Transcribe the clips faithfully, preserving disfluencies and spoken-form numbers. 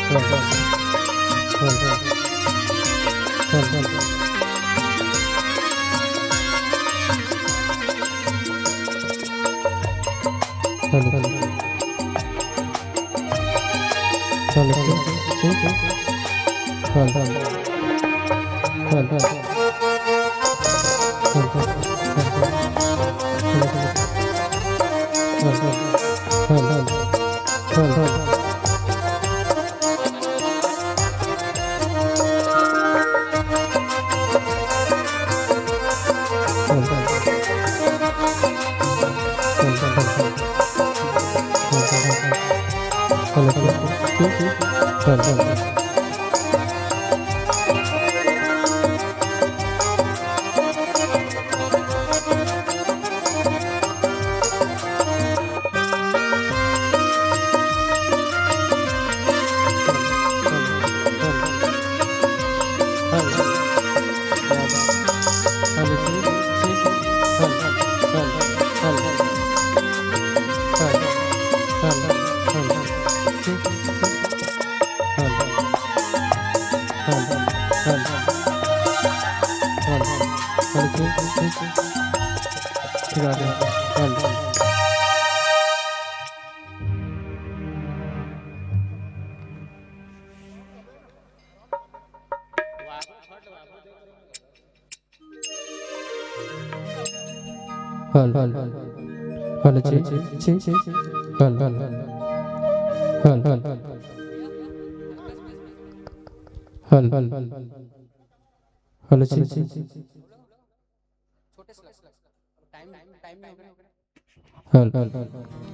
Hello. Hello. Hello. Hello. Hello. Hello, check, check, check. Hello. Hello. Hello. Hello, check, check. Hello.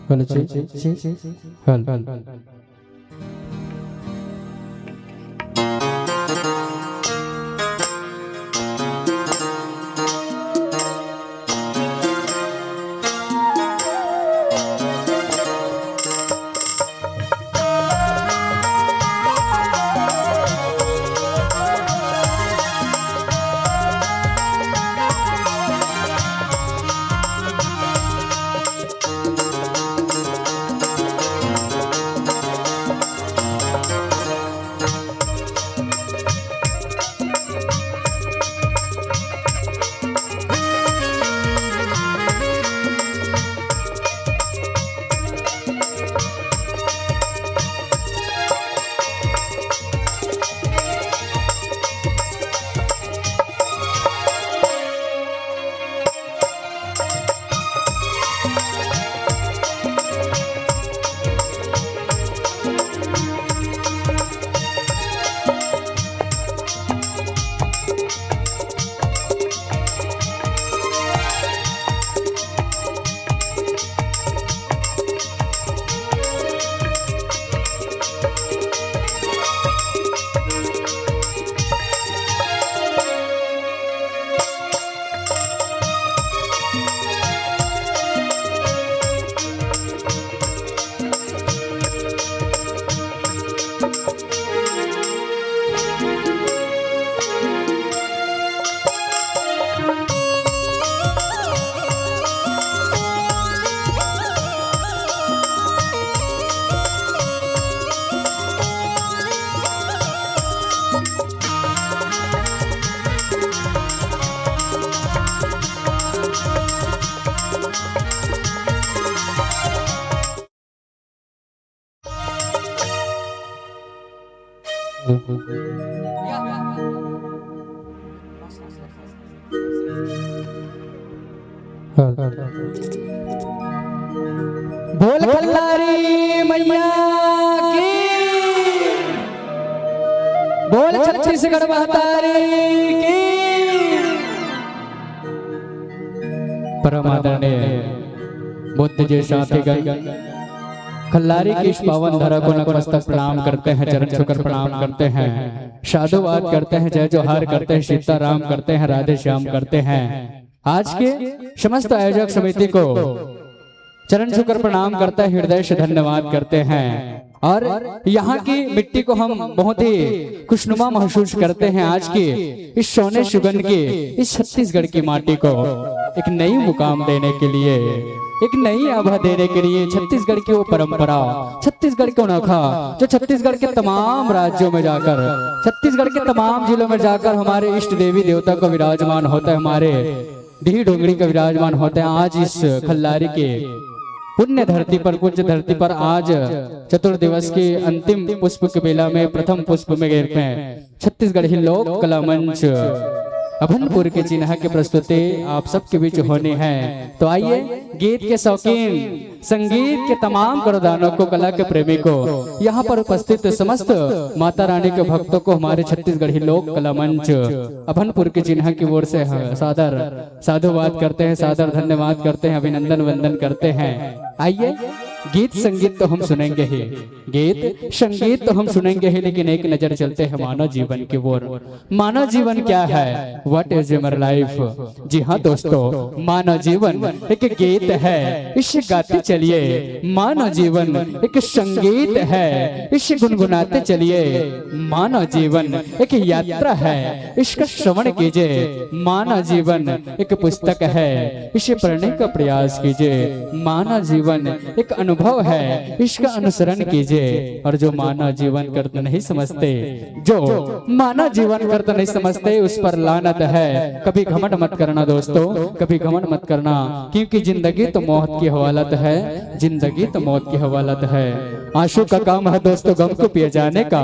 Hello, check, check, check. Hello. बोल खल्लारी छत्तीसगढ़ महतारी की। परम आदरणीय बुद्ध जी साथीगण, खल्लारी की इस पावन धरा को नतमस्तक प्रणाम करते हैं, चरण छूकर प्रणाम करते हैं, साधुवाद करते हैं, जय जोहार करते हैं, सीताराम करते हैं, राधे श्याम करते हैं। आज के समस्त आयोजक समिति को चरण छूकर प्रणाम करते हैं, हृदय से धन्यवाद करते हैं। और यहाँ की मिट्टी को हम बहुत ही खुशनुमा महसूस करते हैं। आज की इस सोने सुगंध की, इस छत्तीसगढ़ की माटी को एक नई मुकाम देने के लिए, एक नई आभा देने के लिए छत्तीसगढ़ की वो परंपरा, छत्तीसगढ़ की अनोखा, जो छत्तीसगढ़ के तमाम राज्यों में जाकर, छत्तीसगढ़ के तमाम जिलों में जाकर हमारे इष्ट देवी देवता को विराजमान होता है, हमारे डीह डोंगरी का विराजमान होता है। आज इस खल्लारी के पुण्य धरती पर, पूज्य धरती पर आज चतुर्दिवस के अंतिम पुष्प के बेला में, प्रथम पुष्प में, गेर में छत्तीसगढ़ी लोक कला मंच अभनपुर के चिन्हा की प्रस्तुति आप सबके बीच होनी है। तो आइए, गीत के शौकीन, संगीत के तमाम कलादानों को, कला के प्रेमी को, यहाँ पर उपस्थित समस्त माता रानी के भक्तों को हमारे छत्तीसगढ़ी लोक कला मंच अभनपुर के चिन्हा की ओर से ह-, सादर साधुवाद करते हैं, सादर धन्यवाद करते हैं, अभिनंदन वंदन करते हैं। आइए, गीत संगीत तो हम सुनेंगे ही, गीत संगीत तो हम सुनेंगे ही, लेकिन एक नजर चलते हैं मानव जीवन की ओर। मानव जीवन क्या है? What is human life? जी हाँ दोस्तों, मानव जीवन एक गीत है, इसे गाते चलिए। मानव जीवन एक संगीत है, इसे गुनगुनाते चलिए। मानव जीवन एक यात्रा है, इसका श्रवण कीजिए। मानव जीवन एक पुस्तक है, इसे पढ़ने का प्रयास कीजिए। मानव जीवन एक अनुभव है, इसका अनुसरण कीजिए। और जो मानव जीवन का अर्थ नहीं समझते, जो मानव जीवन का अर्थ नहीं समझते, उस पर लानत है। कभी घमंड मत करना दोस्तों, कभी घमंड मत करना, क्योंकि जिंदगी तो मौत की हवालत है, जिंदगी तो मौत की हवालत है। आंसू का काम है दोस्तों गम को पिए जाने का।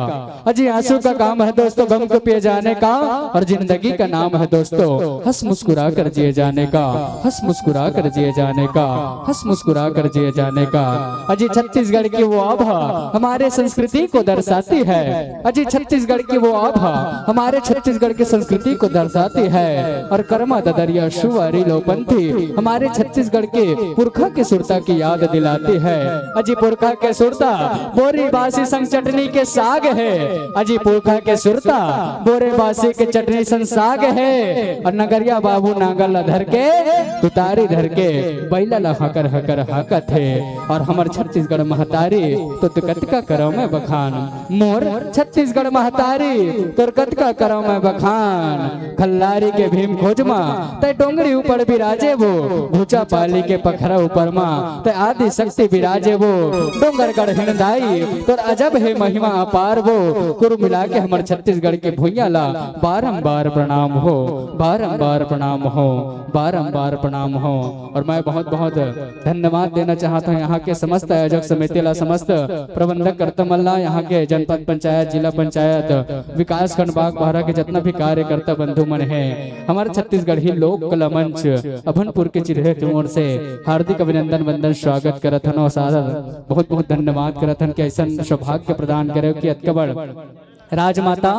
अजी, आंसू का काम है दोस्तों गम को पिए जाने का, और जिंदगी का नाम है दोस्तों हंस मुस्कुरा कर जिए जाने का, हंस मुस्कुरा कर जिए जाने का, हंस मुस्कुरा कर जिए जाने का। अजी, छत्तीसगढ़ की वो आभा हमारे संस्कृति को दर्शाती है। अजी, छत्तीसगढ़ की वो आभा हमारे छत्तीसगढ़ की संस्कृति को दर्शाती है। और कर्मा ददरिया शुवा रीलो पंथी हमारे छत्तीसगढ़ के पुरखा के सुरता की याद दिलाती है। अजी, पुरखा के सुरता बोरी बासी संग चटनी के साग है। अजी, पुरखा के सुरता बोरे बासी के चटनी संग साग है। और नगरिया बाबू नांगल ला धर के, तुतारी धर के, बैला ला हकर हकर हाकत है। और हमर छत्तीसगढ़ महतारी, तो तू कतका करव मैं बखान। मोर छत्तीसगढ़ महतारी, तोर कतका करव मैं बखान। खल्लारी के भीम खोज मा, तै डोंगरी ऊपर बिराजे वो। भूचा पाली के पखरा ऊपर मा, तै आदि शक्ति बिराजे वो। डोंगरगढ़ हिणदाई, तोर अजब है महिमा अपार वो। कुल मिला के हमर छत्तीसगढ़ के भुइयां ला बारंबार प्रणाम हो, बारंबार प्रणाम हो, बारंबार प्रणाम हो। और मैं बहुत बहुत धन्यवाद देना चाहत हंव यहाँ के समस्त आयोजक समिति ला, समस्त प्रबंधक कर्ता मन ला, यहाँ के जनपद पंचायत, जिला पंचायत, विकास खंड बागबाहरा के जतना भी कार्यकर्ता बंधु मन हे, हमर छत्तीसगढ़ी लोक कला मंच अभनपुर के चिरहे के ओर से हार्दिक अभिनंदन वंदन स्वागत करत हन और सादर बहुत बहुत धन्यवाद करत हन कि अइसन सौभाग्य प्रदान करे कि अतका बड़ राजमाता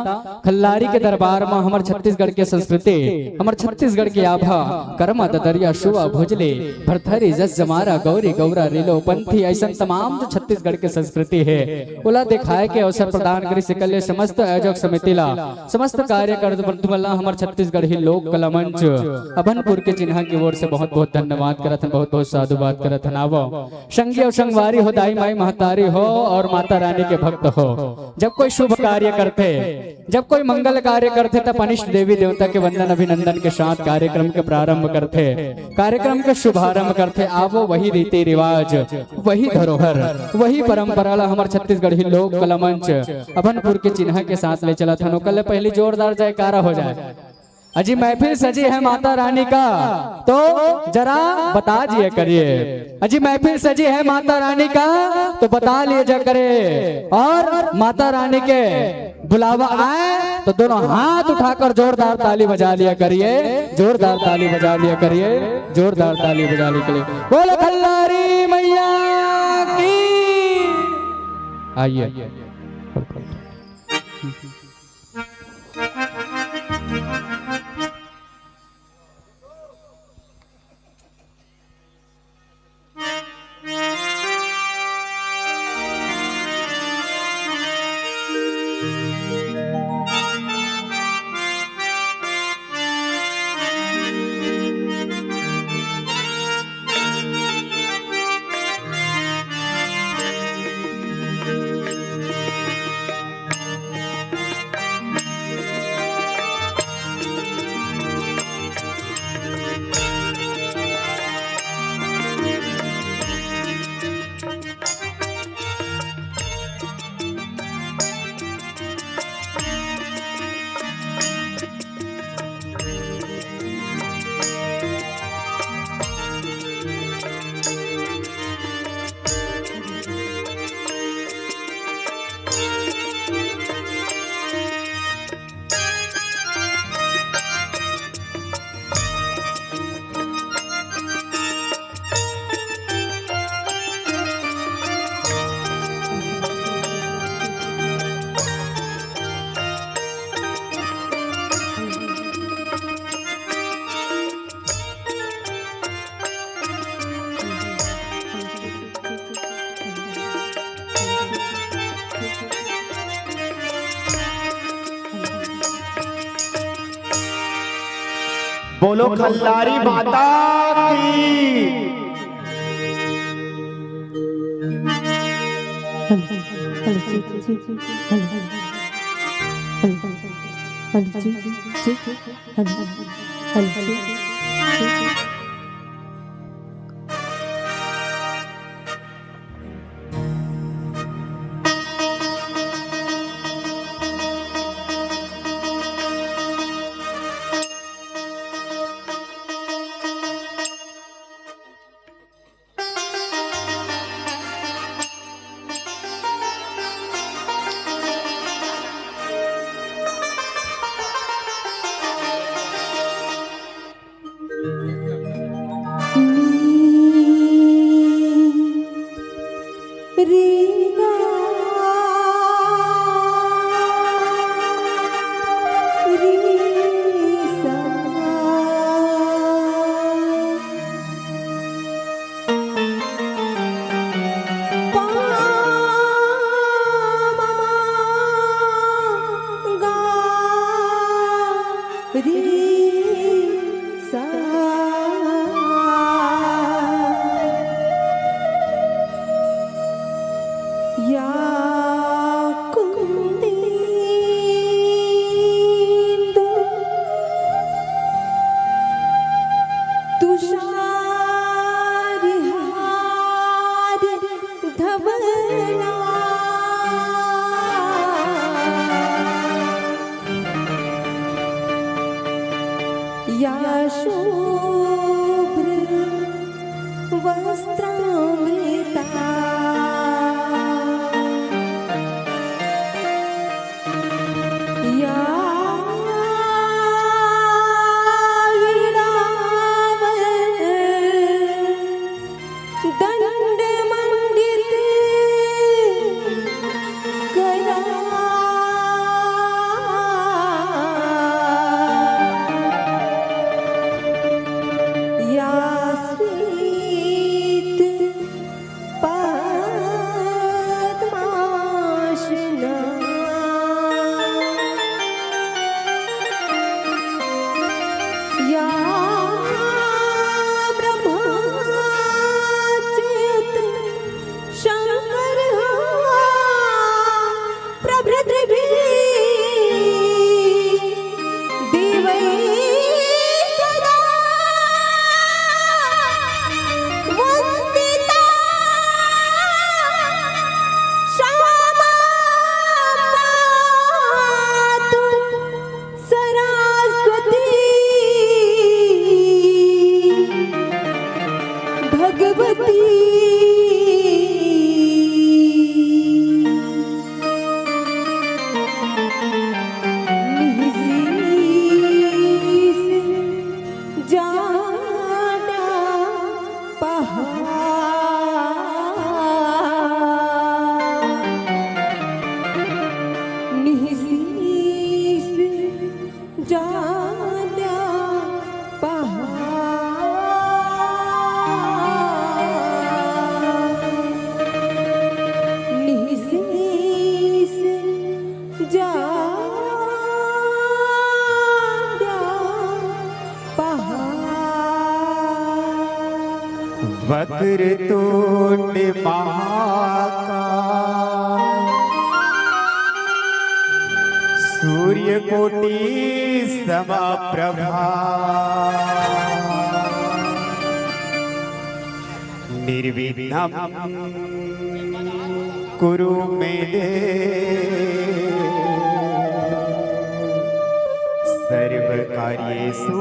खल्लारी के दरबार म हमर छत्तीसगढ़ के संस्कृति, हमर छत्तीसगढ़ के आभा, करमा ददरिया, शुवा भुजली, भरथरी, जस जमारा, गौरी गौरा, रीलो पंथी, अइसन तमाम जो छत्तीसगढ़ के संस्कृति हे, ओला दिखाए के अवसर प्रदान करिस। एकर ले समस्त आयोजक समिति ला, समस्त कार्यकर्ता बंधु मन ला हमर छत्तीसगढ़ी लोक कला मंच अभनपुर के चिन्हा की ओर से बहुत बहुत धन्यवाद करत हन, बहुत बहुत साधुवाद करत हन। आवो संगी अउ संगवारी हो, दाई माई महतारी हो और माता रानी के भक्त हो, जब कोई शुभ कार्य करथे, जब कोई मंगल कार्य करथे, तब अपन इष्ट देवी देवता के वंदन अभिनंदन के साथ कार्यक्रम के प्रारंभ करथे, कार्यक्रम के शुभारंभ करथे। आवो वही रीति रिवाज, वही धरोहर, वही परंपरा ला हमर छत्तीसगढ़ी लोक कला मंच अभनपुर के चिन्हा के साथ ले चलत हन। ओकर ले पहली जोरदार जयकारा हो जाए। अजी महफिल सजी है माता रानी का, तो जरा बता दिया करिए। अजी महफिल सजी है माता रानी का, तो बता लिया जा करे। और माता रानी के बुलावा आए तो दोनों हाथ उठाकर जोरदार ताली बजा लिया करिए, जोरदार ताली बजा लिया करिए, जोरदार ताली बजा लिया करिए। बोलो खल्लारी मैया की। आइए। बोलो खल्लारी माता की। वक्रतुंड महाकाय, सूर्यकोटि समप्रभा, निर्विघ्नं कुरु मे देव, सर्वकार्येषु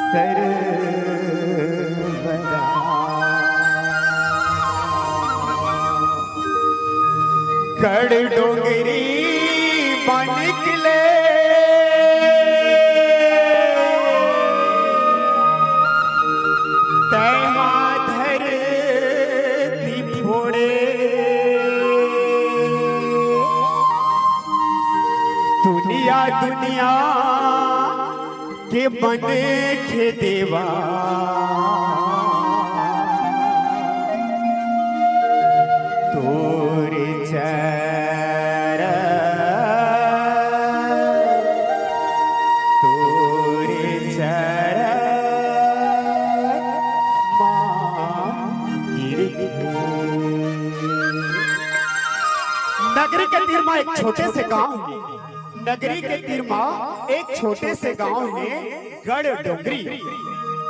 सर्वदा। गढ़ डोंगरी म निकले, तैं हा धरती फोड़े। दुनिया दुनिया के मनखे देवा, तोर चरण, तोर चरण म गिर। नगरी के तीर म एक छोटे से गांव हे। नगरी के तीर म एक छोटे से गांव हे, गढ़ डोंगरी,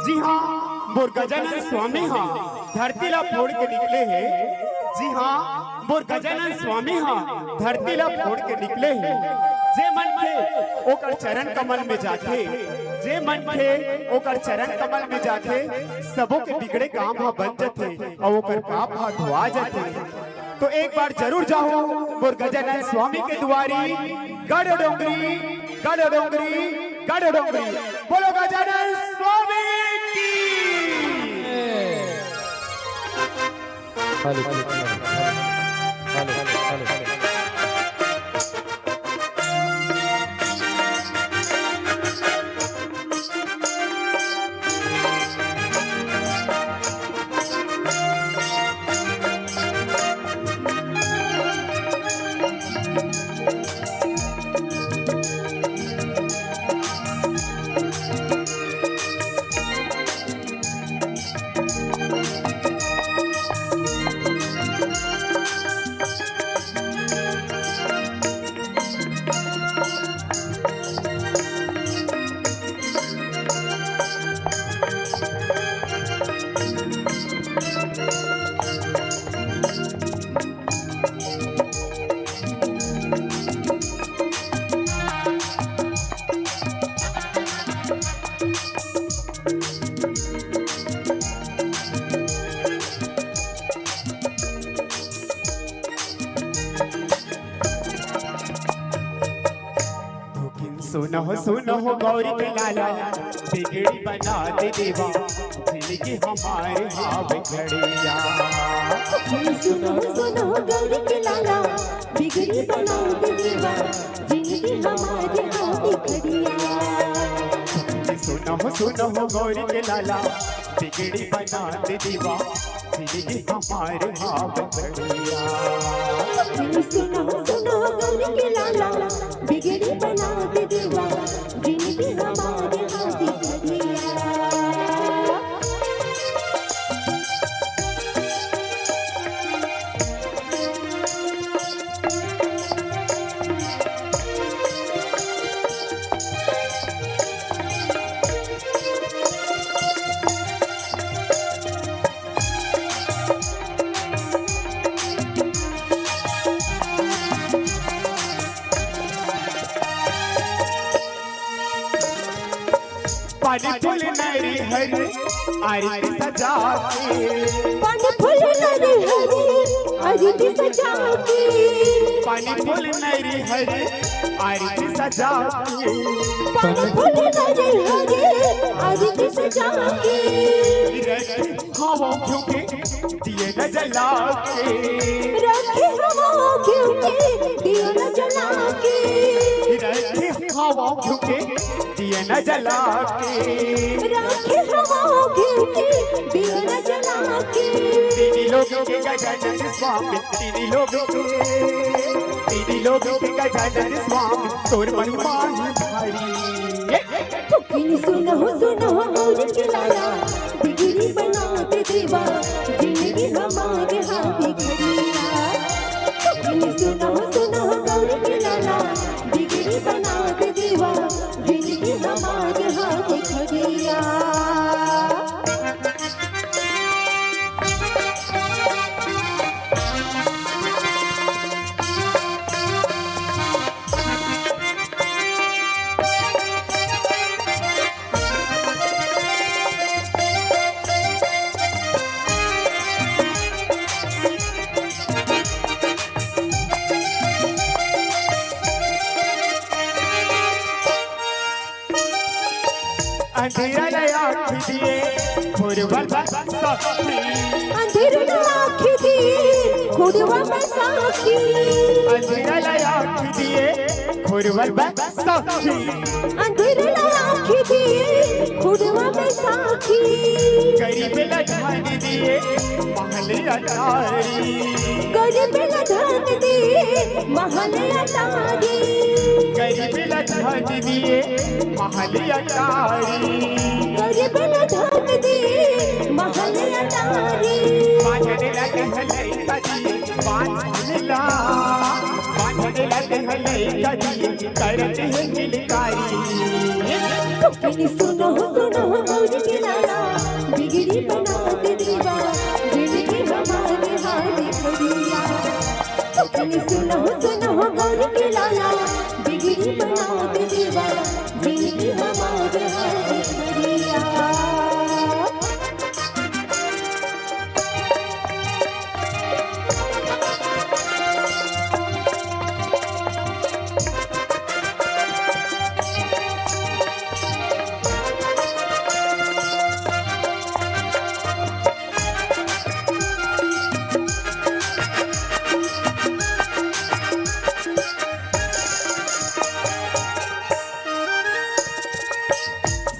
जिहां मोर गजानन स्वामी हा धरती ला फोड़ के निकले हे, जिहां मोर गजानन स्वामी हा धरती ला फोड़ के निकले हे। जे मनखे ओकर चरण कमल में जाथे, जे मनखे ओकर चरण कमल में जाथे, सबो के बिगड़े काम हा बन जथे अउ ओकर पाप हा धोआ जथे। तो एक बार जरूर जाहू मोर गजानन स्वामी के दुआरी, गढ़ डोंगरी, गढ़ डोंगरी, गढ़ डोंगरी। बोलो गजानन स्वामी की। Hello, hello, hello. सुनहो सुनहो गौरी के लाला, बिगड़ी बना दे देवा, जिनगी हमारे हाव घड़िया। सुनहो सुनहो गौरी के लाला, बिगड़ी बना दे देवा, जिनगी हमारे हाव घड़िया। सुनहो सुनहो गौरी के लाला, बिगड़ी बना दे देवा, जिनगी हमारे हाव घड़िया। सुनहो सुनहो गौरी के लाला, बिगड़ी बना दे देवा, जिनगी हमारे हाव घड़िया। पानी फूल नरी हरी आरती सजा के। पानी फूल नरी हरी आरती सजा के। पानी फूल नरी हरी आरती सजा के। पानी फूल नरी हरी आरती सजा के। रखे हवा घिउ के दिया न जला के। रखे हवा घिउ के दिया न जला के। रखे हवा घिउ के दिया न जला के। रखे हवा घिउ के दिया न जला के। तीन लोक के गजानन स्वामी, तीन लोक के, तीन लोक के गजानन स्वामी, तोर मन माही भारी। थोकिन सुनहु, सुनहु गौरी के लाला, बिगड़ी बना दे देवा, जिंदगी हमार हाथ खड़िया। थोकिन सुनहु, सुनहु गौरी के लाला, बिगड़ी बना दे देवा, जिंदगी हमार हाथ खड़िया। अंधेरा ला आँखी दिए, खोरवल बा सखी। अंधेरा ला आँखी दिए, खोरवल बा सखी। अंधेरा ला आँखी दिए, खोरवल बा सखी। अंधेरा ला आँखी दिए, खोरवल बा सखी। गरीब ला धन दिए, महल अटारी। गरीब ला धन दिए, महल अटारी। गरीब ला धन दिए, महल अटारी। गरीब ला धन दिए, महल अटारी। बांझन ला कहले कदी, बांझन ला। बांझन ला कहले कदी, करत है किलकारी। थोकिन सुनहु, सुनहु गौरी के लाला, बिगड़ी बना दे देवा, जिंदगी हमार हाथ खड़िया। थोकिन सुनहु, सुनहु गौरी के लाला, बिगड़ी बना दे देवा, जिंदगी हमार हाथ खड़िया।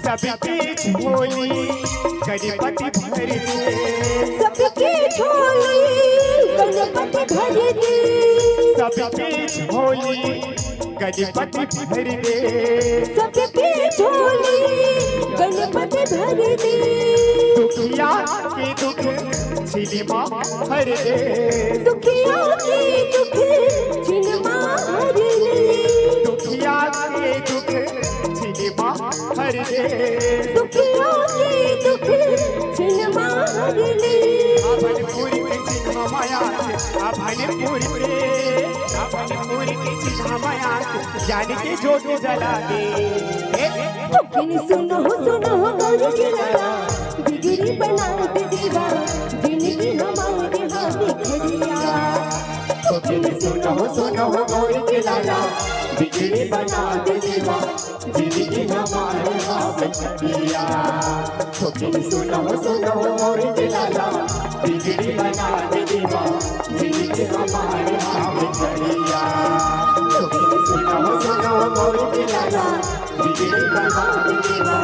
सबके झोली गणपति भर दे। सबके झोली गणपति भर दे। सबके झोली गणपति भर दे। सबके झोली गणपति भर दे। दुखिया के दुख छिन मा हर दे। दुखिया के दुख छिन मा हर दे। दुखिया के दुख छिन मा हर दे। दुखिया के दुख छिन मा हर दे। अभनपुर के चिन्हा माया, अभनपुर के, अभनपुर के चिन्हा माया, जान के जोत जला दे। थोकिन सुनहु, सुनहु गौरी के लाला, बिगड़ी बना दे देवा, जिंदगी हमार हाथ खड़िया। थोकिन सुनहु, सुनहु गौरी के लाला, बिगड़ी बना दे देवा, जिंदगी हमार हाथ खड़िया। थोकिन सुनहु, सुनहु गौरी के लाला, बिगड़ी बना दे देवा, जिंदगी हमार हाथ खड़िया। थोकिन सुनहु, सुनहु गौरी के लाला, बिगड़ी बना दे देवा,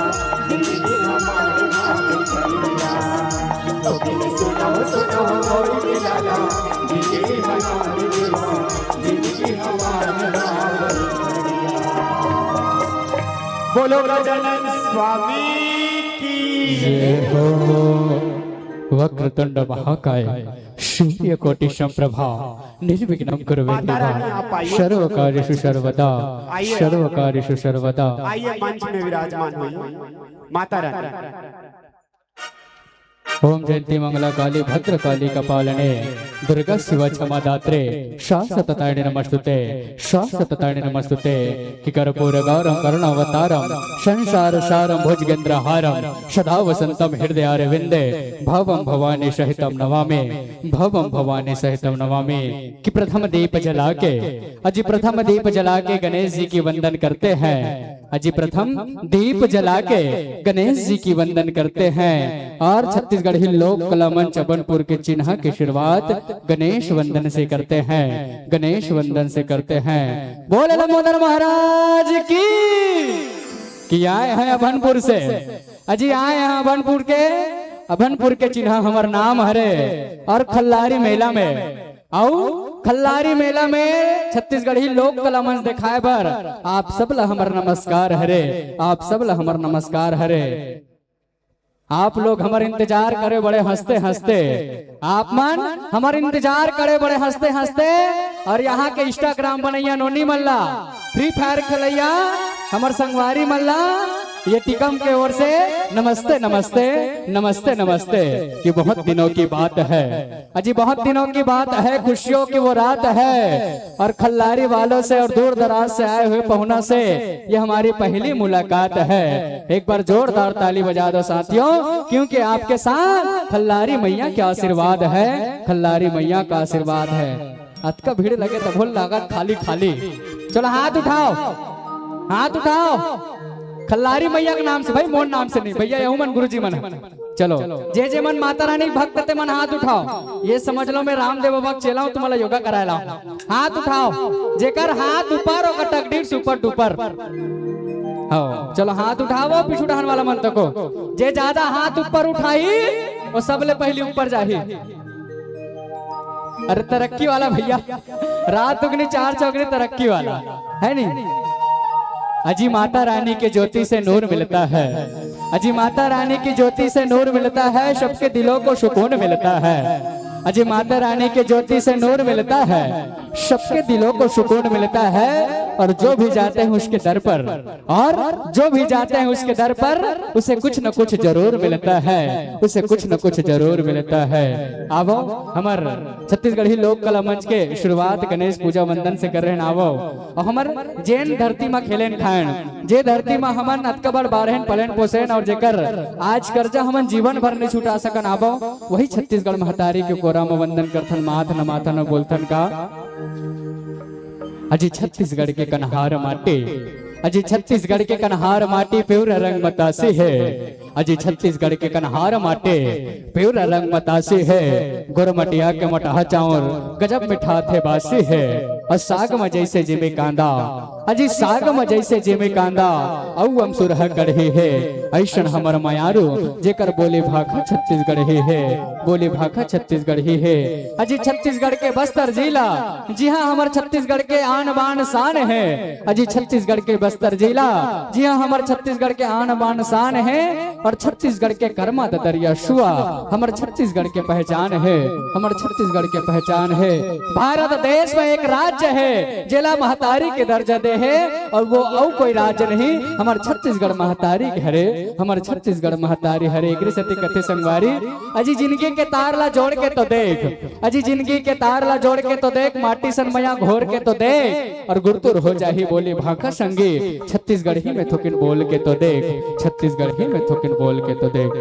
जिंदगी हमार हाथ खड़िया। थोकिन सुनहु, सुनहु गौरी के लाला, बिगड़ी बना दे देवा, जिंदगी हमार हाथ खड़िया। बोलो गजानन स्वामी की। जय हो। वक्रतुंड महाकाय, सूर्यकोटि समप्रभा, निर्विघ्नं कुरु मे माता रानी, देवा, आप आइए। सर्व कार्येषु सर्वदा, आइए। सर्व कार्येषु सर्वदा। आइए, मंच में विराजमान होइए माता रानी। ओम जयंती मंगला काली भद्रकाली कपालिनी, दुर्गा शिवा क्षमा दात्रे, शाश्वततारिणी नमस्तुते, शाश्वततारिणी नमस्तुते। कि कर्पूर गौरम करुणावतारम, संसार सारम भुजगेंद्र हारम, सदा वसंतम हृदय अरविंदे, भवम भवानी सहितम नमामि, भवम भवानी सहितम नमामि। कि प्रथम दीप जला के, अजी प्रथम दीप जला के गणेश जी की वंदन करते हैं। अजी प्रथम दीप जला के गणेश जी की वंदन करते हैं और छत्तीसगढ़ी लोक कला मंच अभनपुर के चिन्हा की शुरुआत गणेश वंदन से करते हैं, गणेश वंदन से करते हैं। बोले लंबोदर महाराज की। कि आए हैं अभनपुर से, अजी आए हैं अभनपुर के, अभनपुर के चिन्हा हमर नाम हरे और खल्लारी मेला में आऊ खल्लारी मेला में छत्तीसगढ़ी लोक कला मंच दिखाए बर आप सब ला हमर नमस्कार हरे, आप सब ला हमर नमस्कार हरे। आप लोग हमर इंतजार करे बड़े हंसते हंसते, आप मन हमर इंतजार करे बड़े हंसते हंसते, और यहाँ के Instagram बनैया नोनी मन ला, Free Fire खेलैया हमर संगवारी मन ला ये टिकम के ओर से नमस्ते, नमस्ते, नमस्ते, नमस्ते। ये बहुत दिनों की बात है, अजी बहुत दिनों की बात है, खुशियों की वो रात है, और खल्लारी वालों से और दूर दराज से आए हुए पहुना से ये हमारी पहली मुलाकात है। एक बार जोरदार ताली बजा दो साथियों, क्योंकि आपके साथ खल्लारी मैया का आशीर्वाद है, खल्लारी मैया का आशीर्वाद है। अतका भीड़ लगे तभो लागत खाली खाली। चलो हाथ उठाओ, हाथ उठाओ। खल्लारी मैया के नाम से भाई, मोर नाम से नहीं भैया, यहू मन गुरुजी मन है। चलो, जे जे मन माता रानी के भक्त ते मन हाथ उठाओ। ये समझ लो मैं रामदेव बाबा के चेला हूँ, तुम्हारा योगा कराए ला। हाथ उठाओ, जेकर हाथ ऊपर ओकर तकदीर super duper। हाँ, चलो हाथ उठाओ पीछू डहन वाला मन तको। जे ज्यादा हाथ ऊपर उठाई वो सबले पहली ऊपर जाही। अरे तरक्की वाला भैया, रात दुगनी चार चौगनी तरक्की वाला है नी। अजी माता रानी के ज्योति से नूर मिलता है, अजी माता रानी की ज्योति से नूर मिलता है, सबके दिलों को सुकून मिलता है। अजी माता रानी की ज्योति से नूर मिलता है, सबके दिलों को सुकून मिलता है। और जो भी जाते हैं उसके दर पर, और जो भी जाते हैं उसके दर पर, उसे कुछ न कुछ जरूर मिलता है, उसे कुछ न कुछ जरूर मिलता है। आवो, हमर छत्तीसगढ़ी लोक कला मंच के शुरुआत गणेश पूजा वंदन से कर रहे हैं। आवो, और हमर जेन धरती मा खेलेन खाएन, जे धरती मा हमन अतका बड़ बाढ़ेन, पलेन, पोसेन और जेकर आज कर्जा हमन जीवन भर नहीं छुटा सकन, आवो वही छत्तीसगढ़ महतारी के कोरा म वंदन करथन, माथ नमाथन और बोलथन का। अजी छत्तीसगढ़ के कन्हार माटी, अजी छत्तीसगढ़ के कन्हार माटी प्योर रंग मतासी है। अजी छत्तीसगढ़ के कन्हार माटे प्योर रंग मतासी है। गोरमटिया के मोटहा चाउर गजब मिठाथे बासी है। और साग म जैसे जिमे कांदा, अजी साग म जैसे जिमे कांदा, अउ अमसुरहा कढ़ी है। ऐसन हमर मयारू जेकर बोली भाखा छत्तीसगढ़ी है, बोली भाखा छत्तीसगढ़ी है। अजी छत्तीसगढ़ के बस्तर जिला, जिहाँ हमर छत्तीसगढ़ के आन बान शान है। अजी छत्तीसगढ़ के बस्तर जिला, जिहाँ हमर छत्तीसगढ़ के आन बान शान है। और छत्तीसगढ़ के कर्मा ददरिया सुआ हमर छत्तीसगढ़ के पहचान है, हमर छत्तीसगढ़ के पहचान है। भारत देश में एक राज्य है जेला महतारी के दर्जा दे है, और वो अउ कोई राज्य नहीं, हमर छत्तीसगढ़ महतारी के हरे, हमर छत्तीसगढ़ महतारी हरे। एकरे सेती कथे संगवारी, अजी जिंदगी के तार ला जोड़ के तो देख, अजी जिंदगी के तार ला जोड़ के तो देख, माटी सन मया घोर के तो देख, और गुरतुर हो जाही बोली भाखा संगी। छत्तीसगढ़ी में थोकिन बोल के तो देख, छत्तीसगढ़ी में थोकिन बोल के तो देख।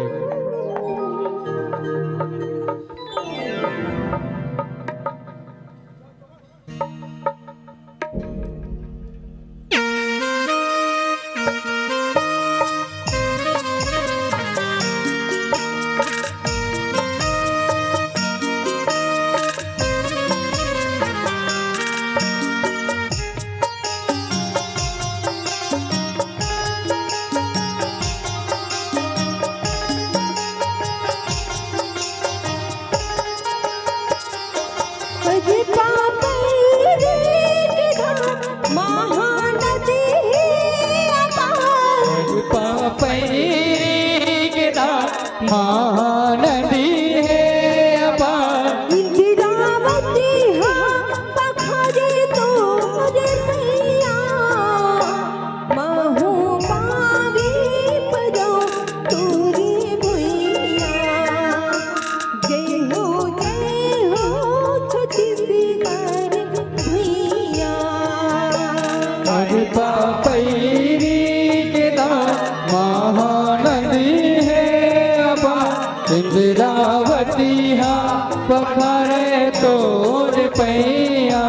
महानदी हे अपार। इंदिरावती हा पखारे तोर पैया, महू पावे परो तोरे भुइया। जय हो, जय हो छत्तीसगढ़ भुइया। अरे पापैरी के दा महानदी हे अपार, इंदिरावती हा पखारे तोर पैया।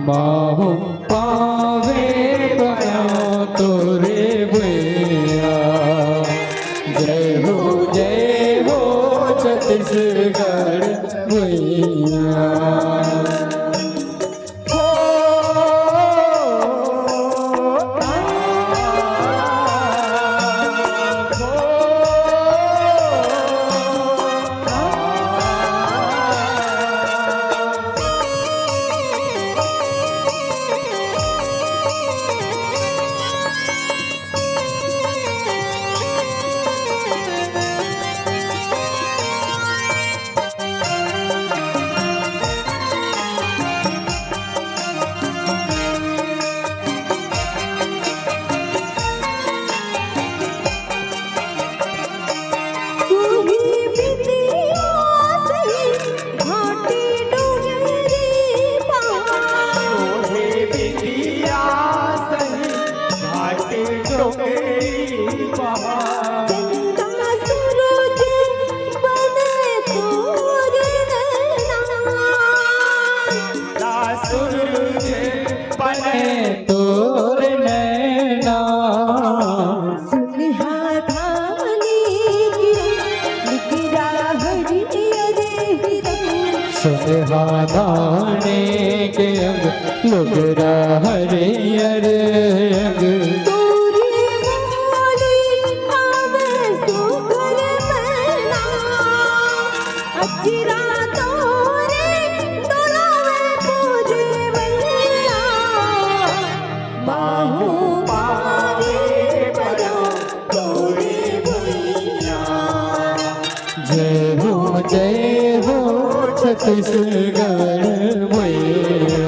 महू पावे परो तोरे भुइया। जय हो, जय हो छत्तीसगढ़ भुइया। सुनहादाने के अंग, लुगरा हरियर अंग। तोरे मोरे आवे सुघर मैना, अचिरा तोरे डोलावे पूरे मैया। माहू पावे परा तोरे भुइया। जय हो, जय हो छत्तीसगढ़ मैया।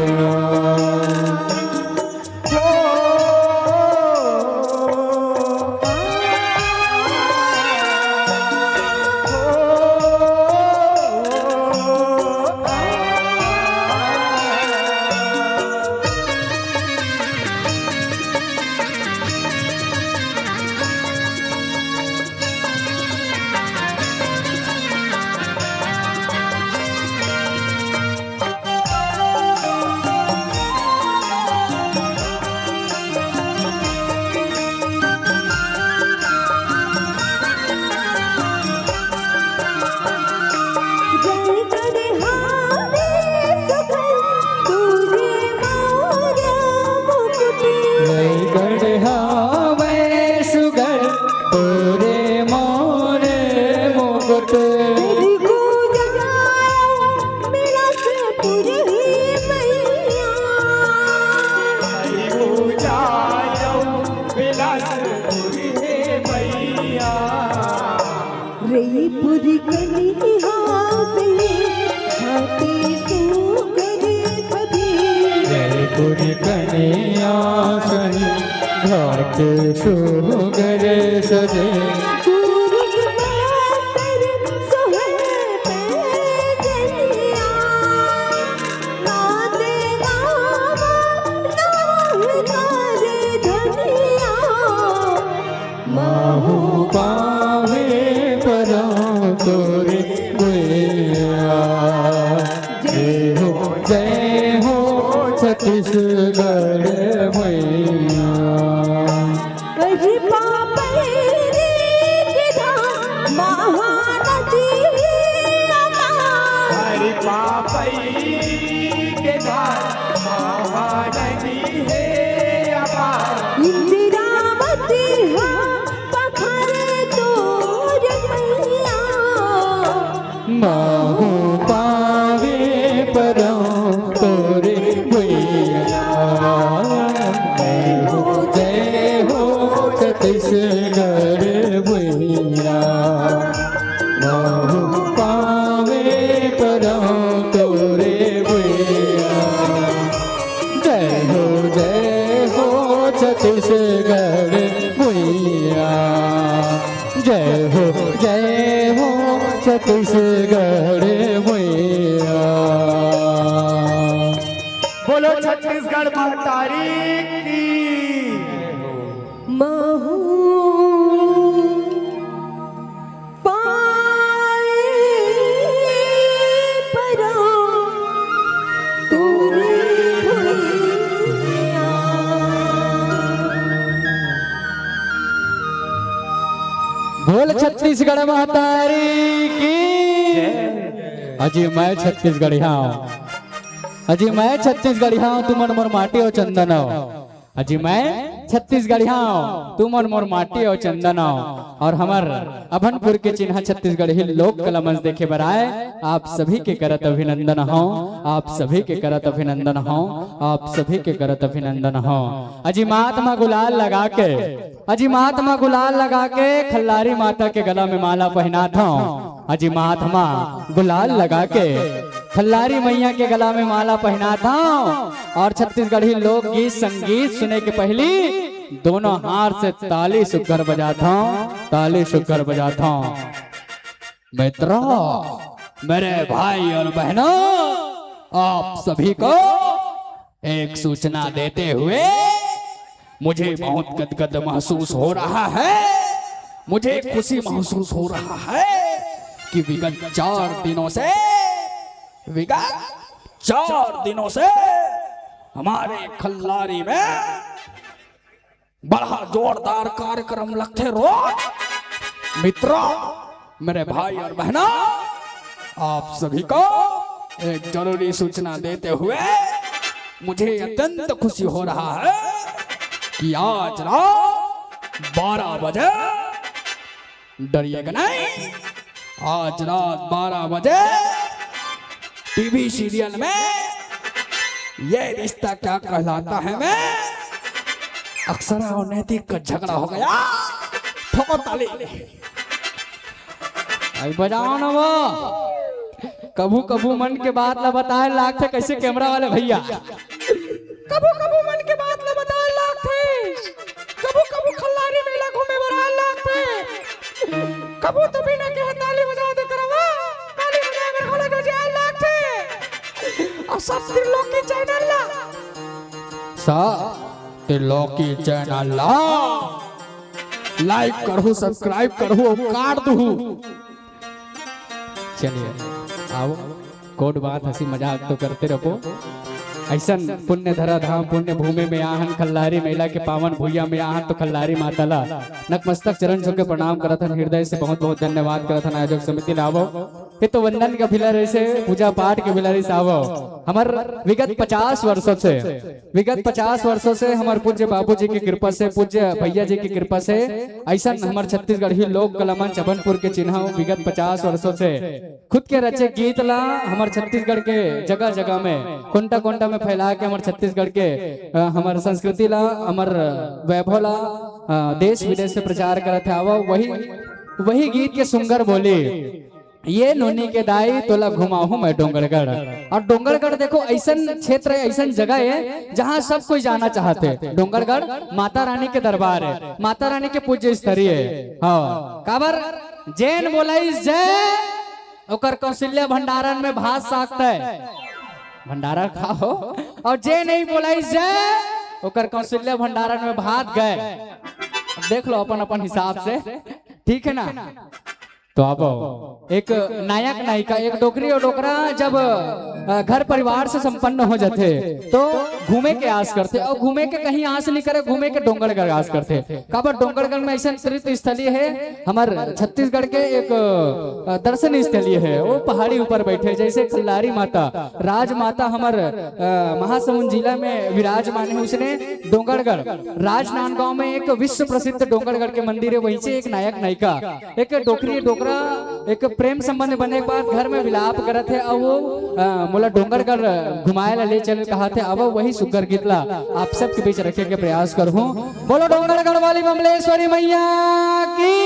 गढ़हावे सुघर तोरे मोरे मुकुट। बिलासपुर हे मैया। बिलासपुर हे मैया। रईपुर कनिहा से घाटे सुघर सजे। रईपुर कनिहा से घाटे सुघर सजे। गुरु मास्टर सोहे पैजनिया। नाचे गावा नाम तारे धनिया। महू पावे परा तोरे भुइया। जय हो, जय हो छत्तीसगढ़ मैया। अरे पापई रे के धाम महानदी अपार। अरे पापई के धाम महानदी हे अपार। इंदिरावती हा पखारे तोर मैया। महू पावे परा तोरे भुइया। जय हो, जय हो छत्तीसगढ़ भुइया। महू पावे परा तोरे भुइया। जय हो, जय हो छत्तीसगढ़ भुइया। जय हो, जय हो छत्तीसगढ़ भुइया। बोलो छत्तीसगढ़ महतारी की। महू पाए परा तोरे भुइया। बोल छत्तीसगढ़ महतारी की। अजी मैं छत्तीसगढ़िया हूँ, अजी मैं छत्तीसगढ़िया हूँ, तुमन मोर माटी अउ चंदन हो। अजी मैं छत्तीसगढ़िया हूँ, तुमन मोर माटी अउ चंदन हो। अउ हमर अभनपुर के चिन्हा छत्तीसगढ़ी लोक कला मंच देखे बर आए आप सभी के करत अभिनंदन हो, आप सभी के करत अभिनंदन हो, आप सभी के करत अभिनंदन हो। अजी माथ म गुलाल लगा के, अजी माथ म गुलाल लगा के खल्लारी माता के गला में माला पहिनात हौं। अजी माथ म गुलाल लगा के खल्लारी मैया के गला में माला पहिनात हौं अउ छत्तीसगढ़ी लोकगीत संगीत सुने के पहिली दोनों हाथ से ताली सुघर बजात हौं, ताली सुघर बजात हौं। मित्रों, मेरे भाई और बहनों, आप सभी को एक सूचना देते हुए मुझे बहुत गदगद महसूस हो रहा है, मुझे खुशी महसूस हो रहा है कि विगत चार दिनों से, विगत चार दिनों से हमारे खल्लारी में बड़ा जोरदार कार्यक्रम लगथे रोज। मित्रों, मेरे भाई और बहनों, आप सभी को एक जरूरी सूचना देते हुए मुझे अत्यंत खुशी हो रहा है कि आज रात बारह बजे, डरिएगा नहीं, आज रात बारह बजे टीवी सीरियल में ये रिश्ता क्या कहलाता है में अक्षरा और नैतिक का झगड़ा हो गया। ठोको ताली। अरे बजाओ ना वो। कभू कभू मन के बात ला बताए लागथे, कैसे कैमरा वाले भैया। कभू कभू मन के बात ला बताए लागथे, कभू कभू खल्लारी मेला घूमे बर आए लागथे, कभू तो बिना कहे ताली बजा दे करवा, ताली बजाए बर घलो जो जाए लागथे। और सब त्रिलोकी चैनल ला, सब त्रिलोकी चैनल ला लाइक करहू, सब्सक्राइब करहू, काट दहू। चलिए, आओ, कोट बात, हंसी मजाक तो करते रहो। ऐसन पुण्य धरा धाम, पुण्य भूमि में आहन, खल्लारी मेला के पावन भुइया में आहन, तो खल्लारी माता ला नकमस्तक चरण छू के प्रणाम करत हन, हृदय से बहुत बहुत धन्यवाद करत हन आयोजक समिति ला। आवो, ये तो वंदन का भिला रहिसे, पूजा पाठ के भिला रहिसे। आवो, हमर विगत पचास वर्षों से, विगत पचास वर्षों से हमर पूज्य बाबूजी के कृपा से, पूज्य भैया जी के कृपा से, ऐसन हमर छत्तीसगढ़ी लोक कला मंच अभनपुर के चिन्हा विगत पचास वर्षों से खुद के रचे गीत ला हमर छत्तीसगढ़ के जगह जगह में, कोंटा कोंटा में फैला के हमर छत्तीसगढ़ के, अ, हमर संस्कृति ला, हमर वैभव ला, अ, देश विदेश से प्रचार करत हे। आवा, वही, वही गीत के सुंदर बोली, ये नोनी के दाई तोला घुमाहूं मैं डोंगरगढ़। और डोंगरगढ़ देखो, ऐसन क्षेत्र है, ऐसन जगह है, जहां सब कोई जाना चाहते हैं। डोंगरगढ़ माता रानी के दरबार है, माता रानी के पूज्य स्थली है। हाँ, काबर जेन बोलाइस जय, ओकर कौशल्या भंडारण में भात सागत है, भंडारण खाओ। और जे नहीं बोलाइस जय, ओकर कौशल्या भंडारण में भात गए। अब देख लो अपन अपन हिसाब से, ठीक है ना? तो आप एक नायक नायिका, एक डोकरी और डोकरा जब, अ, घर परिवार से संपन्न हो जाथे, तो घूमे के आस करथे, और घूमे के कहीं आस नहीं करे, घूमे के डोंगरगढ़ आस करथे। काबर डोंगरगढ़ में ऐसा तीर्थ स्थली है, हमर छत्तीसगढ़ के एक, अ, दर्शन स्थली है, वो पहाड़ी ऊपर बैठे, जैसे खल्लारी माता, राजमाता हमर, अ, महासमुंद जिला में विराजमान है, उसने डोंगरगढ़, राजनांदगांव में एक विश्व प्रसिद्ध डोंगरगढ़ के मंदिर है, वहीं से एक नायक नायिका, एक डोकरी डोकरा, एक प्रेम संबंध बने के बाद घर में विलाप करत हे, अउ वो, अ, मोला डोंगरगढ़ घुमाए ला ले चल कहा थे। अब वही सुग्घर गीत ला आप सबके बीच रखे के प्रयास करहूँ। बोलो डोंगरगढ़ वाली बमलेश्वरी मैया की।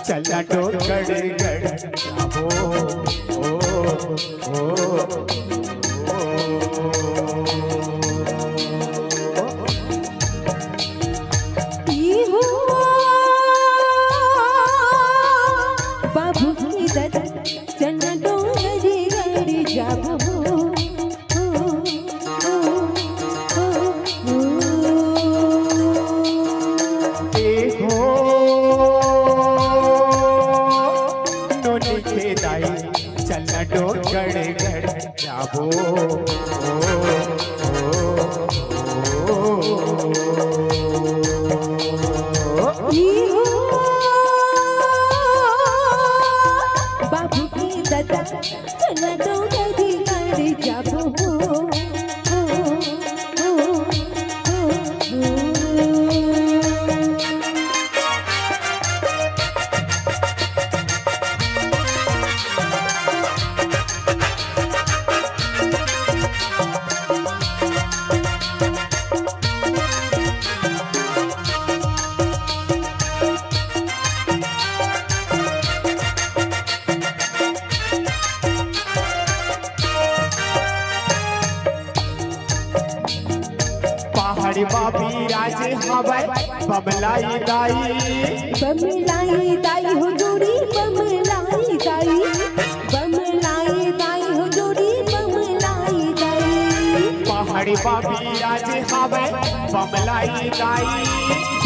चला डोंगरगढ़ जाबो। ओ, ओ, ओ, ओ। बाबू की दद चला डोंगरगढ़ जाबो। ए हो, नोनी के दाई, चलना डोंगरगढ़ जाबो। ओ, ओ, ओ, ओ। ई हो बाबू के दादा, चलना डोंगरगढ़ जाबो। पहाड़ी बाबी राजे हवय बमलाई दाई। बमलाई दाई हो जोड़ी बमलाई दाई। बमलाई दाई हो जोड़ी बमलाई दाई। पहाड़ी बाबी राजे हवय बमलाई दाई।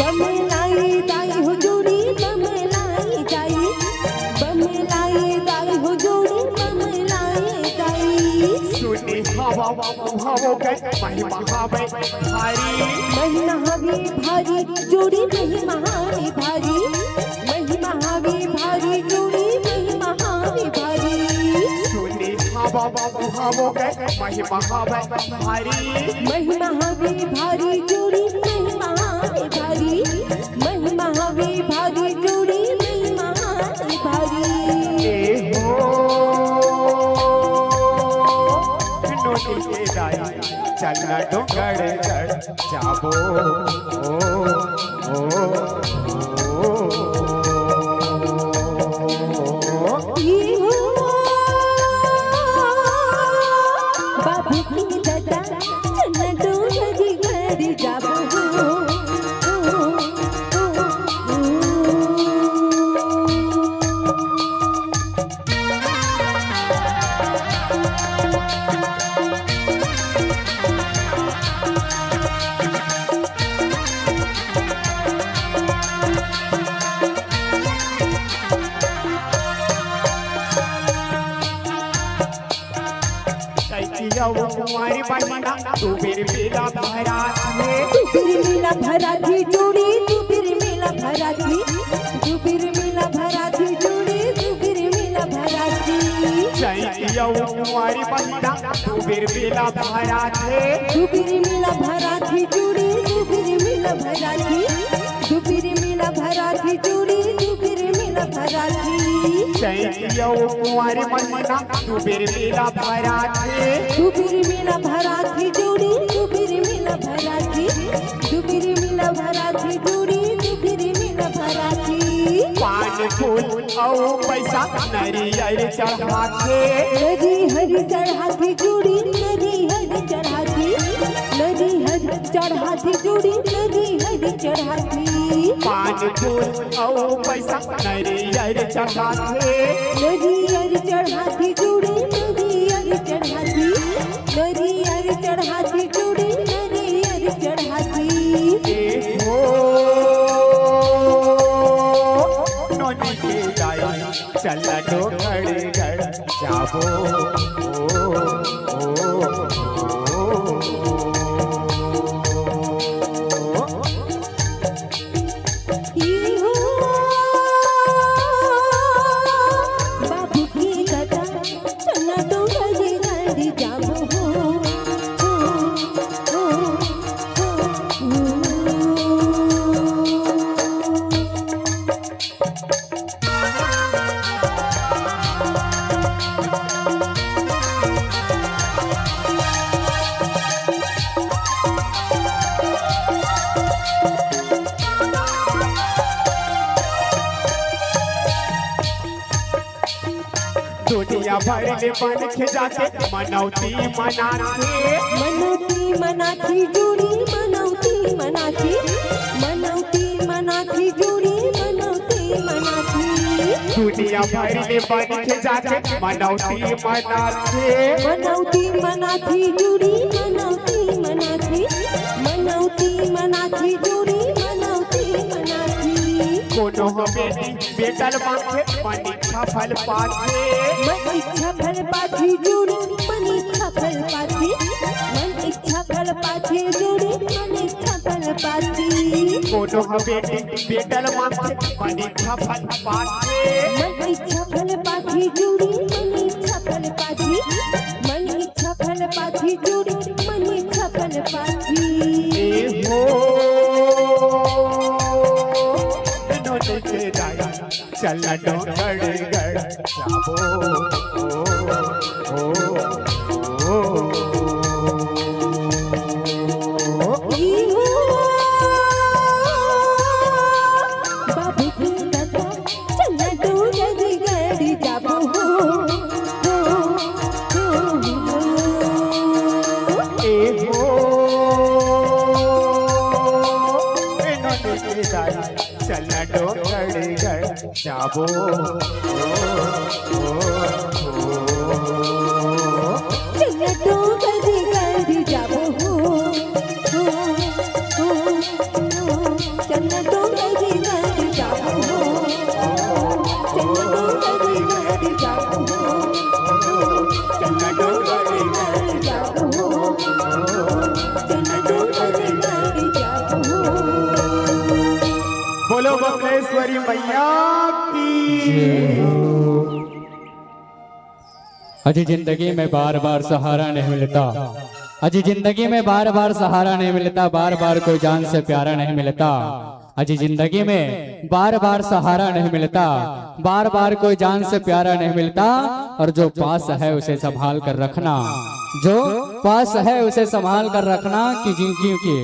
बमलाई दाई हो जोड़ी बमलाई दाई। बमलाई दाई हो जोड़ी बमलाई दाई। सुनी हवा हवो के महिमा हवे भारी। महिमा हवे भारी जोड़ी महिमा हवे भारी। महिमा हवे भारी जोड़ी महिमा हवे भारी। सुनी हवा हवो के महिमा हवे भारी। महिमा हवे भारी जोड़ी महिमा हवे भारी। महिमा हवे भारी जोड़ी महिमा हवे भारी। ए हो नोनी के दाई, चलना डोंगरगढ़ जाबो। ओ, ओ, ओ, ओ। ई हो बाबू के दादा, चलना डोंगरगढ़ जाबो। चैती अउ कुंवारी बहिना, तू बेर बेला भराथे। तू बेर बेला भराथे जोड़ी, तू बेर बेला भराथे। तू बेर बेला भराथे जोड़ी, तू बेर बेला भराथे। चैती अउ कुंवारी बहिना, तू बेर बेला भराथे। तू बेर बेला भराथे जोड़ी, तू बेर बेला भराथे। तू बेर बेला भराथे जोड़ी, तू बेर बेला भराथे। चैती अउ कुंवारी बहिना, तू बेर बेला भराथे। तू बेर बेला भराथे जोड़ी, तू बेर बेला भराथे। तू बेर बेला भराथे जोड़ी, तू बेर बेला भराथे। पान फूल अउ पैसा नरियर चढ़ाथे। नरियर चढ़ाथे जोड़ी, नरियर चढ़ाथे। नरियर चढ़ाथे जोड़ी, नरियर चढ़ाथे। पान फूल अउ पैसा नरियर चढ़ाथे। नरियर चढ़ाथे जोड़ी, नरियर चढ़ाथे। नरियर चढ़ाथे जोड़ी, नरियर चढ़ाथे। ए हो नोनी के दाई, चल डोंगरगढ़ जाबो। ओ, ओ, ओ, ओ। ई हो बाबू के दादा, चलना डोंगरगढ़ जाबो। हो, हो, हो, हो। दुनिया भर ले मनखे जाथे, मनौती मनाथे। मनौती मनाथे जोड़ी, मनौती मनाथे। मनौती मनाथे जोड़ी, मनौती मनाथे। दुनिया भर ले मनखे जाथे, मनौती मनाथे। मनौती मनाथे जोड़ी, मनौती मनाथे। मनौती मनाथे जोड़ी, मनौती मनाथे। कोन कोनो ह बेटी बेटा ल मांगथे, मन इच्छा फल पाथे। मन इच्छा फल पाथे जोड़ी, मन इच्छा फल पाथे। मन इच्छा फल पाथे जोड़ी, मन इच्छा फल पाथे। कोनो ह बेटी बेटा ल मांगथे, मन इच्छा फल पाथे। मन इच्छा फल पाथे जोड़ी, मन इच्छा फल पाथे। मन इच्छा फल पाथे जोड़ी, मन इच्छा फल पाथे। ए हो, नोनी के दाई, चल डोंगरगढ़ जाबो। ओ, ओ, ओ, ओ। ई हो, बाबू के दादा, चल डोंगरगढ़ जाबो। ए हो, ए नोनी के दाई, चल डोंगरगढ़ जाबो। ओ, ओ, ओ। चल डोंगरगढ़ जाबो। ओ, ओ, ओ। चल डोंगरगढ़ जाबो। चल डोंगरगढ़ जाबो। चल डोंगरगढ़ जाबो। चल डोंगरगढ़ जाबो। बोलो बमलेश्वरी मैया की। अजी जिंदगी में बार बार सहारा नहीं मिलता। अजी जिंदगी में बार बार सहारा नहीं मिलता, बार बार कोई जान से प्यारा नहीं मिलता। अजी जिंदगी में बार बार सहारा नहीं मिलता, बार बार कोई जान से प्यारा नहीं मिलता। और जो पास है उसे संभाल कर रखना, जो पास है उसे संभाल कर रखना, कि जिन-, क्योंकि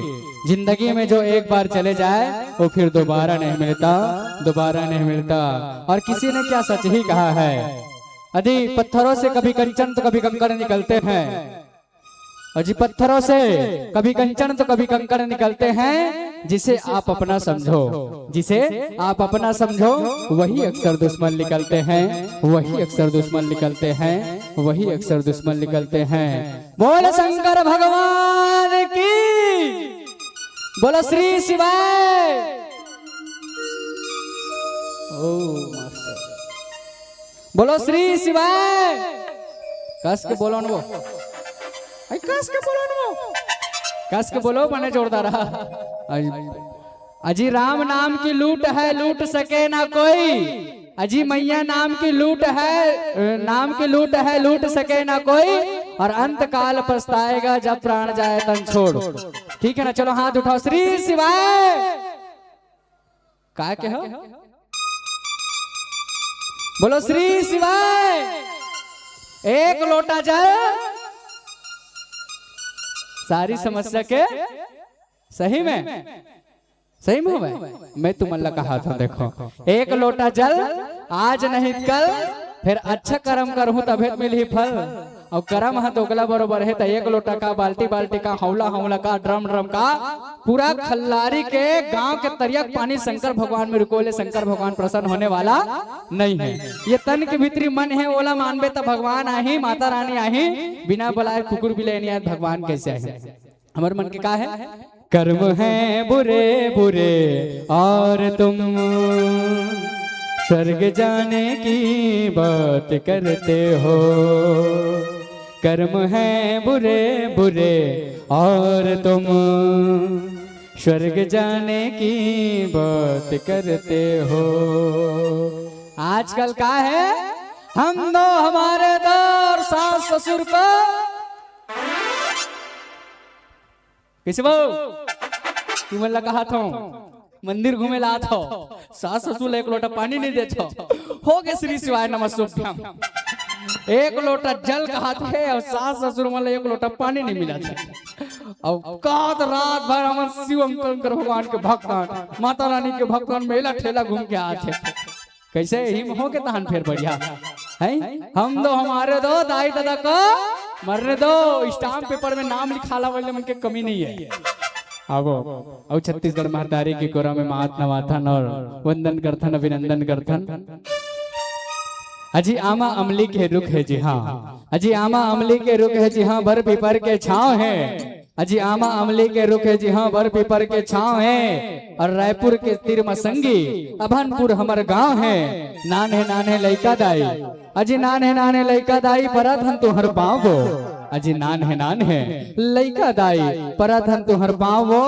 जिंदगी में जो एक बार चले जाए वो फिर दोबारा नहीं मिलता, दोबारा नहीं मिलता। और किसी ने क्या सच ही कहा है, यदि पत्थरों से कभी कंचन तो कभी कंकड़ निकलते हैं। और जी पत्थरों से कभी कंचन तो कभी कंकड़ निकलते हैं, जिसे आप अपना समझो, जिसे आप अपना समझो, वही अक्सर दुश्मन निकलते हैं, वही अक्सर दुश्मन निकलते हैं, वही अक्सर दुश्मन निकलते हैं। बोल शंकर भगवान की, बोलो श्री शिवाय। ओ मास्टर, बोलो श्री शिवाय। कस के बोलो न वो। अई, कस के बोलो न वो। कस के बोलो, बने जोरदार। अई, अजी राम नाम की लूट है, लूट सके ना कोई। अजी मैया नाम की लूट है, नाम की लूट है, लूट सके ना कोई। और अंत काल पछताएगा जब प्राण जाए तन छोड़। ठीक है ना, चलो हाथ उठाओ, श्री शिवाय। का के हो? बोलो श्री शिवाय। एक लोटा जल सारी समस्या के, सही में, सही में हो भाई? मैं तुमन ला कहा था, देखो, एक लोटा जल आज नहीं कल, फिर अच्छा कर्म करहूं तभे त मिलही फल। अउ करम ह दोगला बरोबर हे, त एक लोटा का, बाल्टी बाल्टी का, हौला हौला का, ड्रम ड्रम का, पूरा खल्लारी के गांव के तरिया के पानी शंकर भगवान में रुको ले, शंकर भगवान प्रसन्न होने वाला नहीं है। ये तन के भीतरी मन है, ओला मानबे त भगवान आही, माता रानी आही, बिना बुलाए कुकुर बिलाई नहीं आए, भगवान कैसे आही? हमर मन के का है? कर्म है बुरे बुरे और तुम स्वर्ग जाने की बात करते हो। कर्म है बुरे बुरे और तुम स्वर्ग जाने की बात करते हो। आजकल का है, हम दो हमारे दो और सास ससुर को कैसे बाबू? तुमन ला कहा था, मंदिर घूमे ला था, सास ससुर ला एक लोटा पानी नहीं देता। हो गए श्री शिवाय नमः शुभ्यम। एक लोटा जल कहा थे और सास ससुर मन ला एक लोटा पानी नहीं मिला था। और कात रात भर हमन शिवम शंकर भगवान के भक्तन, माता रानी के भक्तन, मेला ठेला घूम के आते। कैसे हिम हो के तहन फिर बढ़िया है। हम दो हमारे दो, दाई दादा को मरने दो, स्टाम्प पेपर में नाम लिखाला वाले मन के कमी नहीं है। अब अउ छत्तीसगढ़ महतारी के कोरा में मात नवाथन और वंदन करथन, अभिनंदन करथन। अजी आमा अमली के रुख है जी हाँ, अजी आमा अमली के रुख है जी हाँ, बर पीपर के छाव है। अजी आमा अमली के रुख हे, जिहां बर पीपर के छांव हे, अउ रायपुर के तीर म संगी अभनपुर हमर गांव हे। नान्हे नान्हे लइका दाई, अजी नान्हे नान्हे लइका दाई, परत हन तुंहर पांव वो। अजी नान्हे नान्हे लइका दाई, परत हन तुंहर पांव वो।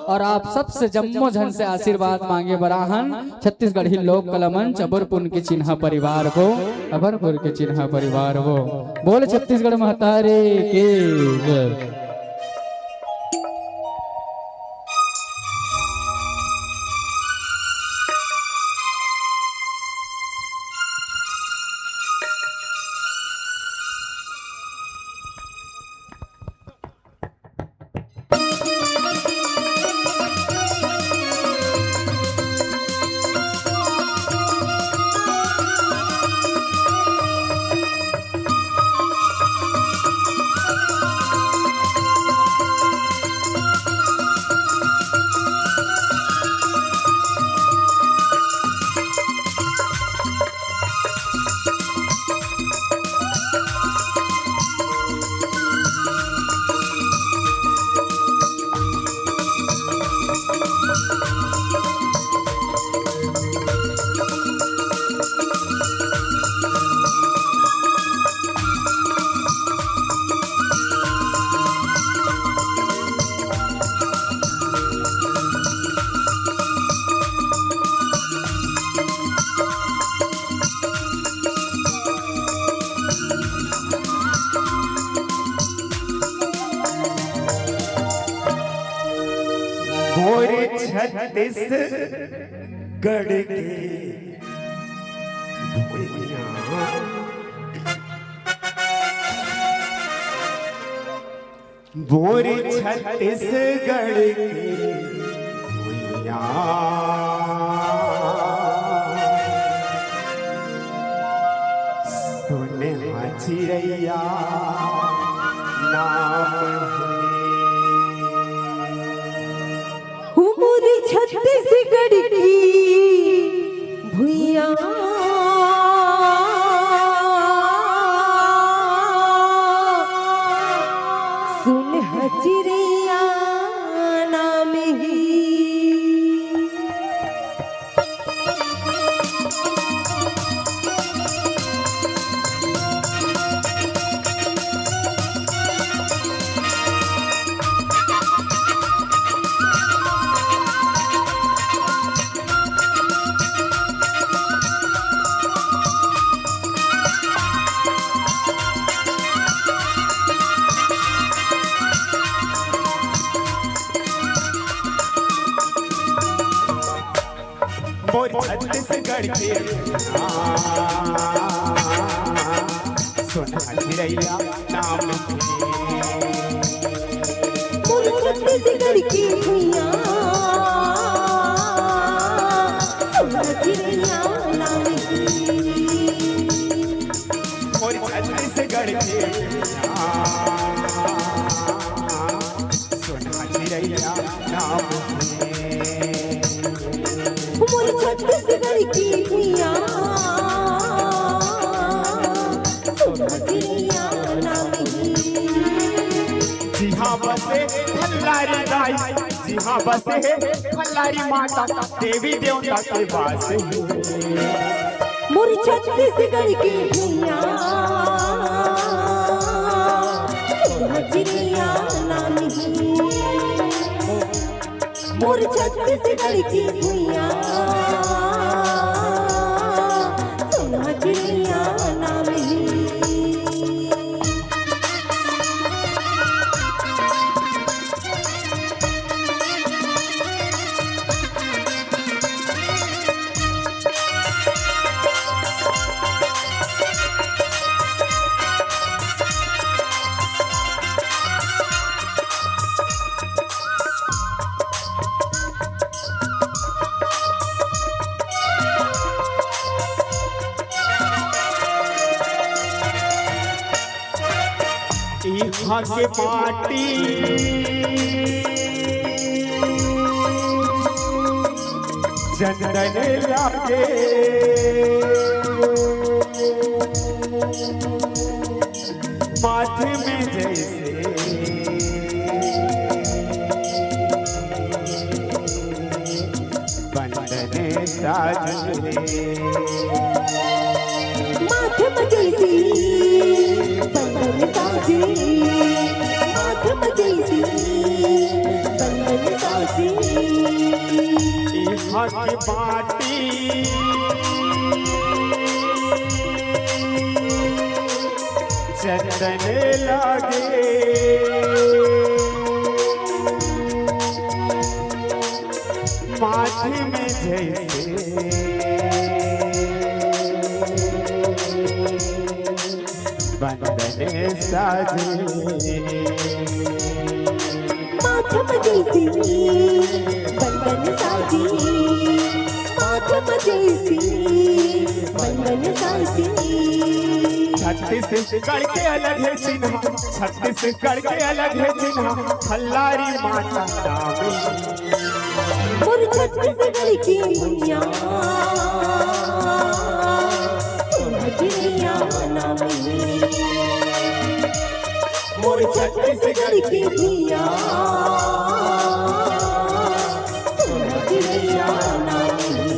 अउ आप सबसे जम्मो झन से आशीर्वाद मांगे बर आहन छत्तीसगढ़ी लोक कला मंच अबरपुर के चिन्हा परिवार वो, अबरपुर के चिन्हा परिवार वो। बोल छत्तीसगढ़ महतारी की जय। मोर छत्तीसगढ़ के भुइयां, मोर छत्तीसगढ़ के भुइयां, सोनहा चिरैया नाम हे। हो मोर छत्तीसगढ़ के भुइयां, सोनहा चिरैया नाम हे। मोर छत्तीसगढ़ के, आ, सोनहा चिरैया नाम हे। मोर छत्तीसगढ़ के भुइयां, सोनहा चिरैया नाम हे। मोर छत्तीसगढ़ के, आ, सोनहा चिरैया नाम हे। मोर छत्तीसगढ़ के भुइयां, सोनहा चिरैया नाम हे। जिहां बसे भल्लारी दाई, जिहां बसे हे भल्लारी माता, देवी देवता के वास हे। मोर छत्तीसगढ़ के भुइयां, सोनहा चिरैया नाम हे। मोर छत्तीसगढ़ के भुइयां, सोनहा चिरैया नाम हे। इहाँ के माटी चंदन लागे माथे में जैसे। साजे। माथे म जइसे बंधन साजे, माथे म जइसे बंधन साजे। इहाँ के माटी चंदन लागे, माथे में जइसे बंधन साजे। माथे म जइसे बंधन साजे, माथे म जइसे बंधन साजे। छत्तीसगढ़ के अलग हे चिन्हा, छत्तीसगढ़ के अलग हे चिन्हा, खल्लारी माता नाम। मोर छत्तीसगढ़ के भुइयां, सोनहा चिरैया नाम हे। मोर छत्तीसगढ़ के भुइयां, सोनहा चिरैया नाम हे।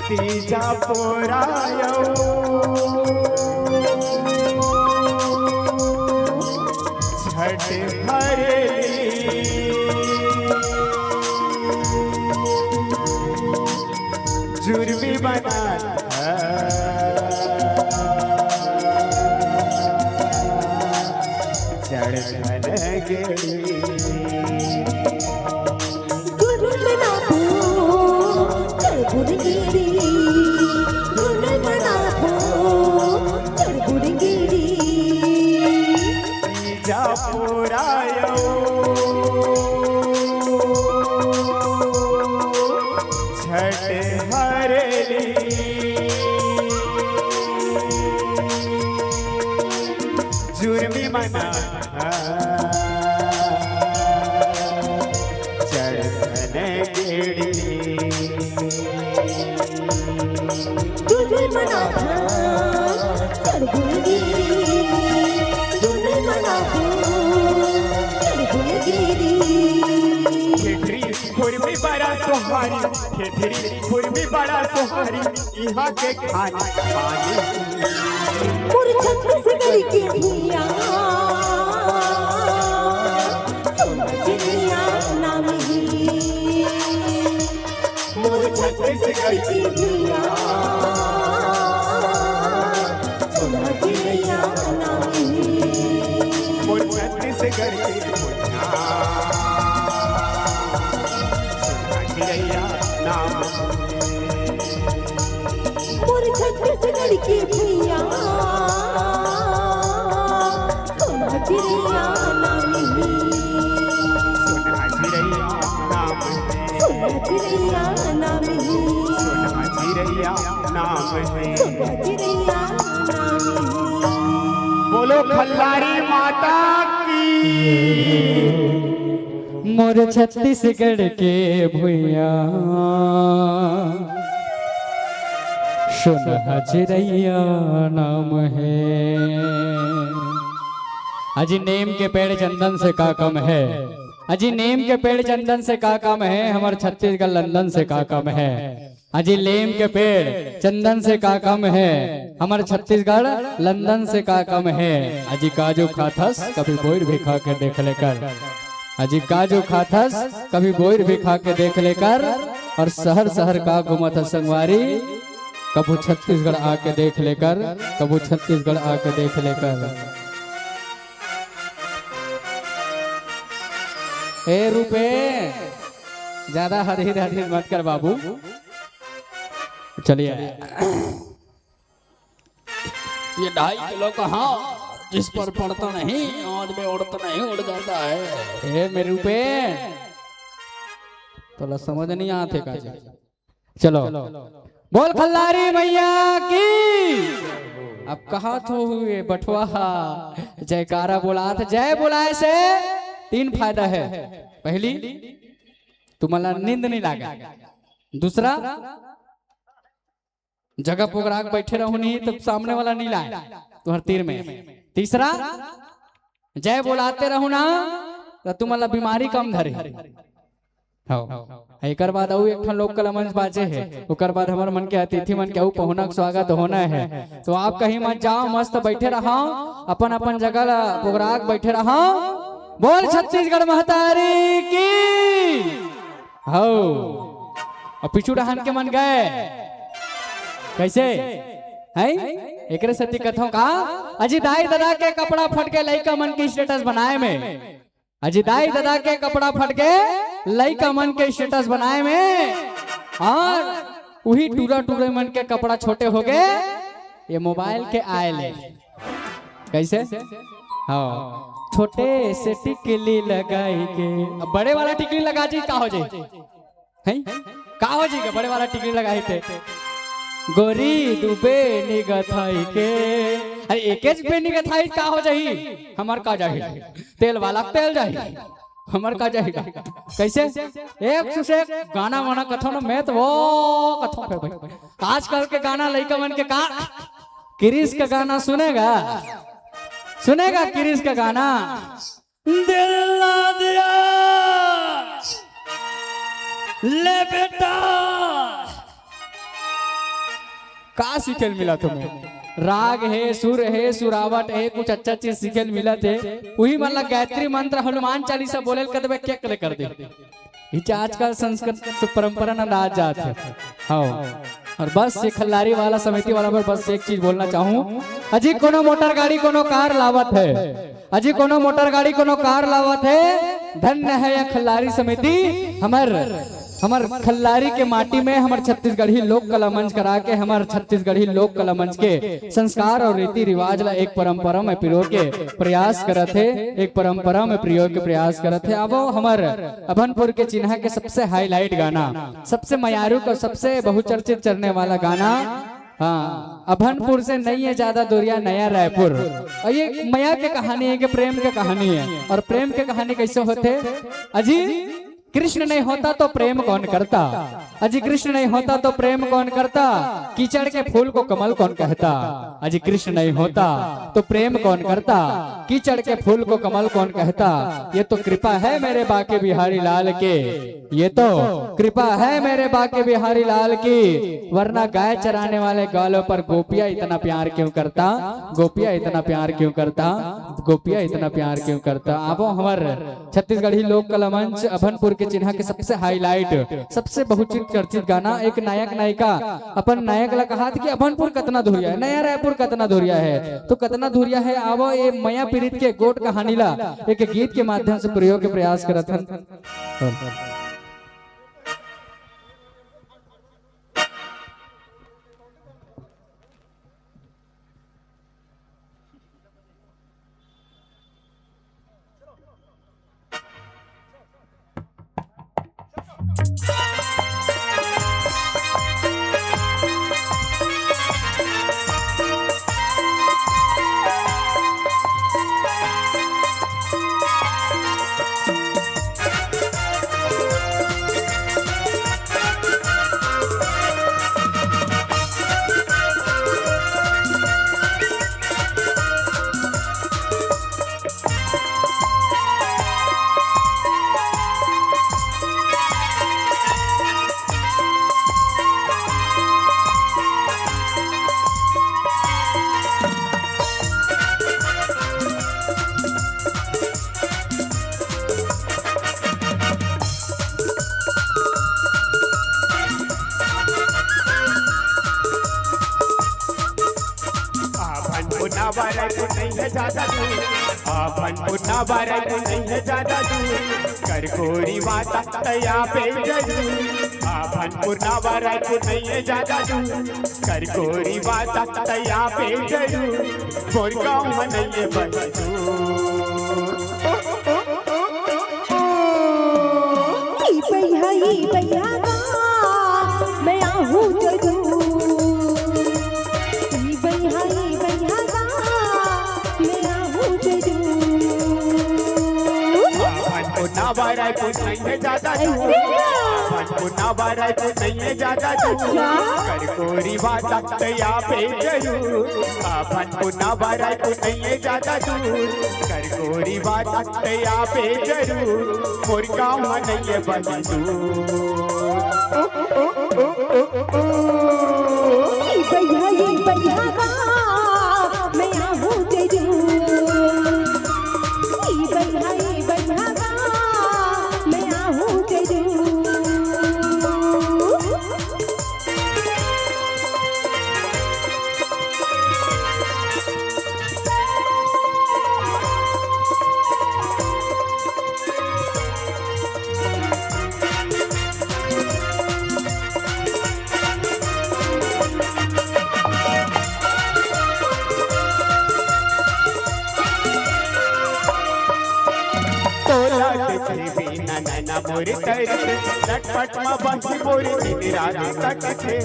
तीजा पोरायो छठ हरेली, जुर्मी बना चढ़न गेली। गुनगुनाबो चढ़ गुनगेरी, गुनगुनाबो चढ़ गुनगेरी। तीजा पोरायो छठ हरेली, जुर्मी मना चढ़न गेड़ी। दुल्हन मना चढ़ गुनगेरी, दुल्हन मना चढ़ गुनगेरी। ठेठरी खुरमी बड़ा सोहारी, ठेठरी खुरमी बड़ा सोहारी, इहाँ के खान पान। मोर छत्तीसगढ़ के भुइयां, सोनहा चिरैया नाम हे। मोर छत्तीसगढ़ के भुइयां, सोनहा चिरैया नाम हे। मोर छत्तीसगढ़ के भुइयां, सोनहा चिरैया नाम हे। मोर छत्तीसगढ़ के भुइयां, सोनहा चिरैया नाम हे। सोनहा चिरैया नाम हे। सोनहा चिरैया नाम हे। सोनहा चिरैया नाम हे। सोनहा चिरैया नाम हे। बोलो खल्लारी माता की। मोर छत्तीसगढ़ के भुइयां, सोनहा चिरैया नाम हे। अजी नीम के पेड़ चंदन से का कम हे, अजी नीम के पेड़ चंदन से का कम हे, हमर छत्तीसगढ़ लंदन से का कम हे। अजी नीम के पेड़ चंदन से का कम हे, हमर छत्तीसगढ़ लंदन से का कम हे। अजी काजू खाथस, कभी बोइर भी खा के देख ले कर। अजी काजू खाथस, कभी बोइर भी खा के देख ले कर। अउ शहर शहर का घूमत हस संगवारी, कभू छत्तीसगढ़ आके देख ले कर, कभू छत्तीसगढ़ आके देख ले कर। ए रूपे, ज्यादा हरहिर हरहिर मत कर बाबू। चलिए। ये ढाई किलो का हाथ, जिस पर पड़ता नहीं, आदमी उड़ता नहीं, उड़ जाता है। हे मेरे रूपे, तोला समझ नहीं आते का जी? चलो, बोल खल्लारी मैया की। अब कहा तो हुए बठवा, जयकारा बोलात, जय बोलाए से तीन फायदा है। पहली, तुम्हारा नींद नहीं लागे। दूसरा, जगह पोगरा के बैठे रहू नहीं, तब सामने वाला नहीं लाए तुम्हारे तीर में। तीसरा, जय बोलाते रहू ना, तो तुम्हारा बीमारी कम धरे। हाँ, एकर बाद अउ एक ठन लोक कला मंच बाचे हे, ओकर बाद हमर मन के अतिथि मन के अउ पहुना के स्वागत होना है। तो आप कहीं मत जाओ, मस्त बैठे रहो, अपन अपन जगह ला पोगरा के बैठे रहो। बोल छत्तीसगढ़ महतारी की। हौ। अब पीछू डहान के मन गए। कैसे? हैं? एकरे सेती कथों का, अजी दाई ददा के कपड़ा फट के लइका मन के स्टेटस बनाए में। अजी दाई ददा के कपड़ा फट के लइका मन के स्टेटस बनाए में। और उही टूरा टूरे मन के कपड़ा छोटे हो गए, ये मोबाइल के आए ले। कैसे? हाँ, छोटे से टिकली लगाई के। अब बड़े वाला टिकली लगा जी, का हो जाए? हैं? का हो जी के बड़े वाला टिकली लगाई थे? गोरी दुबे निगथाई के। अरे एकेच बे निगथाई का हो जाही? हमर का जाही? तेल वाला तेल जाही। हमर का जाही? कैसे? एक से एक गाना वाना कथो ना, मैं तो वो कथो फिर भाई। आजकल के गाना लइका मन के का? किरिस का गाना सुनेगा? सुनेगा किरिस का गाना? दिल ना दिया ले बेटा। का सीखे ल मिला तुम्हें? राग हे, सुर हे, सुरावट हे, कुछ अच्छा चीज सीखे ल मिलत हे। उही मन ला गायत्री मंत्र, हनुमान चालीसा बोले ल कह देबे, के करे कर दे। इचे आजकल संस्कृत परंपरा न राज जात हे। हाँ, और बस ये खल्लारी वाला समिति वाला पर बस एक चीज बोलना चाहूँ, अजी कोनो मोटर गाड़ी, कोनो कार लावत हे, अजी कोनो मोटर गाड़ी, कोनो कार लावत हे, धन्य है यह खल्लारी समिति। हमर, हमर खल्लारी के माटी में हमर छत्तीसगढ़ी लोक कला मंच करा के, हमर छत्तीसगढ़ी लोक कला मंच के संस्कार और रीति रिवाज ला एक परंपरा में पिरो के प्रयास करत हे, एक परंपरा में प्रयोग के प्रयास करत हे। अब हमर अभनपुर के चिन्हा के सबसे हाईलाइट गाना, सबसे मयारू का, सबसे बहुचर्चित चलने वाला गाना। हाँ, अभनपुर से नहीं है ज्यादा दूरिया, नया रायपुर। और ये मया के कहानी है कि प्रेम के कहानी है। और प्रेम के कहानी कैसे होते? अजी कृष्ण नहीं होता तो प्रेम कौन करता? अजी कृष्ण नहीं होता तो प्रेम कौन करता? कीचड़ के फूल को कमल कौन कहता? अजी कृष्ण नहीं होता तो प्रेम कौन करता? कीचड़ के फूल को कमल कौन कहता? ये तो कृपा है मेरे बाके बिहारी लाल के, ये तो कृपा है मेरे बाके बिहारी लाल की, वरना गाय चराने वाले ग्वालों पर गोपिया इतना प्यार क्यों करता? गोपिया इतना प्यार क्यों करता? गोपिया इतना प्यार क्यों करता? अब हमर छत्तीसगढ़ी लोक कला मंच अभनपुर के चिन्हा के सबसे हाईलाइट, सबसे बहुचित चर्चित गाना। एक नायक नायिका अपन नायक ला कहा कि अभनपुर कतना धुरिया है, नया रायपुर कतना धुरिया है, तो कतना धुरिया है। आवो ये मया पीरित के गोठ कहानी ला एक गीत के माध्यम से प्रयोग के प्रयास करत हन। रायपुर नहीं है ज्यादा दूर, अपन पुरना रायपुर नहीं है ज्यादा दूर, कर गोरी वादा तैया पे जरूर। अपन पुरना रायपुर नहीं है ज्यादा दूर, कर गोरी वादा तैया पे जरूर। मोर गाँव में नहीं है बड़ी दूर। ई बइहा, ई बइहा गा, मैं आहूँ जरूर। ई बइहा, ई बइहा गा, मैं आहूँ जरूर। अपन पुरना रायपुर नहीं है ज्यादा दूर। अरे वाह। अपन पुरना रायपुर नहीं है ज्यादा दूर। अच्छा। कर गोरी वादा तैया पे जरूर। अपन पुरना रायपुर नहीं है ज्यादा दूर। कर गोरी वादा तैया पे जरूर। मोर गाँव नहीं है बड़ी दूर। ई बइहा, ई बइहा गा, मैं आहूँ जरूर। ई बइहा, ई बइहा गा, मैं आहूँ जरूर। तोला देखे बिना नैना मोर तरसे, लटपट मा बही मोर दिन रात कटथे।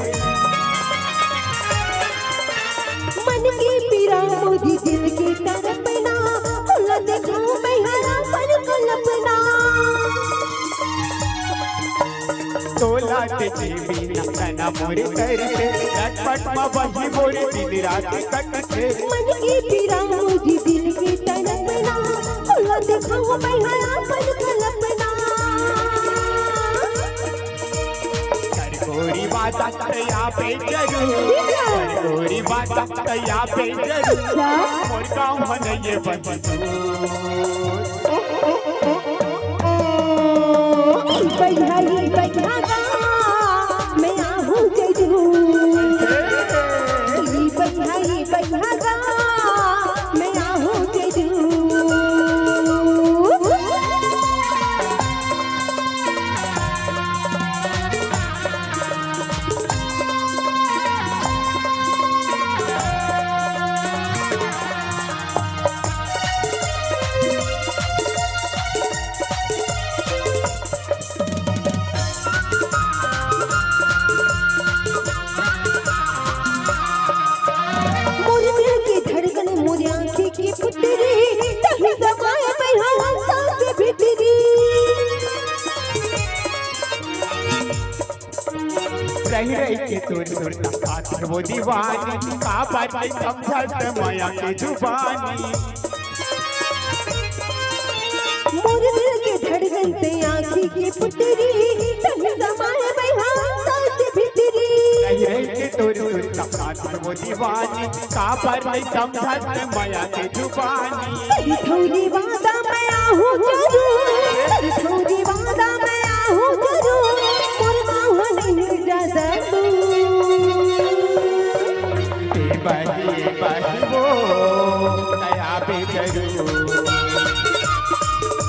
मन के पीरा मोरी दिल के तड़पना, तोला देखहूँ मैं हर पल कल्पना। तोला देखे बिना नैना मोर तरसे, लटपट मा बही मोर दिन रात कटथे। मन के पीरा मोरी दिल के तड़पना, तोला देखहूँ मैं हर पल कल्पना। कर गोरी वादा तैया पे जरूर, कर गोरी वादा तैया पे जरूर। अच्छा। मोर गाँव में नहीं है बड़ी दूर। ई बइहा, ई बइहा गा, मैं आहूँ जरूर। ई बइहा, ई बइहा गा, मैं आहूँ जरूर। मोर दिल के धड़कन, मोर आँखी के पुतरी, तही दबाए मैं हवा सांस भीतरी। रहि रहि के तोर सुरता खातिर वो दीवानी, काबर नहीं समझत मया के जुबानी। मोर दिल के धड़कन ते आँखी के पुतरी, तही समाए मैं हवा सांस भीतरी। रहि रहि के तोर सुरता खातिर वो दीवानी, काबर नहीं समझत मया के जुबानी। कर थोड़ी वादा मैं आहूँ जरूर, कर थोड़ी वादा मैं आहूँ जरूर, मोर गाँव नहीं ज्यादा दूर। ए बही, ए बही वो, तैया पे जरूर।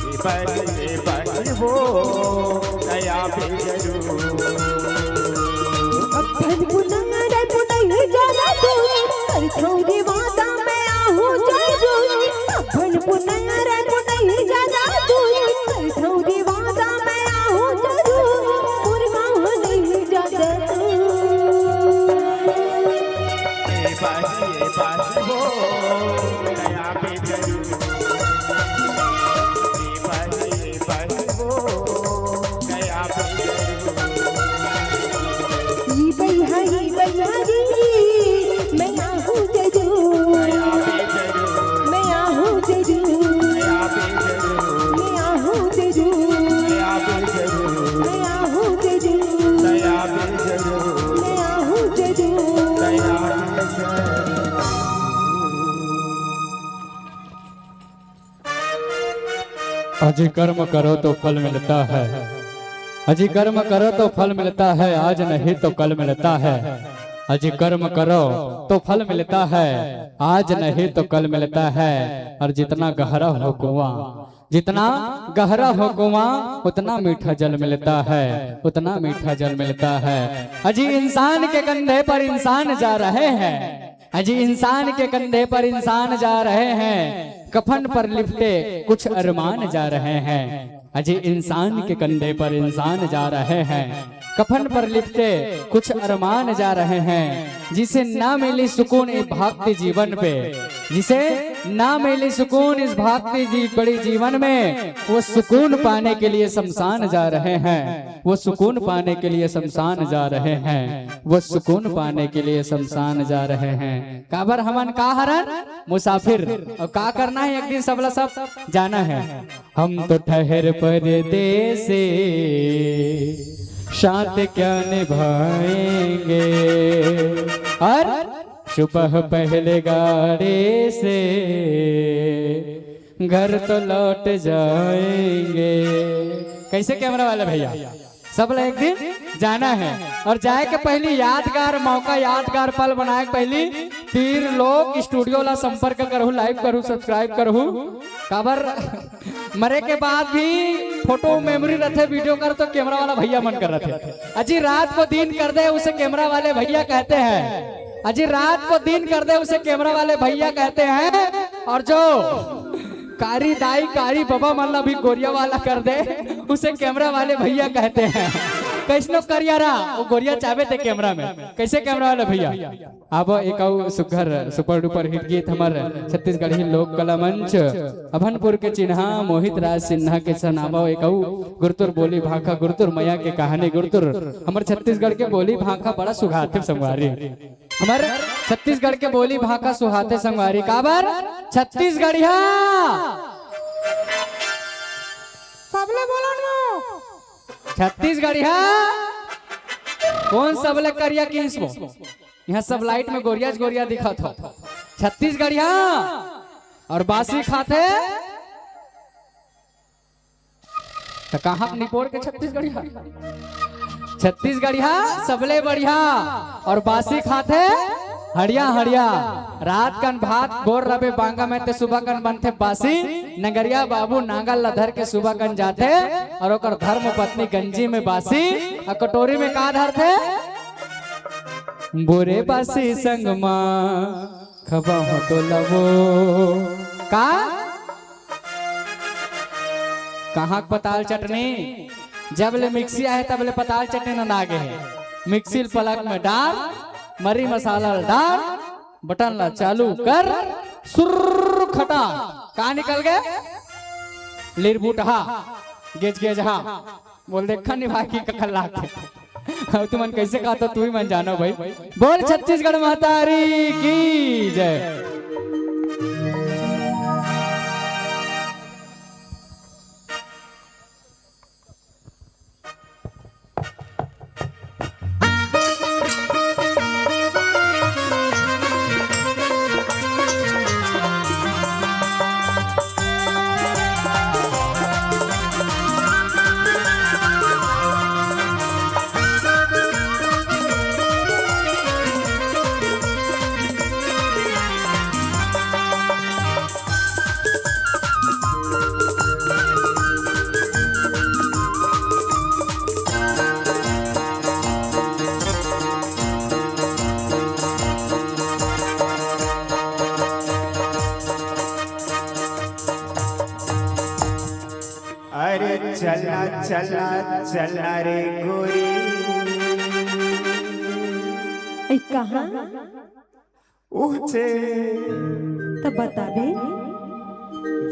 ए बही, ए बही वो, तैया पे जरूर। अपन पुरना रायपुर नहीं ज्यादा दूर, कर थोड़ी वादा मैं आहूँ जरूर। अपन पुरना रायपुर नहीं ज्यादा दूर, कर थोड़ी वादा मैं आहूँ जरूर। मोर गाँव नहीं ज्यादा दूर। ए बही, ए बही वो, तैया पे जरूर। ए बही, ए बही वो, तैया पे जरूर। ई बइहा, ई बइहा रे, मैं आहूँ जरूर। मैं आहूँ जरूर। मैं आहूँ जरूर। मैं आहूँ जरूर। मैं आहूँ जरूर। अजी कर्म करो तो फल मिलता है, अजी कर्म करो तो फल मिलता है, आज नहीं तो कल मिलता है। अजी कर्म करो तो फल मिलता है, आज नहीं तो कल मिलता है, और जितना गहरा हो कुआं, जितना गहरा हो कुआं, उतना मीठा जल मिलता है, उतना मीठा जल मिलता है। अजी, इंसान के कंधे पर इंसान जा रहे हैं, अजी, इंसान के कंधे पर इंसान जा रहे हैं, कफन पर लिपटे कुछ अरमान जा रहे हैं। अजी, इंसान के कंधे पर इंसान जा रहे हैं, कफन पर लिपटे कुछ अरमान जा रहे हैं। जिसे ना मिली सुकून इस भागते जीवन पे, जिसे ना मिली सुकून इस भागते जी, बड़े जीवन में, वो सुकून पाने के लिए शमशान जा रहे हैं, वो सुकून पाने के लिए शमशान जा रहे हैं, वो सुकून पाने के लिए शमशान जा रहे हैं। काबर हमन का हरन? मुसाफिर। और का करना है, एक दिन सबला सब जाना है। हम तो ठहर परदेसी, साथ क्या निभाएंगे, और सुबह पहले गाड़ी से घर तो लौट जाएंगे। कैसे कैमरा वाले भैया? सबला एक दिन जाना है, और जाए के पहली यादगार मौका, यादगार पल बनाए के पहली तीर लोग स्टूडियो ला संपर्क करहू, लाइव करहू, सब्सक्राइब करहू। काबर मरे के बाद भी फोटो मेमोरी रथे, वीडियो कर तो कैमरा वाला भैया मन कर रथे। अजी, रात को दिन कर दे उसे कैमरा वाले भैया कहते हैं। अजी, रात को दिन कर दे उसे कैमरा वाले भैया कहते हैं। और जो कारी दाई, कारी बाबा मन ला भी गोरिया वाला कर दे, उसे कैमरा वाले भैया कहते हैं। कैसनो करिया रहा, वो गोरिया चाहबे ते कैमरा में। कैसे कैमरा वाले भैया? अब एक अउ सुघर सुपर डुपर हिट गीत हमर छत्तीसगढ़ी लोक कला मंच अभनपुर के चिन्हा मोहित राज सिन्हा के सनावो एक अउ गुरतुर बोली भाखा गुरतुर मया के कहानी गुरतुर। हमर छत्तीसगढ़ के बोली भाखा बड़ा सुघार थे संगवारी। हमर छत्तीसगढ़ के बोली भाखा सुहाथे संगवारी। काबर? छत्तीसगढ़िया। सबले बोलन वो। छत्तीसगढ़िया। कौन सबले करिया किहिस वो? यहाँ सब लाइट में गोरिया च गोरिया दिखत हो। छत्तीसगढ़िया। और बासी खाथे। त कहाँ निपोर के छत्तीसगढ़िया? छत्तीसगढ़िया सबले बढ़िया। और बासी खाथे हड़िया हड़िया। रात कन भात बोर रबे बांगा में ते सुबह कन बनथे बासी। नगरिया बाबू नांगल ला धर के सुबह कन जाथे और ओकर धर्म पत्नी गंजी में बासी। और कटोरी में का धरथे? बोरे बासी संग मा खबा हो तो लबो। का? कहाँ के पताल चटनी? जब ले मिक्सी आहे तब ले पताल चटनी नंदा गे हे। मिक्सी ल पलक में डार, मरी मसाला ल डार, बटन ला चालू कर, सुर्र खटा। का निकल गे? लिरबुटहा, गेजगेजहा। बोल देखा नहीं भाई की कखल लाग। अब तुमन कैसे कहा तो तू ही मन जानो भाई। बोल छत्तीसगढ़ महतारी की जय। अरे चलना चलना चलना रे गोरी। ए, कहाँ? उहचे। त बताबे।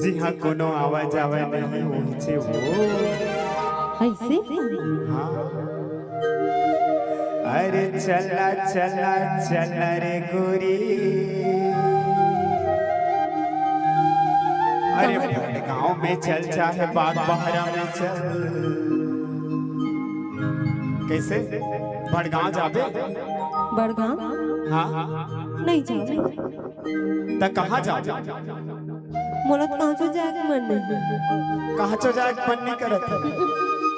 जिहाँ कोनो आवा जावा नहीं, उहचे वो। ऐसे? हाँ। अरे चला चला चला रे गोरी। अरे भटगांव में चल चाहे बाग बहरा में चल। कैसे? भटगांव जाबे? बड़गांव? हाँ। नहीं जाबे। त कहाँ जाबे? मोला तो कहाँ जाए के मन नहीं। कहाँ जाए के मन नहीं करत हे।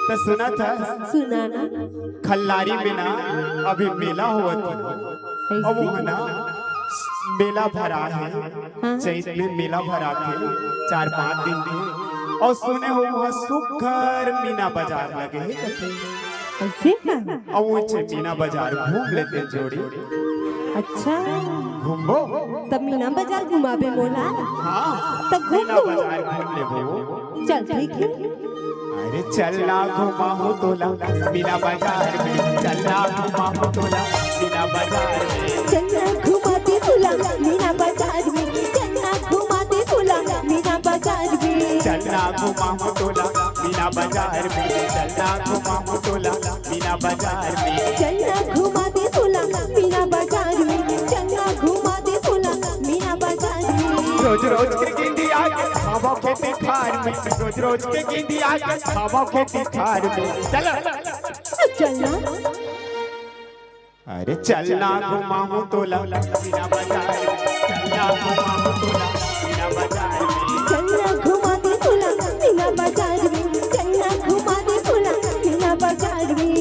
त सुना था? सुना ना। खल्लारी में ना अभी मेला होवत हे। अब वो है ना मेला भरा हे। हाँ। चैत में मेला भराथे, चार पांच दिन के। अउ सुने हों, वहाँ सुग्घर मीना बाजार लगे हे कथे। अइसे का? अउ उहें मीना बाजार घूम लेतेन जोड़ी। अच्छा। घूमबो? त मीना बाजार घुमाबे मोला? हाँ। त घूम मीना लूँ। बाजार घूम लेबो। चल, ठीक हे। अरे चल ना घुमाहूँ तोला मीना बाजार में, चल ना घुमाहूँ तोला मीना बाजार में। चल ना घुमा दे तोला मीना बाजार में, चल ना घुमा दे तोला मीना बाजार में। चल ना घुमाहूँ तोला मीना बाजार में, चल ना घुमाहूँ तोला मीना बाजार में। चल ना घुमा दे तोला मीना बाजार में, चल ना घुमा दे तोला मीना बाजार में। रोज रोज के गिंदी आके खाबो खेती खार में, रोज रोज के गिंदी आके खाबो खेती खार में। चल। चल ना। अरे चल ना घुमाहूँ तोला मीना बाजार में, चल ना घुमाहूँ तोला मीना बाजार में। चल ना घुमा दे तोला मीना बाजार में, चल ना घुमा दे तोला मीना बाजार में।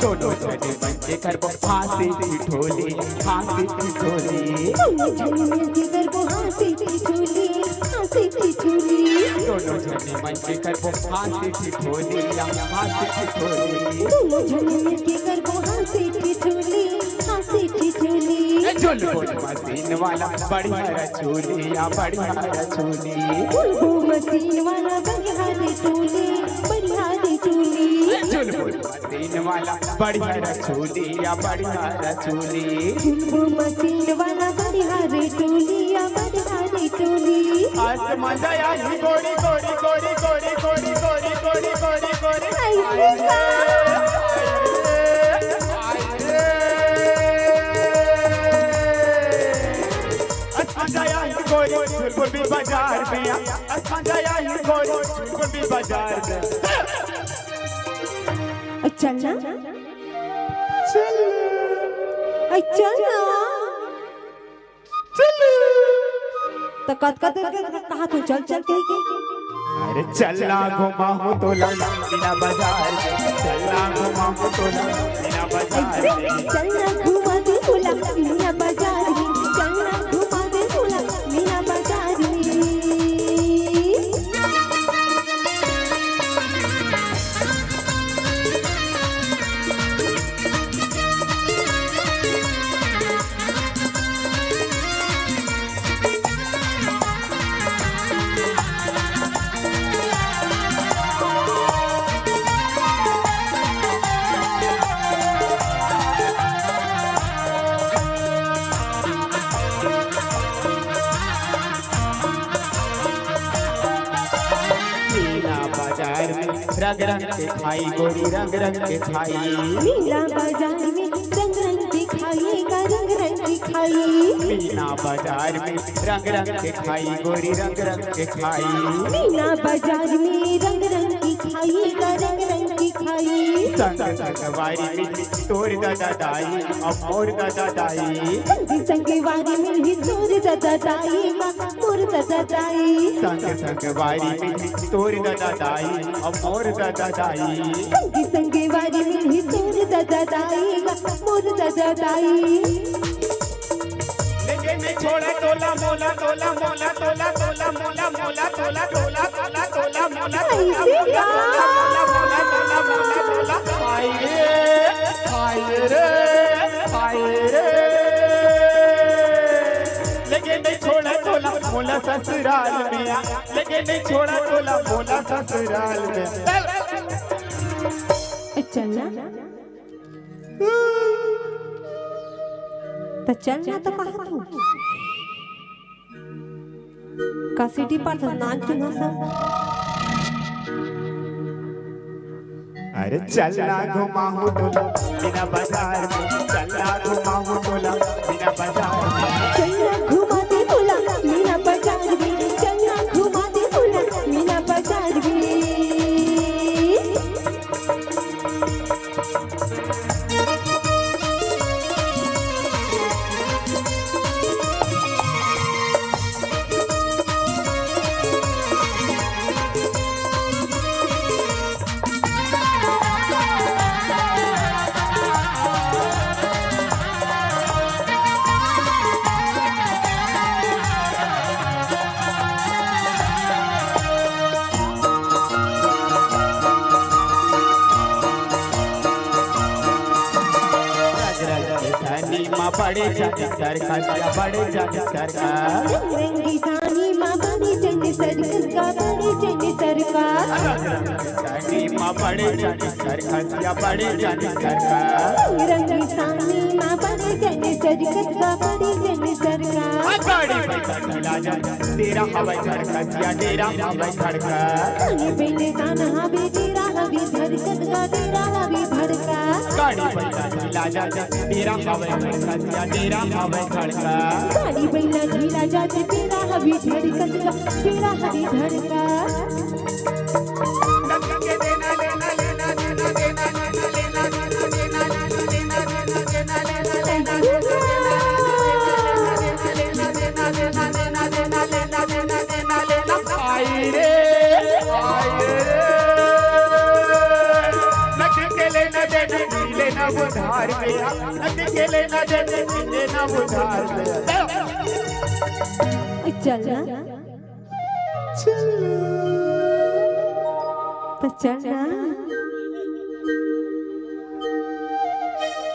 दोनों झने मन के करबो हाँसी ठिठोली, हाँसी ठिठोली। दोनों झने मन के करबो हाँसी ठिठोली, हाँसी ठिठोली। दोनों झने मन के करबो हाँसी ठिठोली, या हाँसी ठिठोली। दोनों झने मन के करबो हाँसी ठिठोली, हाँसी ठिठोली। ए, झुलबो मशीन वाला बढ़िया रे चोली, या बढ़िया रे चोली। झुलबो मशीन वाला बढ़िया रे चोली, बढ़िया रे चोली। झुलबो मशीन वाला बढ़िया रे चोली, या बढ़िया रे चोली। झुलबो मशीन वाला बढ़िया रे चोली, या बढ़िया रे चोली। आज मजा आई गोरी, गोरी, गोरी। आई रे। आज मजा आई गोरी, चुलबुल भी बाजार में। आज मजा आई गोरी, चुलबुल भी बाजार में। चल ना। चल। चल ना। चल। त कतका देर के कहा तू चल, चल कहि के? अरे चल ना घुमाहूँ तोला मीना बाजार में, चल ना घुमाहूँ तोला मीना बाजार में। चल ना घुमा दे तोला मीना बाजार में, चल ना घुमा दे तोला मीना बाजार में। मीना बाजार में रंग रंग के खाई गोरी, रंग रंग के खाई। मीना बाजार में रंग रंग के खाई का, रंग रंग के खाई। मीना बाजार में रंग रंग के खाई गोरी, रंग रंग के खाई। मीना बाजार में रंग रंग के खाई का, रंग रंग के खाई। संग संग वारी में तोर दादा दाई, अउ मोर दादा दाई। संग संग वारी में ही तोर दादा दाई, मा मोर दादा दाई। संग संग वारी में तोर दादा दाई, अउ मोर दादा दाई। संग संग वारी में ही तोर दादा दाई, मा मोर दादा दाई। लेके नहीं छोड़ा तोला मोला, तोला मोला, तोला तोला मोला, मोला तोला, तोला तोला तोला मोला, तोला मोला, तोला मोला, तोला मोला, तोला। हाय रे, हाय रे, हाय रे। लेके नहीं छोड़ा तोला मोला ससुराल में, लेके नहीं छोड़ा तोला मोला ससुराल में। चल। ए, चल ना। त चल ना, त कहा तू? का सीटी पर त नाच चुना सब। अरे चल ना घुमाहूँ तोला मीना बाजार में, चल ना घुमाहूँ तोला मीना बाजार में। चल बड़े जन सरकस या बड़े जन सरकस। रंग रंगी सानी मा बड़े जन सरकस का, बड़े जन सरकस। रंग रंगी सानी मा बड़े जन सरकस या बड़े जन सरकस। रंग रंगी सानी मा बड़े जन सरकस का, बड़े जन सरकस। गाड़ी बैठा ढीला जन, तेरा हवाई धड़कस या तेरा हवाई धड़कस। गाड़ी बैठा साना हवे तेरा हवे धड़कस का, तेरा हवे धड़कस। गाड़ी बैठा ढीला जन, तेरा हवे धड़कस या तेरा हवे धड़कस। गाड़ी बैला ढीला जात, तेरा हवे धड़कस का, तेरा हवे धड़कस। आई रे, आई रे। नक के लेना देना, लेना उधार में। नक के लेना देना, लेना उधार में। चल ना। चल। तो चल ना।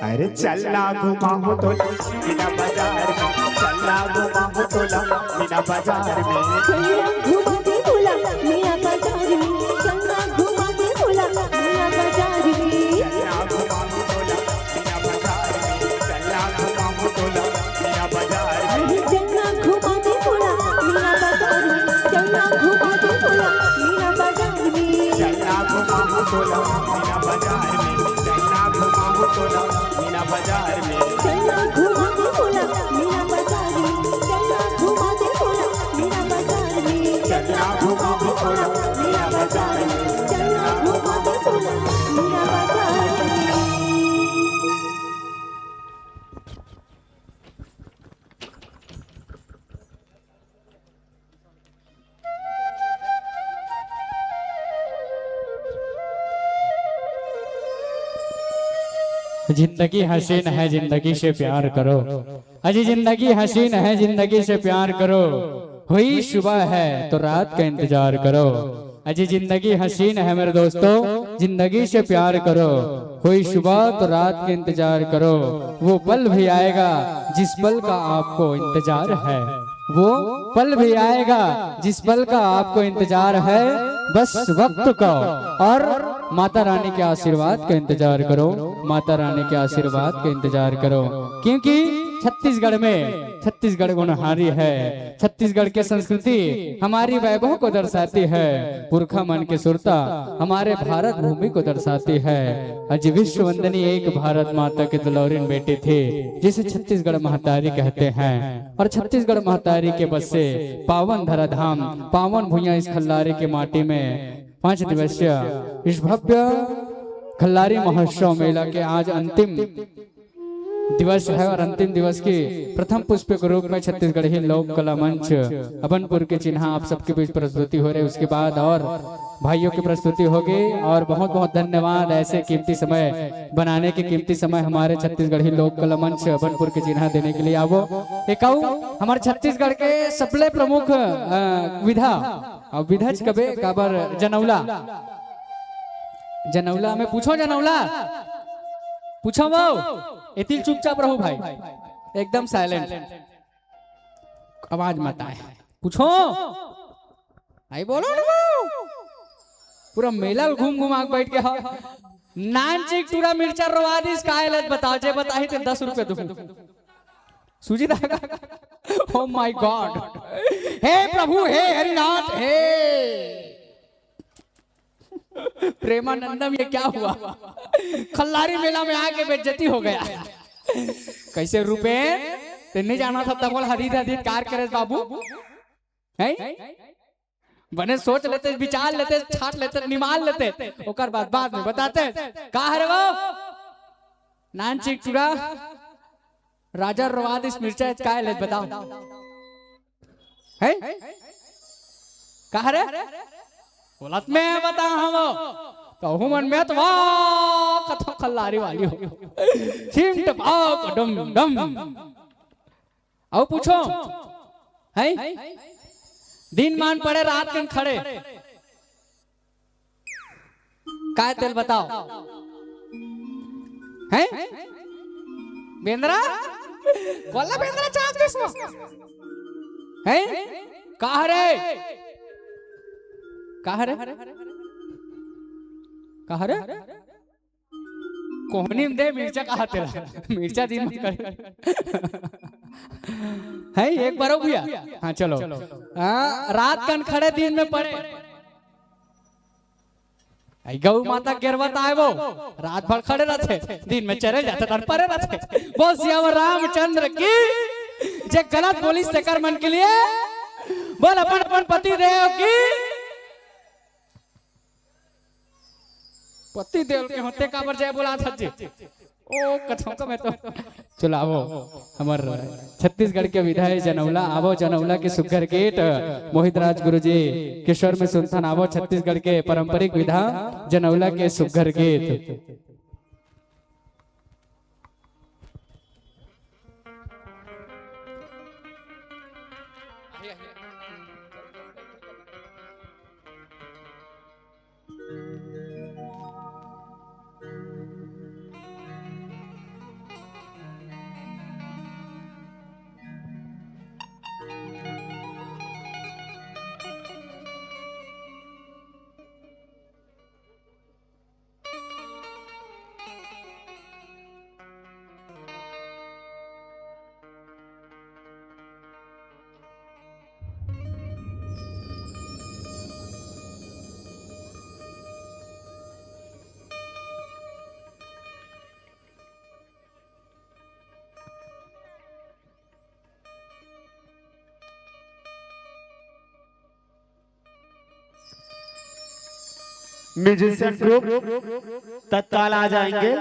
अरे चलना घुमाहूँ तोला मीना बाजार में, चलना घुमाहूँ तोला मीना बाजार में। चलना घुमा दे तोला मीना बाजार में, चलना घुमा दे तोला मीना बाजार में। चलना घुमाहूँ तोला मीना बाजार में, चलना घुमाहूँ तोला मीना बाजार में। अरे चलना घुमा दे तोला मीना बाजार में, चलना घुमा दे तोला मीना बाजार में। चलना घुमाहूँ तोला मीना बाजार में, चलना घुमाहूँ तोला मीना बाजार में। चलना घुमा दे तोला मीना बाजार में, चलना घुमा दे तोला मीना बाजार में। चलना घुमाहूँ तोला मीना बाजार में, चलना घुमा दे तोला मीना बाजार में। जिंदगी हसीन है, जिंदगी से प्यार करो। अजी, जिंदगी हसीन है, जिंदगी से प्यार करो। हुई सुबह है तो रात का इंतजार करो। अजी, जिंदगी हसीन है मेरे दोस्तों, जिंदगी से प्यार करो। हुई सुबह तो रात का इंतजार करो। वो पल भी आएगा जिस पल का आपको इंतजार है। वो पल भी आएगा जिस पल का आपको इंतजार है, बस वक्त का और माता रानी के आशीर्वाद का इंतजार करो। माता रानी के आशीर्वाद का इंतजार करो, क्योंकि छत्तीसगढ़ में, छत्तीसगढ़ गुणहारी है। छत्तीसगढ़ की संस्कृति हमारी वैभव को दर्शाती है, पुरखा मन की सुरता हमारे भारत भूमि को दर्शाती है। अजी, विश्व वंदनी एक भारत माता के दुलौरिन बेटी थी, जिसे छत्तीसगढ़ महतारी कहते हैं। और छत्तीसगढ़ महतारी के बसे पावन धराधाम, पावन भुइयां इस खल्लारी के माटी में पांच दिवसीय इस भव्य खल्लारी महोत्सव मेला के आज अंतिम दिवस है और अंतिम दिवस की प्रथम पुष्प के रूप में छत्तीसगढ़ी लोक कला मंच अबनपुर के चिन्हा आप सबके बीच प्रस्तुति हो रही। उसके बाद और भाइयों की प्रस्तुति होगी। और बहुत बहुत धन्यवाद ऐसे कीमती समय बनाने के, कीमती समय हमारे छत्तीसगढ़ी लोक कला मंच अबनपुर के चिन्हा देने के लिए। आवो, एकाऊ हमारे छत्तीसगढ़ के सबले प्रमुख, अ, विधा, अ, विधा च कबे काबर, जनौला, जनौला में पूछो, जनौला पूछो वो। एतिल चुपचाप रहो भाई, एकदम साइलेंट, आवाज मत आए। पूछो, आई बोलो ना वो। पूरा मेला ल घूम घुमा के बैठ के हा। नान चिक टूरा मिर्चा रोवा दिस, काय लत बताओ, जे बताही ते दस रुपये दूँ। सूजी दागा। Oh my God, हे प्रभु, हे हरिनाथ, हे प्रेमानंदम, ये क्या हुआ? खल्लारी मेला में आके बेइज्जती हो गया। कैसे रूपेन, ते नहीं जाना था तबल हदीद हदीद कार करे बाबू, हैं? बने सोच लेते, विचार लेते, छाट लेते, निमाल लेते, ओकर बाद, बाद में बताते। का हरे वो? नान चिक टूरा, राजा रवाद इस मिर्चा काय ले बताओ। हैं? का हरे? बोलत में बता हम। कहूँ मन में तो वाह, कथो खल्लारी वाली हो। छिम टपाक डम डम। अउ पूछो, हैं? दिन मान पड़े, रात कन खड़े। काय तेल बताओ? हैं? बेंदरा? कोला बेंदरा चाप दिस वो। हैं? का हरे? का हरे? का हरे? कोहनी में दे मिर्चा कहा तेला। मिर्चा दिन में करे। है एक बार हो गया। हाँ, चलो। हाँ, रात कन खड़े दिन में परे। आई गौ माता गेरवत आए वो, रात भर खड़े रहते, दिन में चरे जाते, तन परे रहते। बोल सियावर रामचंद्र की। जे गलत बोली सेकर मन के लिए, बोल अपन अपन पति देव की। पति देव के होते काबर जय बोला था जी। ओ, कथों का मैं तो। चलो, आवो, हमर छत्तीसगढ़ के विधायक जनौला, आवो जनौला के सुग्घर गीत, मोहित राज गुरु जी, किशोर में सुनथन, आवो छत्तीसगढ़ के पारंपरिक विधा, जनौला के सुग्घर गीत। म्यूजिशियन ग्रुप तत्काल आ जाएंगे।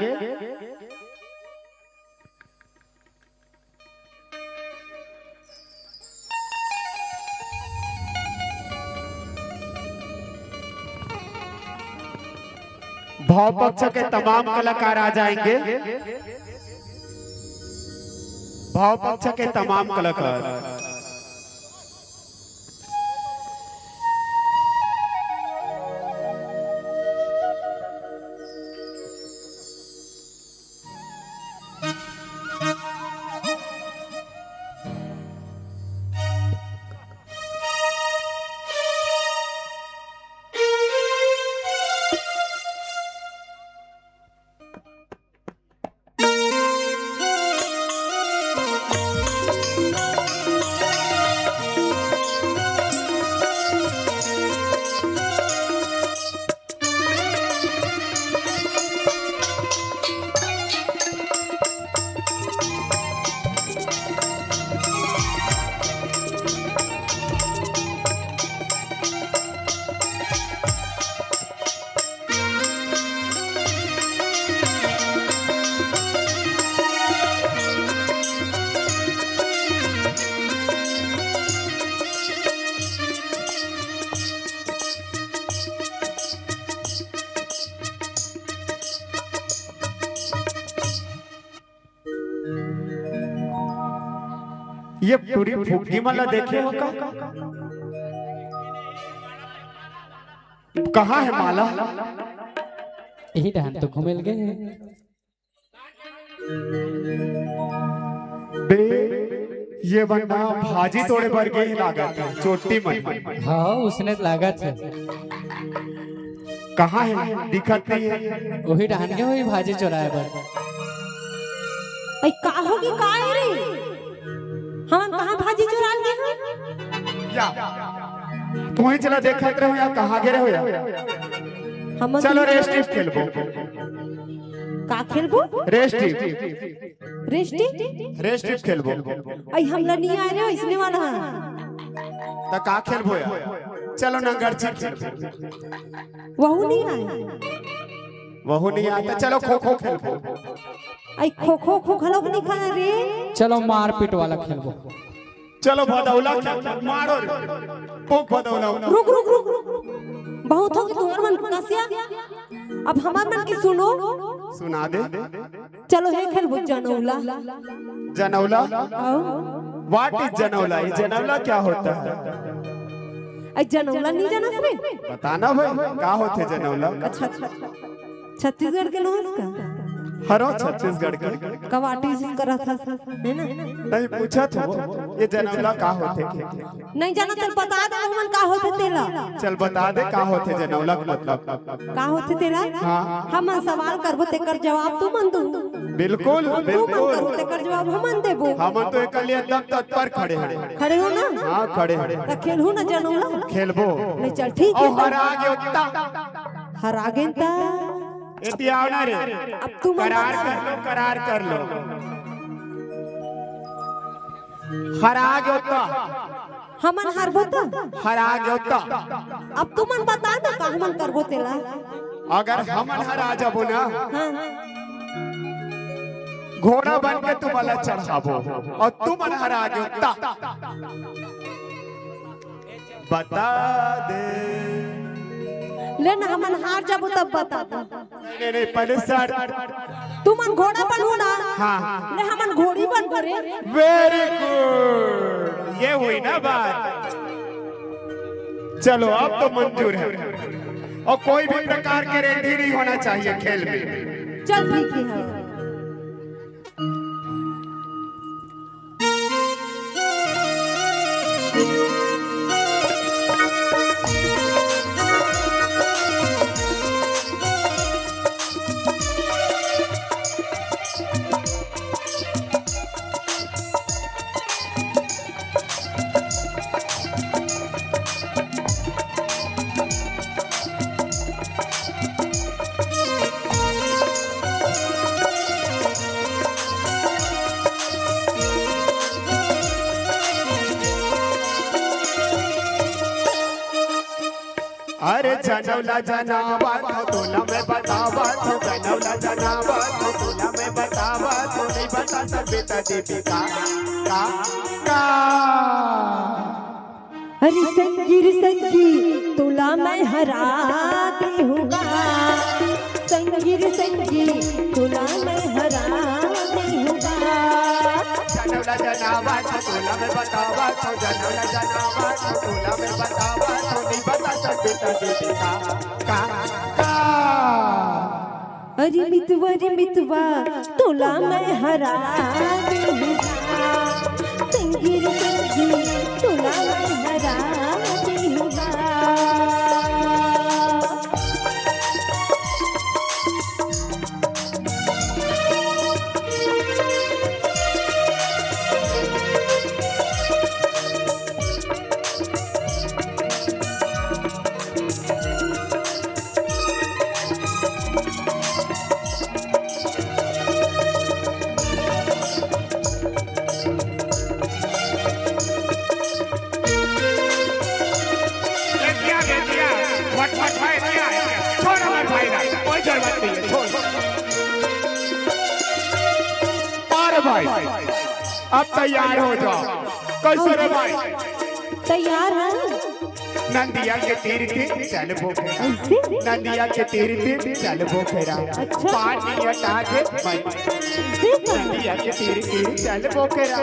भाव पक्ष के तमाम कलाकार आ जाएंगे। भाव पक्ष के तमाम कलाकार। ये टूरी फुग्गी मन ला देखे हो का? कहाँ है माला? यही डहन तो घूमे लगे। बे, ये बंदा भाजी तोड़े बर गे हे लागत हे, चोटी मन। हाँ, उसने लागत हे। कहाँ हे? दिखत नहीं हे। वही डहन गे होही भाजी चोराए बर। अई, का होगे, का हे रे? हमन कहाँ भाजी चोरान गे हन? या, तुही चला देखत रहो या कहाँ गे रहो या? हमन चलो, रेस्टिप खेलबो। का खेलबो? रेस्टिप। रेस्टिप? रेस्टिप खेलबो। अई, हमला नहीं आए रे, इसने वाला। त का खेलबो या? चलो, नंगर चिप खेलबो। वहू नहीं आए। वहू नहीं आए, त चलो, खो खो खेलबो। अई, खो खो, खो खो लोग नहीं खाना रे। चलो, मारपीट वाला खेलबो। चलो, भदौला खेलबो, मारो रे। खूब भदौला। रुक, रुक, रुक, रुक। बहुत होगे तुमर मन कसिया। अब हमर मन की सुनो। सुना दे। चलो, हे खेलबो जनौला। जनौला? आओ। What is जनौला? ये जनौला क्या होता है? अई, जनौला नहीं जानस रे? बताना भाई, का होथे जनौला? अच्छा, अच्छा। छत्तीसगढ़ के लोग का? हरो छत्तीसगढ़ के। कवाटी जिस करत हस, है ना? नहीं, पूछत हो, ये जनौला का होथे? नहीं जाना तो बता दे हमन का होथे तेला। चल बता दे का होथे जनौला के मतलब। का होथे तेला? हाँ। हमन सवाल करबो तेकर जवाब तुमन दू। बिल्कुल, तुमन बिल्कुल। करबो तेकर जवाब हमन देबो। हमन तो एकर लिए एकदम तत्पर खड़े हैं। खड़े हो ना? हाँ, खड़े हैं। त खेलहू ना जनौला? खेलबो। ले चल, ठीक है। हरा गे त। हरा गे त। एती आव ना रे। अब तुमन करार बता। कर लो, करार कर लो। हरा गे त। हमन हारबो त? हरा गे त। अब तुमन बता ना का हमन करबो तेला। अगर हमन हरा जाबो ना, हाँ। घोड़ा बन के तुमन ला चढ़ाबो अउ तुमन हरा गे त। बता दे। ले ना, हमन हार जाबो तब बता दे। नहीं, नहीं, नहीं, पहले शर्त। तुमन घोड़ा बनहू ना? हाँ। ले हमन घोड़ी बनबो रे। Very good, ये हुई ना बात। चलो, अब तो मंजूर है। और कोई भी प्रकार के रेंडी नहीं होना चाहिए खेल में। चल ठीक है। अरे जनौला जनावत हँव, तोला मैं बतावत हँव, जनौला जनावत हँव, तोला मैं बतावत हँव, नहीं बता सकबे त देबे का, का, का? अरे संगी रे संगी, तोला मैं हरा देहूँ गा। संगी रे संगी, तोला मैं हरा देहूँ गा। जनौला जनावत हँव, तोला मैं बतावत हँव, जनौला जनावत हँव, तोला मैं बतावत हँव, नहीं बता सकबे त देबे का, का, का? अरे मितवा रे मितवा, तोला मैं हरा देहूँ गा। संगी रे संगी, तोला मैं हरा देहूँ गा। ए, दिया रे, दिया। मत, मत भाई, दिया, दिया। छोड़ हमारे भाई ला, कोई जरूरत नहीं है, छोड़। अरे भाई, अब तैयार हो जाओ। कैसे रे भाई? तैयार है। नदिया के तीर तीर चलबो फेरा। ऐसे? नदिया के तीर तीर चलबो फेरा। अच्छा। पानी अटा के मर। ऐसे का? नदिया के तीर तीर चलबो फेरा।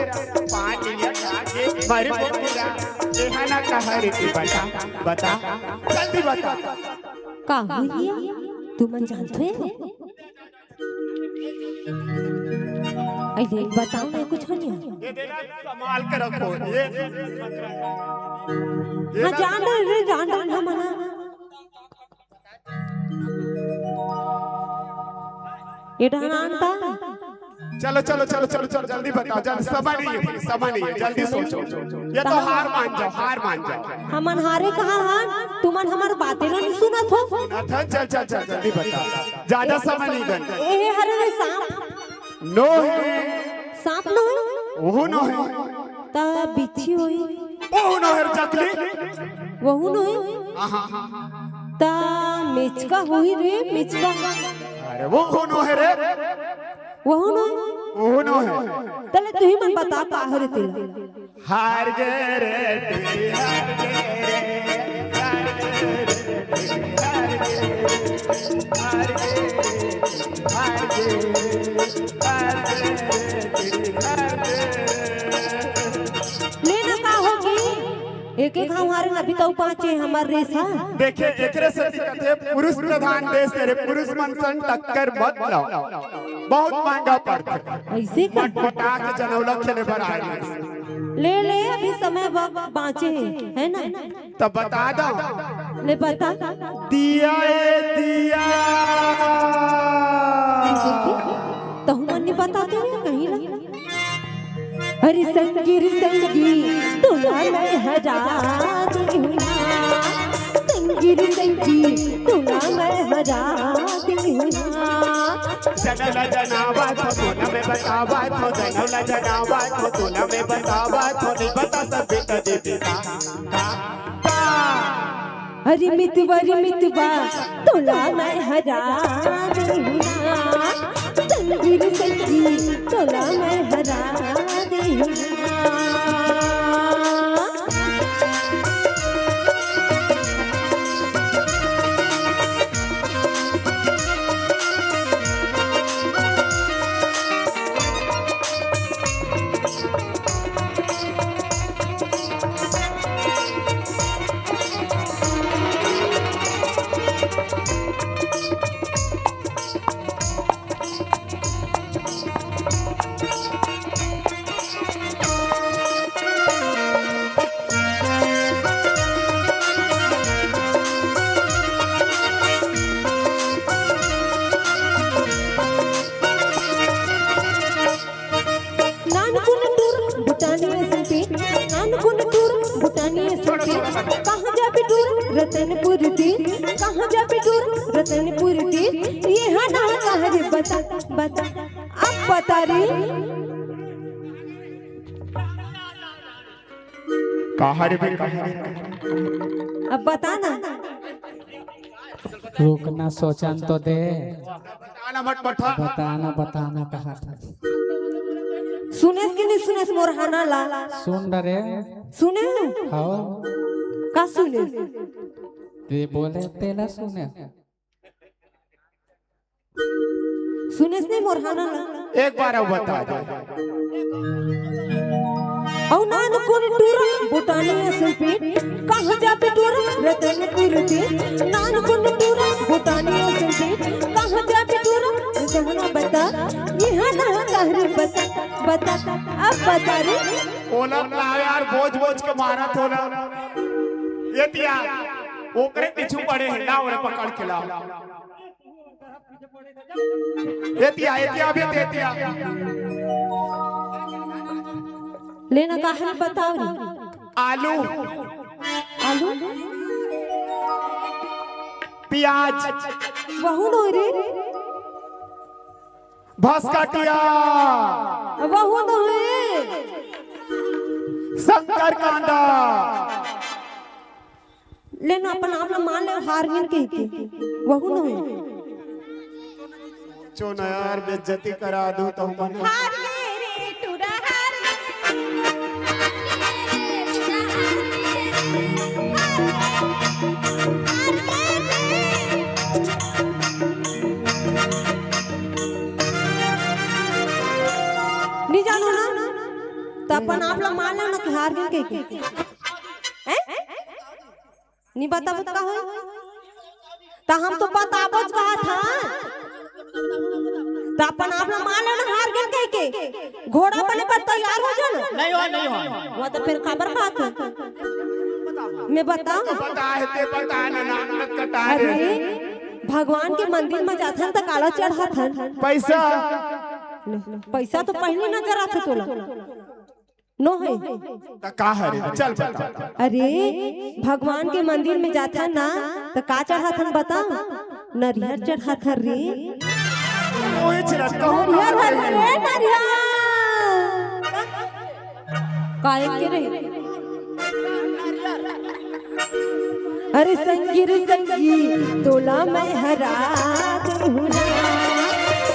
पानी अटा के मरबो फेरा। एहा ना कहा रे तू बता, बता, जल्दी बता। का हुई है? तुमन जानथो? अरे बताओ ना, कुछ हो नहीं। ये देना, संभाल के रखो। ये, ये हाँ, ना जान रहे, रे, जान रहे, हम ना। ये डहना अंता। चलो, चलो, चलो, चलो, चलो, जल्दी बताओ, जल्दी, समय नहीं है, समय नहीं है, जल्दी सोचो। ये तो हार मान जाओ, हार मान जाओ। हमन हारे कहाँ हन? तुमन हमर बातें ला नहीं सुनत हो। सुनत हन, चल, चल, चल, जल्दी बताओ। ज्यादा समय नहीं देंगे। ए, हरे रे सांप। नो है। सांप नो है? ओहू नो है। त बिच्छी होही? ओहू नो है रे चकली। वहू नो है? आहा। त मेचका होही रे, मेचका। अरे वो ओहू नो है रे। वहू नो है? ओहू नो है। तले तुही मन बता का हरे तेला। हार गे रे, हार गे रे, हार गे रे, हार गे रे, हार गे रे, हार गे रे, हार गे रे, हार गे रे। ले ना का होगी? एक एक घांव हारे ना तउ बाँचे हमर रेसा। देखे, एकरे सेती कथे पुरुष प्रधान देश हरे, पुरुष मन संग टक्कर मत लाव, बहुत महंगा पड़थे। अइसे का? मटमटा के जनौला खेले बर आए रहिस। ले ले, अभी समय ब-, बाँचे हे, है ना? त बता दव। ले बता। दिया ए दिया। तहु मन नइ बताते हो कहीं ना। अरे संगी रे संगी, तोला मैं हरा देहूँ ना। संगी रे संगी, तोला मैं हरा देहूँ ना। जनौला जनावत हँव, तोला मैं बतावत हँव, जनौला जनावत हँव, तोला मैं बतावत हँव, नइ बता सकबे त दे दे का, का, का। अरे मितवा रे मितवा, तोला मैं हरा देहूँ ना। संगी रे संगी, तोला मैं हरा देहूँ ना। नानकुन टूर भूटानी संपे, नानकुन टूर भूटानी संपे। कहाँ जाबे टूर रतनपुर देस, कहाँ जाबे टूर रतनपुर देस। ये हा ना कहाँ रे बता, बता, अब बता रे। कहाँ रे बे, कहाँ रे? अब बता ना। रुकना, सोचन तो दे। बताना मत बता। बताना, बताना कहा था। सुनेस कि नहीं सुनेस मोर हाना ला? सुन डरे। सुने? हाँ। का सुने? ते बोले तेला सुने। सुनेस नहीं मोर हाना ला? एक बार अउ बता दे। अउ नानकुन टूरा भूटानी असन पीठ, कहाँ जाबे टूरा रतनपुर देस। नानकुन टूरा भूटानी असन पीठ, कहाँ जाबे टूरा जहाँ बता, यहाँ ना कहाँ रे बता, बता, अब बता रे। ओला ना यार, बोझ बोझ के मारत हो ना। ये तिया, ओकरे पीछू पड़े हे ना, ओरे पकड़ के लाव। एतिया, एतिया, अभी एतिया। लेना काहे बताओ रे? आलू। आलू? प्याज। वहू नो रे। भसकटिया। वहू नो रे। शंकर कांदा। लेना अपन आप ला मान ले, हार गेन कहिके। वहू नो हे। चोना यार, बेइज्जती करा दू तो मन। हार गे रे टूरा, हार गे। नहीं जानो ना, त अपन आप ला मान लेना कि हार गेन कहिके। हैं? नी बताबो त का होई? त हम तो बताबोच कहत हन। त अपन आप ला मान लेना हार गेन कहिके। घोड़ा बने बर तैयार हो जाना। नहीं हो, नहीं हो। वो तो फिर काबर कहत हे? मैं बताऊं? बता हे ते, बता ना, नाक नत कटा दे। अरे, भगवान के मंदिर में जाथन त काला चढ़ाथन? पैसा। पैसा तो पहली नजर आथे तोला। नो हे। त का हरे? चल बता। अरे, भगवान के मंदिर में जाथन ना, त का चढ़ाथन बता? नरियर चढ़ाथन रे। ओए चिरत कहूँ नरियर ना हरे रे, नरियर। काय के रे? अरे संगी रे संगी, तोला मैं हरा देहूँ ना।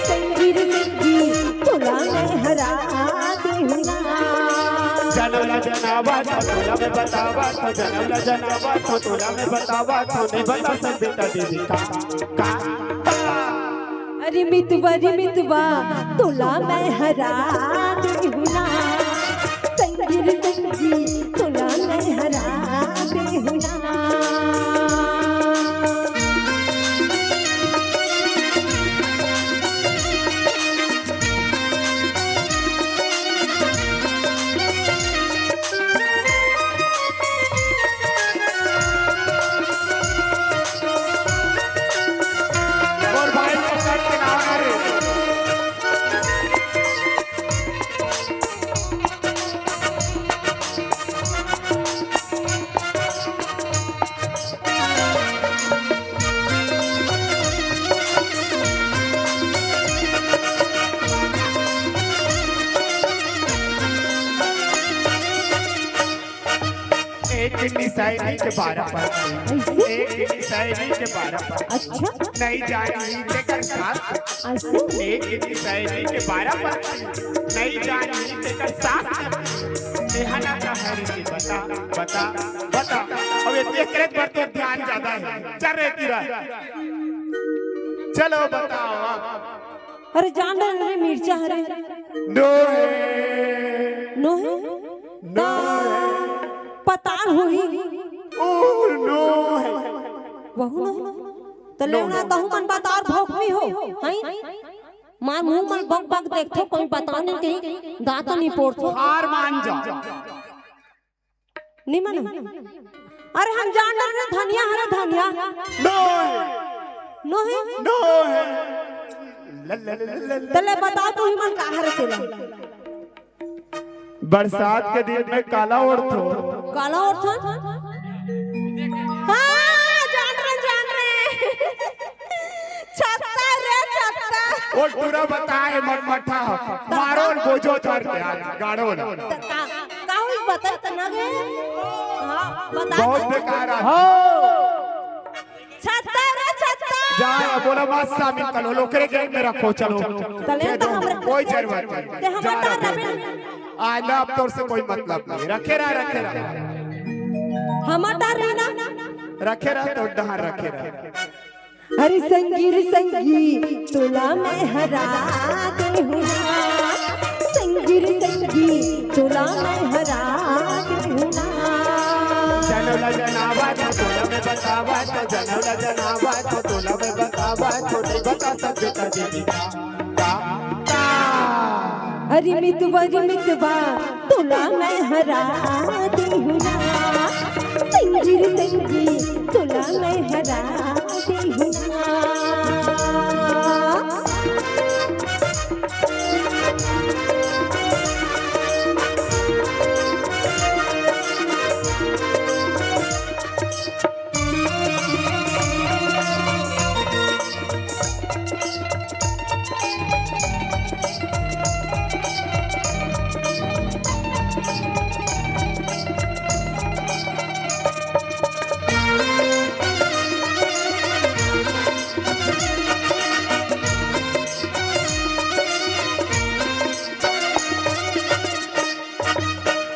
संगी रे संगी, तोला मैं हरा देहूँ ना। जनौला जनावत हँव, तोला मैं बतावत हँव, जनौला जनावत हँव, तोला मैं बतावत हँव, नहीं बता सकबे त दीदी का, का, का। अरे मितवा रे मितवा, तोला मैं हरा देहूँ ना। संगी रे संगी, तोला मैं हरा देहूँ ना। सैनी के बारह पर, एक दिन सैनी के बारह पर। अच्छा। नहीं जानी तेकर सास। अच्छा। एक दिन सैनी के बारह पर, नहीं जानी तेकर सास। नेहा ना का हर के बता, बता, बता। अब ये एकरे पर तो ध्यान ज्यादा है। चल रे तीरा। चलो बताओ आप। अरे जान डरे रे, मिर्चा हरे। नो है। नो है? नो है। पताल होही। ओ, नो है। वहू नो है। त लेवना नो। तहू मन बताल भौंकवी हो, हैं? मार मुंह मन बक बक देखथो, कोई बताल नहीं कहीं, दांत नहीं पोड़थो। हार मान जा। नहीं मानो। अरे हम जान डरे रे, धनिया हरे धनिया। नो है। नो है? नो है। ल, ल, ल, ल, ल, ल। त ले बताओ तू ही मन का हरे तेला। बरसात के दिन में काला ओढ़थो। काला ओढ़थो? हाँ, जान रे, जान रे। छत्ता रे, छत्ता। वो पूरा बता है मटमठा। मारो बोझो धर के आज गाड़ो ना। त का, का हुई बता त ना गे? हाँ, बता बहुत त। बेकार आदमी। हो। छत्ता रे छत्ता। जा, बोला मत शामिल करो, लोकरे गैंग में रखो, चलो। तले तो हमरे कोई जरूरत नहीं। ते हमर जा, तार रखे। रबे। आइंदा अब तोर से कोई मतलब नहीं। रखे रहा, रखे रहा। हमर तार रहे ना। रखे रहा, तो डहार रखे रहा। अरे संगी रे संगी, तोला मैं हरा देहूँ ना। संगी रे संगी, तोला मैं हरा देहूँ ना। जनौला जनावा तो तोला मैं बतावा, तो जनौला जनावा तो तोला मैं बतावा, तो नहीं बता सकता दीदी का, का, का। अरे मितवा रे मितवा, तोला मैं हरा देहूँ ना। संगी रे संगी, तोला मैं हरा देहूँ ना।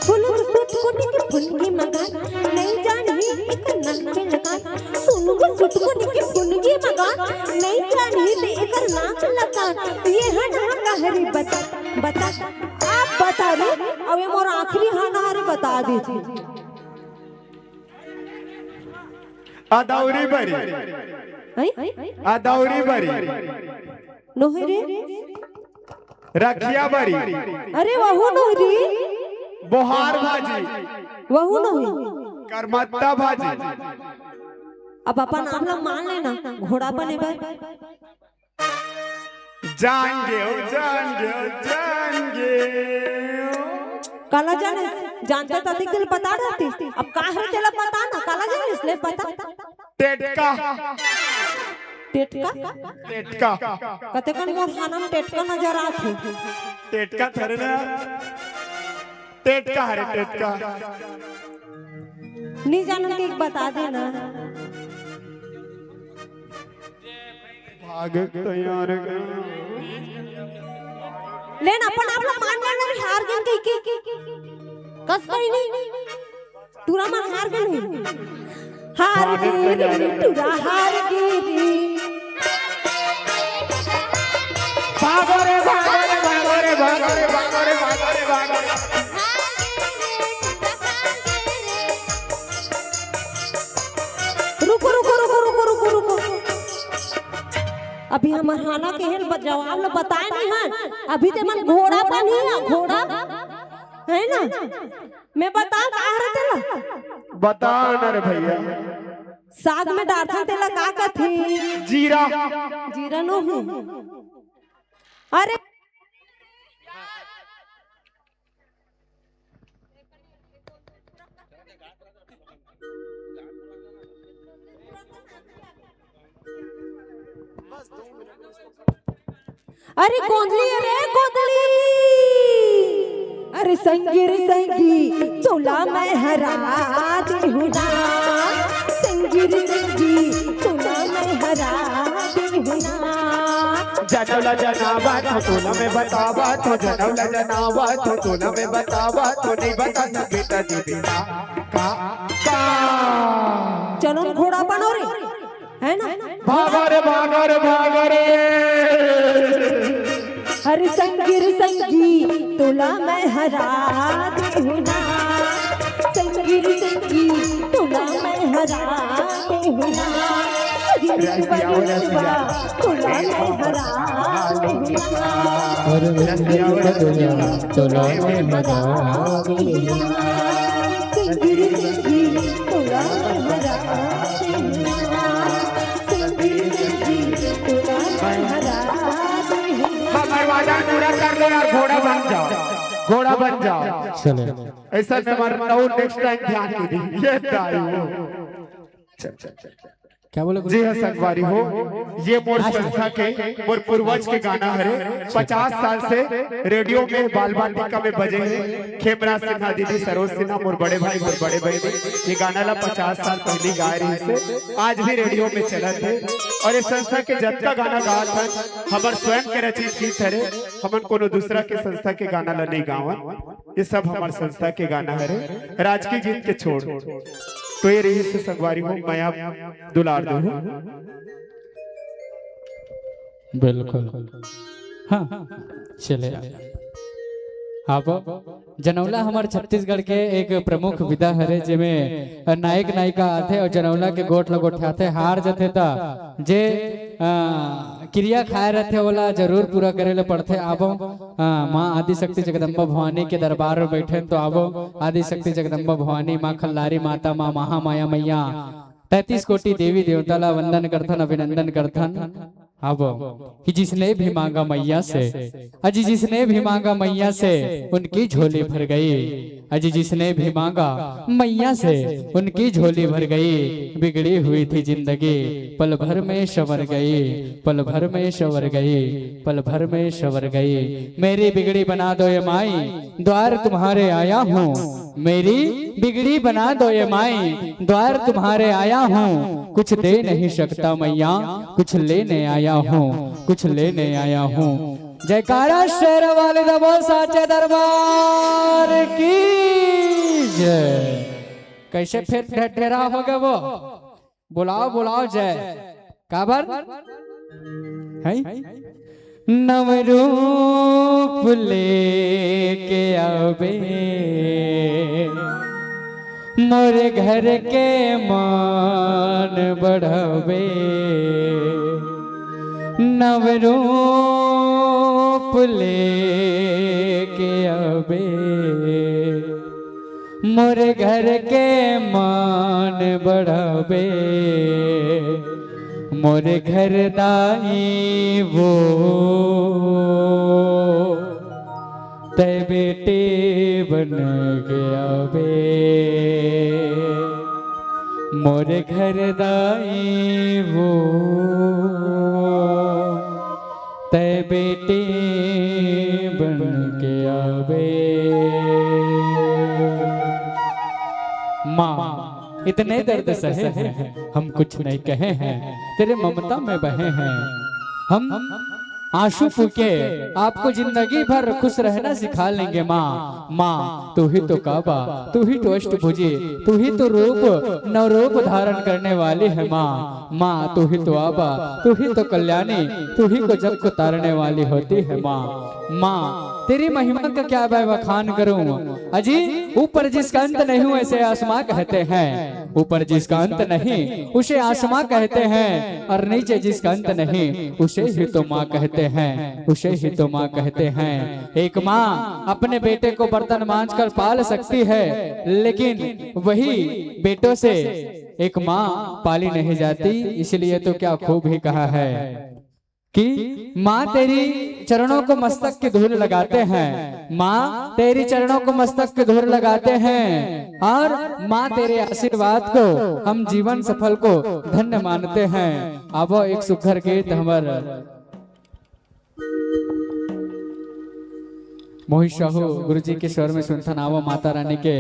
फुलुंग सुटकुनी के फुनगी मगान, नइ जानही एकर नाक के लगान। फुलुंग सुटकुनी के फुनगी मगान, नइ जानही ते एकर नाक लगान। ये हन हम कहरी बता, बता, आप बता रे, अब ये मोर आखिरी हाना हरे बता देथे। अदौरी बरी। हैं? अदौरी बरी। नोहे रे। रखिया बरी। अरे वहू नोहे रे। बोहार भाजी। वहू नोहे। करमत्ता भाजी। अब अपन आप ला मान लेना, घोड़ा बने बर। जान गेव, जान गेव, जान गेव। काला जाने, जानते त अधिक तेला बता देती। अब का है तेला बता ना, काला जाने इसलिए बता। टेटका। टेटका? टेटका। कतेकन मोर हाना में टेटका नजर आथे। टेटका थरे ना। टेटका हरे, टेटका। नहीं जानन के एक बता देना। भागे तैयार गे। लेन अपन आप ला मान लेना, हार गेन कहिके। कस बहिनी। टूरा मन हार गे नहीं। हार गे रे, टूरा हार गे रे। भागो रे, भागो रे, भागो रे, भागो रे, भागो रे, भागो रे, भागो रे। रुको, रुको, रुको। अभी हमर हाना के हेल ब-, जवाब ल बताए नहीं हन। अभी ते मन घोड़ा बनी है, घोड़ा। है ना? मैं बता, का हरे तेला? बता ना रे भैया। साग में डारथन तेला का कथे? जीरा। जीरा नोहे। अरे। अरे गोंदली, अरे गोंदली। अरे संगी रे संगी, तोला मैं हरा देहूँ ना। संगी रे संगी, तोला मैं हरा देहूँ ना। जनौला जनावा तो तोला मैं बतावा तो, जनौला जनावा तो तोला मैं बतावा तो, नहीं बता सके त देबे का, का, का। चलो घोड़ा बनो रे, है ना? भागा रे, भागा रे, भागा रे। हर संगी रे संगी, तोला मैं हरा देहूँ ना। संगी रे संगी, तोला मैं हरा देहूँ ना। रसिया, रसिया। तोला मैं हरा देहूँ ना। अरे रसिया, रसिया। तोला मैं हरा देहूँ ना। संगी रे संगी, तोला मैं हरा देहूँ ना। संगी रे संगी, तोला मैं हरा देहूँ ना। बस दरवाजा पूरा कर लो यार, घोड़ा बन जाओ, घोड़ा बन जाओ। चले। ऐसा नंबर नौ, नेक्स्ट टाइम ध्यान नहीं दी। ये दाई वो। क्या बोले गुरु? जी हाँ संगवारी हो, ये मोर संस्था के, मोर पूर्वज के गाना हरे। पचास साल से रेडियो में बाल बाटिका में बजे हे। खेमरा सिन्हा दीदी, सरोज सिन्हा, मोर बड़े भाई, मोर बड़े भाई, ये गाना ला पचास साल पहले गाए रहिस हे, आज भी रेडियो में चलत हे। और ये संस्था के जतका गाना गावत हन, हमर स्वयं के रचित गीत हरे। हमन कोनो दूसरा के संस्था के गाना ला नहीं गावन, ये सब हमर संस्था के गाना हरे, राजकीय गीत के छोड़। तो ये रहिस हे संगवारी हो, मया दुलार देहू। बिल्कुल। हाँ, चले। आप जनौला हमर छत्तीसगढ़ के एक प्रमुख विधा हरे, जेमे नायक नायिका आथे और जनौला के गोठ ल गोठियाथे, हार जथे त जे, अ, किरिया खाए रथे ओला जरूर पूरा करे ले पड़थे। आबो, अ, माँ आदिशक्ति जगदम्बा भवानी के दरबार में बैठे तो आबो आदिशक्ति जगदम्बा भवानी, माँ खल्लारी माता, माँ महामाया मैया, तैंतीस कोटि देवी देवता ला वंदन करथन, अभिनंदन करथन। आबो कि जिसने भी मांगा मैया से, अजी जिसने भी मांगा मैया से, उनकी झोली भर गई। अजी जिसने भी मांगा मैया से, उनकी झोली भर गई। बिगड़ी हुई थी जिंदगी, पल भर में संवर गई, पल भर में संवर गई, पल भर में संवर गई। मेरी बिगड़ी बना दो ये माई, द्वार तुम्हारे आया हूँ। मेरी बिगड़ी बना दो ये माई, द्वार तुम्हारे आया हूँ। कुछ दे नहीं सकता मैया, कुछ लेने आया हूँ, कुछ लेने आया हूँ। जयकारा शेरा वाले दा बोल साचे दरबार की जय। कैसे फिर ढेर ढेरा हो गए वो? बुलाओ, बुलाओ जय। काबर? हैं? नव रूप लेके आवे, मोर घर के मान बढ़ावे। नव रूप लेके आवे, मोर घर के मान बढ़ावे। मोर घर दाई वो तै बेटी बन के आवे। मोर घर दाई वो तै बेटी बन के आवे। माँ, इतने दर्द सहे हैं, हम कुछ नहीं कहे हैं, तेरे ममता में बहे हैं। हम आंसू फूके आपको जिंदगी भर खुश रहना सिखा लेंगे माँ। माँ, तू ही तो काबा, तू ही तो अष्टभुजी, तू ही तो रूप, नौ रूप धारण करने वाली है माँ। माँ, तू ही तो आबा, तू ही तो कल्याणी, तू ही को जग को तारने वाली होती है माँ। माँ, तेरी महिमा का क्या मैं बखान करूँ? अजी, ऊपर जिसका अंत नहीं, उसे आसमां कहते हैं। ऊपर जिसका अंत नहीं, उसे आसमां कहते हैं, और नीचे जिसका अंत नहीं, उसे ही तो माँ कहते हैं, उसे ही तो माँ कहते हैं। एक माँ अपने बेटे को बर्तन मांज कर पाल सकती है, लेकिन वही बेटों से एक माँ पाली नहीं जाती। इसलिए तो क्या खूब ही कहा है कि माँ तेरी चरणों को मस्तक की धूल लगाते हैं, माँ तेरी चरणों को मस्तक की धूल लगाते हैं, और माँ तेरे आशीर्वाद को हम जीवन सफल को धन्य मानते हैं। अब एक सुघर गीत हमर मोहित साहू गुरुजी के स्वर में सुनथन, आवा माता रानी के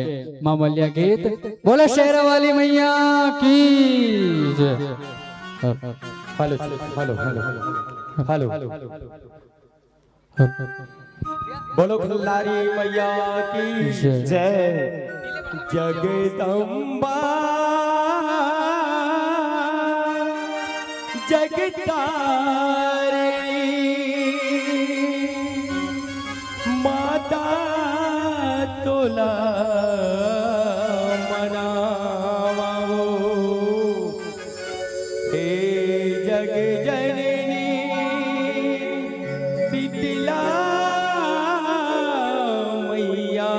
माँ मलिया गीत। बोला शेरा वाली मैया की जय। Hello, hello, hello, hello. बोलो खिलाड़ी मैया की जय। जय। जगदम्बा जगतारिणी माता तोला मनावा हो। हे जग जननी शीतला मैया,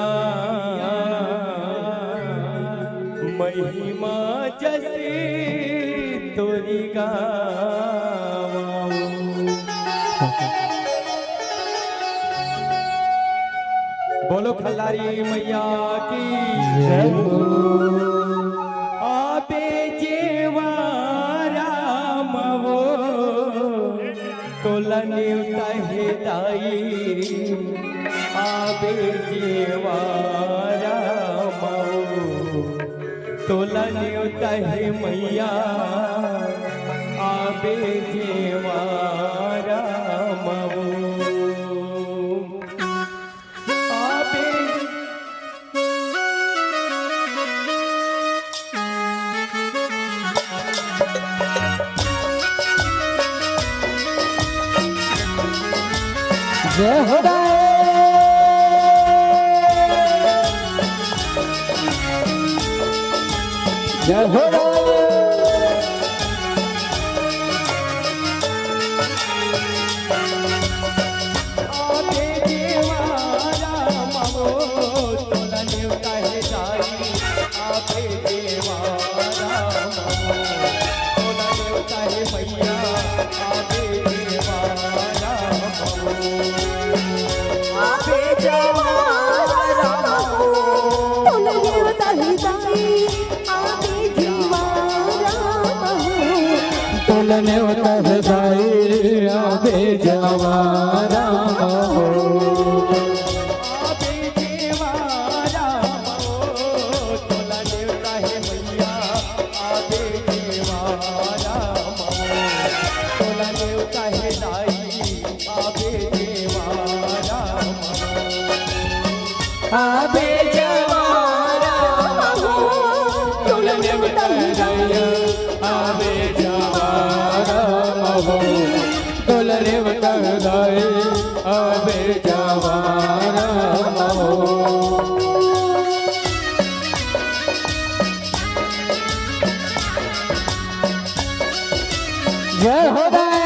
महिमा जैसे तोरी गावा। बोलो खिलाड़ी मैया की जय। आबे जेवा राम वो तोला नेवता हे दाई। आबे जेवा राम वो तोला नेवता हे मैया। आबे जेवा राम वो। जय हो दाई। जय हो दाई। तोला नेवता हे दाई आबे जेवा राम वो। आबे जेवा राम वो तोला नेवता हे दाई। आबे जेवा राम वो तोला नेवता हे दाई। आबे जेवा राम वो। जय हो दाई।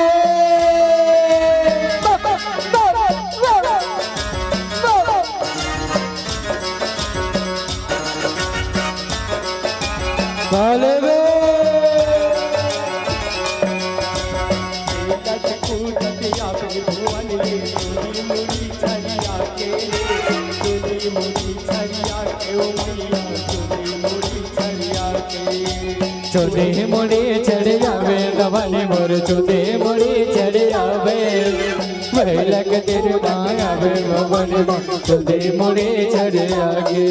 चुंदी मुड़ी चढ़ आवे भवानी मोर, चुंदी मुड़ी चढ़ आवे। भैलक तेरे माया आवे भवानी मोर, चुंदी मुड़ी चढ़ आगे।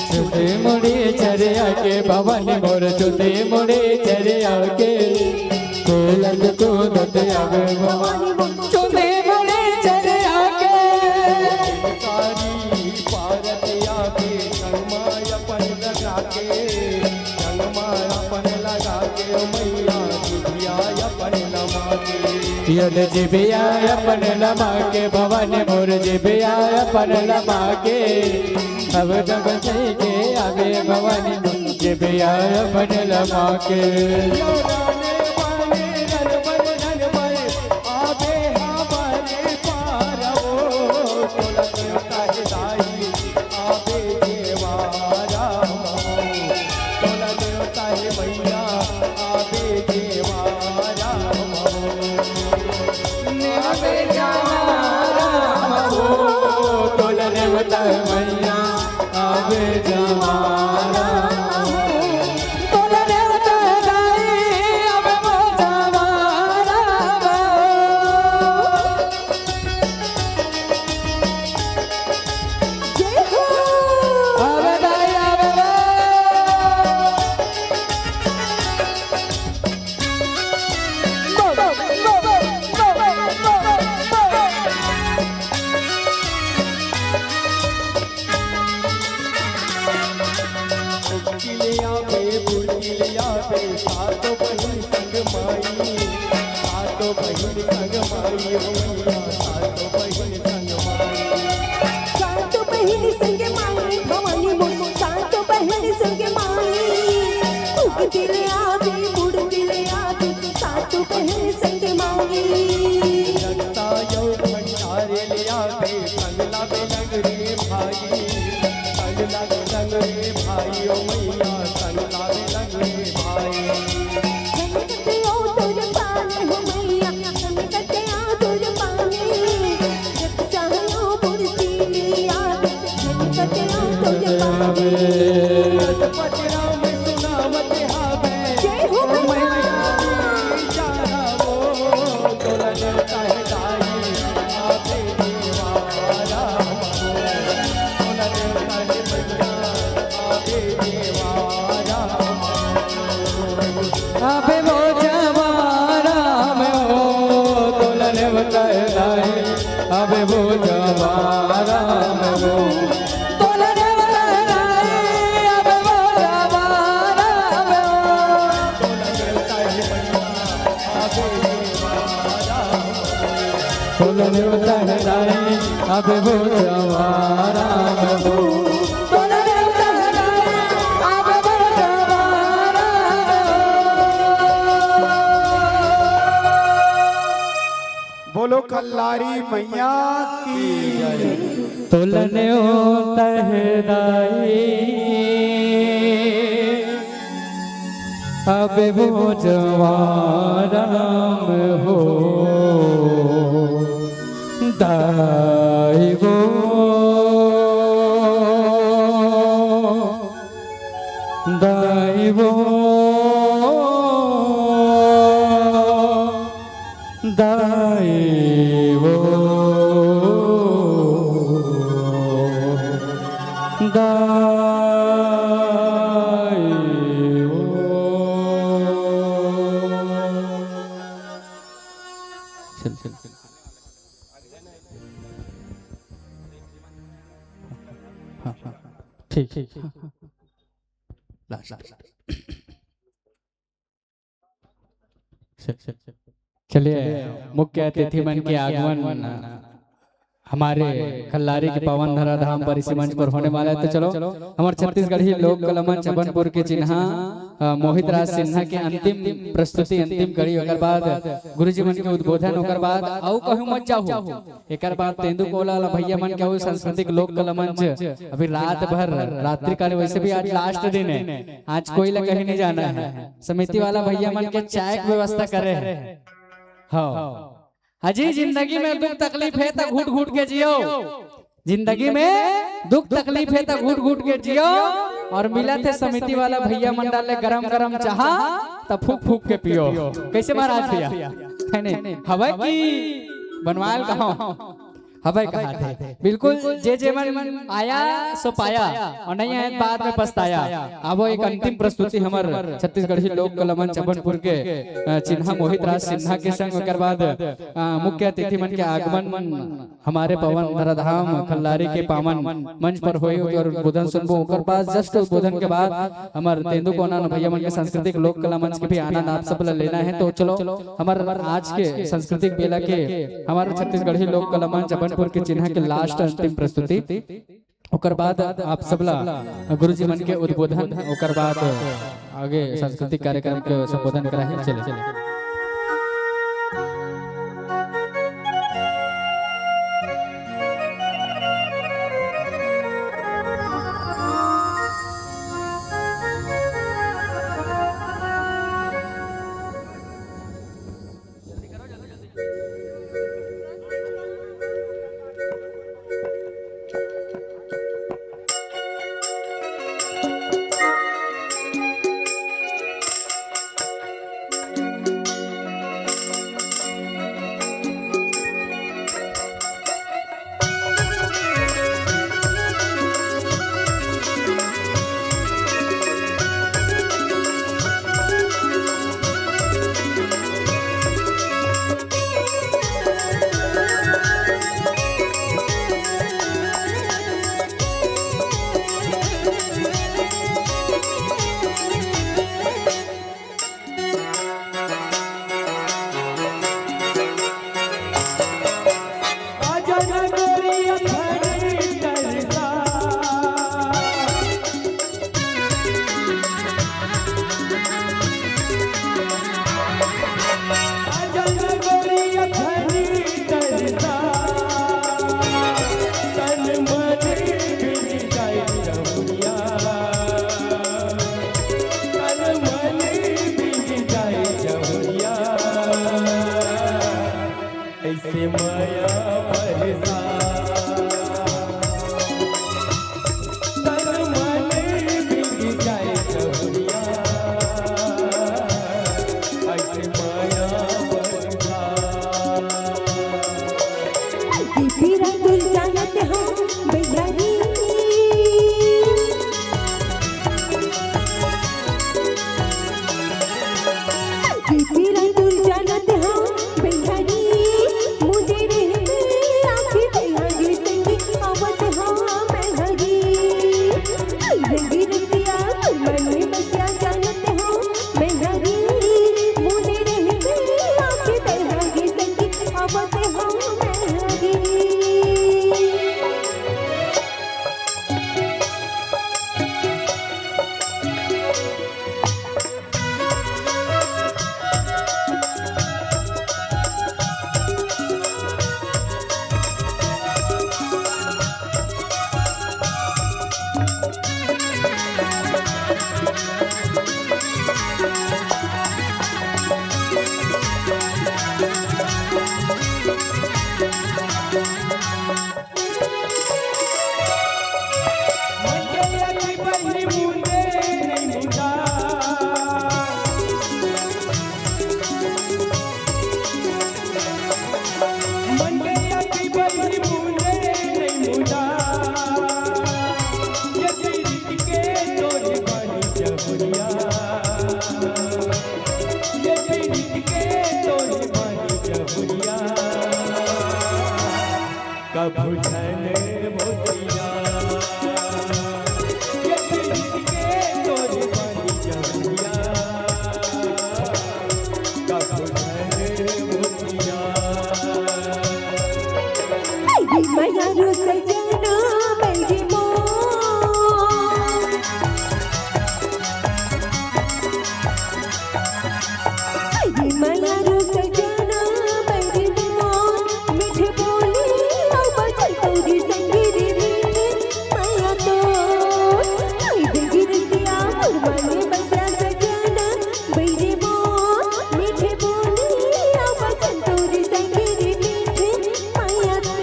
चुंदी मुड़ी चढ़ आगे भवानी मोर, चुंदी मुड़ी चढ़ आगे। खेलत कूदत आवे भवानी मोर, चुंदी मुड़ी चढ़ आगे। यद जिभिया अपन लमा के भवानी मोर, जिभिया अपन लमा के। अब जब सही के आवे भवानी मोर, जिभिया अपन लमा के। सातो बहिन संग माई, सातो बहिन संग माई, ओ मैया, सातो बहिन संग माई। सातो बहिन संग माई, भवानी मोर, सातो बहिन संग माई। उगती ले आवे, बुड़ती ले आवे, सातो बहिन संग माई। रक्ता यो भंडारे ले आवे, संग लावे लंग रे भाई, संग लावे लंग रे भाई, ओ मैया, संग लावे लंग रे भाई। अबे वो जवारा में हो, तोला नेवता हे दाई। अबे वो जवारा में हो, तोला नेवता हे दाई। अबे वो जवारा में हो, तोला नेवता हे दाई। अबे वो जवारा में हो, तोला नेवता हे दाई। अबे वो जवारा में हो। बोलो कल्लारी मैया की जय। तोला नेवता हे दाई, अबे वो जवारा में हो, दाई वो, दाई वो। दाई वो, दाई वो। चल, चल, चल। हाँ, हाँ, हाँ। ठीक, ठीक, हाँ, हाँ। Last, last. चलिए, मुख्य अतिथि मन के आगमन हमारे कल्लारी के पावन धरा धाम पर इसी मंच पर होने वाला है। तो चलो, हमारे छत्तीसगढ़ी लोक कला मंच अभनपुर के चिन्हा, अ, मोहित राज सिन्हा के अंतिम प्रस्तुति, अंतिम कड़ी, ओकर बाद गुरुजी मन के उद्बोधन, ओकर बाद अउ कहूँ मत जाहू। एकर बाद तेंदू कोला वाला भैया मन के अउ सांस्कृतिक लोक कला मंच। अभी रात भर, रात्रि काल, वैसे भी आज लास्ट दिन है, आज कोई ला कहीं नहीं जाना है। समिति वाला भैया मन के चाय के व्यवस्था करे है। हाँ। अजी, जिंदगी में दुख तकलीफ है तो घुट घुट के जियो। जिंदगी में दुख तकलीफ है तो घुट घुट के जियो। और मिलत हे समिति वाला भैया मन डाले गरम गरम चाहा, तो फूक फूक के पियो। कैसे महाराज भैया? है नहीं? हवै कि बनवाल कहाँ? हवै कहा थे। बिल्कुल, जे जे मन आया सो पाया, और नहीं आया बाद में पछताया। अब वो एक अंतिम प्रस्तुति हमर छत्तीसगढ़ी लोक कला मंच अभनपुर के, अ, चिन्हा मोहित राज सिन्हा के संग, ओकर बाद, अ, मुख्य अतिथि मन के आगमन हमारे पावन धराधाम कल्लारी के पावन मंच पर होई, ओकर उद्बोधन सुनबो। ओकर बाद just उद्बोधन के बाद हमर तेंदू कोना भैया मन के सांस्कृतिक लोक कला मंच के भी आनंद आप सब ला लेना है। तो चलो, हमर आज के सांस्कृतिक बेला के हमारे छत्तीसगढ़ी लोक कला मंच अभनपुर के चिन्हा के लास्ट अंतिम प्रस्तुति, ओकर बाद आप सबला गुरुजी मन के उद्बोधन, ओकर बाद आगे सांस्कृतिक कार्यक्रम के संबोधन करा है। चले, चले। पीरा तुल जानत हो भैया रे। पीरा तुल जानत हो भैया रे। मुझे रहते आखिर भैया रे संगी आवत हो मैं हरी। रंगी रतिया मन बसिया जानत हो मैं हरी। मुझे रहते आखिर भैया रे संगी आवत हो मैं हरी। कभू झन मोतिया, ये पीर के तोर बन जमुनिया। कभू झन मोतिया। आई मैया रो सजना बैरी मोर। आई मैया रो सजना बैरी मोर। मीठे बोली अउ बजई तोरी संगीरी मीठे मैया तो। आई गिरतिया मोर मन बसा सजना बैरी मोर। मीठे बोली अउ बजई तोरी संगीरी मीठे मैया तो।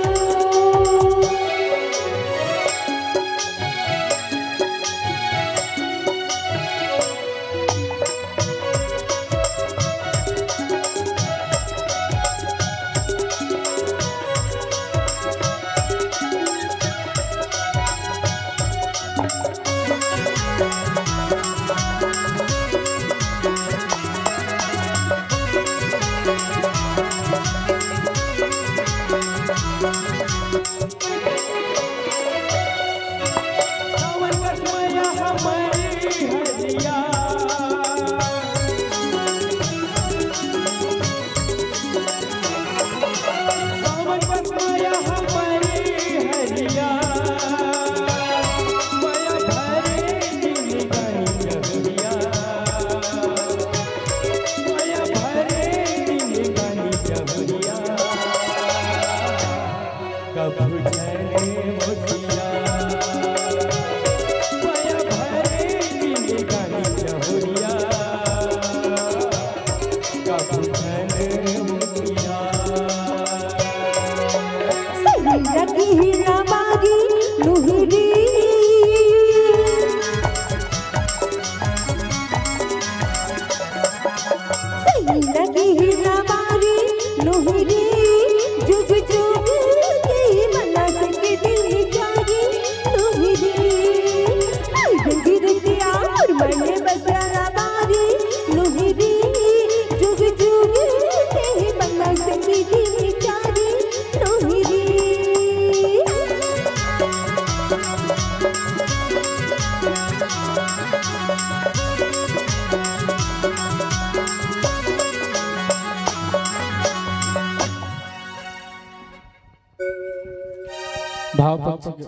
भाव पक्ष के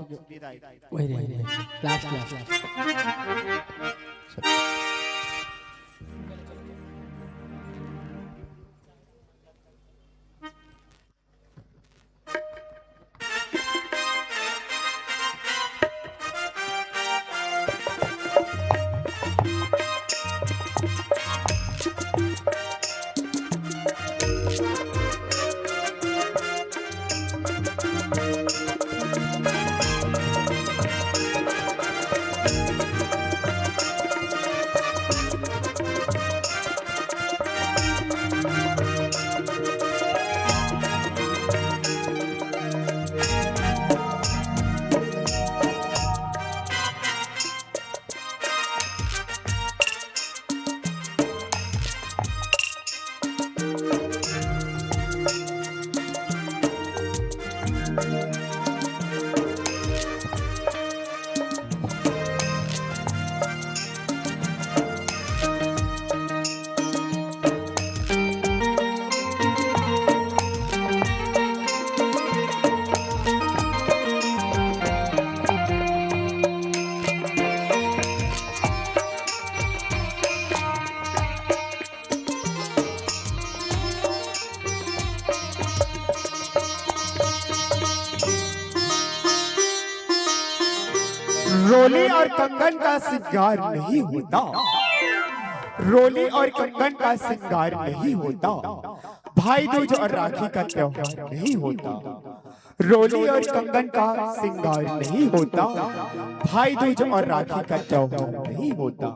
वही रही, वही। Last, last. रोली और कंगन का श्रृंगार नहीं होता, रोली और कंगन का श्रृंगार नहीं होता, भाई दूज और राखी का त्योहार नहीं होता, रोली और कंगन का श्रृंगार नहीं होता, भाई दूज और राखी का त्योहार नहीं होता।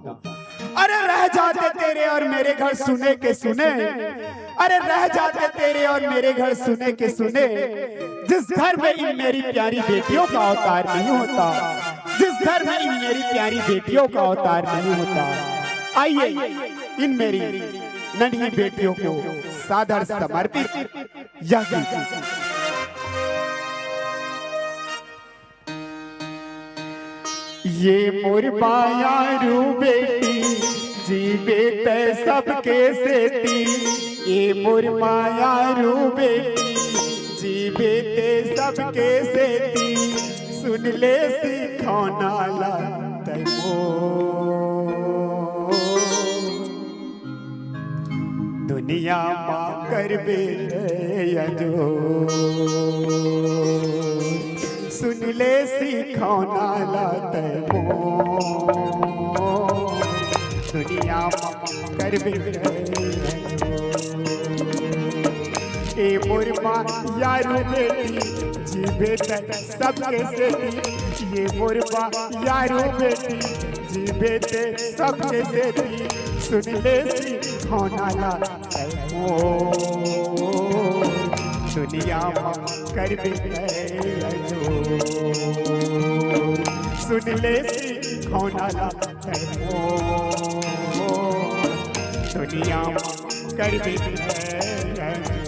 अरे रह जाते तेरे और मेरे घर सुने के सुने, अरे रह जाते तेरे और मेरे घर सुने के सुने, जिस घर में इन मेरी प्यारी बेटियों का अवतार नहीं होता, जिस घर में इन मेरी प्यारी बेटियों का अवतार नहीं होता। आइए इन मेरी नन्ही बेटियों को सादर समर्पित यह गीत। ये मोर बायारू बेटी, जीबे तै सबके सेती। ये मोर बायारू बेटी, जीबे तै सबके सेती। सुन ले सिखौना ला तै मोर। दुनिया मा करबे अजोर। सुन ले सिखौना ला तै मोर। दुनिया मा करबे अजोर। ए मोर बायारू बेटी, जीबे तै सबके सेती। ये मोर बायारू बेटी, जीबे तै सबके सेती। सुन ले सिखौना ला तै मोर। दुनिया मा करबे अजोर। सुन ले सिखौना ला तै मोर। दुनिया मा करबे अजोर।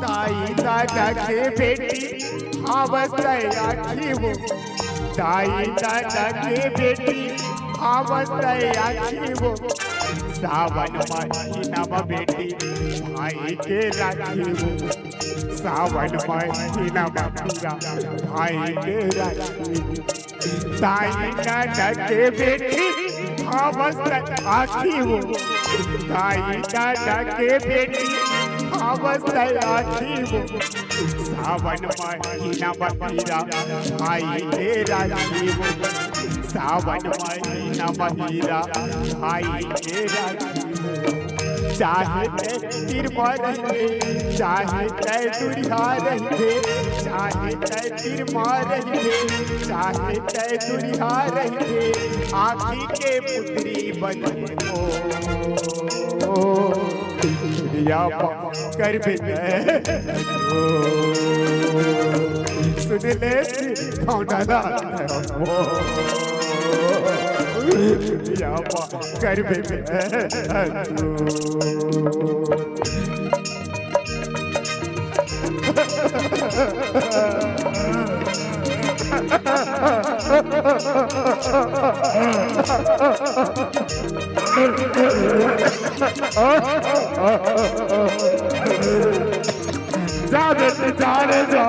दाई दादा के बेटी, आवत आखी वो। दाई दादा के बेटी, आवत आखी वो। सावन महीना मा बेटी, भाई के राखी वो। सावन महीना मा पूरा, भाई के राखी वो। दाई दादा के बेटी, आवत आखी वो। दाई दादा के बेटी, आवत आखी वो। सावन महीना मा हीरा, भाई के राखी वो। सावन महीना मा हीरा, भाई के राखी वो। चाहे तै तीर मा रहिबे, चाहे तै दुरिहा रहिबे, चाहे तै तीर मा रहिबे, चाहे तै दुरिहा रहिबे, आखी के पुतरी बनबे ओ, दुनिया मा करबे ओ। सुन ले सिखौना ला ओ, दुनिया मा करबे ओ। जा बेटी, जा रे, जा।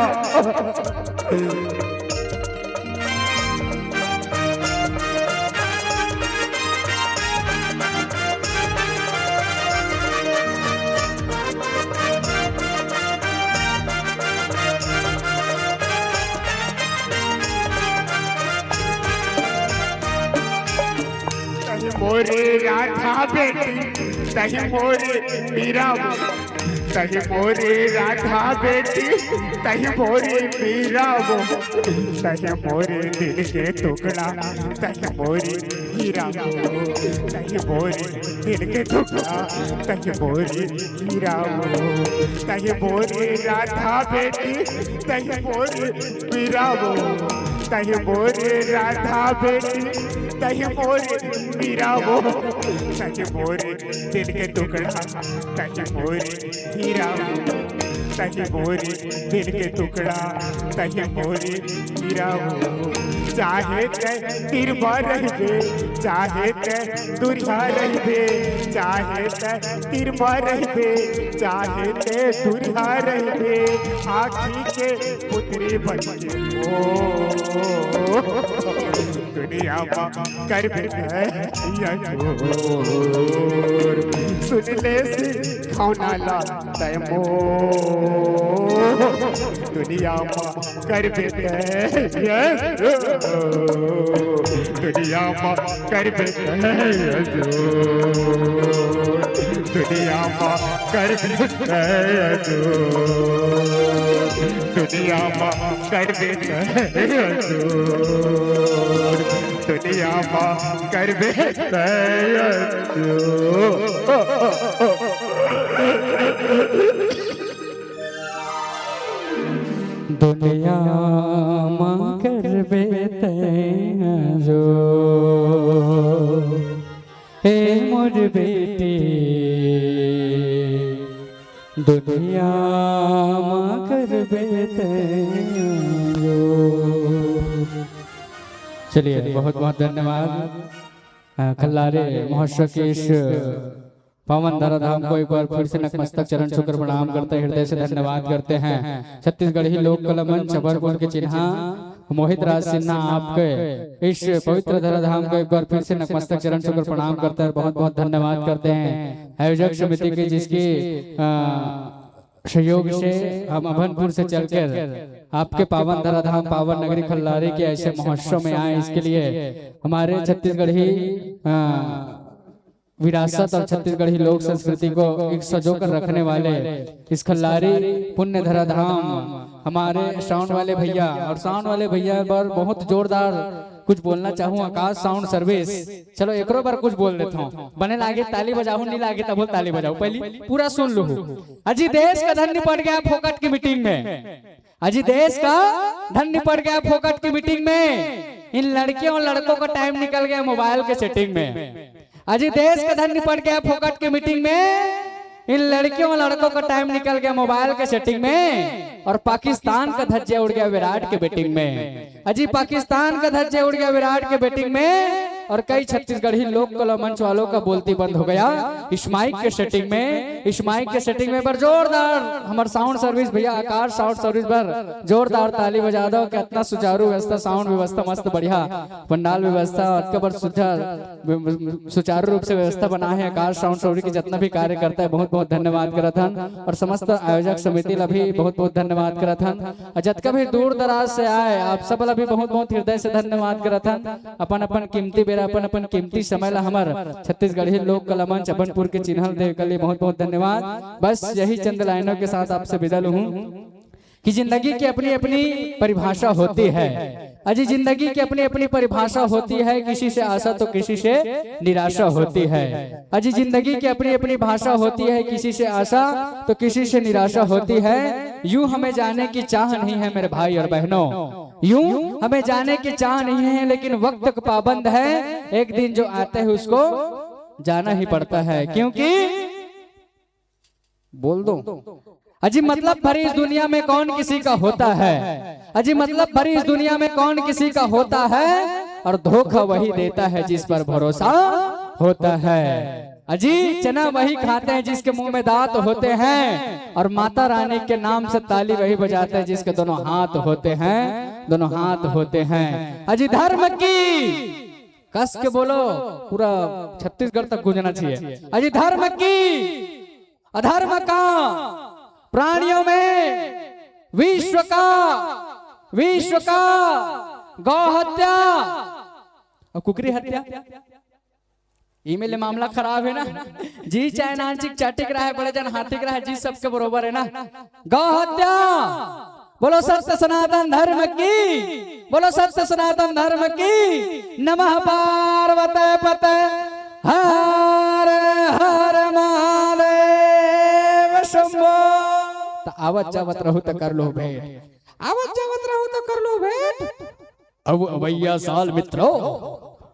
तही मोरे राधा बेटी, तही मोरे मीरा। तही मोरी राधा बेटी, तही मोरी मीरा वो, तही मोरी दिल के टुकड़ा, तही मोरी हीरा वो, तही मोरी दिल के टुकड़ा, तही मोरी हीरा वो, तही मोरी राधा बेटी, तही मोरी मीरा वो, तही मोरी राधा बेटी, तही मोरी मीरा वो, तही मोरी दिल के टुकड़ा, तही मोरी हीरा वो, तही मोरी दिल के टुकड़ा, तही मोरी हीरा वो। चाहे तै तीर पर रहिबे, चाहे तै दुरिहा रहिबे, चाहे तै तीर पर रहिबे, चाहे तै दुरिहा रहिबे, आँखी के पुतरी बन के ओ दुनिया मा करबे तै अंजोर। सुन ले सिखावना ला तै मोर। दुनिया मा करबे तै अंजोर। दुनिया मा करबे तै अंजोर। दुनिया मा करबे तै अंजोर। दुनिया मा करबे तै अंजोर। दुनिया मा करबे तै अंजोर। दुनिया मा करबे तै अंजोर। हे मोर बेटी, दुनिया मा करबे तै अंजोर। चलिए, बहुत बहुत धन्यवाद। अ, खल्लारे महोत्सव के इस पावन धराधाम को एक बार फिर से नतमस्तक चरण छूकर प्रणाम करते हैं, हृदय से धन्यवाद करते हैं। छत्तीसगढ़ी लोक कला मंच अभनपुर के चिन्हा मोहित राज सिन्हा, आपके इस पवित्र धराधाम को एक बार फिर से नतमस्तक चरण छूकर प्रणाम करते हैं, बहुत बहुत धन्यवाद करते हैं आयोजक समिति के, जिसकी, अ, सहयोग से हम अभनपुर से चलकर आपके पावन धराधाम, पावन नगरी खल्लारी के ऐसे महोत्सव में आए, इसके लिए हमारे छत्तीसगढ़ी, अ, विरासत और छत्तीसगढ़ी लोक संस्कृति को एक सजो कर रखने वाले इस खल्लारी पुण्य धराधाम हमारे साउंड वाले भैया, और साउंड वाले भैया पर बहुत जोरदार कुछ बोलना चाहूँ, आकाश साउंड सर्विस। चलो, एकरो बार कुछ बोल देता हूँ। बने लागे ताली बजाओ, नहीं लागे तब ताली बजाओ, पहली पूरा सुन लो। अजी देश का धन निपट गया फोकट की मीटिंग में। अजी देश का धन निपट गया फोकट की मीटिंग में। इन लड़कियों लड़कों का टाइम निकल गया मोबाइल के सेटिंग में। अजी देश का धन निपट गया फोकट की मीटिंग में। इन लड़कियों लड़कों का टाइम निकल गया मोबाइल के सेटिंग में, और पाकिस्तान का धज्जिया उड़ गया विराट के बैटिंग में। अजी पाकिस्तान का धज्जिया उड़ गया विराट के बैटिंग में, और कई छत्तीसगढ़ी लोक कला मंच वालों का बोलती बंद हो गया इस माइक के सेटिंग में। इस माइक के सेटिंग में बर जोरदार हमारे साउंड सर्विस भैया, आकाश साउंड सर्विस पर जोरदार ताली बजा दो। कितना सुचारू व्यवस्था, साउंड व्यवस्था मस्त बढ़िया, पंडाल व्यवस्था अतका बर सुचारू रूप से व्यवस्था बना है। आकाश साउंड सर्विस के जितना भी कार्यकर्ता है, बहुत बहुत धन्यवाद करत हन, और समस्त आयोजक समिति ला भी बहुत बहुत धन्यवाद करत हन, और जतका भी दूर दराज से आए आप सब ला भी बहुत बहुत हृदय से धन्यवाद करत हन। अपन अपन कीमती बेरा, अपन अपन कीमती समय ला हमर छत्तीसगढ़ी लोक कला मंच अभनपुर के चिन्हा ल देवे के लिए बहुत बहुत धन्यवाद। बस यही चंद लाइनों के साथ आपसे विदा लूँ कि जिंदगी की अपनी अपनी परिभाषा होती है। अजी जिंदगी की अपनी अपनी परिभाषा होती है, किसी से आशा तो किसी से निराशा होती है। अजी जिंदगी की अपनी अपनी भाषा होती है, किसी से आशा तो किसी से निराशा होती है। यूं हमें जाने की चाह नहीं है मेरे भाई और बहनों, यूं हमें जाने की चाह नहीं है, लेकिन वक्त का पाबंद है, एक दिन जो आता है उसको जाना ही पड़ता है। क्योंकि बोल दो। अजी मतलब भरी इस दुनिया में कौन किसी का होता है? अजी मतलब भरी इस दुनिया में कौन किसी का होता है? और धोखा वही देता है जिस पर भरोसा होता है। अजी चना वही खाते हैं जिसके मुंह में दांत होते हैं, और माता रानी के नाम से ताली वही बजाते हैं जिसके दोनों हाथ होते हैं, दोनों हाथ होते हैं। अजी धर्म की कस के बोलो, पूरा छत्तीसगढ़ तक गूंजना चाहिए। अजी धर्म की, अधर्म का, प्राणियों में विश्व का, विश्व का गौ हत्या और कुकरी हत्या। इमे ले मामला खराब हे ना। जी चाहे नानचिक चाटिक रहे, बड़े जन हाथिक रहे, जी सबके बरोबर हे ना। गौ हत्या, बोलो सत्य सनातन धर्म की, बोलो सत्य सनातन धर्म की। नमः पार्वती पते, हर हर महादेव शंभो। त आवत जावत रहू त कर लो भेंट, आवत जावत रहू त कर लो भेंट। अउ अवइया साल मित्रों,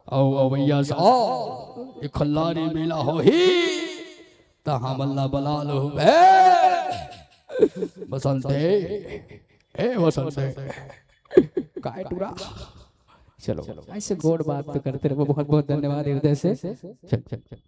अउ अवइया साल ए खल्लारी मेला होही, त हमन ला बला लो बे। बसंते, ए बसंते, काय टूरा? चलो, ऐसे गोड़ बात तो करते रहो। बहुत बहुत धन्यवाद हृदय से। चल, चल, चल।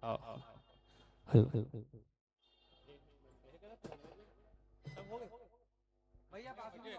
आओ। Hello, hello. भैया, पास में।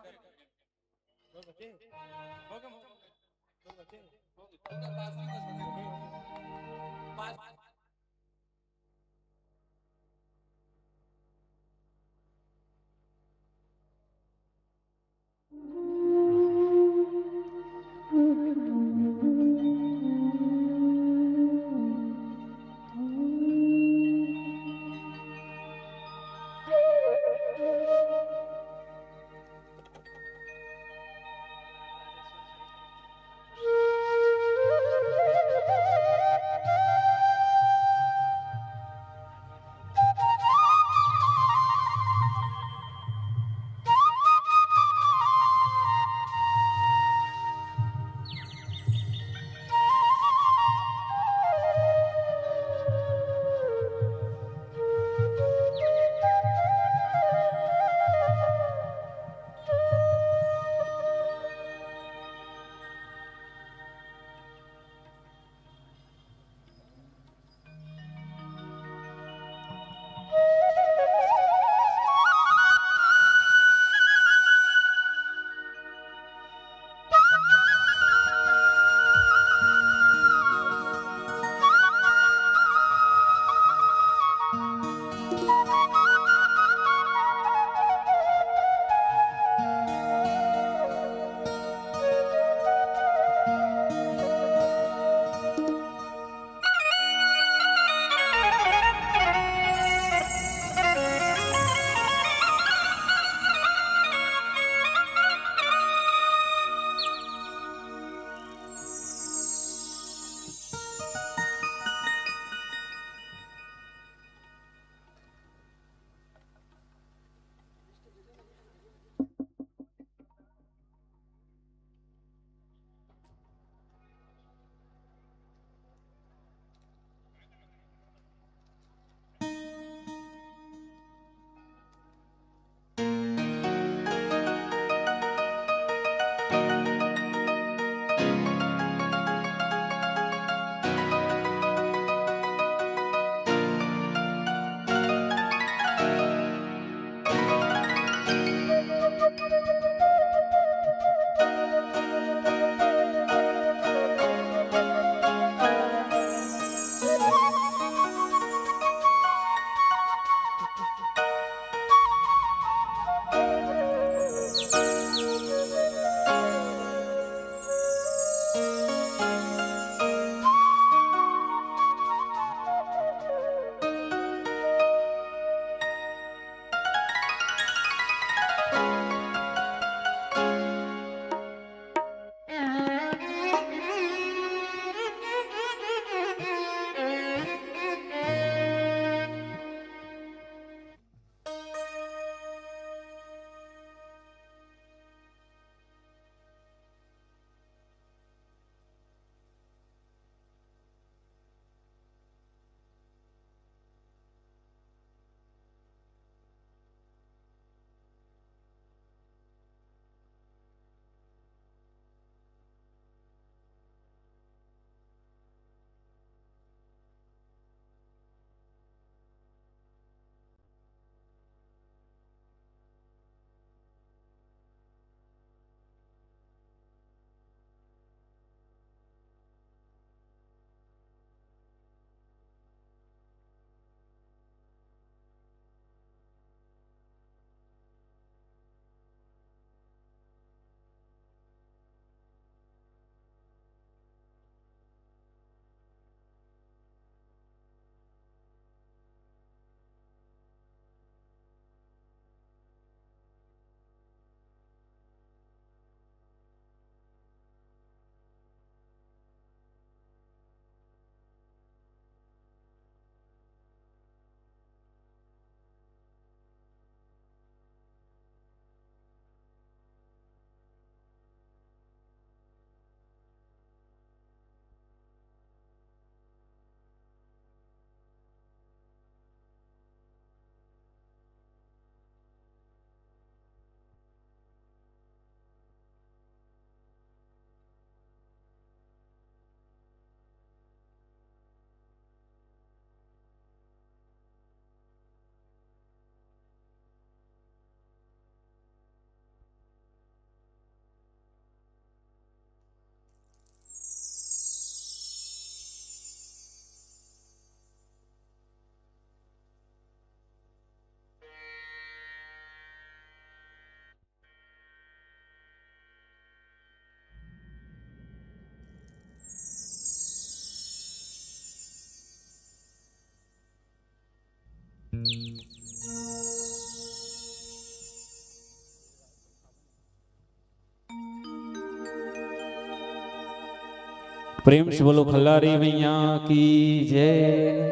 प्रेम से बोलो खल्लारी मैया की जय,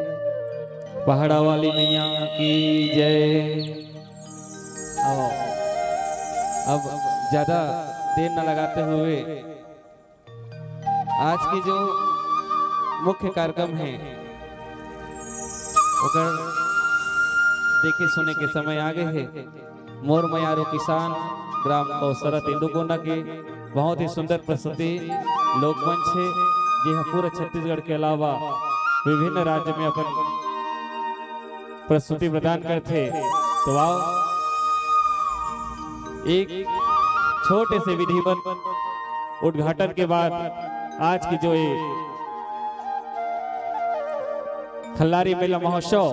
पहाड़ा वाली मैया की जय। आओ, अब ज्यादा देर न लगाते हुए आज के जो मुख्य कार्यक्रम है, ओकर देखे सुने के समय आ गए है। मोर मयारू किसान, ग्राम कौसरा तेंदूकोना के बहुत ही सुंदर प्रस्तुति लोकमंच है, जे ह पूरा छत्तीसगढ़ के अलावा विभिन्न राज्य में अपन प्रस्तुति प्रदान करथे। तो आओ, एक छोटे से विधिवत उद्घाटन के बाद आज की जो ये खल्लारी मेला महोत्सव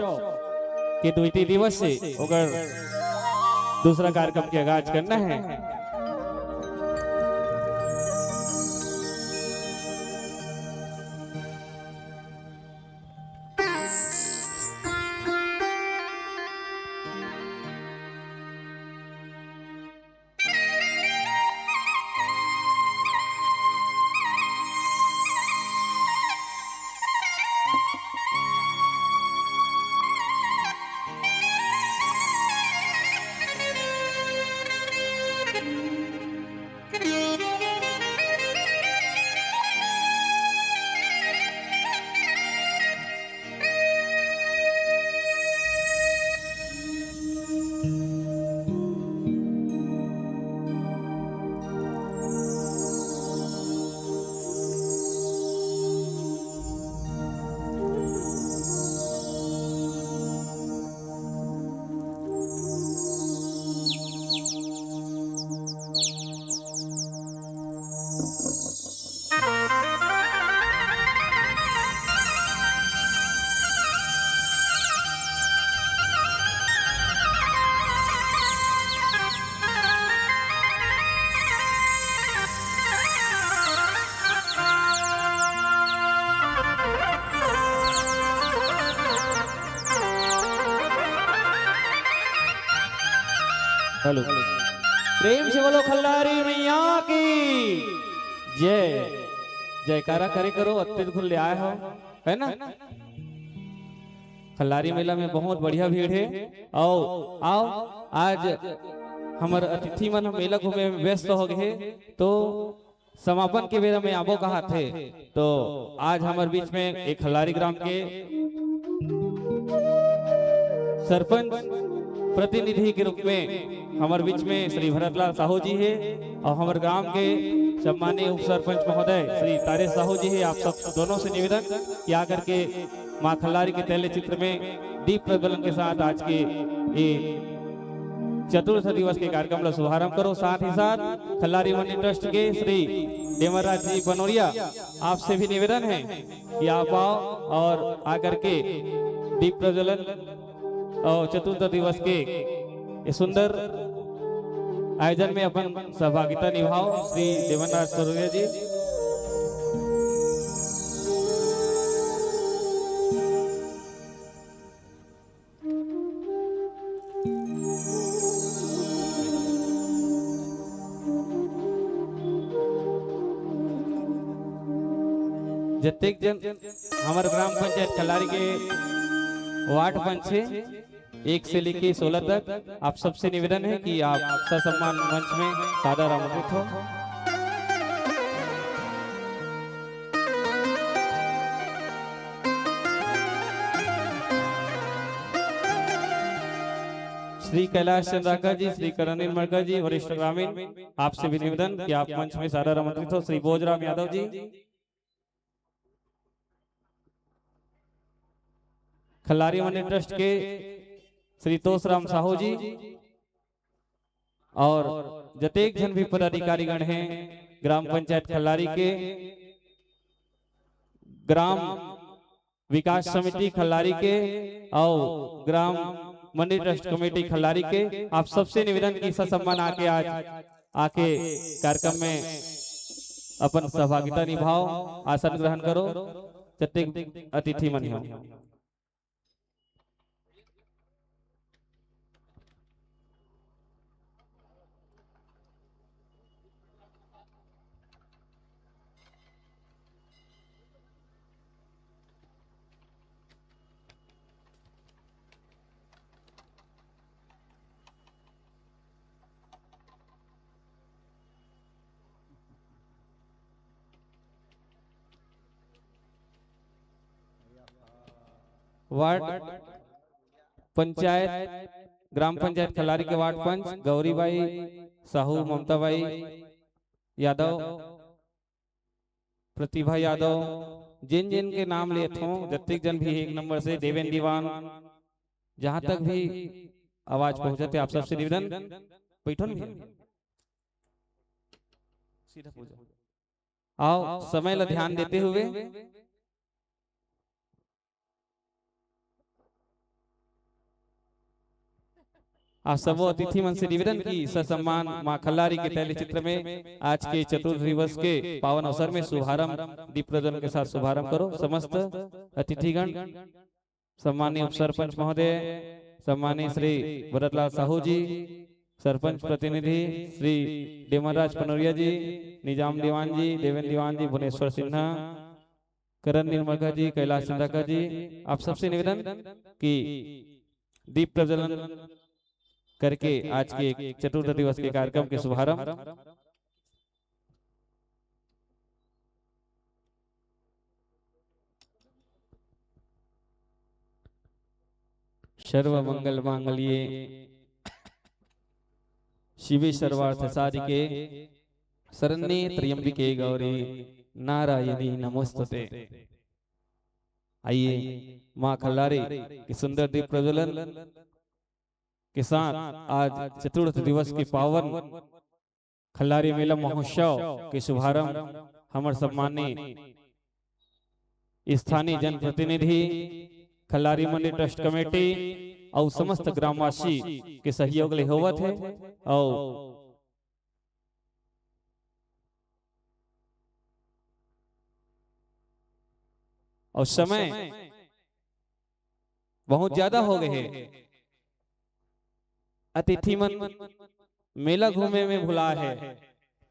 के द्वितीय दिवस से ओकर दूसरा कार्यक्रम के आगाज करना है। हेलो, प्रेम से बोलो खल्लारी मैया की जय। जयकारा करे करो, अत्ते घुल ले आए हो, है ना? खल्लारी मेला में बहुत बढ़िया भीड़ है। आओ, आओ, आज हमर अतिथि मन मेला घूमे में व्यस्त हो गए, तो समापन के बेरा में आबो कहाथे। तो आज हमर बीच में एक खल्लारी ग्राम के सरपंच प्रतिनिधि के रूप में हमर बीच में श्री भरतलाल साहू जी है और हमर ग्राम के सम्मानीय उप सरपंच महोदय श्री तारेश साहू जी है। आप सब दोनों से निवेदन कि आकर के माँ खल्लारी के तैल चित्र में दीप प्रज्वलन के साथ आज के ये चतुर्थ दिवस के कार्यक्रम ला शुभारंभ करो। साथ ही साथ खल्लारी मंडी ट्रस्ट के श्री देवराज जी बनोरिया, आपसे भी निवेदन है कि आप आओ और आकर के दीप प्रज्वलन और चतुर्थ दिवस के ये सुंदर आयोजन में अपन सहभागिता निभाओ। श्री देवनराज सरोया जी। जतेक जन हमर ग्राम पंचायत खल्लारी के वार्ड पंच है, एक से लेके सोलह तक, आप सबसे निवेदन है कि आप ससम्मान मंच में सादर आमंत्रित हो। श्री कैलाश चंद्राकर जी, श्री करणीन मड़कर जी, वरिष्ठ ग्रामीण, आपसे भी निवेदन कि आप मंच में सादर आमंत्रित हो। श्री भोजराम यादव जी, खल्लारी मंडी ट्रस्ट के श्री तोसराम साहू जी और जतेक झन भी पदाधिकारी गण हैं, ग्राम पंचायत खल्लारी के, ग्राम विकास समिति खल्लारी के और ग्राम मंडी ट्रस्ट कमेटी खल्लारी के, आप सबसे निवेदन कि ससम्मान आके आज आके कार्यक्रम में अपन सहभागिता निभाओ, आसन ग्रहण करो, जतेक अतिथि मन हो। वार्ड पंचायत, ग्राम पंचायत खल्लारी के वार्ड पंच गौरी बाई साहू, ममता बाई यादव, प्रतिभा यादव, जिन जिन के नाम लेत हों, जतिक जन भी एक नंबर से, देवेन दीवान, जहां तक भी आवाज पहुंचत हे, आप सबसे निवेदन, बैठो न भैया, सीधा पूजा। आओ, समय ला ध्यान देते हुए आप सबो अतिथि मन से निवेदन कि ससम्मान माँ खल्लारी के तैलचित्र में आज के चतुर्थ दिवस के पावन अवसर में शुभारंभ, दीप प्रज्वलन के साथ शुभारंभ करो। समस्त अतिथिगण, सम्माननीय उप सरपंच महोदय, सम्माननीय श्री भरतलाल साहू जी, सरपंच प्रतिनिधि श्री डेमनराज पनोरिया जी, निजाम दीवान जी, देवेंद्र दीवान जी, भुवनेश्वर सिन्हा, करण निर्मलकर जी, कैलाश चंद्रकर जी, आप सबसे निवेदन कि दीप प्रज्वलन करके आज के चतुर्थ दिवस के कार्यक्रम के शुभारंभ। सर्व मंगल मांगल्ये शिवे सर्वार्थ साधिके शरण्ये त्र्यंबिके गौरी नारायणी नमोस्तुते। आइए, माँ खल्लारी के सुंदर दीप प्रज्वलन के साथ आज चतुर्थ दिवस के पावन खल्लारी मेला महोत्सव के शुभारंभ हमर सम्माननीय स्थानीय जनप्रतिनिधि, खल्लारी मंडी ट्रस्ट कमेटी अउ समस्त ग्रामवासी के सहयोग ले होवत हे। अउ अउ समय बहुत ज्यादा हो गए हे। अतिथि मन मेला घूमे में भुला हे,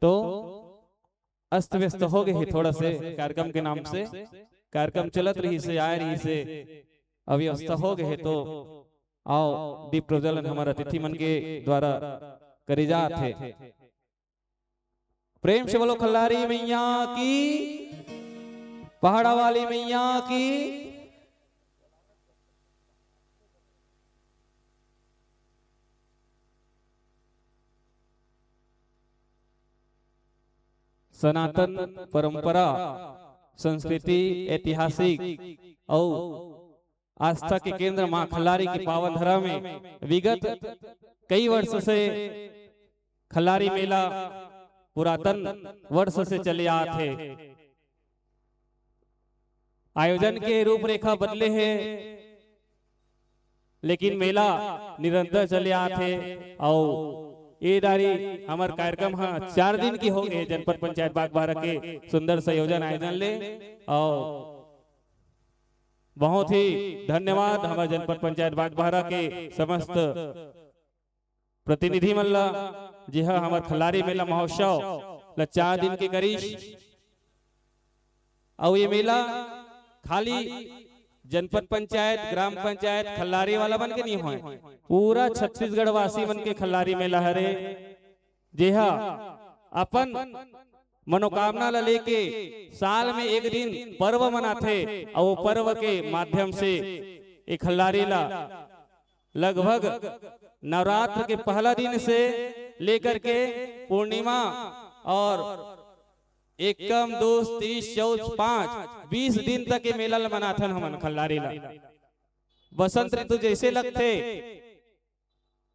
तो अस्त व्यस्त हो गए हे थोड़ा से कार्यक्रम के नाम से। कार्यक्रम चलत रहिसे, आए रहिसे, अव्यवस्था हो गए हे, तो आओ दीप प्रज्वलन हमर अतिथि मन के द्वारा करे जात हे। प्रेम से बोलो खल्लारी मैया की, पहाड़ा वाली मैया की। सनातन परंपरा, संस्कृति, ऐतिहासिक अउ आस्था के केंद्र मां खल्लारी के पावन धरा में विगत कई वर्ष से खल्लारी मेला पुरातन वर्ष से चले आत हे। आयोजन के रूपरेखा बदले हे, लेकिन मेला निरंतर चले आत हे। अउ ए दारी हमर कार्यक्रम ह चार दिन के हो गए, जनपद पंचायत बागबाहरा के सुंदर संयोजन आयोजन ले। अउ बहुत ही धन्यवाद हमर जनपद पंचायत बागबाहरा के समस्त प्रतिनिधि मन ला, जेहा हमर खल्लारी मेला महोत्सव ला चार दिन के करिस। अउ ये मेला खाली जनपद पंचायत, ग्राम पंचायत खल्लारी वाला मन के नहीं होय, पूरा छत्तीसगढ़ वासी मन के खल्लारी मेला हरे, जेहा अपन मनोकामना ला लेके साल में एक दिन पर्व मनाथे, अउ वो पर्व के माध्यम से ए खल्लारी ला लगभग नवरात्र के पहला दिन से लेकर के पूर्णिमा और एकम, दूस, तीस, चौथ, पाँच, बीस दिन तक ये मेला ल मनाथन हमन खल्लारी ला। बसंत ऋतु जैसे लगथे,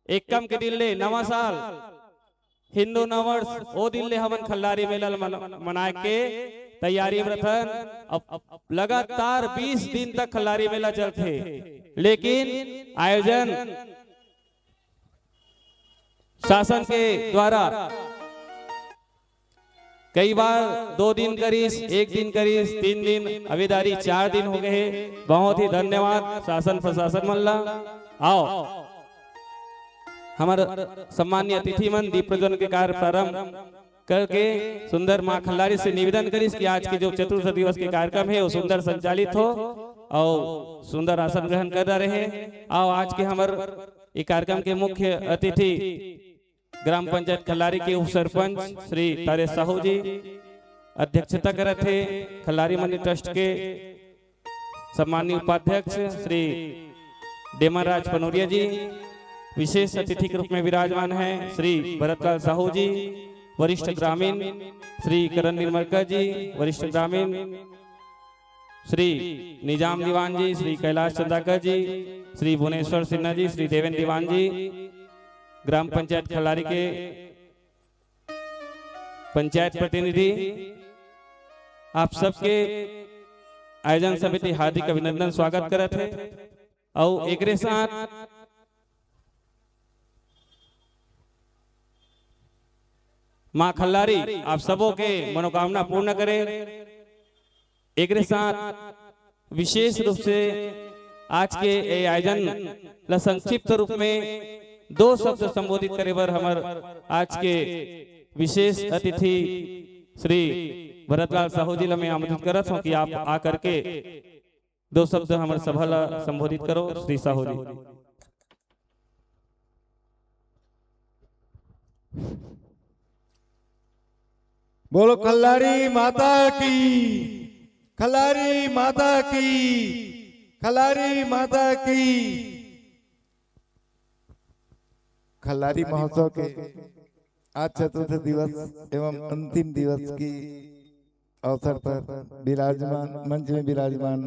एकम के दिन ले नवा साल, हिंदू नववर्ष, ओ दिन ले हमन खल्लारी मेला ल मन-, मनाए के तैयारी में रथन। अब लगातार बीस दिन तक खल्लारी मेला चलथे, लेकिन आयोजन शासन के द्वारा कई बार दो दिन करिस, एक दिन करिस, तीन दिन, अभी दारी चार दिन हो गए हे। बहुत ही धन्यवाद शासन प्रशासन मन ला। आओ, हमर सम्मान्य अतिथि मन दीप प्रज्वलन के कार्य प्रारंभ करके सुंदर माँ खल्लारी से निवेदन करिस कि आज के जो चतुर्थ दिवस के कार्यक्रम हे, वो सुंदर संचालित हो अउ सुंदर आसन ग्रहण कर रहे। आओ, आज के हमर ए कार्यक्रम के मुख्य अतिथि ग्राम पंचायत खल्लारी के उप सरपंच श्री तारे साहू जी अध्यक्षता करत हे। खल्लारी मंडी ट्रस्ट के सम्माननीय उपाध्यक्ष श्री डेमन राज पनोरिया जी, विशेष अतिथि के रूप में विराजमान हैं श्री भरतलाल साहू जी, वरिष्ठ ग्रामीण, श्री करण निर्मलकर जी, वरिष्ठ ग्रामीण, श्री निजाम दीवान जी, श्री कैलाश चंदाकर जी, श्री भुवनेश्वर सिन्हा जी, श्री देवेंद्र दीवान जी, ग्राम पंचायत खल्लारी के पंचायत प्रतिनिधि, आप सबके आयोजन समिति हार्दिक अभिनंदन, स्वागत करत हे। अउ एकरे साथ माँ खल्लारी आप सबो के मनोकामना पूर्ण करे। एकरे साथ विशेष रूप से आज के ए आयोजन ला संक्षिप्त रूप में दो शब्द संबोधित करे बर हमर आज के विशेष अतिथि श्री भरतलाल साहू जी ला मैं आमंत्रित करत हूँ कि आप आकर के दो शब्द हमर सभा ला संबोधित करो। श्री साहू जी। बोलो खल्लारी माता की, खल्लारी माता की, खल्लारी माता की। खल्लारी महोत्सव के आज चतुर्थ दिवस एवं अंतिम दिवस की अवसर पर विराजमान, मंच में विराजमान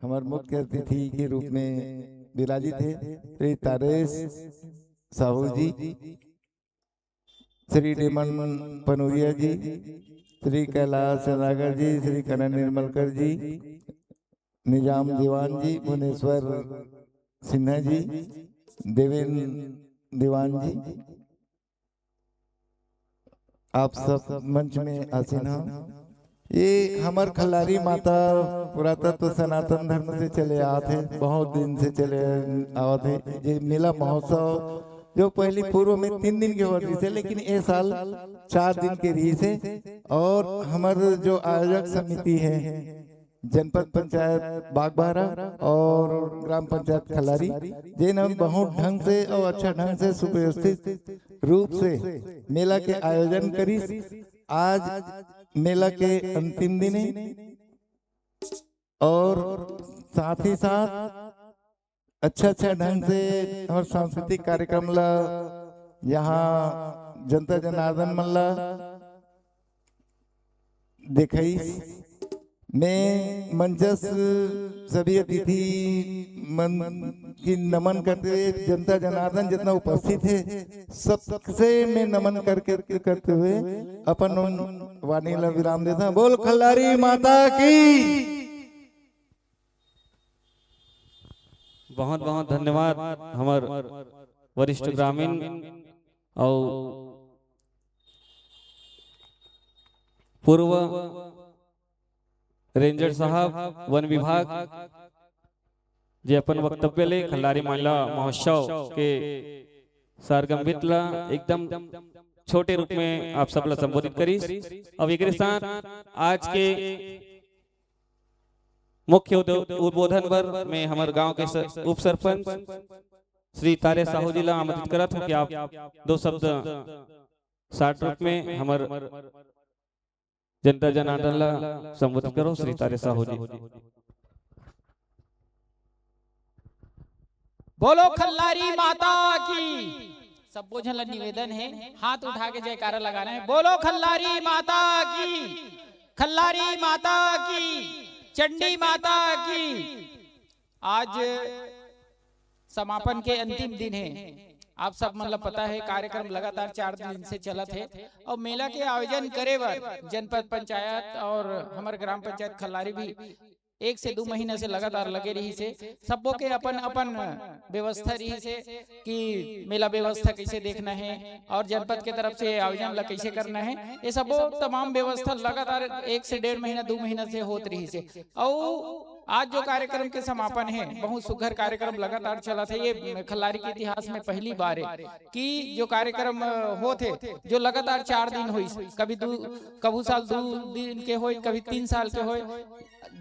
हमर मुख्य अतिथि के रूप में विराजित हे श्री तारेश साहू जी, श्री डेमन पनोरिया जी, श्री कैलाश चंदाकर जी, श्री करण निर्मलकर जी, निजाम दीवान जी, भुवनेश्वर सिन्हा जी, देवेंद्र दीवान जी, आप सब मंच में आसीन हो। ये हमर खल्लारी माता पुरातत्व सनातन धर्म से चले आत हे, बहुत दिन से चले आवत हे। ये मेला महोत्सव जो पहली पूर्व में तीन दिन के होत रहिस हे, लेकिन ए साल चार दिन के रहिस हे। और हमर जो आयोजक समिति हे, जनपद पंचायत बागबाहरा और ग्राम पंचायत खल्लारी, जेन ह बहुत ढंग से और अच्छा ढंग से सुव्यवस्थित रूप से मेला के आयोजन करिस। आज मेला के अंतिम दिन हे और साथ ही साथ अच्छा अच्छा ढंग से हमर सांस्कृतिक कार्यक्रम ला यहाँ जनता जनार्दन मन ला देखइस। मैं मंचस्थ सभी अतिथि मन की नमन करते हुए, जनता जनार्दन जितना उपस्थित हे, सबसे मैं नमन करके, करते हुए अपन उन वाणी ला विराम देता हूँ। बोल खल्लारी माता की। बहुत बहुत धन्यवाद हमर वरिष्ठ ग्रामीण अउ पूर्व रेंजर साहब, वन विभाग, जे अपन वक्तव्य ले खल्लारी मेला महोत्सव के सारगंभित ला एकदम छोटे रूप में आप सब ला संबोधित करिस। अब एकरे साथ आज के मुख्य उद-, उद्बोधन बर मैं हमर गांव के स-, उप सरपंच श्री तारे साहू जी ला आमंत्रित करत हूं कि आप दो शब्द short रूप में हमर जनता जनार्दन ला संबोधित करो। श्री तारे साहू जी। बोलो खल्लारी माता की। सब्बो झन ला निवेदन हे, हाथ उठा के जयकारा लगाना हे। बोलो खल्लारी माता की, खल्लारी माता की, चंडी माता की। आज समापन के अंतिम दिन हे। आप सब मन ला पता हे, कार्यक्रम लगातार चार दिन से चलत हे अउ मेला के आयोजन करे बर जनपद पंचायत अउ हमर ग्राम पंचायत खल्लारी भी एक से दू महीना से लगातार लगे रहिस हे। सब्बो के अपन-अपन व्यवस्था रहिस हे कि मेला व्यवस्था कइसे देखना हे अउ जनपद के तरफ से आयोजन ला कइसे करना हे। ये सब्बो तमाम व्यवस्था लगातार एक से डेढ़ महीना, दू महीना से होत रहिस हे। अउ आज जो कार्यक्रम के समापन हे, बहुत सुघर कार्यक्रम लगातार चलत हे। ये खल्लारी के इतिहास में पहली बार हे कि जो कार्यक्रम, अ, होत हे, जो लगातार चार दिन होइस, कभी दू, कभू साल दू दिन के होय, कभी तीन साल के होय,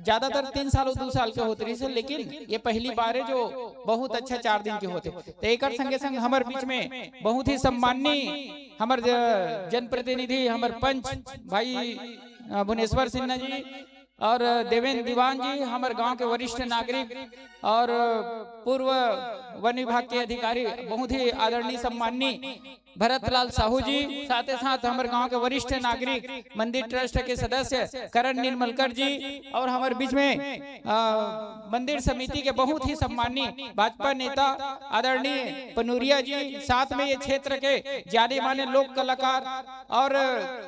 ज्यादातर तीन साल अउ दू साल के होत रहिस हे, लेकिन ये पहली बार हे जो बहुत अच्छा चार दिन के होत हे। तो एकर संगे संग हमर बीच में बहुत ही सम्माननीय हमर ज-, जनप्रतिनिधि, हमर पंच भाई, अ, भुवनेश्वर सिन्हा जी, और देवेंद्र दीवान जी, हमर गांव के वरिष्ठ नागरिक और पूर्व वन विभाग के अधिकारी, बहुत ही आदरणीय सम्माननीय भरत लाल साहू जी, साथ ही साथ हमर गांव के वरिष्ठ नागरिक, मंदिर ट्रस्ट के सदस्य करण निर्मलकर जी, और हमर बीच में, अ, मंदिर समिति के बहुत ही सम्माननीय भाजपा नेता आदरणीय पनुरिया जी, साथ में ये क्षेत्र के जाने माने लोक कलाकार और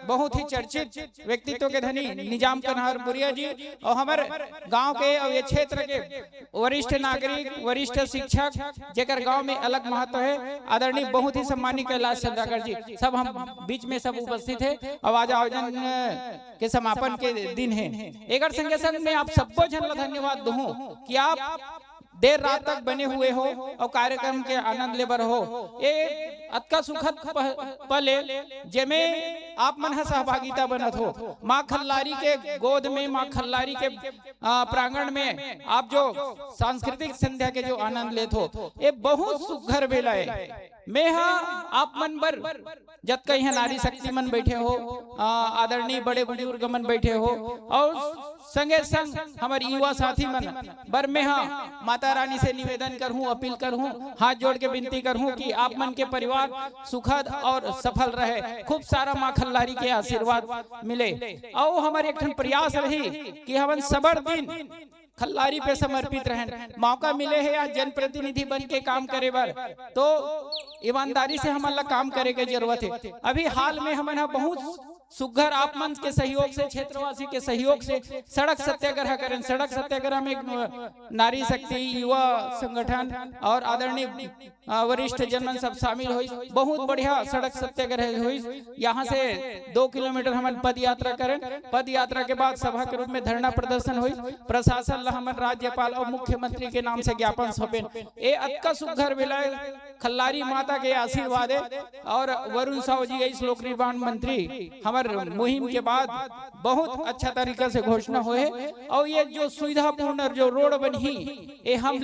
बहुत ही चर्चित व्यक्तित्व के धनी निजाम कन्हारपुरिया जी, और हमर गांव के और ये क्षेत्र के वरिष्ठ नागरिक, वरिष्ठ शिक्षक, जेकर गांव में अलग महत्व है, आदरणीय बहुत ही सम्मानित कैलाश चंद्राकर जी, सब हम बीच में सब उपस्थित है। अब आज आयोजन के समापन के दिन है। एकर संगे संग में आप सबो झन ला धन्यवाद दूहूं कि आप देर रात तक बने हुए हो और कार्यक्रम के आनंद ले बर हो। ये अतका सुखद प-, पल ए, जेमे आप मन ह सहभागिता बनत हो। माँ खल्लारी के गोद में, माँ खल्लारी के, आ, प्रांगण में आप जो सांस्कृतिक संध्या के जो आनंद लेत हो, ये बहुत सुघर बेला है। मैं हा आप मन बर जतका इहाँ नारी शक्ति मन बैठे हो, आ, आदरणीय बड़े बुजुर्ग मन बैठे हो, और संगे संग हमर युवा साथी मन बर मैं हा माता रानी से निवेदन करहूँ, अपील करहूँ, हाथ जोड़ के विनती करहूँ कि आप मन के परिवार सुखद और सफल रहे, खूब सारा माँ खल्लारी के आशीर्वाद मिले। और हमर एक ठन प्रयास रही कि हमन सबर दिन खल्लारी पे समर्पित रहन। मौका मिले है आज जनप्रतिनिधि बन के काम करे बर, तो ईमानदारी से हमन ला काम करे के जरूरत है। अभी हाल में हमन हा बहुत सुघर आप मन के सहयोग से, क्षेत्रवासी के सहयोग से सड़क सत्याग्रह करेन। सड़क सत्याग्रह में, अ, नारी शक्ति, युवा संगठन और आदरणीय, अ, वरिष्ठ जन मन सब शामिल होइस। बहुत बढ़िया सड़क सत्याग्रह होइस। यहाँ से दो किलोमीटर हमन पद यात्रा करेन। पद यात्रा के बाद सभा के रूप में धरना प्रदर्शन होइस। प्रशासन ला हमन राज्यपाल और मुख्यमंत्री के नाम से ज्ञापन सौंपेन। ए अतका सुघर बेला खल्लारी माता के आशीर्वाद है। और वरुण साहू जी, इस लोक निर्माण मंत्री, हमर मुहिम के बाद बहुत अच्छा तरीका से घोषणा होए है। और ये जो सुविधापूर्ण जो रोड बनही, ये हम,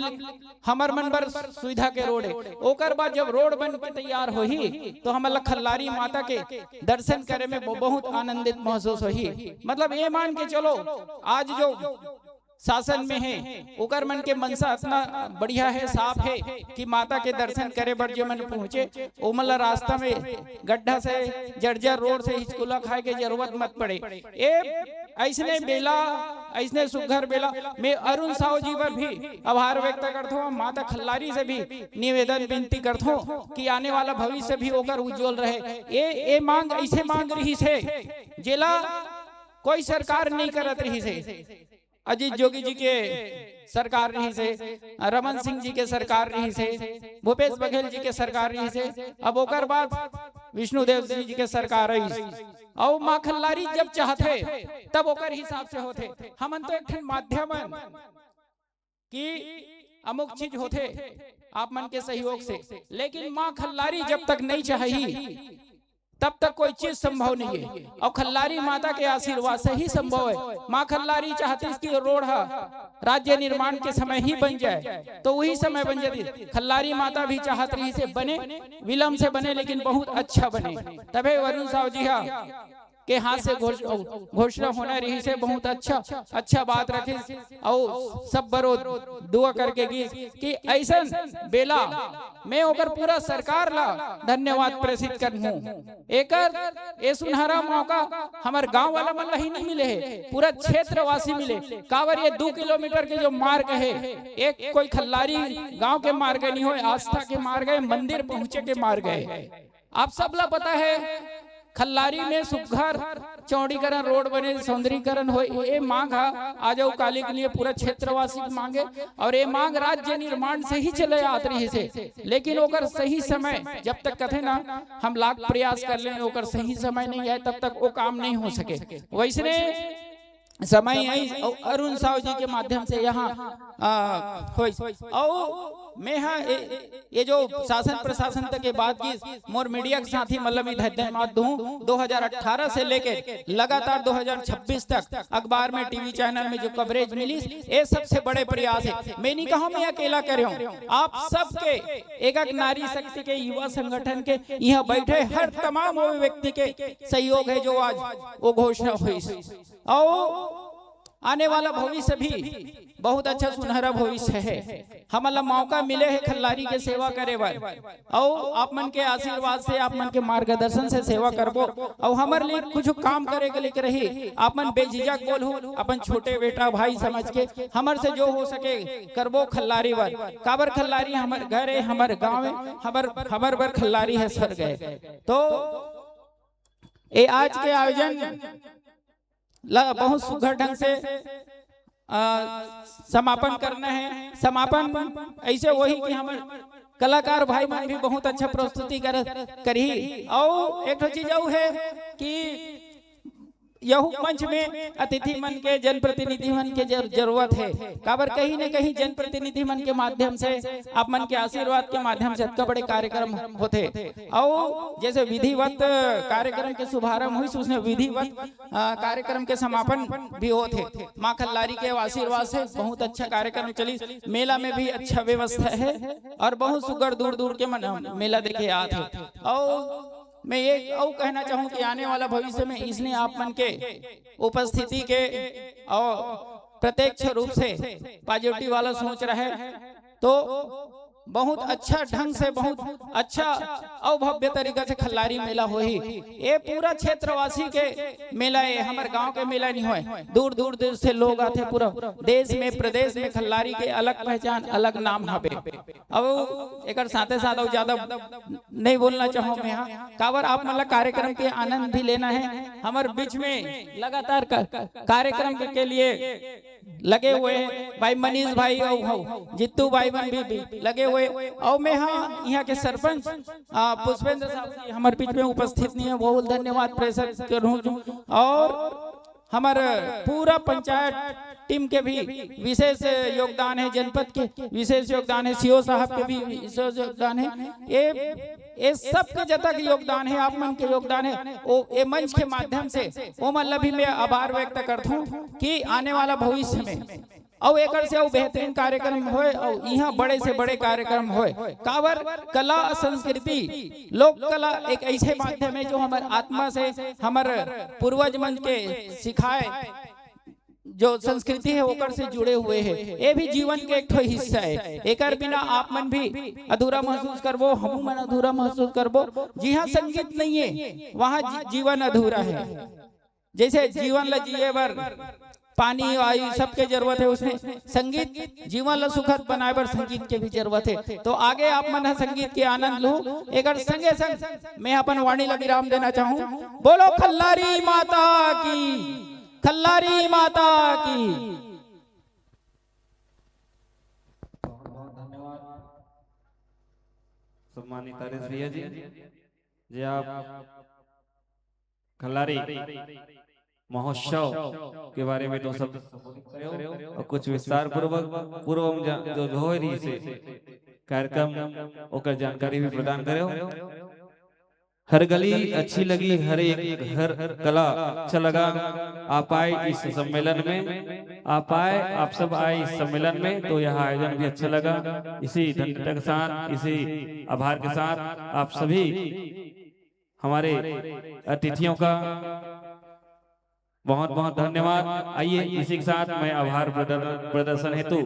हमर मन बर सुविधा के रोड है। ओकर बाद जब रोड बन के तैयार होही, तो हमन ला खल्लारी माता के दर्शन करे में ब-, बहुत आनंदित महसूस होही। मतलब, ये मान के चलो, आज जो शासन में है, ओकर मन के मनसा इतना बढ़िया है, साफ है कि माता के दर्शन करे बर जो मन पहुंचे, ओमन ला रास्ता में गड्ढा से, जर्जर रोड से हिचकुला खाए के जरूरत मत पड़े। ए अइसने बेला, अइसने सुघर बेला में अरुण साहू जी बर भी आभार व्यक्त करथों, माता खल्लारी से भी निवेदन विनती करथों कि आने वाला भविष्य भी ओकर उज्जवल रहे। ए, ए मांग अइसे मांग रहिस हे, जेला कोई सरकार नहीं करत रहिस हे। अजीत जोगी जी के सरकार रहिस हे, रमन सिंह जी के सरकार रहिस हे, भूपेश बघेल जी के सरकार रहिस हे, अब ओकर बाद विष्णुदेव जी के सरकार आइस। अउ माँ खल्लारी जब चाहथे, तब ओकर हिसाब से होथे। हमन तो एक ठन माध्यम हन कि अमुक चीज होथे आप मन के सहयोग से, लेकिन माँ खल्लारी जब तक नहीं चाही, तब तक कोई चीज संभव नहीं है। और खल्लारी माता के आशीर्वाद से ही संभव है। माँ खल्लारी चाहती कि रोड हा राज्य निर्माण के समय ही बन जाए, तो वही समय बन जाती। खल्लारी माता भी चाहत रहिस हे बने, विलंब से बने, लेकिन बहुत अच्छा बने। तभे वरुण साहू जी हा के हाथ से घोष-, घोषणा होना रहिस हे, बहुत अच्छा, अच्छा बात रखिस। अउ सब बरो दुआ करके गिस कि अइसन बेला में ओकर पूरा सरकार ला धन्यवाद प्रेषित करहूं। एकर ए सुनहरा मौका हमर गांव वाला मन ला ही नहीं मिले हे, पूरा क्षेत्रवासी मिले। काबर ये दू किलोमीटर के जो मार्ग हे, एक कोई खल्लारी गांव के मार्ग नहीं होय, आस्था के मार्ग हे, मंदिर पहुंचे के मार्ग हे। आप सब ला पता हे, खल्लारी में सुघर चौड़ीकरण रोड बने, सौंदर्यीकरण होय, ए मांग हा आज अउ काली के लिए पूरा क्षेत्रवासी के मांग हे। और ये मांग राज्य निर्माण से ही चले आत रहिस हे, लेकिन ओकर सही समय, जब तक कथे ना हम लाख प्रयास कर लें, ओकर सही समय नहीं आए, तब तक वो काम नहीं हो सके। वैसने समय आइस अउ अरुण साहू जी के माध्यम से यहाँ, आ, होइस। अउ मैं हा ए, ये जो शासन प्रशासन तक के बात की, मोर मीडिया के साथी मन ला भी धन्यवाद दूं। दो हज़ार अठारह से लेके लगातार दो हज़ार छब्बीस तक अखबार में, टीवी चैनल में जो कवरेज मिलिस, ये सबसे बड़े प्रयास हे। मैं नहीं कहूं मैं अकेला करे हूं, आप सबके एक एक नारी शक्ति के, युवा संगठन के, यहाँ बैठे हर तमाम वो व्यक्ति के सहयोग हे जो आज वो घोषणा होइस। अउ आने वाला भविष्य भी बहुत अच्छा सुनहरा भविष्य हे। हमन ला मौका मिले हे खल्लारी के सेवा करे बर, अउ आप मन के आशीर्वाद से, आप मन के मार्गदर्शन से सेवा करबो। अउ हमर लिए कुछ काम करे के लेके रही, आप मन बेझिझक बोलहू, अपन छोटे बेटा भाई समझ के हमर से जो हो सके करबो खल्लारी बर। काबर खल्लारी हमर घर हे, हमर गांव हे, हमर हमर बर खल्लारी हे स्वर्ग हे। तो ए आज के आयोजन ला बहुत सुघर ढंग से अ, समापन करना हे। समापन ऐसे होही कि हमर कलाकार भाई मन भी बहुत अच्छा प्रस्तुति कर करही। अउ एक ठो चीज अउ हे कि यहू मंच में अतिथि मन के, जनप्रतिनिधि मन के जर-, जरूरत हे। काबर कहीं न कहीं जनप्रतिनिधि मन के माध्यम से, आप मन के आशीर्वाद के माध्यम से अतका बड़े कार्यक्रम होथे। अउ जैसे विधिवत कार्यक्रम के शुभारंभ होइस, उसने विधिवत अ, कार्यक्रम के समापन भी होत हे। माँ खल्लारी के आशीर्वाद से बहुत अच्छा कार्यक्रम चलिस। मेला में भी अच्छा व्यवस्था हे अउ बहुत सुघर दूर दूर के मन मेला देखे आत हे। अउ मैं ये अउ कहना चाहूँ कि आने वाला भविष्य में इसने आप मन के उपस्थिति के अउ प्रत्यक्ष रूप से पॉजिटिव वाला सोच रहे तो बहुत अच्छा ढंग से, बहुत अच्छा अउ भव्य तरीका से खल्लारी मेला होही। ये पूरा क्षेत्रवासी के मेला हे, हमर गांव के मेला नहीं होय। दूर दूर देश से लोग आथे, पूरा देश में, प्रदेश में खल्लारी के अलग पहचान, अलग नाम हवे। अब एकर साथे साथ अउ ज्यादा नहीं बोलना चाहूँ मैं यहाँ, काबर आप मन ला कार्यक्रम के आनंद भी लेना हे। हमर बीच में लगातार का-, कार्यक्रम के, के लिए लगे हुए हे भाई मनीष भाई अउ, अउ जित्तू भाई मन भी, भी लगे हुए। अउ मैं हाँ, यहाँ के सरपंच, आ, पुष्पेंद्र साहब जी हमर बीच में उपस्थित नहीं हे, बहुत धन्यवाद प्रेषित करूँ। अउ हमर पूरा पंचायत टीम के भी विशेष योगदान हे, जनपद के विशेष योगदान हे, सीओ साहब के भी विशेष योगदान हे। ये ये सबके जतक योगदान हे, आप मन के योगदान हे, ओ, ए मंच के माध्यम से ओमन ला भी मैं आभार व्यक्त करथूं कि आने वाला भविष्य में अउ एकर से अउ बेहतरीन कार्यक्रम होय अउ इहाँ बड़े से बड़े कार्यक्रम होय। काबर कला, संस्कृति, लोक कला एक ऐसे माध्यम हे जो हमर आत्मा से, हमर पूर्वज मन के सिखाए जो संस्कृति हे ओकर से जुड़े हुए हे। ये भी जीवन के एक ठो हिस्सा हे। एकर बिना आप मन भी अधूरा महसूस करबो, हमू मन अधूरा महसूस करबो। जिहाँ संगीत नहीं हे, वहाँ जी-, जीवन अधूरा हे। जैसे जीवन ला जिए बर पानी, वायु सबके जरूरत हे, उसने संगीत जीवन ला सुखद बनाए बर संगीत के भी जरूरत हे। तो आगे आप मन ह संगीत के आनंद लू। एकर संगे संग मैं अपन वाणी ला विराम देना चाहूँ। बोलो खल्लारी माता की, खल्लारी माता की। बहुत बहुत धन्यवाद सम्मानित आर एस भैया जी, जे आप खल्लारी महोत्सव के बारे में दो शब्द संबोधित करे हो अउ कुछ विस्तार पूर्वक पूर्व में जा-, जो, जो होय रहिस हे कार्यक्रम, ओकर जानकारी भी प्रदान करे हो। हर गली अच्छी लगी, हर एक घर कला अच्छा लगा। आप आए इस सम्मेलन में, आप आए, आप सब आए इस सम्मेलन में, तो यह आयोजन भी अच्छा लगा। इसी धन्यता के साथ, इसी आभार के साथ आप सभी हमारे अतिथियों का बहुत बहुत धन्यवाद। आइए, इसी के साथ मैं आभार प्रदर-, प्रदर्शन हेतु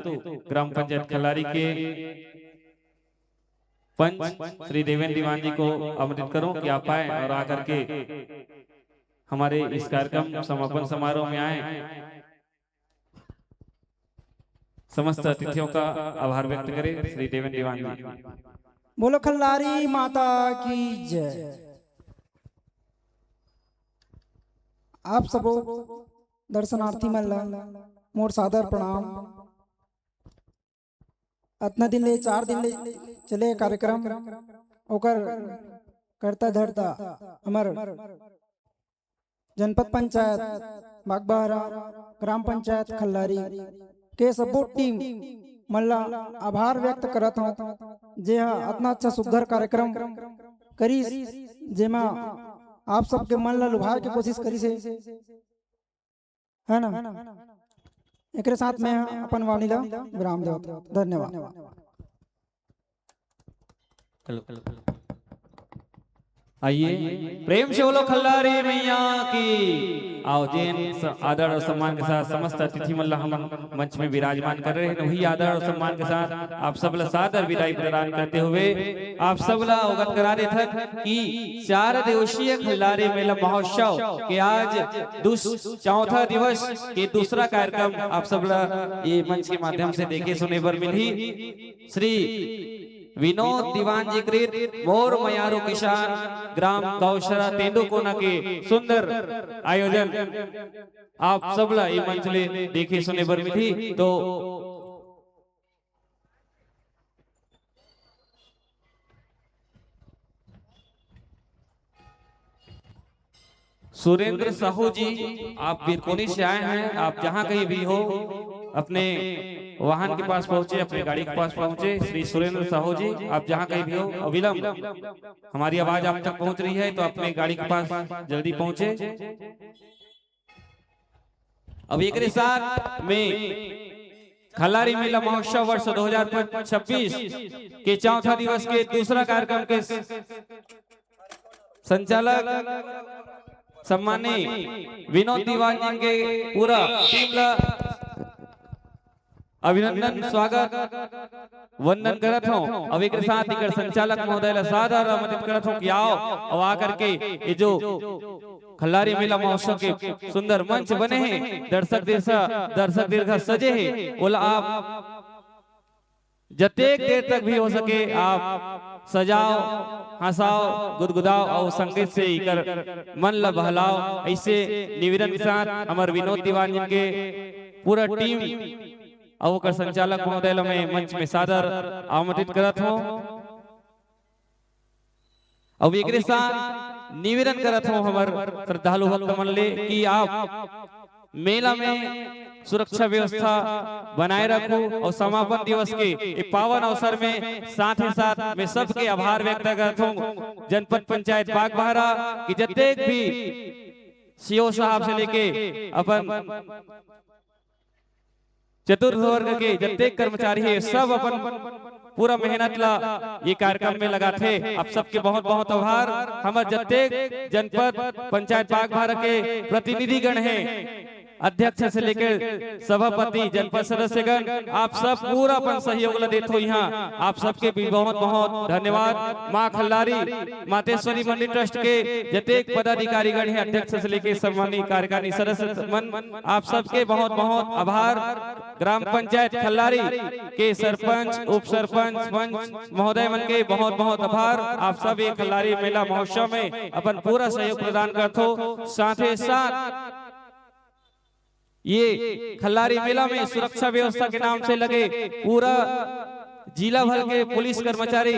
ग्राम पंचायत खल्लारी के पंच श्री देवेंद्र दीवान जी को आमंत्रित करूं कि आप आए और आकर के हमारे इस कार्यक्रम समापन समारोह में आए। समस्त अतिथियों का आभार व्यक्त करें श्री देवेंद्र दीवान जी। बोलो खल्लारी माता की जय। आप सबो दर्शनार्थी मन ला मोर सादर प्रणाम। अतना दिन ले, चार दिन ले चले कार्यक्रम, ओकर करता धरता हमर जनपद पंचायत बागबाहरा, ग्राम पंचायत खल्लारी के सब्बो टीम मन ला आभार व्यक्त करत हौं, जे हा अतना अच्छा सुघर कार्यक्रम करिस, जेमा आप सबके मन ला लुभाए के कोशिश करिस हे, है ना? एकरे साथ में अपन वाणी ला विराम देवत हौं। धन्यवाद। आइए, प्रेम से बोलो खल्लारी मैया की। आओ, जेन स-, आदर और सम्मान के साथ समस्त अतिथि मन ला हमन मंच में विराजमान कर रहे हैं, वही आदर और सम्मान के साथ आप सब ला सादर विदाई प्रदान करते हुए आप सब ला अवगत करा देथन कि चार दिवसीय खल्लारी मेला महोत्सव के आज दूस-, चौथा दिवस के दूसरा कार्यक्रम आप सब ला ये मंच के माध्यम से देखे सुने बर मिलही। श्री विनोद दीवान जी कृत मोर मयारू किसान ग्राम गौशरा तेंदूकोना के सुंदर आयोजन आप सब ला ये मंच ले देखे सुने बर मिलही। तो सुरेंद्र साहू जी, आप बिरकोनी से आए हैं, आप जहां कहीं भी हो, अपने वाहन के पास पहुंचे, अपने गाड़ी के पास पहुंचे। श्री सुरेंद्र साहू जी, आप जहां कहीं भी हो, अविलंब हमारी आवाज आप तक पहुंच रही है, तो अपने गाड़ी के पास जल्दी पहुंचे। अब एकरे साथ में खल्लारी मेला महोत्सव वर्ष दो हज़ार छब्बीस के चौथा दिवस के दूसरा कार्यक्रम के संचालक सम्माननीय विनोद दीवान जी के पूरा टीम ला अभिनंदन, स्वागत, वंदन करत हूँ। अब एक साथ इकर संचालक महोदय ला सादर आमंत्रित करत हूँ कि आओ, अब आकर के ये जो खल्लारी मेला महोत्सव के सुंदर मंच बने हैं, दर्शक दीर्घा, दर्शक दीर्घा सजे हैं, ओला आप जतेक देर तक भी हो सके आप सजाओ, हंसाओ, गुदगुदाओ और संगीत से इकर मन ला बहलाओ। ऐसे निवेदन के साथ हमर विनोद दीवान जी के पूरा टीम और ओकर संचालक महोदय ला मैं मंच में सादर आमंत्रित करत हूँ। अउ एकरे साथ निवेदन करत हूँ हमर श्रद्धालु भक्त मन ले कि आप मेला में सुरक्षा व्यवस्था बनाए रखू और समापन दिवस के ये पावन अवसर में साथ ही साथ मैं सबके आभार व्यक्त करत हूँ जनपद पंचायत बागबाहरा की जतेक भी सीओ साहब से लेके अपन चतुर्थ वर्ग के जतेक कर्मचारी हे, सब अपन पूरा मेहनत ला ये कार्यक्रम में लगाथे। आप सबके बहुत बहुत आभार। हमर जतेक जनपद पंचायत बागबाहरा के प्रतिनिधिगण हे, अध्यक्ष से लेकर सभापति, जनपद सदस्यगण, आप सब पूरा अपन सहयोग ला देत हो। यहाँ आप सबके भी बहुत बहुत धन्यवाद। माँ खल्लारी मातेश्वरी मंडी ट्रस्ट के जतेक पदाधिकारीगण हे, अध्यक्ष से लेकर सम्मानित कार्यकारिणी सदस्य मन, आप सबके बहुत बहुत आभार। ग्राम पंचायत खल्लारी के सरपंच, उप सरपंच, पंच महोदय मन के बहुत बहुत आभार। आप सब ये खल्लारी मेला महोत्सव में अपन पूरा सहयोग प्रदान करथो। साथ ही साथ ये खल्लारी मेला में सुरक्षा व्यवस्था के नाम से लगे पूरा जिला भर के पुलिस कर्मचारी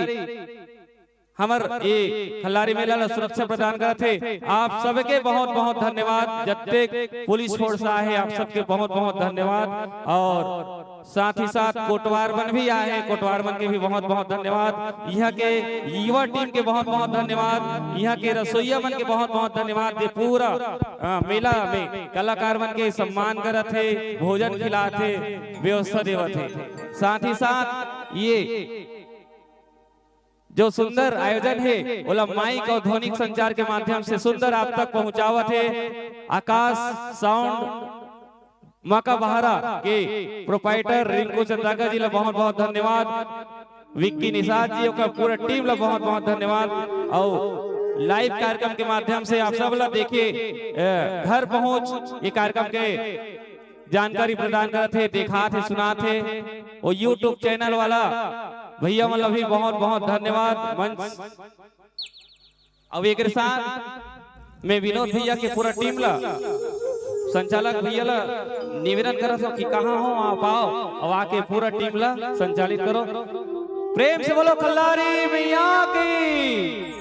हमर ये खल्लारी मेला ला सुरक्षा प्रदान करत हे। आप सबके बहुत बहुत धन्यवाद। जतेक पुलिस फोर्स आए हे, आप सबके बहुत बहुत धन्यवाद। और साथ ही साथ कोटवार मन भी आए हे, कोटवार मन के भी बहुत बहुत धन्यवाद। यहाँ के युवा टीम के बहुत बहुत धन्यवाद, यहाँ के रसोईया मन के बहुत बहुत धन्यवाद। ये पूरा अ, मेला में कलाकार मन के सम्मान करत हे, भोजन खिलात हे, व्यवस्था देवत हे। साथ ही साथ ये जो सुंदर आयोजन हे, ओला माइक और ध्वनिक संचार के माध्यम से सुंदर आप तक पहुंचावत हे आकाश साउंड मका बहारा के प्रोपाइटर रिंकू चंदाका जी ला बहुत बहुत धन्यवाद। विक्की निषाद जी, ओकर पूरा टीम ला बहुत बहुत धन्यवाद। और लाइव कार्यक्रम के माध्यम से आप सब ला देखे, अ, घर पहुंच ये कार्यक्रम के जानकारी प्रदान करत हे, देखात हे, सुनात हे। वो YouTube चैनल वाला भैया मन ला भी बहुत बहुत धन्यवाद। मंच अब एक साथ मैं विनोद भैया के पूरा टीम ला, संचालक भैया ला निवेदन करत हो कि कहाँ हो, आप आओ, अब आके पूरा टीम ला संचालित करो। प्रेम से बोलो खल्लारी मैया की।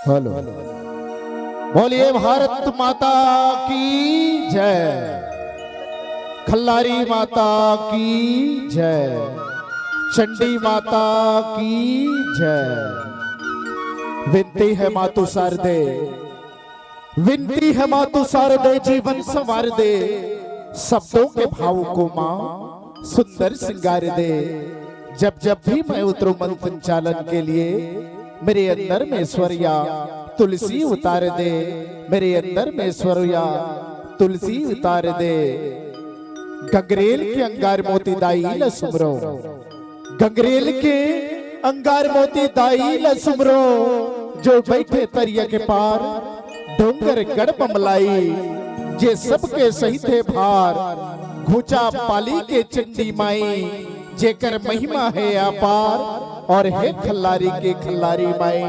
हेलो। बोलिए भारत माता की जय, खल्लारी माता की जय, चंडी माता की जय। विनती है मातु शारदे, विनती है मातु शारदे, जीवन संवार दे, शब्दों के भाव को माँ सुंदर सिंगार दे। जब जब भी मैं उतरूं मंच संचालन के लिए, मेरे अंदर में स्वर्या तुलसी उतार दे, मेरे अंदर में स्वर्या तुलसी उतार दे। गंगरेल के अंगार मोती दाई ल सुमरो, गंगरेल के अंगार मोती दाई ल सुमरो, जो बैठे तरिया के पार, डोंगर गढ़ बमलाई, जे सबके सहित हे भार, घुचा पाली के चंडी माई, जेकर महिमा हे अपार। और हे खल्लारी के खल्लारी माई,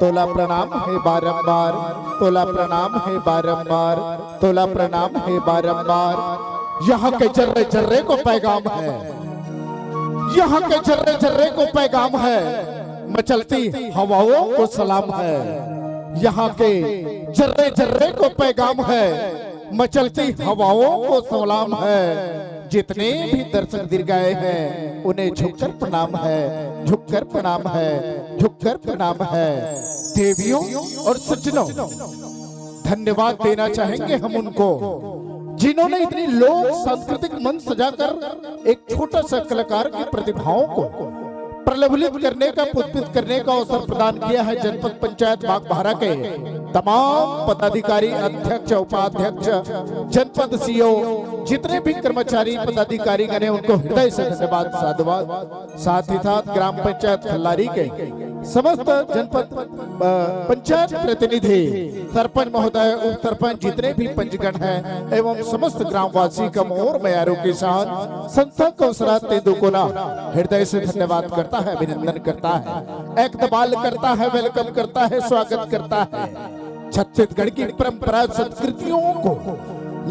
तोला प्रणाम हे बारंबार, तोला प्रणाम हे बारंबार, तोला प्रणाम हे बारंबार। यहाँ के जर्रे जर्रे को पैगाम है, यहाँ के जर्रे जर्रे को पैगाम है, मचलती हवाओं को सलाम है। यहाँ के जर्रे जर्रे को पैगाम है, मचलती हवाओं को सलाम है। जितने भी दर्शक दीर्घाए हैं, उन्हें झुककर प्रणाम है, झुककर प्रणाम है, झुककर प्रणाम है। देवियों और सज्जनों, धन्यवाद देना चाहेंगे हम उनको, जिन्होंने इतनी लोक सांस्कृतिक मंच सजाकर एक छोटा सा कलाकार की प्रतिभाओं को प्रलवलित करने का, पुष्पित करने का अवसर प्रदान किया है। जनपद पंचायत बागबाहरा के तमाम पदाधिकारी, अध्यक्ष, उपाध्यक्ष, जनपद सीईओ, जितने भी कर्मचारी पदाधिकारी गण हैं, उनको हृदय से धन्यवाद, साधुवाद। साथ ही साथ ग्राम पंचायत खल्लारी के समस्त जनपद, अ, पंचायत प्रतिनिधि, सरपंच महोदय, उप सरपंच, जितने भी पंचगण हैं एवं समस्त ग्रामवासी का मोर मयारू किसान संस्था कौसरा तेंदू कोना हृदय से धन्यवाद करता है, अभिनंदन करता है, एकदबाल करता है, welcome करता है, स्वागत करता है। छत्तीसगढ़ की परंपरा संस्कृतियों को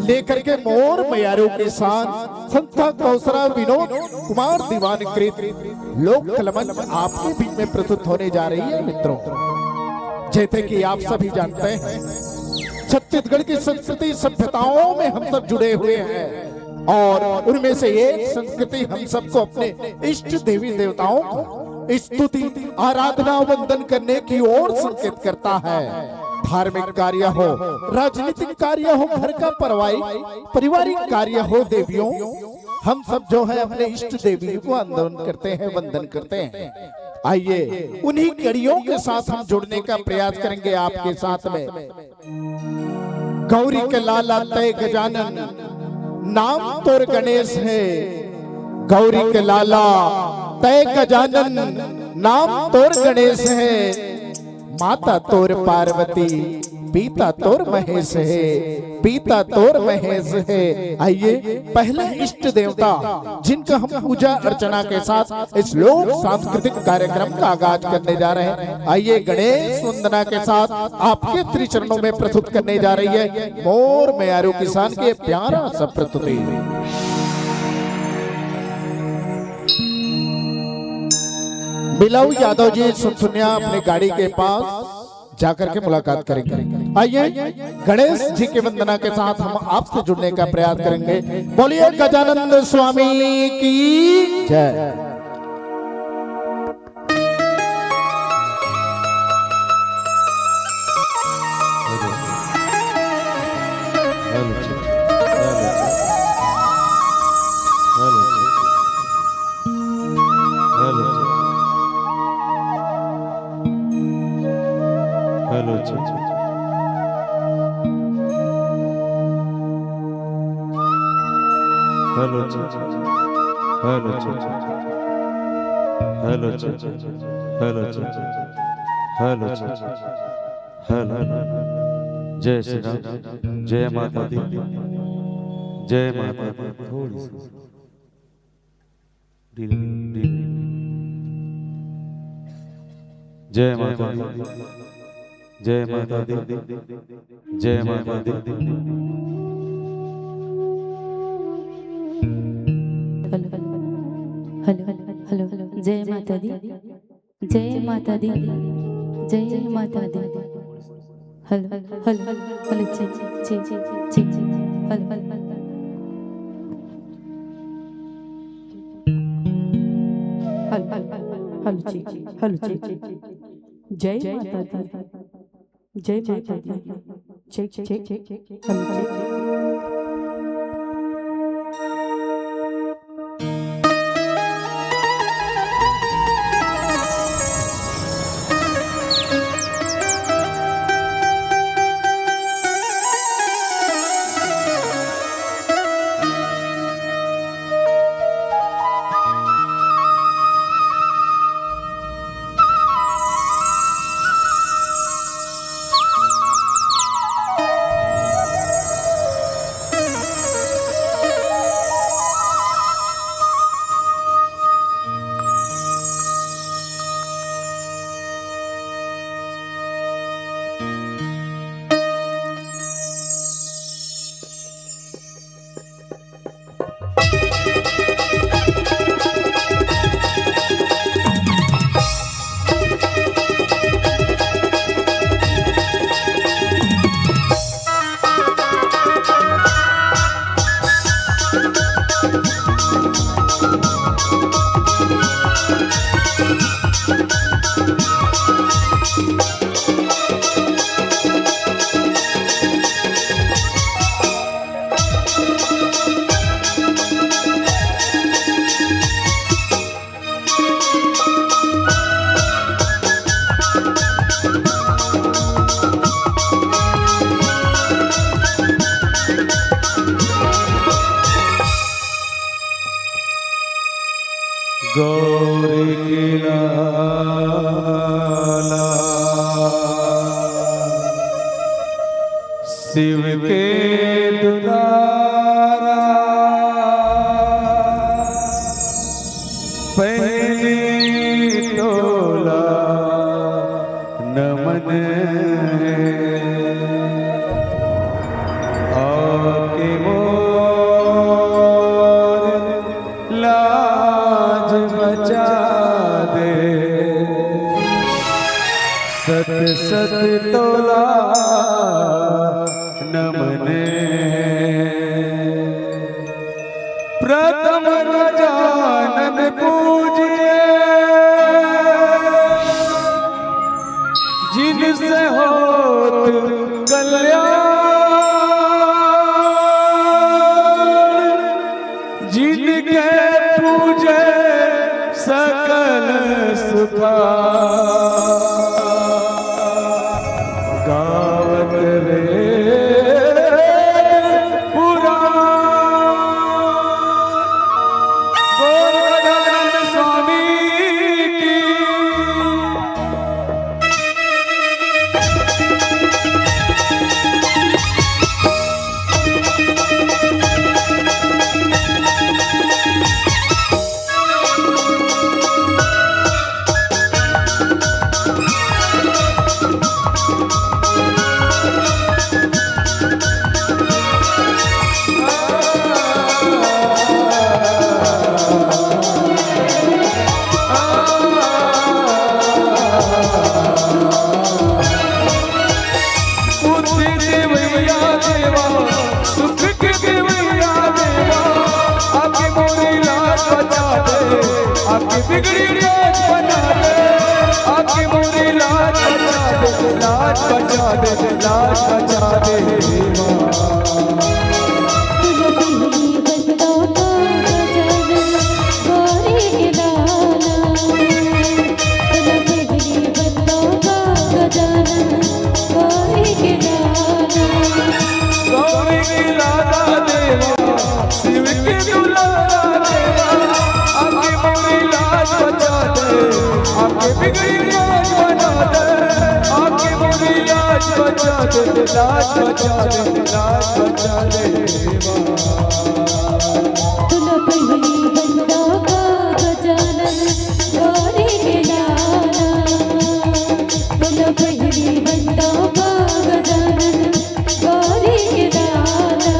लेकर के मोर मयारू किसान संस्था कौसरा विनोद कुमार दीवानकृत लोक कला मंच आपके बीच में प्रस्तुत होने जा रही है मित्रों। जैसे कि आप सभी जानते हैं, छत्तीसगढ़ की संस्कृति सभ्यताओं में हम सब जुड़े हुए हैं और उनमें से एक संस्कृति हम सबको अपने इष्ट देवी देवताओं को स्तुति, आराधना, वंदन करने की ओर संकेत करता है। धार्मिक कार्य हो, राजनीतिक कार्य हो, घर का पारिवारिक, पारिवारिक कार्य हो, देवियों, हम सब जो है अपने इष्ट देवी को वंदन करते हैं, वंदन करते हैं। आइए उन्हीं कड़ियों के साथ हम जुड़ने का प्रयास करेंगे आपके साथ में। गौरी के लाला तय गजानन, नाम तोर गणेश हे, गौरी के लाला तय गजानन, नाम तोर गणेश हे। माता तोर पार्वती, पिता तोर महेश हे, पिता तोर महेश हे। आइए, पहले इष्ट देवता जिनका हम पूजा अर्चना के साथ इस लोक सांस्कृतिक कार्यक्रम का आगाज करने जा रहे हैं। आइए, गणेश वंदना के साथ आपके त्रिचरणों में प्रस्तुत करने जा रही है मोर मयारू किसान के प्यारा सा प्रस्तुति। बिलाऊ यादव जी सुनसुनिया अपनी गाड़ी के पास जाकर के मुलाकात करेंगे। आइए, गणेश जी की वंदना के साथ हम आपसे जुड़ने का प्रयास करेंगे। बोलिए गजानंद स्वामी की जय। Hello check. Hello check. Hello check. Hello check. Hello check. Hello check. Hello. जय श्री राम। जय माता दी। जय माता दी। थोड़ी सी। जय माता दी। जय माता दी। जय माता दी। Hello, hello, hello. जय माता दी। जय माता दी। जय माता दी। Hello, hello, hello, check, check, check, check, hello, hello, hello, check, hello, check. जय माता दी। जय माता दी। Check, check, check, check. Hello, check. Gauri के लाला शिव के दुलारा, पहली तोला नमन है। आके मोर लाज बचा दे, सत सत तोला नमन। प्रथम गजानन पूजिए, जिनसे होत कल्याण, जिनके पूजे सकल सुखा। गावत वेद पुराण बचा दे, आके बिगड़ी लाज बना दे, आके मोरी लाज बचा दे, लाज बचा दे, लाज बचा दे देवा। तुला पहली बंदा का गजानन, गोरी के लाला। तुला पहली बंदा का गजानन, गोरी के लाला। गोरी के लाला देवा, शिव के दुलारा देवा, आके मोरी लाज बचा दे, आके बिगड़ी लाज बना दे, आके मोरी लाज बचा दे, लाज बचा दे, लाज बचा दे देवा। तुला पहली बंदा का गजानन, गोरी के लाला। तुला पहली बंदा का गजानन, गोरी के लाला।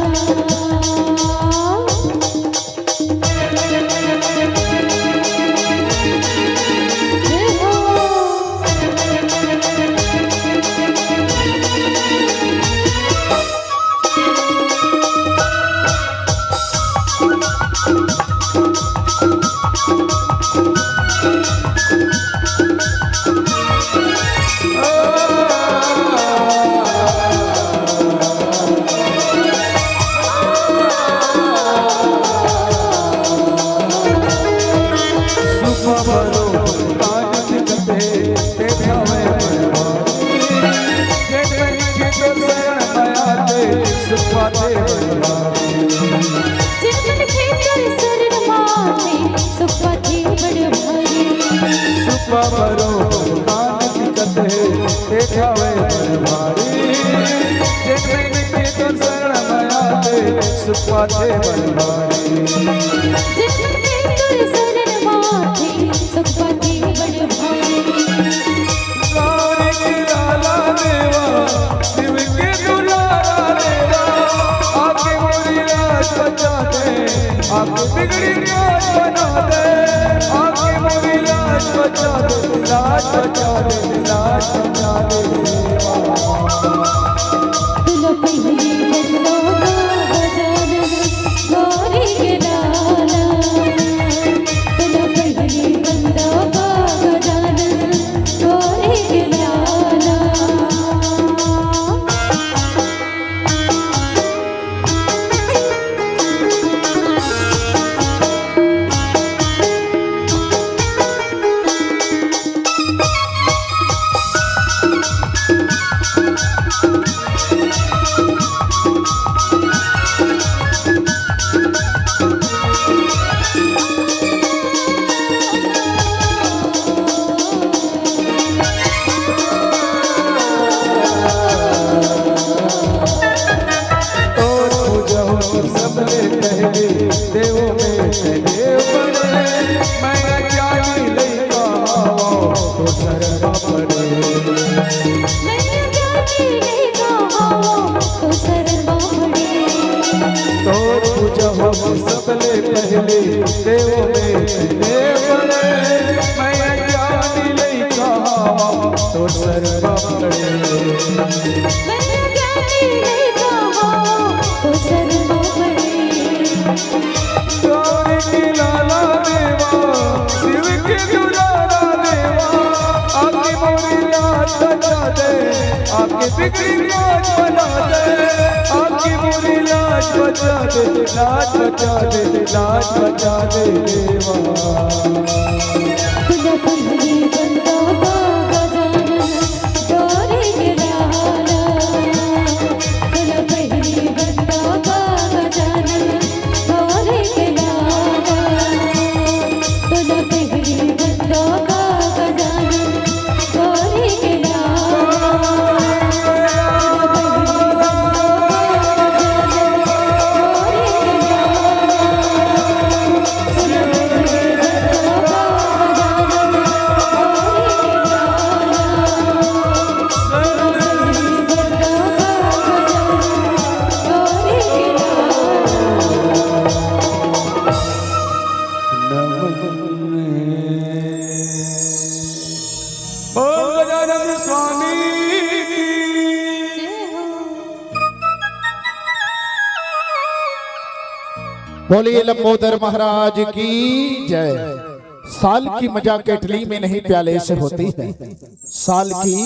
सुख पाथे बड़ भारी। सुख पाथे बड़ भारी। सुख पावरो कान दिक्कत है, देखावे बड़ भारी। जेमे के तो शरण माया दे, सुख पाथे बड़ भारी। जेमे के तो शरण माथे, सुख पाथे बड़ भारी। गौरी के लाला देवा, शिव के दुलारा देवा, आके मोरी लाज बचा दे, आके बिगड़ी लाज बना दे, आके मोरी लाज बचा दे, लाज बचा दे, लाज बचा दे देवा। तुला पहली बंदा का गजानन, गौरी के लाला। तुला पहली बंदा का गजानन, गौरी के लाला। तोर पूजा होही सबले पहले, देवों में ते देव बड़े। मैं अज्ञानी लइका हवं, तो शरण म पड़े। मैं अज्ञानी लइका हवं, तो शरण म पड़े। तोर पूजा होही सबले पहले, देवों में ते देव बड़े। मैं अज्ञानी लइका हवं, तो शरण म पड़े। मैं अज्ञानी लइका हवं, तो शरण म पड़े। गौरी के लाला देवा, शिव के दुलारा देवा, आके मोरी लाज बचा दे, आके बिगड़ी लाज बना दे, आके मोरी लाज बचा दे, लाज बचा दे, लाज बचा दे देवा। तुला पहली बंदा का गजानन, गौरी के लाला। तुला पहली बंदा का गजानन, गौरी के लाला। तुला पहली बंदा का गजानन, गौरी के लाला। बोल गजानन स्वामी की। बोलिए लंबोदर महाराज की जय। साल की मजा केटली में नहीं, प्याले से होती है। साल की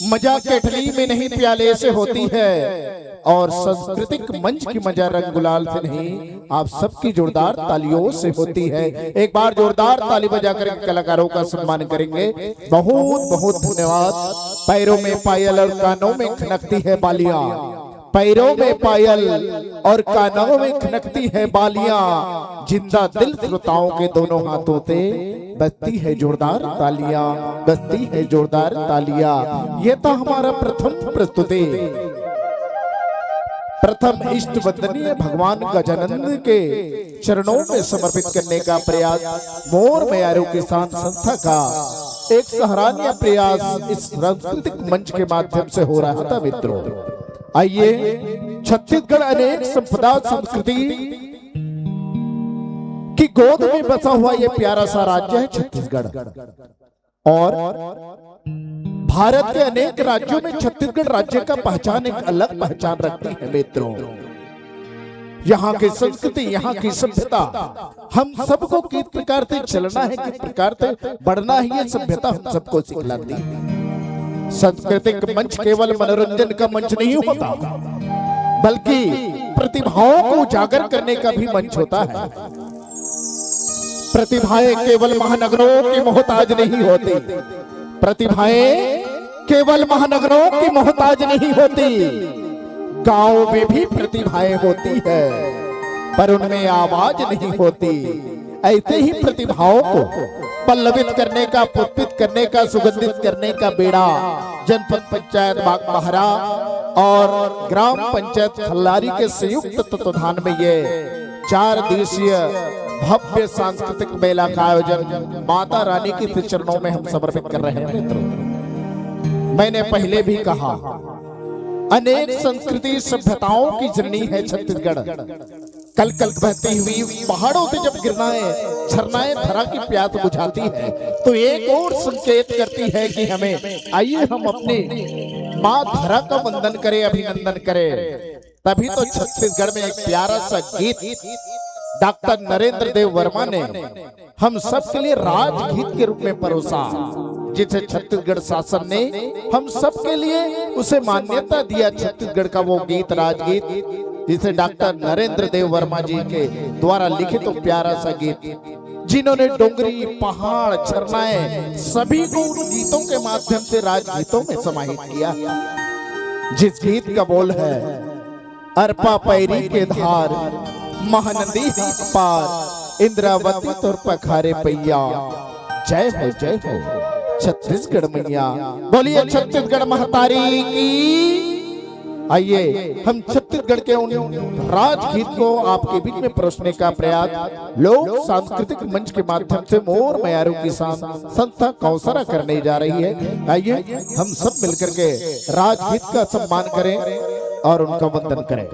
मजा केटली में नहीं, प्याले से होती है। और सांस्कृतिक मंच की मजा रंग गुलाल से नहीं, आप सबकी जोरदार तालियों से होती है। एक बार जोरदार ताली बजाकर इन कलाकारों का सम्मान करेंगे। बहुत बहुत धन्यवाद। पैरों में पायल और कानों में खनकती है बालियां, पैरों में पायल और कानों में खनकती है बालियां, जिंदा दिल श्रोताओं के दोनों हाथों से बजती है जोरदार तालियां, बजती है जोरदार तालियां। ये था हमारा प्रथम प्रस्तुति, प्रथम इष्ट वंदनीय भगवान गजानंद के चरणों में समर्पित करने का प्रयास मोर मयारू किसान संस्था का एक सराहनीय प्रयास इस सांस्कृतिक मंच के माध्यम से हो रहा था। मित्रों, आइए, छत्तीसगढ़ अनेक संपदा संस्कृति की गोद में बसा हुआ ये प्यारा सा राज्य है छत्तीसगढ़। और भारत के अनेक राज्यों में छत्तीसगढ़ राज्य का पहचान एक अलग पहचान रखती है। मित्रों, यहाँ की संस्कृति, यहाँ की सभ्यता, हम सबको किस प्रकार से चलना है, किस प्रकार से बढ़ना है, ये सभ्यता हम सबको सिखलाती है। सांस्कृतिक मंच केवल मनोरंजन का मंच नहीं होता, बल्कि प्रतिभाओं को उजागर करने का भी मंच होता है। प्रतिभाएं केवल महानगरों की मोहताज नहीं होती, प्रतिभाएं केवल महानगरों की मोहताज नहीं होती, गांव में भी प्रतिभाएं होती है, पर उनमें आवाज नहीं होती। ऐसे ही प्रतिभाओं को पल्लवित करने का, पुष्पित करने का, सुगंधित करने का बेड़ा जनपद पंचायत बागबाहरा और ग्राम पंचायत खल्लारी के संयुक्त तत्वाधान में ये चार दिवसीय भव्य सांस्कृतिक मेला का आयोजन माता रानी के चरणों में हम समर्पित कर रहे हैं। मित्रों, मैंने पहले भी कहा, अनेक संस्कृति सभ्यताओं की जननी है छत्तीसगढ़। कल कल बहती हुई पहाड़ों से जब गिरनाएं झरनाएं धरा की प्यास बुझाती है, तो एक और संकेत करती है कि हमें, आइए, हम अपनी माँ धरा का वंदन करें, अभिनंदन करें। तभी तो छत्तीसगढ़ में एक प्यारा सा गीत डॉक्टर नरेंद्र देव वर्मा ने हम सबके लिए राजगीत के रूप में परोसा, जिसे छत्तीसगढ़ शासन ने हम सबके लिए उसे मान्यता दिया। छत्तीसगढ़ का वो गीत, राजगीत, जिसे डॉक्टर नरेंद्र देव वर्मा जी के द्वारा लिखित वो प्यारा सा गीत, जिन्होंने डोंगरी, पहाड़, झरनाएं, सभी को उन गीतों के माध्यम से राजगीतों में समाहित किया, जिस गीत का बोल है, अरपा पैरी के धार, महानदी हाथ पार, इंद्रावती तोर पखारे पैया। जय हो, जय हो छत्तीसगढ़ मैया। बोलिए छत्तीसगढ़ महतारी की। आइए, हम छत्तीसगढ़ के उन राजगीत को आपके बीच में परोसने का प्रयास लोक सांस्कृतिक मंच के माध्यम से मोर मयारू किसान संस्था कौसरा करने जा रही है। आइए, हम सब मिलकर के राजगीत का सम्मान करें और उनका वंदन करें।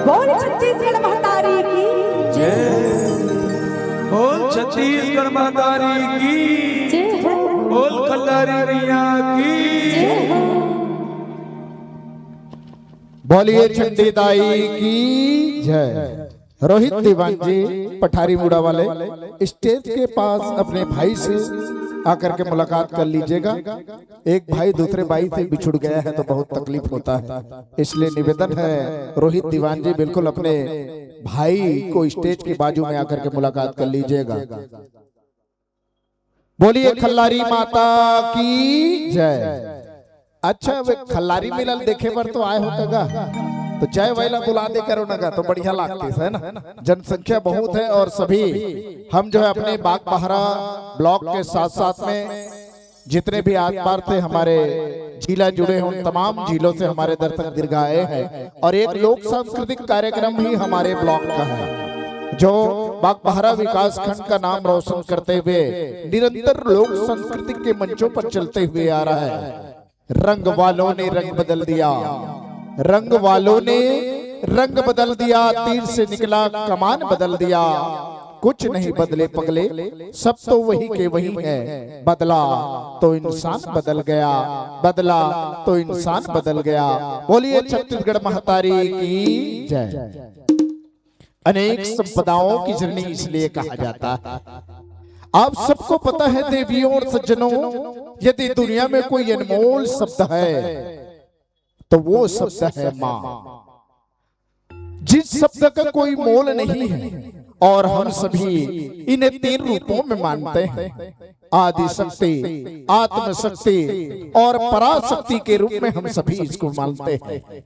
बोल छत्तीसगढ़ महतारी की। जय। बोल छत्तीसगढ़ महतारी की। जय हो। बोल खल्लारी मैया की। जय हो। बोलिए चंडी दाई की जय। रोहित दीवान जी, पठारी मुड़ा वाले, स्टेज के पास अपने भाई से आकर के मुलाकात कर लीजिएगा। एक भाई दूसरे भाई से बिछुड़ गया है तो बहुत तकलीफ होता है, इसलिए निवेदन है रोहित दीवान जी, बिल्कुल अपने भाई को स्टेज के बाजू में आकर के मुलाकात कर लीजिएगा। बोलिए खल्लारी माता की जय। अच्छा, वे खल्लारी मिलल देखे बर तो आए हो कगा, तो जय वैला बुला दे करो नगा, तो बढ़िया लागते है ना। जनसंख्या बहुत है और सभी हम जो है अपने बागबाहरा ब्लॉक के साथ साथ में जितने भी आसपास से हमारे जिला जुड़े हैं, उन तमाम जिलों से हमारे दर्शक दीर्घा आए हैं और एक लोक सांस्कृतिक कार्यक्रम ही हमारे ब्लॉक का है। जो बागबाहरा विकास खंड का नाम रोशन करते हुए निरंतर लोक संस्कृति के मंचों पर चलते हुए आ रहा है। रंग वालों ने रंग बदल दिया, रंग वालों ने रंग बदल दिया, तीर से निकला कमान बदल दिया। कुछ नहीं बदले पगले, सब तो वही के वही है। बदला तो इंसान बदल गया, बदला तो इंसान बदल गया। बोलिए छत्तीसगढ़ महतारी की जय। अनेक संपदाओं की जननी इसलिए कहा जाता है। आप सबको पता है देवियों और सज्जनों, यदि दुनिया में कोई अनमोल शब्द है तो वो शब्द है माँ। जिस शब्द का कोई मोल नहीं है और हम सभी इन्हें तीन रूपों में मानते हैं, आदि शक्ति, आत्म शक्ति और पराशक्ति के रूप में हम सभी इसको मानते हैं।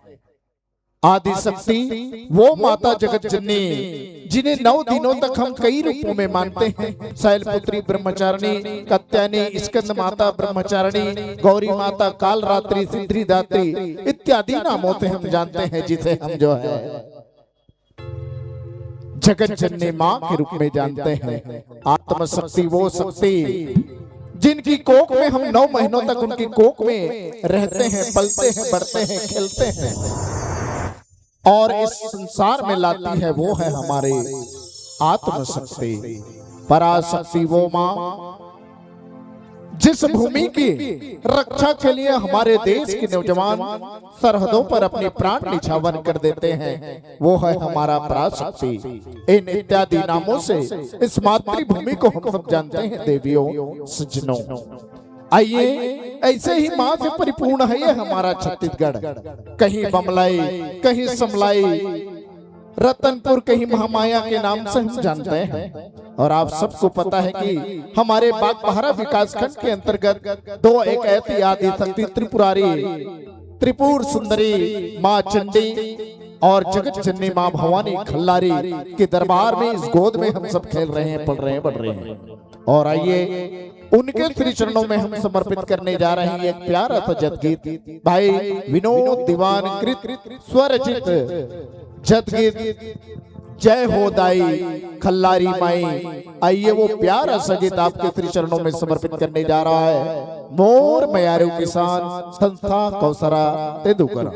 आदि शक्ति वो माता जगत जननी जिन्हें नौ दिनों तक हम कई रूपों में मानते हैं, शैलपुत्री ब्रह्मचारिणी, कत्यायनी, स्कंद माता ब्रह्मचारिणी, गौरी माता, कालरात्रि, सिद्धिदात्री इत्यादि नामों से हम जानते हैं, जिसे हम जो है जगत जननी माँ के रूप में जानते हैं। आत्म शक्ति वो शक्ति जिनकी कोख में हम नौ महीनों तक उनकी कोख में रहते हैं, पलते हैं, बढ़ते हैं, खेलते हैं और इस संसार में लाती है, वो है हमारे आत्म शक्ति, पराशक्ति वो माँ। जिस भूमि की रक्षा के लिए हमारे देश के नौजवान सरहदों पर अपने प्राण निछावर कर देते हैं, वो है हमारा पराशक्ति। इन इत्यादि नामों से इस मातृभूमि को हम सब जानते हैं देवियों, सज्जनों। आइए, ऐसे ही माँ से परिपूर्ण है ये हमारा छत्तीसगढ़। कहीं बमलाई, कहीं समलाई, रतनपुर कहीं महामाया के नाम से हम जानते हैं। और आप सबको पता है कि हमारे बागबाहरा विकासखंड के अंतर्गत दो एक ऐसी आदि शक्ति त्रिपुरारी, त्रिपुर सुंदरी माँ चंडी और जगत जननी माँ भवानी खल्लारी के दरबार में इस गोद में हम सब खेल रहे हैं, पल रहे हैं, बढ़ रहे हैं। और आइए, उनके श्री चरणों में हम समर्पित करने जा रहे हैं एक प्यारा सा जतगीत, भाई विनोद दीवान कृत स्वरचित जतगीत जय हो दाई खल्लारी माई। आइए, वो प्यारा सा गीत आपके श्री चरणों में समर्पित करने जा रहा है मोर मयारू किसान संस्था कौसरा तेंदुकरा।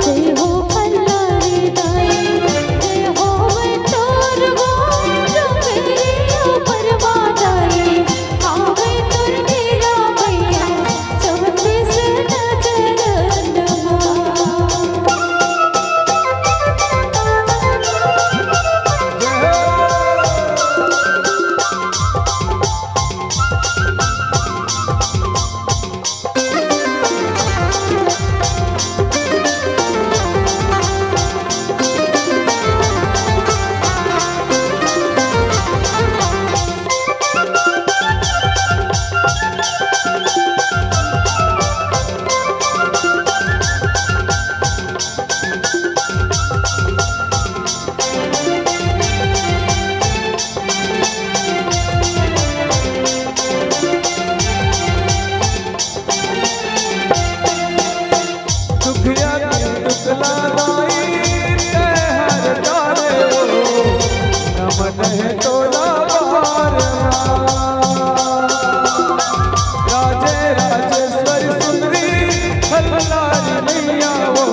जय हो भंडारी दाई, जय हो वैतोर वो, जो मेरे ऊपर वादाई, आवे तोर डेरा मैया, चौबीस नजर लगा। दुखिया के दुख लादाई, तै हर डारे हो, नमन है तोला बार। राजे राजेश्वरी सुंदरी, हल्लारी मैया वो,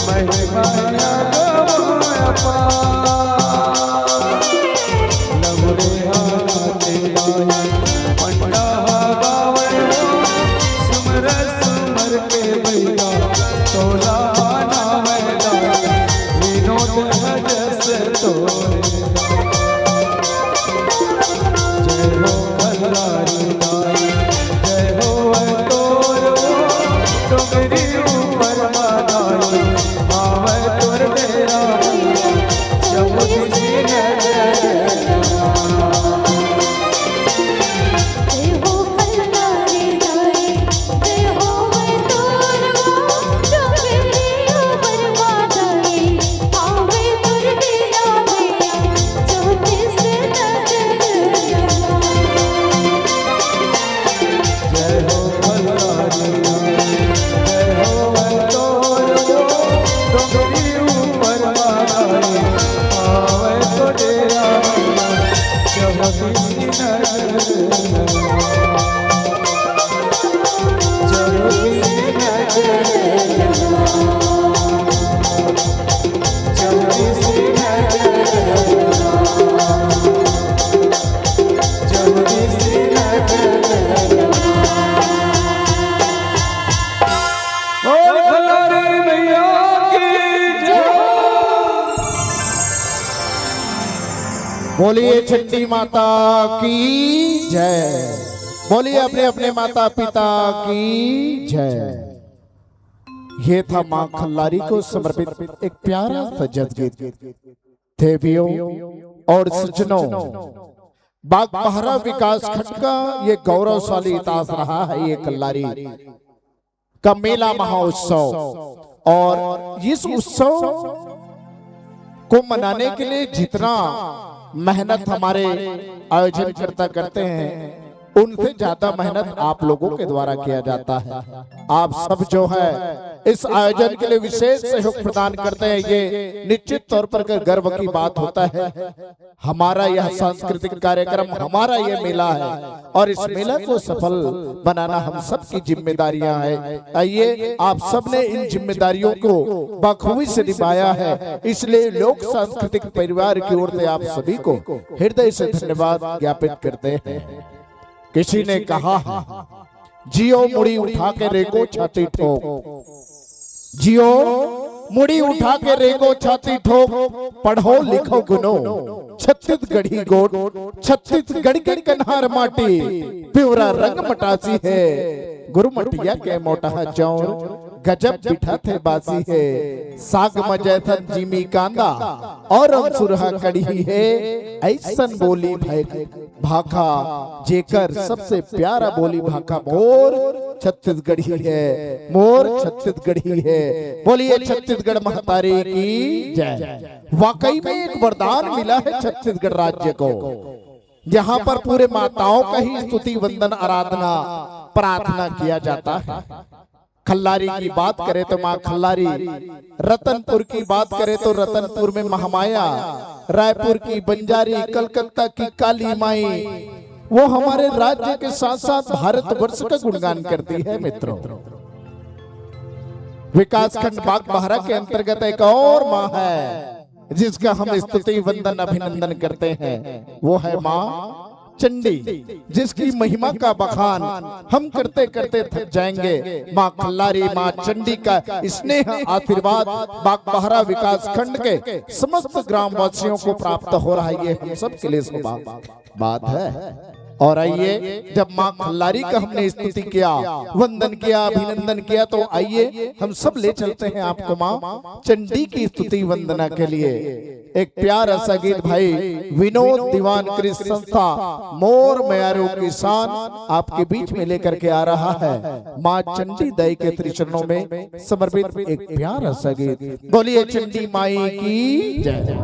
महिमा या गवा अपार। लवरे हाथे लाए, पंडा गावे हो, सुमर सुमर के भैया, तोला नावेला, विनोद हजस तोरे। जय हो भंडारी दाई, जय हो तोर, डोंगरी ऊपर मादाई, आवे तोर डेरा, जब तुझे नजर। जय हो भंडारी दाई, जय हो तोर, डोंगरी ऊपर मादाई, आवे तोर डेरा मैया, चौबीस नजर लगा। जय हो भंडारी, जय हो तोर, डोंगरी ऊपर मादाई, आवे तो डेरा मैया, चौबीस नजर लगा। बोल खिलाड़ी मैया की जय। बोलिए छठी माता की जय। बोलिए अपने अपने माता पिता की जय। ये था माँ खल्लारी को समर्पित एक प्यारा सा जस गीत। देवियों और सज्जनों, बागबाहरा विकास खंड का ये गौरवशाली इतिहास रहा है, ये खल्लारी का मेला महोत्सव। और इस उत्सव को मनाने के लिए जितना मेहनत हमारे आयोजनकर्ता करते हैं, उनसे ज्यादा मेहनत आप लोगों के द्वारा किया जाता है। आप सब जो है इस आयोजन के लिए विशेष सहयोग प्रदान करते हैं, ये निश्चित तौर पर गर्व की बात होता है। हमारा यह सांस्कृतिक कार्यक्रम, हमारा यह मेला है और इस मेला को सफल बनाना हम सबकी जिम्मेदारियां हैं। आइए, आप सबने इन जिम्मेदारियों को बखूबी से निभाया है, इसलिए लोक सांस्कृतिक परिवार की ओर से आप सभी को हृदय से धन्यवाद ज्ञापित करते हैं। किसी ने कहा है, जियो मुड़ी उठा के रेंगो छाती ठोक, जियो मुड़ी उठा के रेंगो छाती ठोक, पढ़ो लिखो गुनो छत्तीसगढ़ी गोठ, छत्तीसगढ़ के कन्हार माटी, पिवरा रंग मटासी है, गुरमटिया के मोटहा चौर, गजब बिठाथे बासी है, साग म जैसन जीमी कांदा और अमसुरहा कड़ही है, ऐसन बोली भय भाखा, जेकर सबसे प्यारा बोली भाखा मोर छत्तीसगढ़ी है, मोर छत्तीसगढ़ी है। बोलिए छत्तीसगढ़ महतारी की जय। वाकई में एक वरदान मिला है छत्तीसगढ़ राज्य को। यहाँ पर पूरे माताओं का ही स्तुति, वंदन, आराधना, प्रार्थना किया जाता है। खल्लारी की बात करें तो माँ खल्लारी, रतनपुर की बात करें तो रतनपुर में महामाया, रायपुर की बंजारी, कलकत्ता की काली माई, वो हमारे राज्य के साथ साथ भारतवर्ष का गुणगान करती है। मित्रों, विकासखंड बागबाहरा के अंतर्गत एक और माँ है, जिसका हम स्तुति, वंदन, अभिनंदन करते हैं, वो है माँ चंडी, जिसकी महिमा का बखान हम करते करते थक जाएंगे। माँ खल्लारी, माँ चंडी का स्नेह, आशीर्वाद बागबाहरा विकास खंड के समस्त ग्रामवासियों को प्राप्त हो रहा है, ये हम सब के लिए सौभाग्य बात है। और आइए, जब माँ खल्लारी का हमने स्तुति किया, वंदन किया, अभिनंदन किया, तो आइए हम सब ले चलते हैं आपको माँ चंडी की स्तुति वंदना के लिए। एक प्यारा सा गीत भाई विनोद दीवान कृषि संस्था मोर मयारू किसान आपके बीच में लेकर के आ रहा है। माँ चंडी दाई के त्रिचरणों में समर्पित एक प्यारा सा गीत। बोलिए चंडी माई की जय।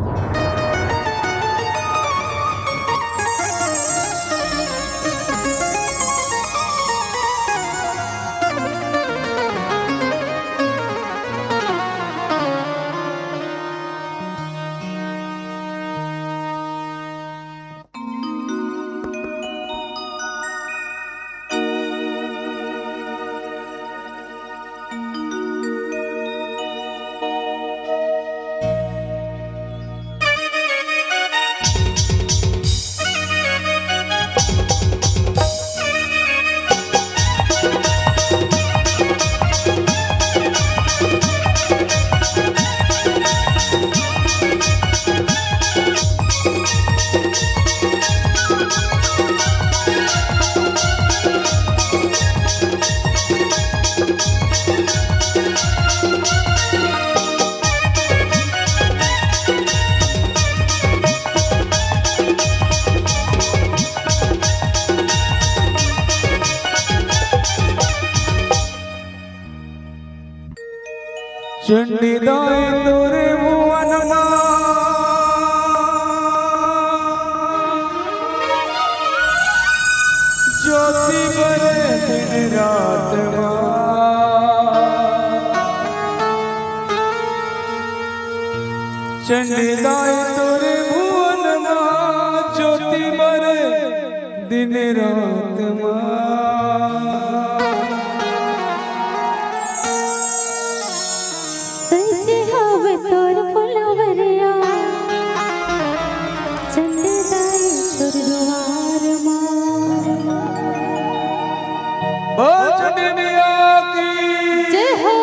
चंडी दाई तोरे भुवन मा ज्योति बरे दिन रात मा। चंडी दाई तोरे भुवन मा ज्योति बरे दिन रात मा। सजे हवे तोर फुलवरिया, चंडी दाई तोर दुआर मा। बोल चंडी मैया की। जय हो।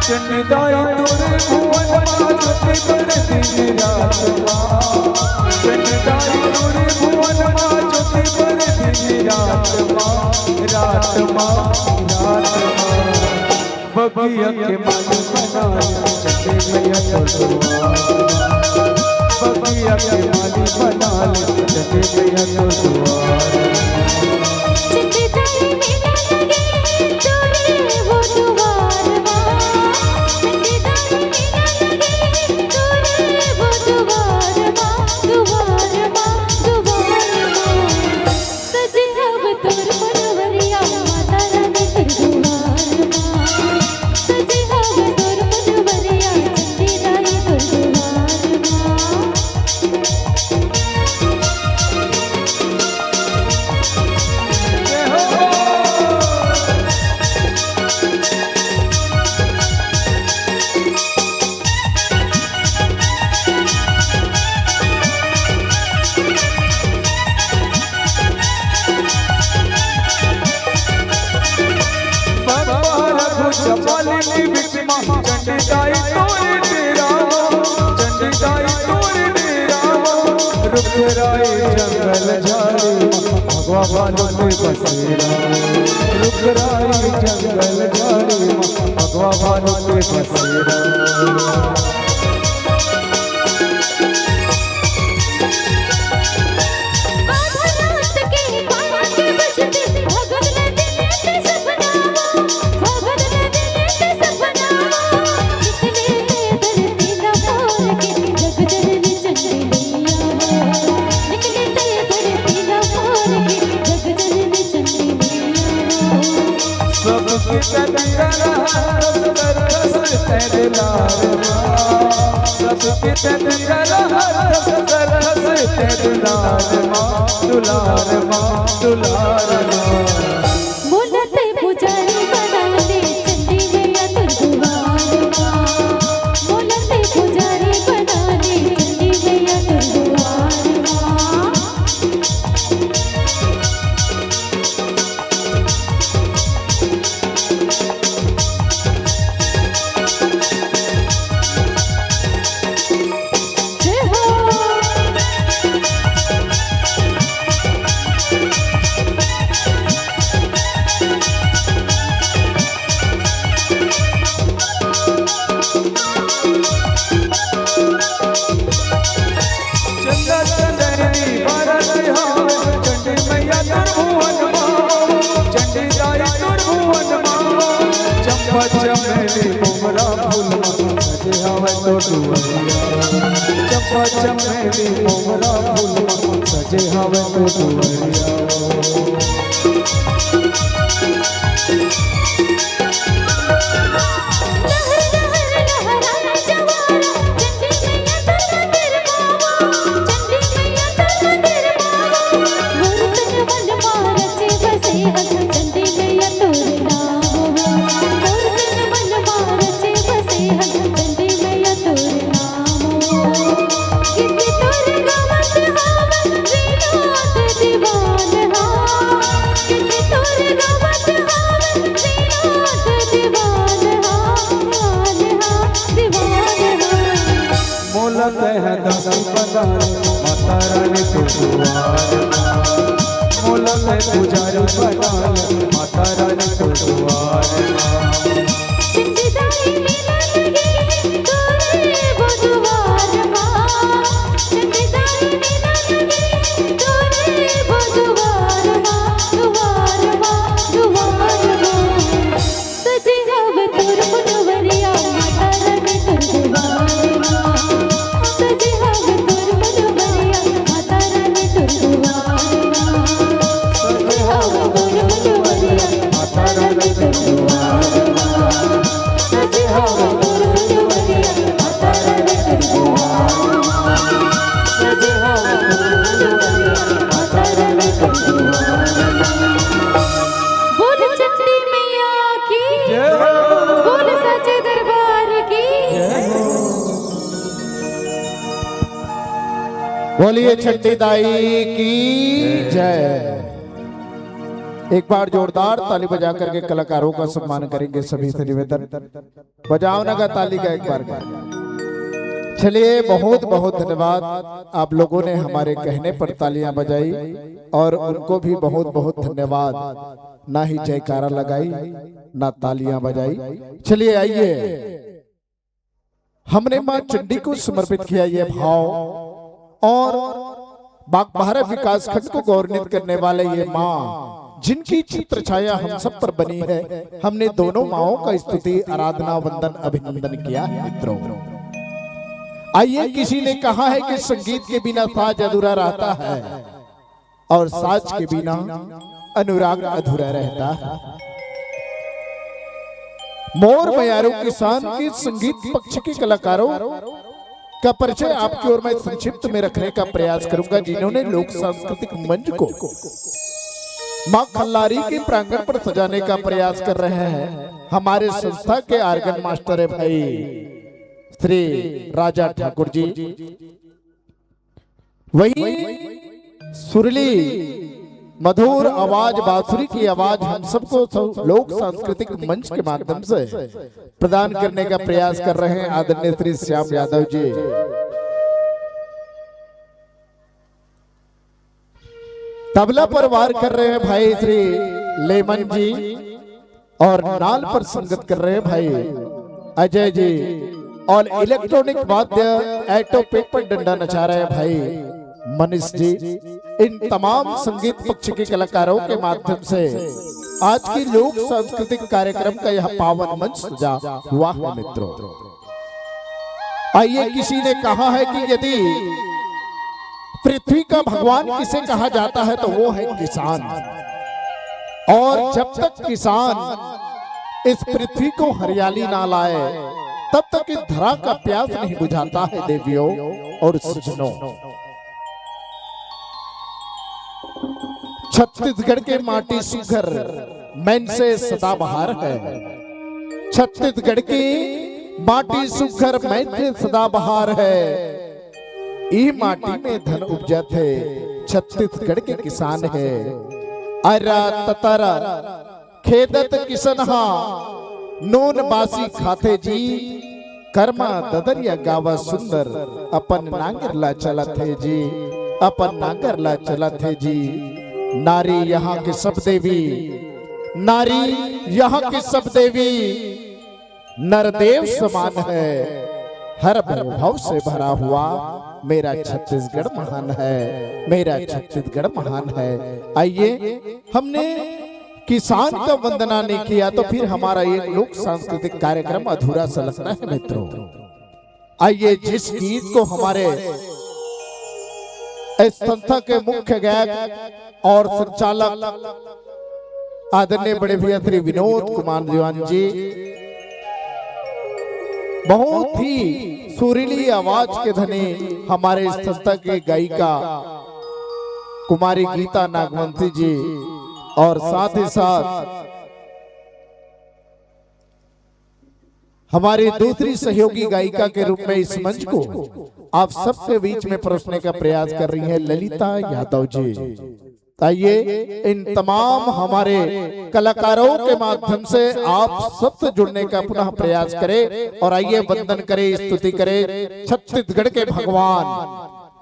चंडी दाई तोरे भुवन मा ज्योति बरे दिन रात मा। चंडी दाई तोरे भुवन मा ज्योति बरे दिन रात मा, रात मा, रात मा। बगिया के माली बना ले चंडी मैया तोर दुआर मा। बगिया के माली बना ले चंडी मैया तोर दुआर मा। चंडी दाई मेला लगे तोरे वो दुआर मा। चंडी दाई मेला लगे तोरे वो दुआर मा, दुआर मा, दुआर मा। सजे हवे तोर फुलवरिया माता रानी तोर दुआर मा। सजे हवे तोर फुलवरिया चंडी दाई तोर दुआर मा। रुख राई जंगल झाड़ी मा भगवा भालू के बसेरा। रुख राई जंगल झाड़ी मा भगवा भालू के बसेरा। सबके तनिया रहा दस बरस तैं दुलार मा। सबके तनिया रहा दस बरस तैं दुलार मा, दुलार मा, दुलार मा। मोला तैं पुजारी बना ले चंडी मैया तोर दुआर मा। मोला तैं पुजारी बना ले चंडी मैया तोर दुआर मा। चंदा चंदनी बरत हवे, चंडी मैया तोर भुवन मा। चंडी दाई तोर भुवन मा। चंपा चमेली मोगरा फूल मा, सजे हवे तोर दुआरिया। चंपा चमेली मोगरा फूल मा, सजे हवे तोर दुआरिया। मोला तैं दासी बना ले, माता रानी तोर दुआर मा। मोला तैं पुजारी बना ले, माता रानी तोर दुआर मा। बोल चंडी मैया की, बोल साचे दरबार की। बोलिए चंडी दाई की जय। एक बार जोरदार ताली बजा करके कलाकारों का सम्मान करेंगे सभी से निवेदन। बजाओ ना का ताली का एक बार का। चलिए, बहुत बहुत धन्यवाद, आप लोगों ने हमारे कहने पर तालियां बजाई और उनको भी बहुत बहुत धन्यवाद। ना ही जयकारा लगाई, ना तालियां बजाई। चलिए आइए, हमने माँ चंडी को समर्पित किया ये भाव और बागबाहरा विकासखंड को गौरवान्वित करने वाले ये माँ, जिनकी छत्र छाया हम सब पर बनी है, हमने दोनों माँओं का स्तुति, आराधना, वंदन, अभिनंदन किया है मित्रों। आइए, किसी ने कहा है कि संगीत के बिना साज अधूरा रहता है और साज के बिना अनुराग अधूरा रहता है। मोर मयारू किसान के संगीत पक्ष के कलाकारों का परिचय आपकी ओर मैं संक्षिप्त में रखने का प्रयास करूंगा, जिन्होंने लोक सांस्कृतिक मंच को मां खल्लारी के प्रांगण पर सजाने का प्रयास कर रहे हैं। हमारे संस्था के आर्गन मास्टर है भाई श्री राजा ठाकुर जी, वही सुरीली मधुर आवाज, बांसुरी की आवाज हम सबको सं-, लोक सांस्कृतिक मंच के माध्यम से प्रदान करने का प्रयास कर रहे हैं आदरणीय श्री श्याम यादव जी। तबला पर वार कर रहे हैं भाई श्री लेमन जी, और नाल पर संगत कर रहे हैं भाई अजय जी, और इलेक्ट्रॉनिक वाद्य, एटो, पेपर, डंडा नचा रहे हैं भाई मनीष जी। इन तमाम संगीत पक्ष के कलाकारों के माध्यम से आज की लोक सांस्कृतिक कार्यक्रम का यह पावन मंच सजा हुआ है मित्रों। आइए, किसी ने कहा है कि यदि पृथ्वी का भगवान किसे कहा जाता है तो वो है किसान। और जब तक किसान इस पृथ्वी को हरियाली ना लाए, तब तक इस धरा का प्यास नहीं बुझाता है देवियों और सज्जनों। छत्तीसगढ़ के माटी सुघर मैन से सदाबहार है। छत्तीसगढ़ की माटी सुघर मैन से सदाबहार है। ई माटी में धन उपजत है, छत्तीसगढ़ के किसान है। अरा ततरा खेदत किसनहा नून बासी खाथे जी, करमा ददरिया गावा सुंदर, अपन नांगर ला चलत हे जी, अपन नांगर ला चलत हे जी। नारी यहाँ के सब देवी, नारी यहाँ के सब देवी, नरदेव समान है, हर वैभव से भरा हुआ मेरा छत्तीसगढ़ महान है, मेरा छत्तीसगढ़ महान है। आइए, हमने किसान का वंदना नहीं किया तो फिर हमारा ये लोक सांस्कृतिक कार्यक्रम अधूरा सा लगता है मित्रों। आइए, जिस गीत को हमारे इस संस्था के मुख्य गायक और संचालक आदरणीय बड़े भैया श्री विनोद कुमार दीवान जी, बहुत ही सुरीली आवाज के धनी हमारे इस संस्था की गायिका कुमारी गीता नागवंशी जी, और साथ ही साथ हमारी दूसरी सहयोगी गायिका के रूप में इस मंच को आप सबके बीच में परोसने का प्रयास कर रही है ललिता यादव जी। आइए, इन तमाम हमारे कलाकारों के माध्यम से आप सबसे जुड़ने का पुनः प्रयास करें और आइए, वंदन करें, स्तुति करें छत्तीसगढ़ के भगवान,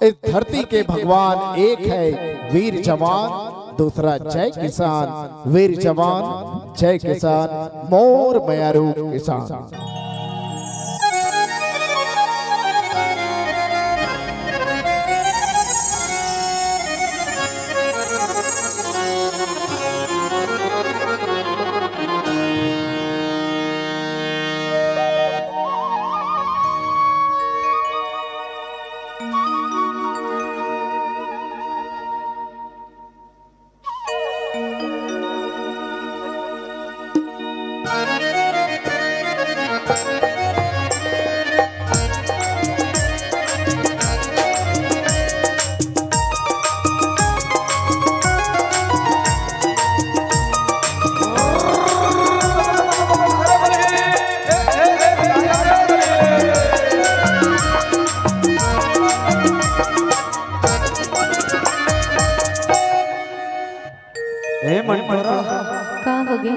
इस धरती के भगवान एक है, वीर जवान, दूसरा जय किसान, वीर जवान, जय किसान, मोर मयारू किसान। ए मंटोरा। का हो गे?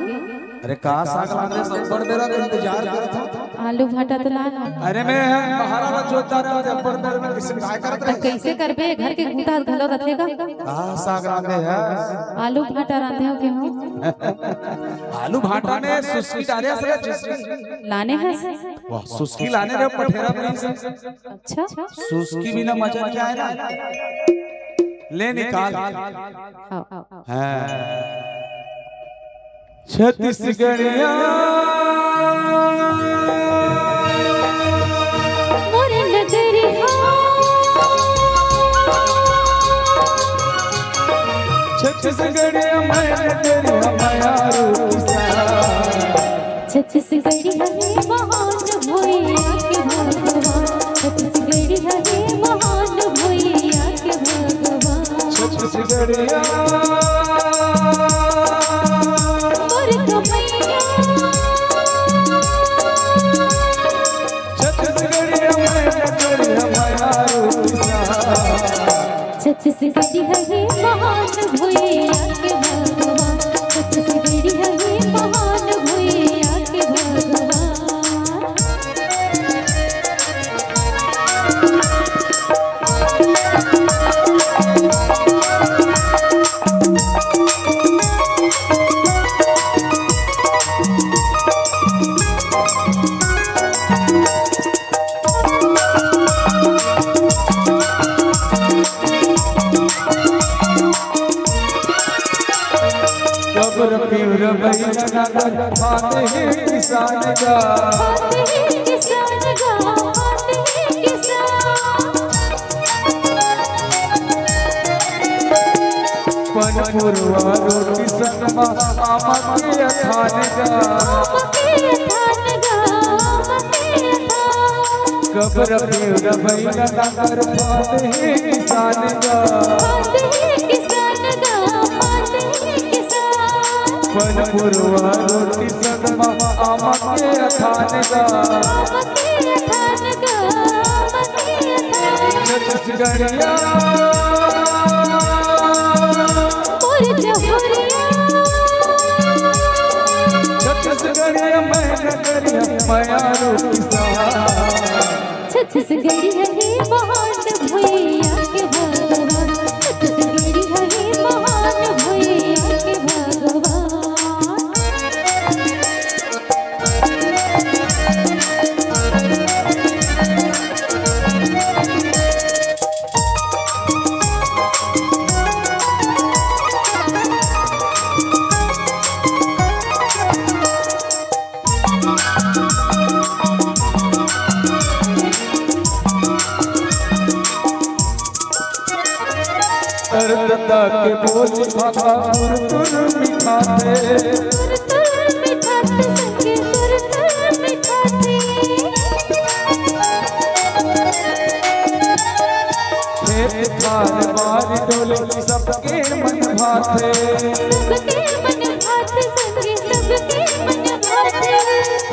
अरे का साग रांधे, सब बड़ बेरा के इंतजार करत हूँ। आलू भाटा तो लान। अरे मैं महाराज जोता रहा, जब बड़ बेरा में किसी काय करत त रहे। कइसे करबे? घर के बूता घलो रथे का? का साग रांधे है? आलू भाटा रांधे हो के हो? आलू भाटा में सुस्की डाले असला चुस्की। लाने है? वाह, सुस्की लाने रे पठेरा में से। अच्छा। सुस्की बिना मजा क्या है ना? ले निकाल। हाँ। हाँ। छत्तीसगढ़िया। मोर नगरिया। छत्तीसगढ़िया, मैं नगरिया, मयारू किसान। छत्तीसगढ़िया हे महान भुइयां के भगवान, छत्तीसगढ़िया हे महान भुइयां के भगवान। छत्तीसगढ़िया। मोर कमैया। छत्तीसगढ़िया मैं नगरिया मयारू किसान। छत्तीसगढ़िया हे महान भुइयां के भगवान, छत्तीसगढ़िया हे महान भुइयां के भगवान। नगर भात हे किसान का। पनपुरवा रोटी संगमा आमा के अथान का। कबर पेड़ बैला नगर भात हे किसान का। पनपुरवा रोटी संगमा आमा के अथान का। छत्तीसगढ़िया छत्तीसगढ़िया मैं नगरिया मयारू किसान। छत्तीसगढ़िया हे महान भैया के भगवान। छत्तीसगढ़िया हे महान भैया के भगवान। अरदता के बोली भाखा तुर तुर मिठाथे। खेत खार बारी डोले सबके मन भाथे।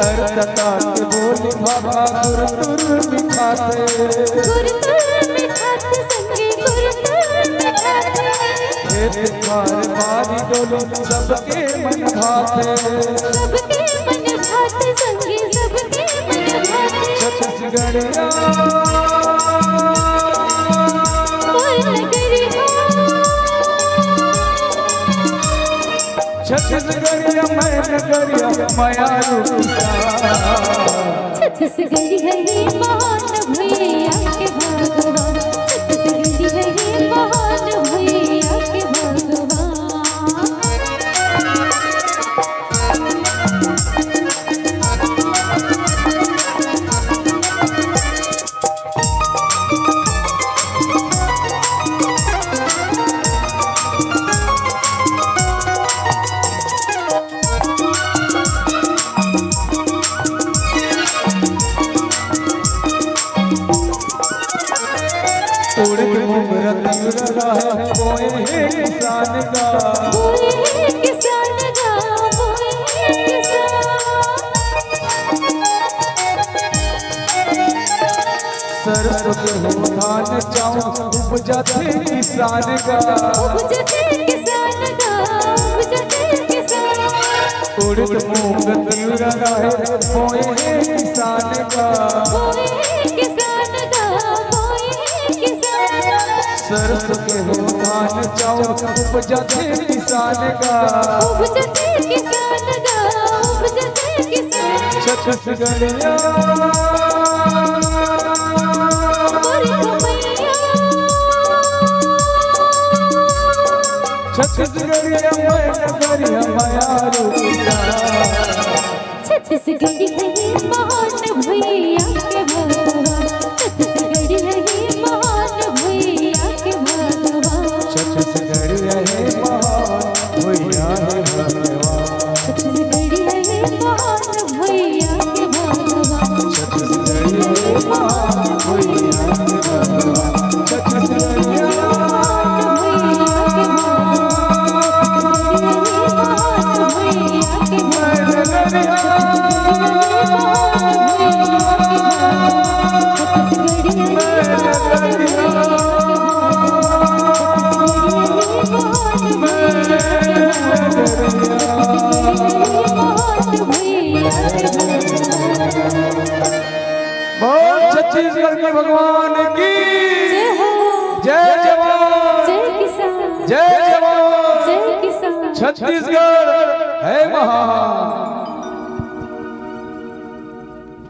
अरदता के बोली भाखा तुर तुर मिठाथे। खेत खार बारी डोले सबके मन भाथे। छत्तीसगढ़िया छत्तीसगढ़िया मैं नगरिया मयारू किसान। छत्तीसगढ़िया हे महान भैया के भगवान। छत्तीसगढ़िया हे महान भैया के भगवान। उड़द मूंग रतुरा बोए हे किसान का। बोए हे किसान का, बोए हे किसान। सरसों गेहूं धान चाउर उपजथे किसान का। उपजथे किसान का, उपजथे किसान। उड़द मूंग तिवरा राहेर बोए हे किसान का। बोए हे किसान का, बोए हे किसान। सरसों गेहूं धान चाउर उपजथे किसान का। उपजथे किसान का, उपजथे किसान। छत्तीसगढ़िया छत्तीसगढ़िया मैं नगरिया मयारू किसान। छत्तीसगढ़िया हे महान भैया के भगवान। छत्तीसगढ़िया हे महान भैया के भगवान। छत्तीसगढ़िया हे महान भैया हे भगवान। छत्तीसगढ़िया हे महान भैया के भगवान। छत्तीसगढ़िया हे महान भैया के भगवान। छत्तीसगढ़िया बोल छत्तीसगढ़ के भगवान की जय हो। जय जवान। जय किसान। जय जवान। जय किसान। छत्तीसगढ़ हे महान।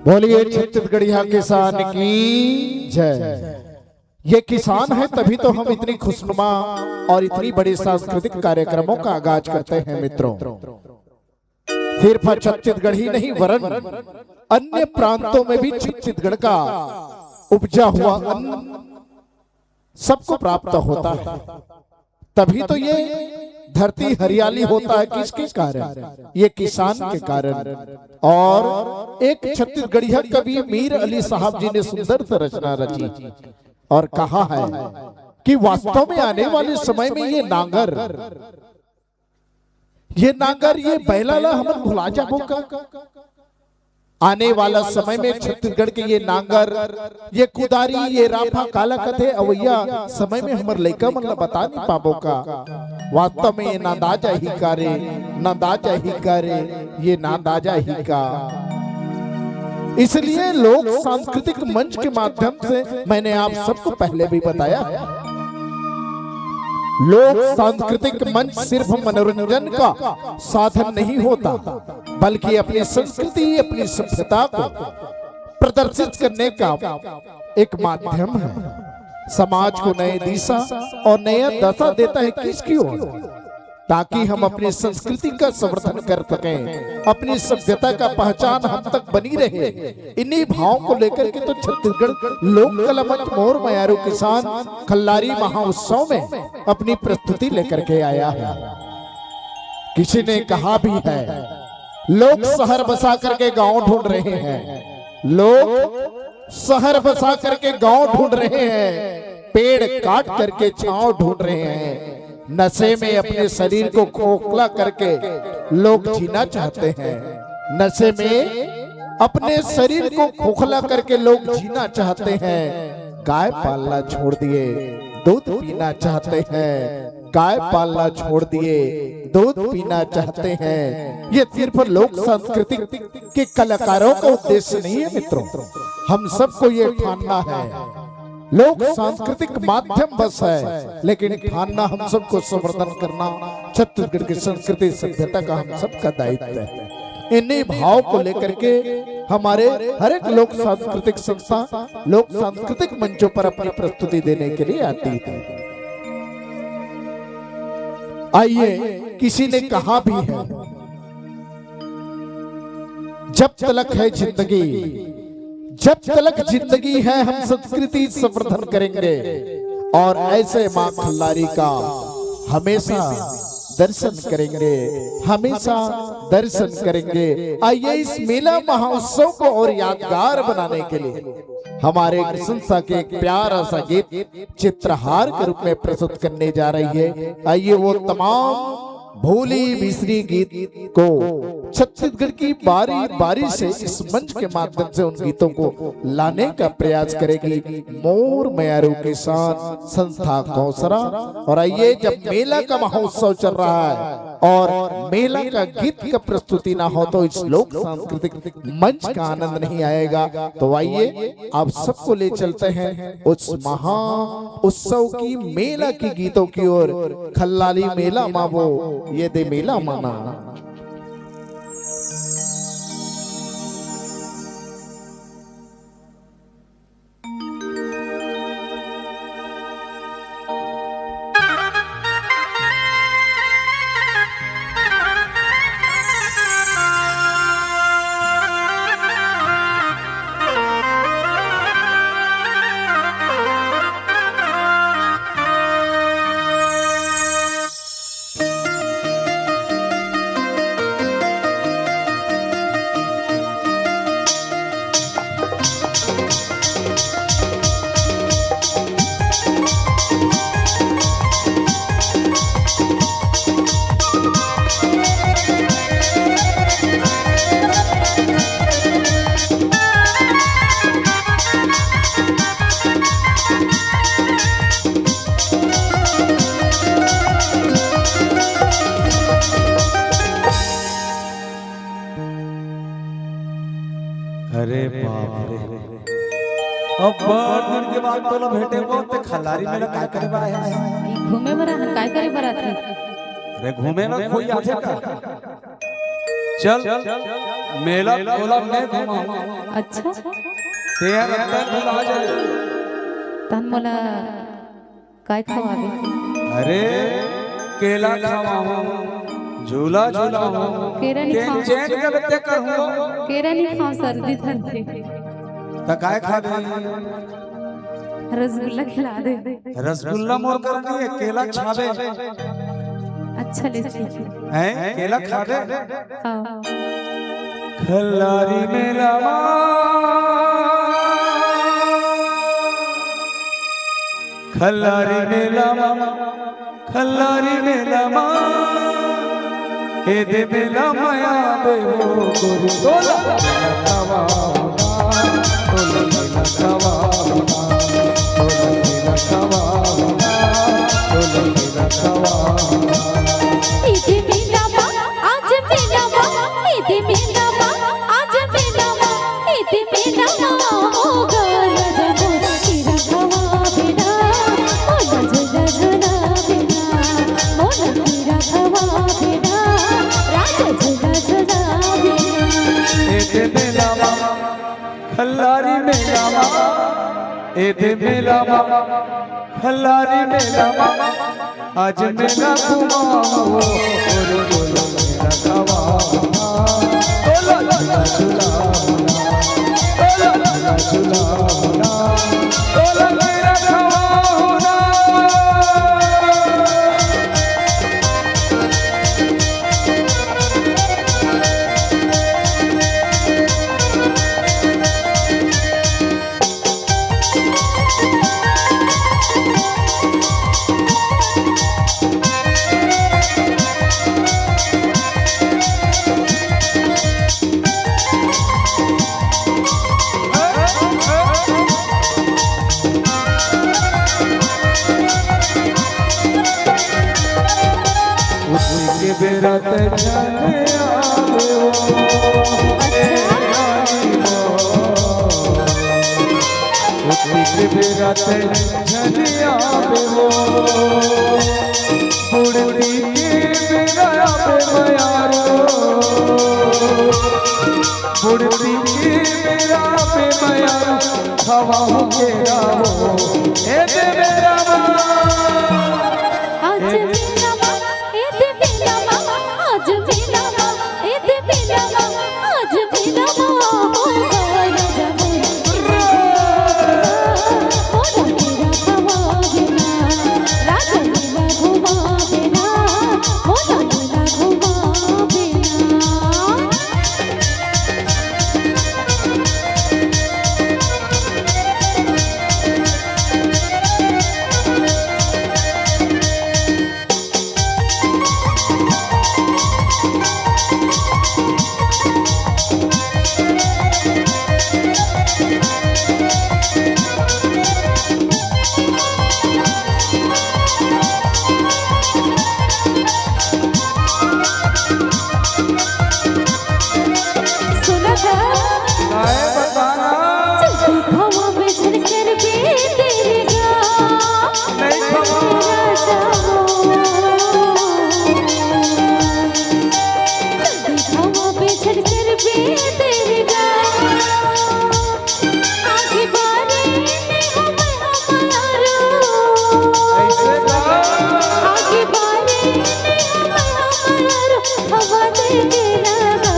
बोलिए छत्तीसगढ़िया किसान की जय। ये किसान है तभी तो हम इतनी खुशनुमा और इतनी बड़ी सांस्कृतिक कार्यक्रमों का आगाज करते हैं मित्रों। सिर्फ छत्तीसगढ़ ही नहीं, वरन अन्य प्रांतों में भी छत्तीसगढ़ का उपजा हुआ अन्न सबको प्राप्त होता है। तभी तो ये धरती हरियाली होता है। किसके कारण? ये किसान के कारण। और एक छत्तीसगढ़िया कवि मीर अली साहब जी ने सुंदर से रचना रची और कहा है कि वास्तव में आने वाले समय में ये नांगर, ये नांगर, ये बैला ला हमन भुला जाबो का? आने वाला समय में छत्तीसगढ़ के ये नांगर, ये कुदारी, ये राफा काला कथे, अवैया समय में हमर लइका मन ला बता नहीं पाबो का? वास्तव में ये नांदा जाही का रे, नांदा जाही का रे, ये नांदा जाही का? इसलिए लोक सांस्कृतिक मंच के माध्यम से मैंने आप सबको पहले भी बताया है, लोक सांस्कृतिक मंच सिर्फ मनोरंजन का साधन नहीं होता, बल्कि अपनी संस्कृति, अपनी सभ्यता को प्रदर्शित करने का एक माध्यम है। समाज को नए दिशा और नया दशा देता है। किसकी ओर? ताकि हम अपनी संस्कृति का संवर्धन कर सकें, अपनी सभ्यता का पहचान हम तक बनी रहे। इन्हीं भावों को लेकर के तो छत्तीसगढ़ लोक कला मंच मोर मयारू किसान खल्लारी महोत्सव में अपनी प्रस्तुति लेकर के आया है। किसी ने कहा भी है, लोग शहर बसा करके गांव ढूंढ रहे हैं, लोग शहर बसा करके गांव ढूंढ रहे हैं, पेड़ काट करके छांव ढूंढ रहे हैं। नशे में अपने शरीर को खोखला करके लोग जीना चाहते हैं। नशे में अपने शरीर को खोखला करके लोग जीना चाहते हैं। गाय पालना छोड़ दिए, दूध पीना चाहते हैं। गाय पालना छोड़ दिए, दूध पीना चाहते हैं। ये सिर्फ लोक संस्कृति के कलाकारों का उद्देश्य नहीं है मित्रों, हम सबको ये ठानना है। लोक सांस्कृतिक माध्यम बस है, लेकिन ठानना हम सबको संवर्धन करना, छत्तीसगढ़ की संस्कृति सभ्यता का हम सबका दायित्व है। इन्हीं भाव को लेकर के हमारे हर एक लोक सांस्कृतिक संस्था लोक सांस्कृतिक मंचों पर अपनी प्रस्तुति देने के लिए आती है। आइए, किसी ने कहा भी है, जब तलक है जिंदगी, जब तलक जिंदगी है, हम संस्कृति संवर्धन करेंगे और ऐसे माँ खल्लारी का हमेशा दर्शन करेंगे, हमेशा दर्शन करेंगे। आइए, इस मेला महोत्सव को और यादगार बनाने के लिए हमारे संस्था के एक प्यारा सा गीत चित्रहार के रूप में प्रस्तुत करने जा रही है। आइए, वो तमाम भोली मिश्री गीत को छत्तीसगढ़ की बारी बारी से इस मंच के माध्यम से उन गीतों को लाने का प्रयास करेगी मोर मयारू किसान संस्था कौसरा। और आइए, जब मेला का महोत्सव चल रहा है और मेला का गीत का प्रस्तुति ना हो तो इस लोक सांस्कृतिक मंच का आनंद नहीं आएगा। तो आइए, आप सबको ले चलते हैं उस महा उत्सव की, मेला की गीतों की ओर। खल्लारी मेला मावो, ये दे मेला माना। अरे बाप रे, अब बड़ दिन के बाद तोला भेटे को, ते खल्लारी मेला काय करे बर आए हस? घूमे बर आए हन, काय करे बर आथे? अरे घूमे बर कोई आथे का? चल, मेला तोला मैं घुमाऊं। अच्छा। ते ह रद्दा भुला जा। तहन मोला काय खवाबे? अरे, केला खवाहूं, झूला झुलाहूं, केरा नहीं खाओ। चैन के बत्ते कर हो। केरा नहीं खाओ, सर्दी धरथे। त काय खा दे? रसगुल्ला खिला दे। रसगुल्ला मोर करनी है, केला खा दे। अच्छा ले, ठीक है। हैं? केला खा दे। हाँ। खल्लारी मेला मा, खल्लारी मेला मा, खल्लारी मेला मा, एदे मेला मया बे हो गोरी। तोला मेला खवा होना, तोला मेला खवा होना, तोला मेला खवा होना, तोला मेला खवा होना। एदे मेला मा, आज मेला मा, एदे मेला मा, आज मेला मा, एदे मेला मा, ओ गा राजा मोर, केरा खवा बेना, मोला झूला झूला बेना, मोला केरा खवा बेना, राजा झूला झूला बेना। एदे मेला मा, खल्लारी मेला मा, एदे मेला मा, खल्लारी मेला मा, आज मेला घुमाओ, ओरे बोलो मेला खवाओ ना, बोलो झूला झूलाओ ना, बोलो झूला झूलाओ ना, बोलो मेला खवाओ ना। उसी के बेरा ते झन आवे हो, ए रानी हो। उसी के बेरा ते झन आवे हो। बुढ़ती के बेरा पे मयारो। बुढ़ती के बेरा पे मयारो। खवाहूँ केरा हो, ए दे मेरा माँ। आज ए मेला मा, ए दे मेला मा, आज मेला मा, ए दे मेला मा, आज मेला मा, ओ राजा मोर, मोला केरा खवा बेना, राजा मेला घुमा बेना, मोला मेला घुमा बेना। सुना था? गाए बताना। जल्दी खवा में झनकर बे तेरे गा। नहीं खवा। राजा हो। जल्दी खवा में झनकर बे तेरे गा। आगे बारी में हम हमारो। ऐसे गा। आगे बारी में हम हमारो। हवा दे मेरा गा।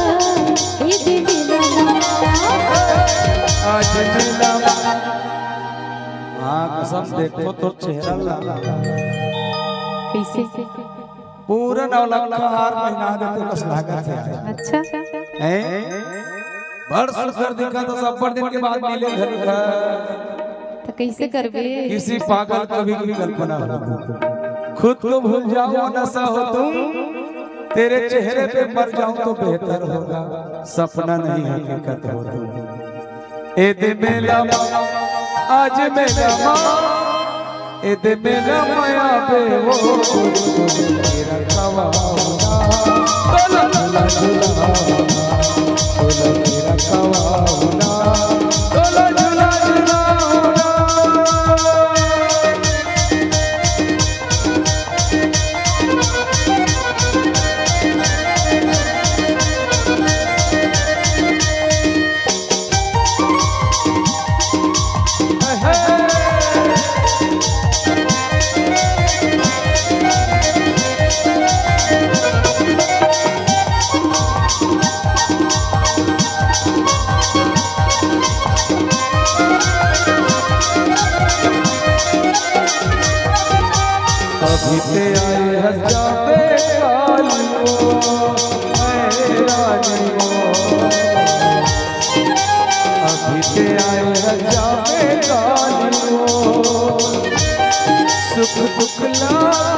आज मिला। हाँ, कसम देखो तो चेहरा ला। कैसे? पूरा नौलखा हार पहिना देते बस लागत है। अच्छा। हैं? बड़ सुंदर दिखा तो सब बड़ दिन के बाद मिले घर का। तो कैसे करबे? किसी पागल कवि की कल्पना हो। खुद को भूल जाओ, नशा हो तुम। तेरे चेहरे पे मर जाऊं तो बेहतर होगा, सपना नहीं हकीकत हो तुम। ए दे मेला मा, आज मेला मा, ए दे मेला माया बे वो, तेरा खवाओ ना। तोला झूला झूला, तोला तेरा खवाओ ना। तोला झूला झूला। अभी ते आए हस जाबे काली वो, ऐ रानी वो। अभी ते आए हस जाबे काली वो। सुख दुख ला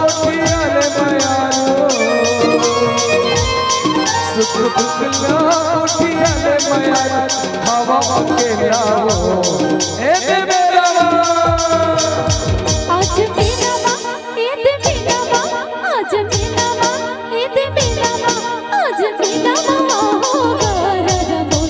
उठिया ले मयारो। सुख दुख ला उठिया ले मयारो। हवा अकेला वो। ए दे मेरा। आज मेरा मा, ए दे मेरा मा, आज मेरा मा, ए दे मेरा मा, आज मेरा मा, हो गा राजा बोल।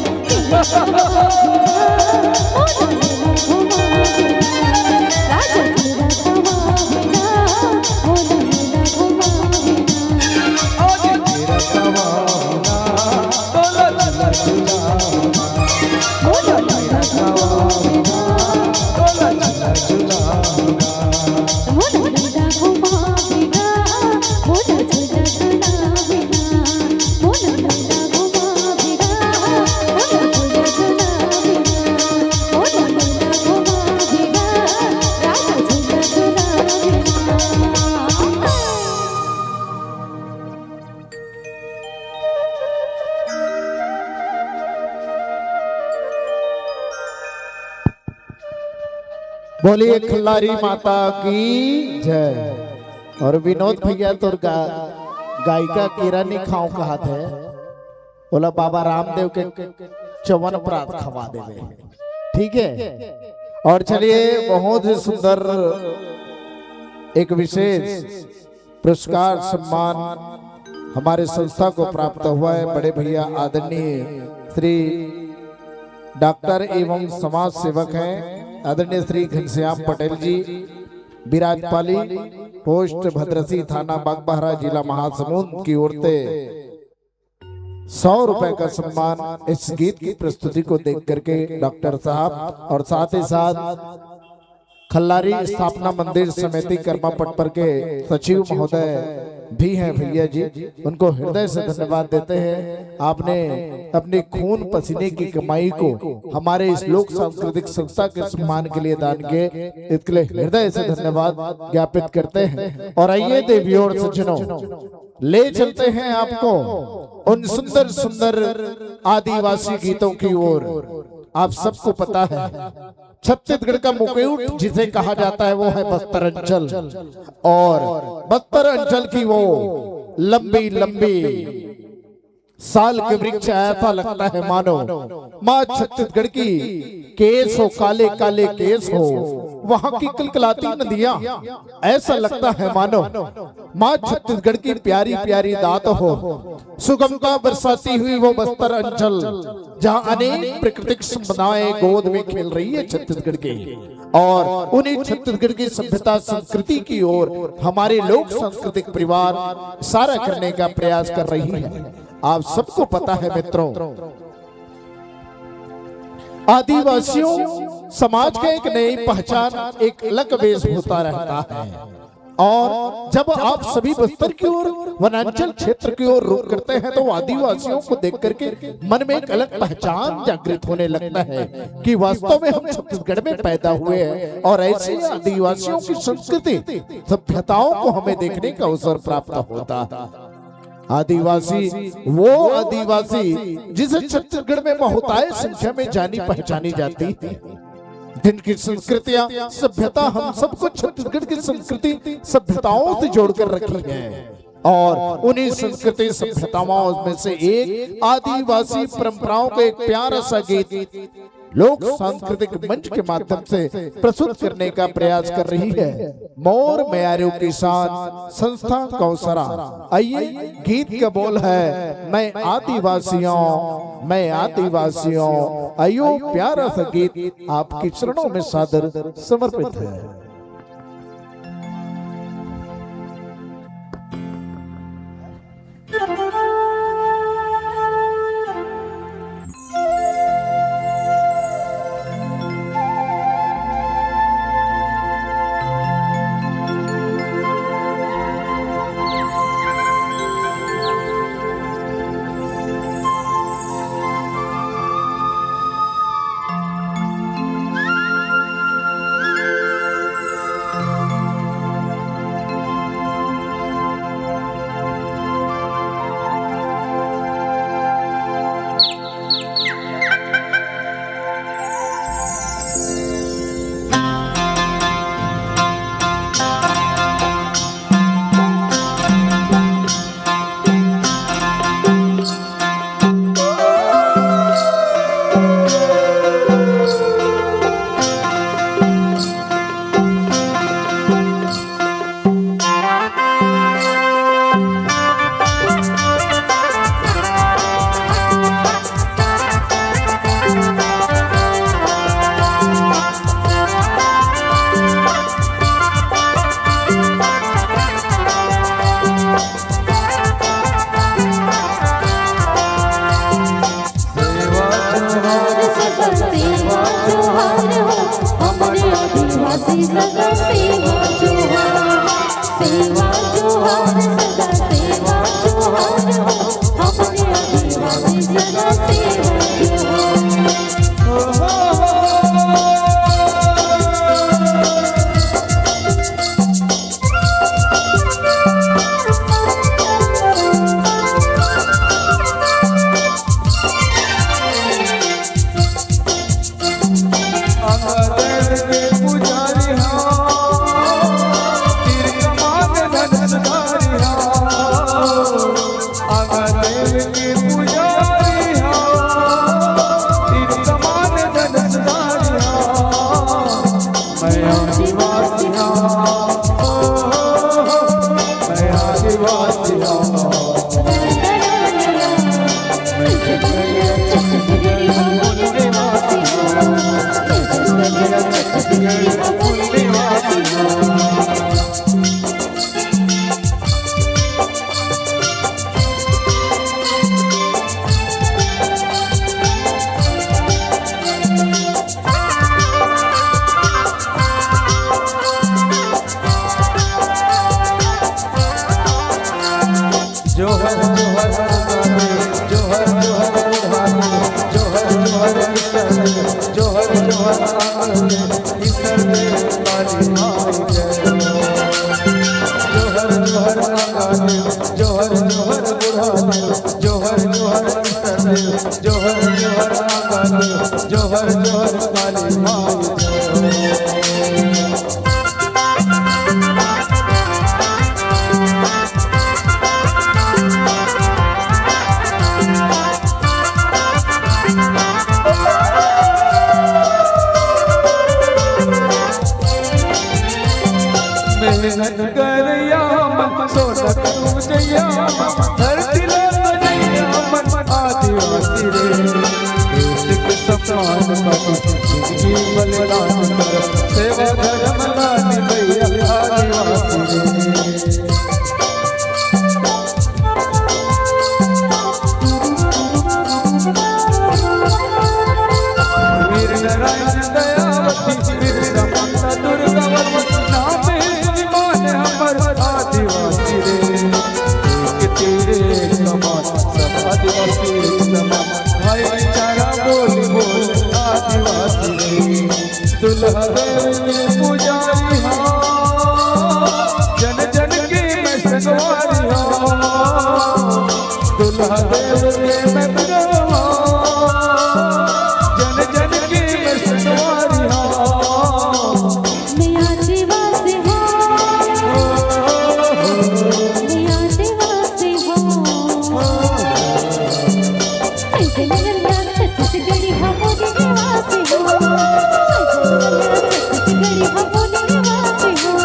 बोलिए खिल्लारी माता की जय। और विनोद भैया तोर गा, गायिका केरा नी खाओ कहत हे, ओला बाबा रामदेव के चवन प्रात खवा देवे, ठीक है। और चलिए, बहुत ही सुंदर एक विशेष पुरस्कार सम्मान हमारे संस्था को प्राप्त हुआ है। बड़े भैया आदरणीय श्री डॉक्टर एवं समाज सेवक हैं आदरणीय श्री घनश्याम पटेल जी, विराजपाली, पोस्ट भद्रसी, थाना बागबहरा, जिला महासमुंद की ओर से सौ रुपए का सम्मान इस गीत की प्रस्तुति को देख करके डॉक्टर साहब और साथ ही साथ खल्लारी स्थापना मंदिर समिति कर्मा पटपर के सचिव महोदय भी हैं भैया जी, उनको हृदय से धन्यवाद देते हैं। आपने अपनी खून पसीने की कमाई को हमारे इस लोक सांस्कृतिक संस्था के सम्मान के लिए दान किए, इसके लिए हृदय से धन्यवाद ज्ञापित करते हैं। और आइए देवियों और सज्जनों, ले चलते हैं आपको उन सुंदर सुंदर आदिवासी गीतों की ओर। आप सबको पता है, छत्तीसगढ़ का मुकुट जिसे कहा जाता है, वो है बस्तर अंचल। और बस्तर अंचल की वो लंबी लंबी साल के वृक्ष, ऐसा लगता है मानो माँ छत्तीसगढ़ की केस हो, काले काले केस हो, वहाँ की कलकलाती नदियाँ, ऐसा लगता है मानो माँ छत्तीसगढ़ की प्यारी प्यारी दात हो, सुगमता बरसाती हुई वो बस्तर अंचल, जहाँ अनेक प्राकृतिक संपदाएं गोद में खेल रही है छत्तीसगढ़ के। और उन्हीं छत्तीसगढ़ की सभ्यता संस्कृति की ओर हमारे लोक सांस्कृतिक परिवार सारा करने का प्रयास कर रही है। आप सबको पता है मित्रों, आदिवासियों समाज का एक नई पहचान, एक अलग वेशभूषा रहता है। और जब आप सभी बस्तर की ओर, वनांचल क्षेत्र की ओर रुख करते हैं, तो आदिवासियों को देख करके मन में एक अलग पहचान जागृत होने लगता है कि वास्तव में हम छत्तीसगढ़ में पैदा हुए हैं और ऐसे आदिवासियों की संस्कृति, सभ्यताओं को हमें देखने का अवसर प्राप्त होता है। आदिवासी, वो आदिवासी जिसे छत्तीसगढ़ में बहुतायत संख्या में जानी पहचानी जाती है, जिनकी संस्कृतियां, सभ्यता हम सबको छत्तीसगढ़ की संस्कृति, सभ्यताओं से जोड़कर रखी है। और उन्हीं संस्कृति सभ्यताओं में से एक आदिवासी परंपराओं को एक प्यारा सा गीत लोक सांस्कृतिक मंच के माध्यम से प्रस्तुत करने का प्रयास कर रही है मोर मयारू किसान संस्था कौसरा। आइए, गीत का बोल है, मैं आदिवासियों, मैं आदिवासियों। आइयो, प्यारा सा गीत आपके चरणों में सादर समर्पित है। सेवा जोहार, सेवा जोहार, सदा सेवा जोहार हो, हमरे आदिवासी सदा सेवा जोहार। अंगदेव के पुजारी हा, तीर कमान धनुषधारी हा। अंगदेव के पुजारी हा, तीर कमान धनुषधारी हा। मैं आदिवासी हा, ओ, मैं आदिवासी हा। जोहर जोहर अंगदेव, जोहर जोहर बुढ़ादेव, जोहर जोहर ईसर देव, जोहर जोहर अंगदेव, ईसर देव काली माई जय हो। जोहर जोहर अंगदेव, जोहर जोहर बुढ़ादेव, जोहर जोहर ईसर देव, जोहर जोहर अंगदेव, जोहर जोहर काली माई जय हो। मेहनत करइया मन, सोना पूजइया मन, धरती ला सजइया मन, आदिवासी रे। देश के सम्मान खातिर जिंदगी बलिदान करब, सेवा धर्म ला निभइया आदिवासी रे। वीर नारायण दयावती, वीर रमन दुर्गावती, नाम है अभिमान हमर आदिवासी रे। एक तीर एक कमान, सब आदिवासी समान, भाईचारा बोली बोल आदिवासी रे। दुल्हा देव के पुजारी हा, जन जन के मैं संगवारी हा। दुल्हा देव के मैं संगवारी, जन जन के मैं संगवारी हा। मैं आदिवासी हा, मैं आदिवासी हा। ऐसे नगरिया छत्तीसगढ़ी हा मोर निवासी हो। ऐसे नगरिया छत्तीसगढ़ी हा मोर निवासी हो।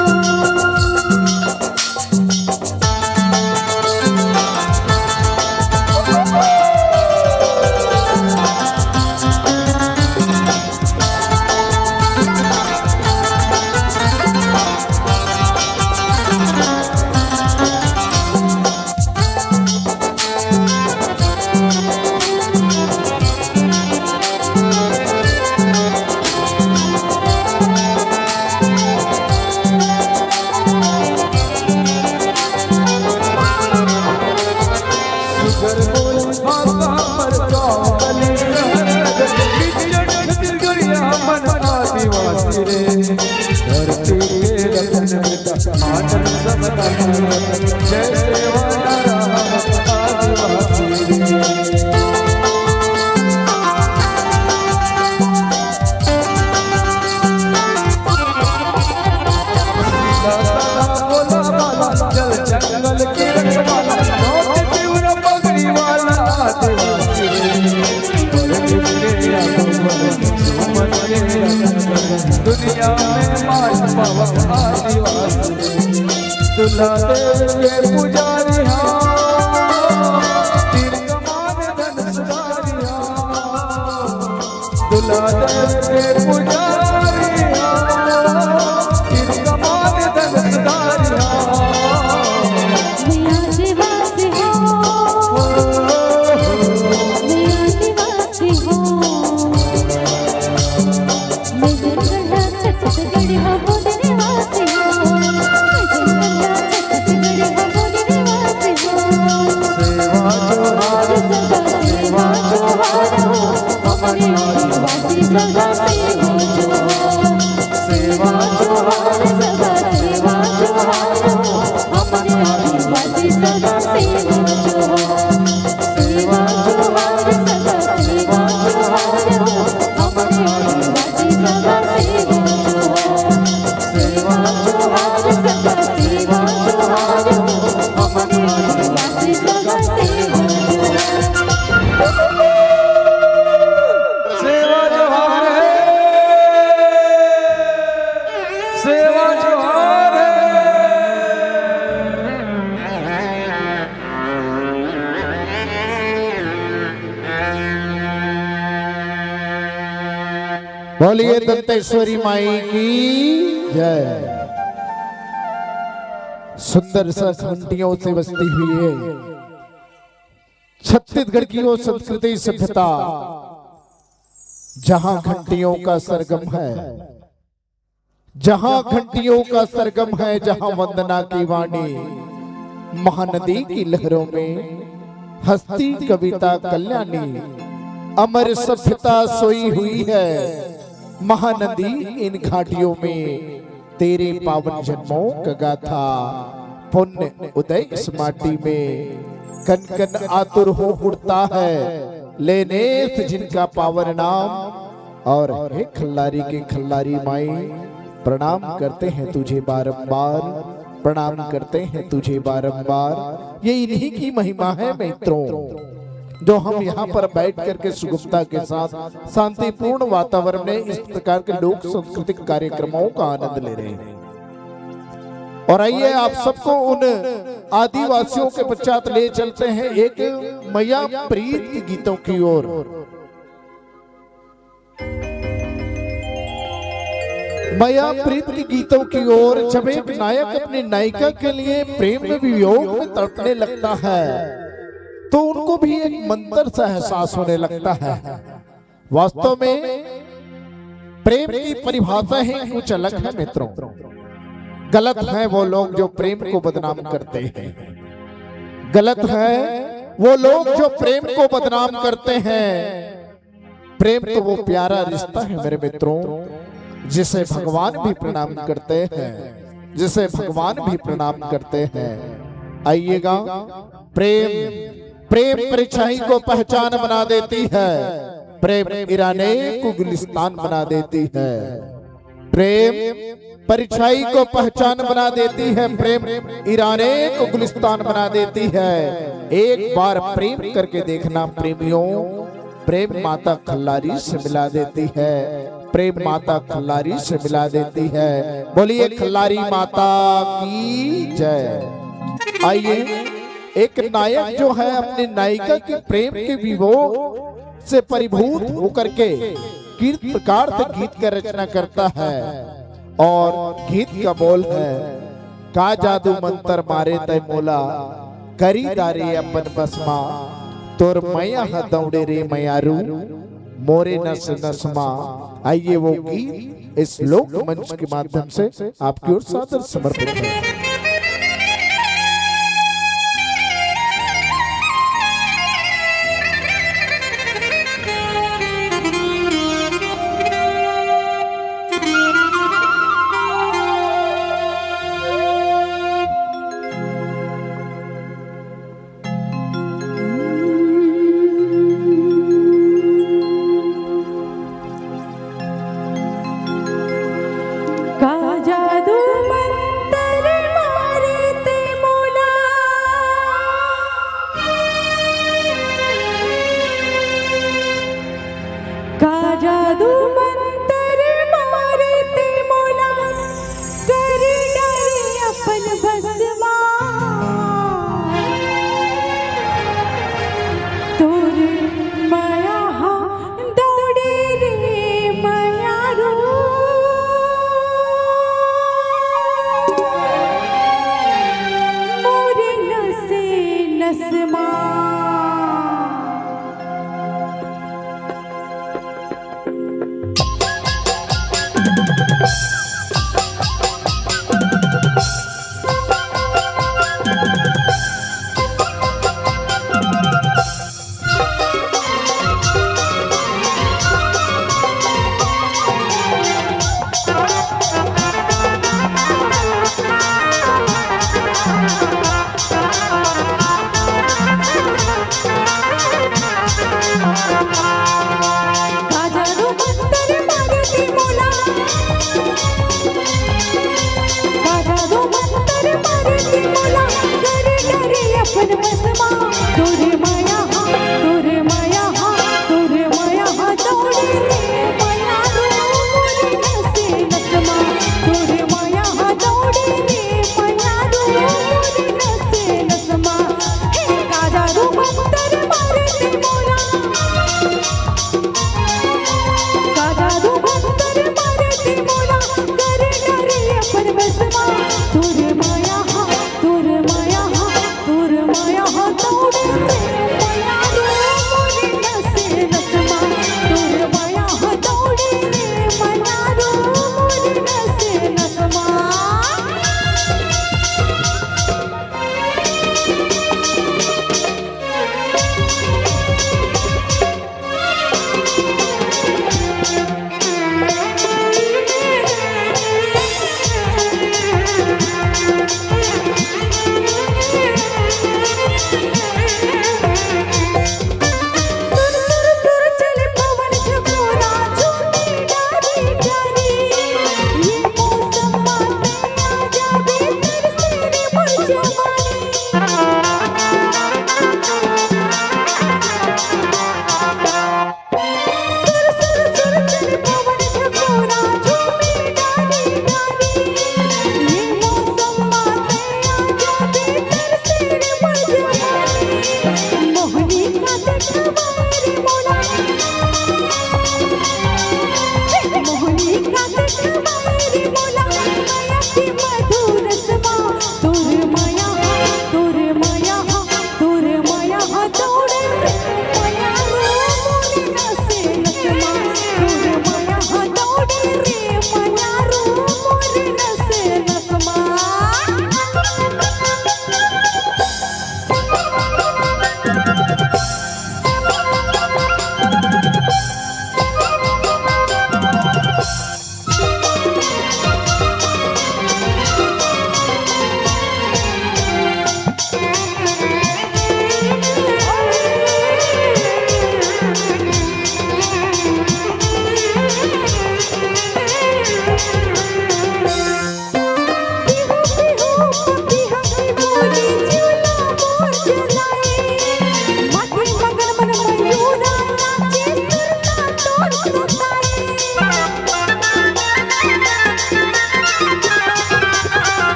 सुगर बोल भाषा पर गाँव गली शहर नगर, बिछड़ छत्तीसगढ़िया मन आदिवासी रे। धरती के रतन बेटा, मानव सब तन रतन। जय सेवा नारायण आदिवासी रे। दुनिया में मान पावक आदिवासी, दुल्हा देव के पुजारी हा, तीर कमान धनुषधारी हा। दुल्हा देव के पुजारी हा, तीर कमान धनुषधारी हा। मैं आदिवासी हूँ, मैं आदिवासी हूँ। मैं जंगल हा, छत्तीसगढ़ी हा, मोर सेवा जोहार है, सेवा जोहार है। बोलिए दंतेश्वरी माई की जय। सुंदर सा घंटियों से बजती हुई है छत्तीसगढ़ की वो संस्कृति सभ्यता, जहां घंटियों का सरगम है, जहां घंटियों का सरगम है, जहां वंदना की वाणी महानदी की लहरों में हंसती कविता कल्याणी। अमर सभ्यता सोई हुई है महानदी इन घाटियों में, तेरे पावन जन्मों का गाथा पुण्य उदय इस माटी में। कन कन आतुर हो उठता है लेने से जिनका पावन नाम। और हे खल्लारी के खल्लारी माई, प्रणाम करते हैं तुझे बारंबार, प्रणाम करते हैं तुझे बारंबार। ये इन्हीं की महिमा है मित्रों, जो हम यहाँ पर बैठ करके सुगमता के साथ शांतिपूर्ण वातावरण में इस प्रकार के लोक सांस्कृतिक कार्यक्रमों का आनंद ले रहे हैं। और आइए, आप सबको उन आदिवासियों के पश्चात ले चलते हैं एक मैया प्रीत के गीतों की ओर। मैया प्रीत के गीतों की ओर। जब एक नायक अपनी नायिका के लिए प्रेम में वियोग में तड़पने लगता है, तो उनको भी एक मंत्र सा एहसास होने लगता है। वास्तव में प्रेम की परिभाषा ही कुछ अलग है मित्रों। गलत हैं वो लोग जो प्रेम को बदनाम करते हैं, गलत हैं वो लोग जो प्रेम को बदनाम करते हैं। प्रेम तो वो प्यारा रिश्ता है मेरे मित्रों, जिसे भगवान भी प्रणाम करते हैं, जिसे भगवान भी प्रणाम करते हैं। आइएगा, प्रेम, प्रेम परछाई को पहचान बना देती है, प्रेम ईराने को गुलिस्तान बना देती है। प्रेम परछाई को पहचान बना देती है, प्रेम ईराने को गुलिस्तान बना देती है। एक बार प्रेम करके देखना प्रेमियों, प्रेम माता खल्लारी से मिला देती है, प्रेम माता खल्लारी से मिला देती है। बोलिए खल्लारी माता की जय। आइए, एक नायक जो है अपनी नायिका के प्रेम के विभोग से परिभूत होकर के किस प्रकार से गीत का रचना करता है, और गीत का बोल है, का जादू मंतर मारे तै मोला, करी डारे अपन बस मा, तोर मया ह दौड़े रे मयारू, मोरे नस नस मा। आइए, वो गीत इस लोक मंच के माध्यम से आपकी ओर सादर समर्पित है। का जादू मंतर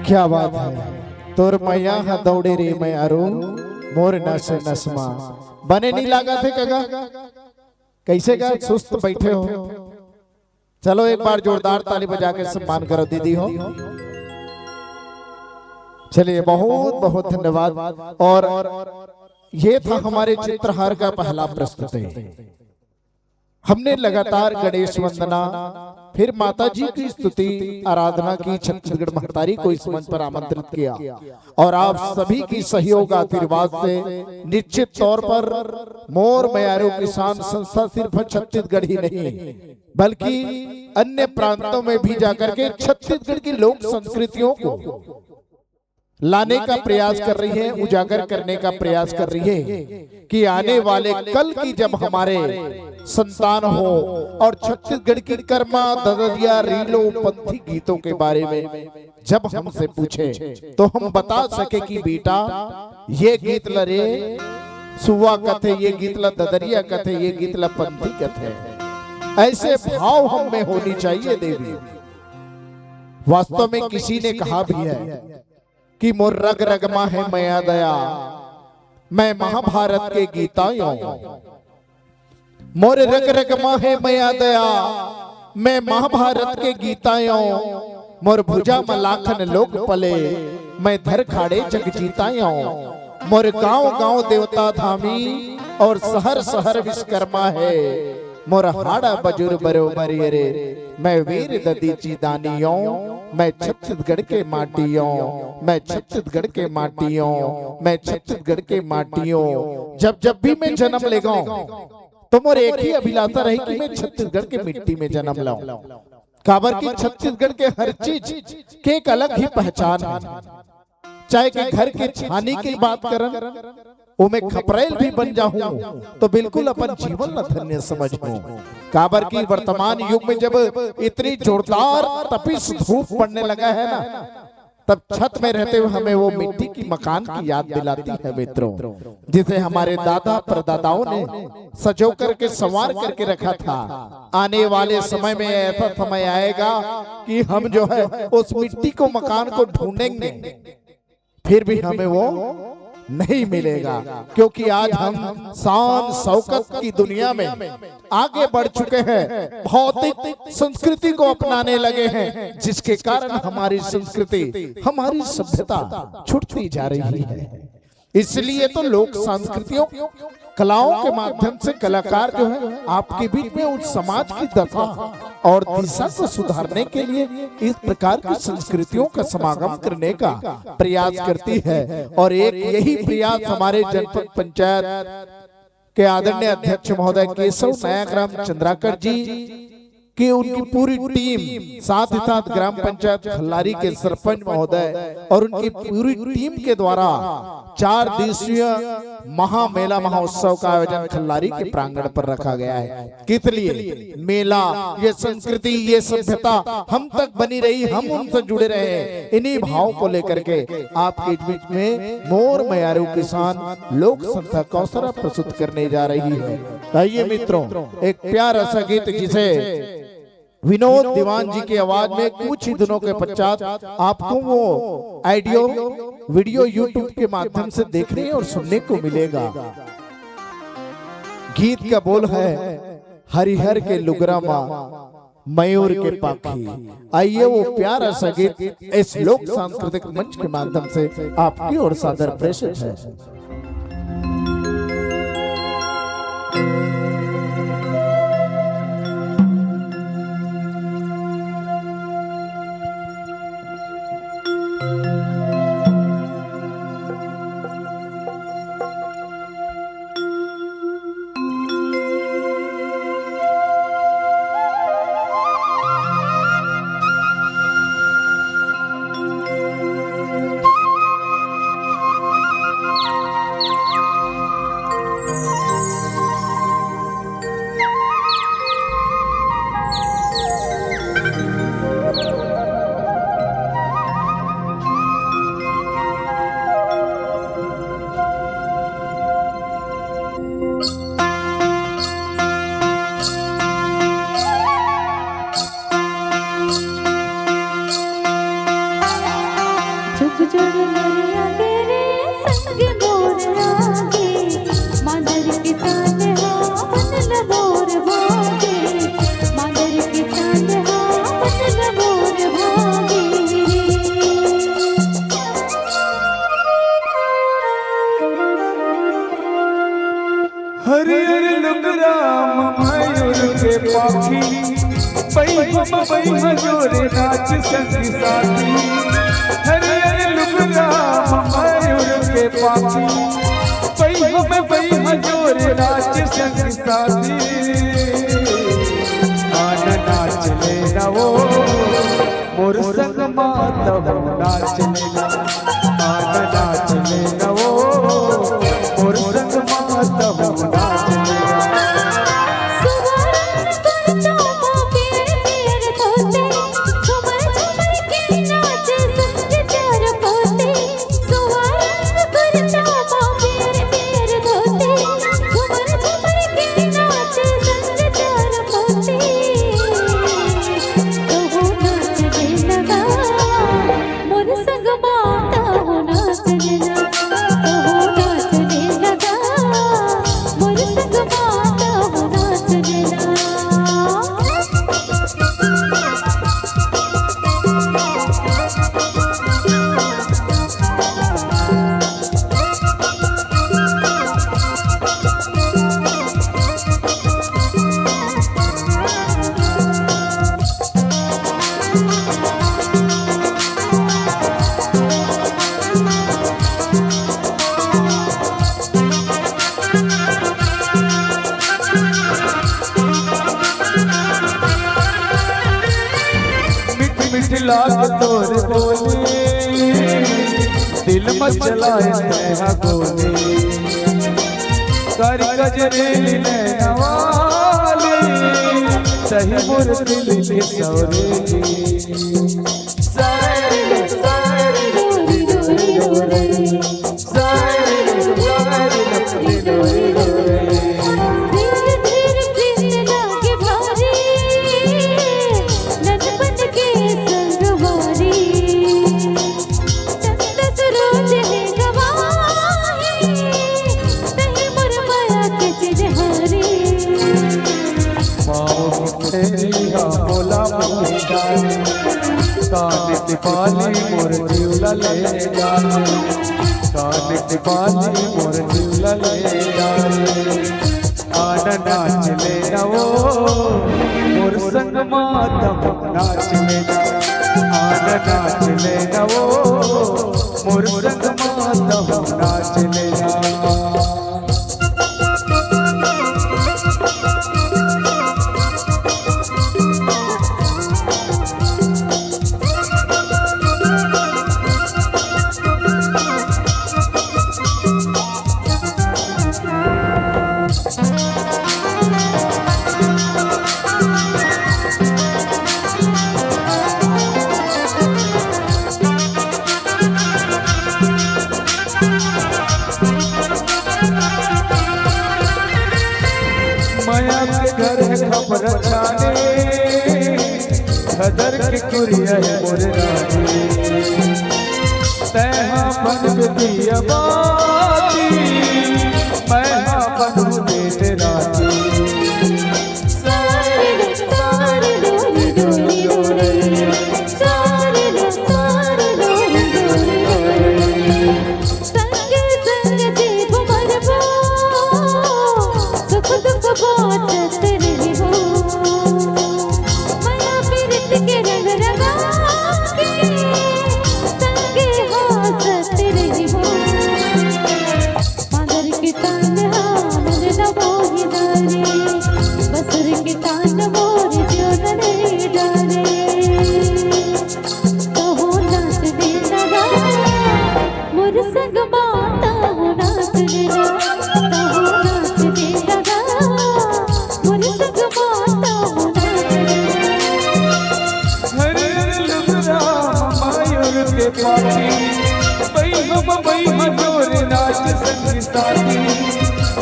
क्या बात है। तोर मया ह दौड़े रे मयारू, मोर नस नस मा। बने नहीं लागत हे कका? कैसे गा, सुस्त बैठे हो? चलो एक बार जोरदार ताली बजा के सम्मान करो दीदी हो। चलिए, बहुत बहुत धन्यवाद। और ये था हमारे चित्रहार का पहला प्रस्तुति। हमने लगातार गणेश वंदना, फिर माता जी की स्तुति, आराधना की, छत्तीसगढ़ महतारी को इस मंच पर आमंत्रित किया और आप सभी की सहयोग आशीर्वाद से निश्चित तौर पर मोर मयारू किसान संस्था सिर्फ छत्तीसगढ़ ही नहीं, बल्कि अन्य प्रांतों में भी जाकर के छत्तीसगढ़ की लोक संस्कृतियों को लाने का प्रयास कर रही है, उजागर करने का प्रयास कर रही है कि आने वाले कल की जब हमारे संतान हो और छत्तीसगढ़ की कर्मा, ददरिया, रीलो, पंथी गीतों के बारे में जब हमसे पूछे, तो हम बता सके कि बेटा, ये गीत ल रे सुवा कथे, ये गीत ल ददरिया कथे, ये गीत ल पंथी कथे। ऐसे भाव हम में होनी चाहिए देवी। वास्तव में किसी ने कहा भी है कि मोर रग रग मा हे मया दया, मैं महाभारत के गीता यों। मोर रग रग मा हे मया दया, मैं महाभारत के गीता यों। मोर भुजा म लाखन लोक पले, मैं धर खाड़े जग जीता यों। मोर गांव गांव देवता धामी और शहर शहर विश्वकर्मा हे। मोर हाड़ा बजुर बरो मरियरे, मैं वीर ददी जी दानियों, मैं छत्तीसगढ़ के माटियों, मैं छत्तीसगढ़ के माटियों, मैं छत्तीसगढ़ के माटियों। जब जब भी मैं जन्म लेगांव, तो मोर एक ही अभिलाषा रही कि मैं छत्तीसगढ़ के मिट्टी में जन्म लाऊं। काबर कि छत्तीसगढ़ के हर चीज के एक अलग ही पहचान है। चाहे कि घर के छानी की बात करन, ओमे खपरैल भी बन जाहूं, तो बिल्कुल अपन जीवन ला धन्य समझहूं। काबर कि वर्तमान युग में जब इतनी जोरदार तपिश धूप पड़ने लगा है ना, तब छत में रहते हुए हमें वो मिट्टी की मकान की याद दिलाती है मित्रों, जिसे हमारे दादा परदादाओं ने सजो करके, संवार करके रखा था। आने वाले समय में ऐसा समय आएगा कि हम जो है उस मिट्टी को, मकान को ढूंढेंगे, फिर भी हमें वो नहीं मिलेगा, क्योंकि आज हम शान शौकत की दुनिया में आगे बढ़ चुके हैं, भौतिक संस्कृति को अपनाने लगे हैं, जिसके कारण हमारी संस्कृति, हमारी सभ्यता छूटती जा रही है। इसलिए तो लोक संस्कृतियों, कलाओं के माध्यम से कलाकार जो है आपके बीच में उस समाज की दशा और दिशा को सुधारने के लिए इस प्रकार की संस्कृतियों का समागम करने का प्रयास करती है। और एक यही प्रयास हमारे जनपद पंचायत के आदरणीय अध्यक्ष महोदय केशव नयाग्राम चंद्राकर जी कि उनकी पूरी टीम, साथ ही साथ ग्राम पंचायत खल्लारी के सरपंच महोदय और उनकी पूरी टीम के द्वारा चार दिवसीय महामेला महोत्सव का आयोजन खल्लारी के प्रांगण पर रखा गया है। किस लिए? मेला, ये संस्कृति, ये सभ्यता हम तक बनी रही, हम उनसे जुड़े रहे, इन्हीं भाव को लेकर के आपके बीच में मोर मयारू किसान लोक संस्था कौशरा प्रस्तुत करने जा रही है। आइए मित्रों, एक प्यारा सा गीत जिसे विनोद दीवान जी की आवाज में कुछ ही दिनों के पश्चात आपको वो ऑडियो वीडियो YouTube के माध्यम से देखने और सुनने को मिलेगा। गीत का बोल है, हरिहर के लुगरा मा मयूर के पाखी। आइए, वो प्यारा सा गीत इस लोक सांस्कृतिक मंच के माध्यम से आपकी ओर सादर प्रेषित है। झुक झुक नरिया तेरे संग मोर लागे, मांदर के तान हा मन ल मोर भागे, मांदर के तान हा मन ल मोर भागे। हरियर लुगरा म मयूर के पाखी, बइहा म बइहा जोरे नाच संगी साथी। हरियर लुगरा म मयूर के पाखी, बइहा म बइहा जोरे नाच संगी साथी। आना नाच लेना वो मोर संग मा तहूँ नाच लेना, आना नाच लेना वो, मोर संग मा तहूँ नाच लेना। मीठ मीठ लाग तोर बोली, दिल म चलाए तैं हा गोली। कारी कजरेली नैना वाली, तही मोर दिल के सौरेली। पाँव मुंडेरी हा मोला मुंडारी, कान के बाली मोर जीव ला ले डारी, कान के बाली मोर जीव ला ले डारी। आना नाच लेना वो मोर संग मा तहूँ नाच लेना, आना नाच लेना वो मोर संग मा तहूँ नाच लेना। मया के घर हे खपरा छानी, खदर के कुरिया हे मोर रानी। तैं हा बनबे दिया बाती, मैं हा बनहूँ दिन राती। के पाती, बई हो बई हो जोर नाच संग साथी।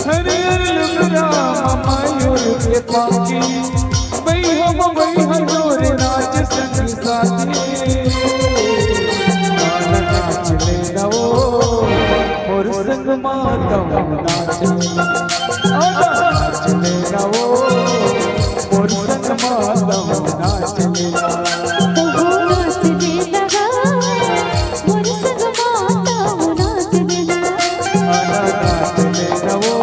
हरियर लुगरा मयूर के पाती, बई हो बई हो जोर नाच संग साथी। गाना नाच ले नवो, मोर संग मातम नाच। आजा नाच ले नवो, मोर संग मातम नाच ले। तहु नाच ले नवा, मोर संग मातम नाच ले नवा। आजा नाच ले नवो,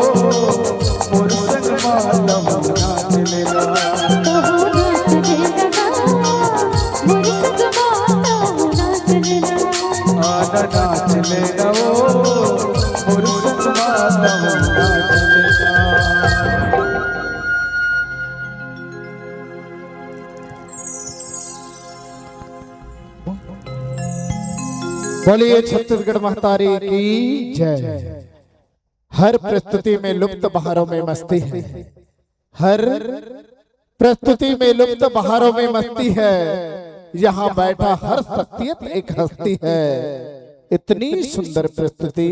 मोर संग मातम नाच ले नवा। तहु नाच ले नवा, मोर संग मातम नाच ले नवा। आजा नाच ले नवो, मोर संग मातम नाच ले नवा। बोलिए छत्तीसगढ़ महतारी की जय। हर प्रस्तुति में लुप्त बहारों में मस्ती है, हर प्रस्तुति में लुप्त बहारों में मस्ती है। यहाँ बैठा हर शख्सियत एक हस्ती है। इतनी सुंदर प्रस्तुति,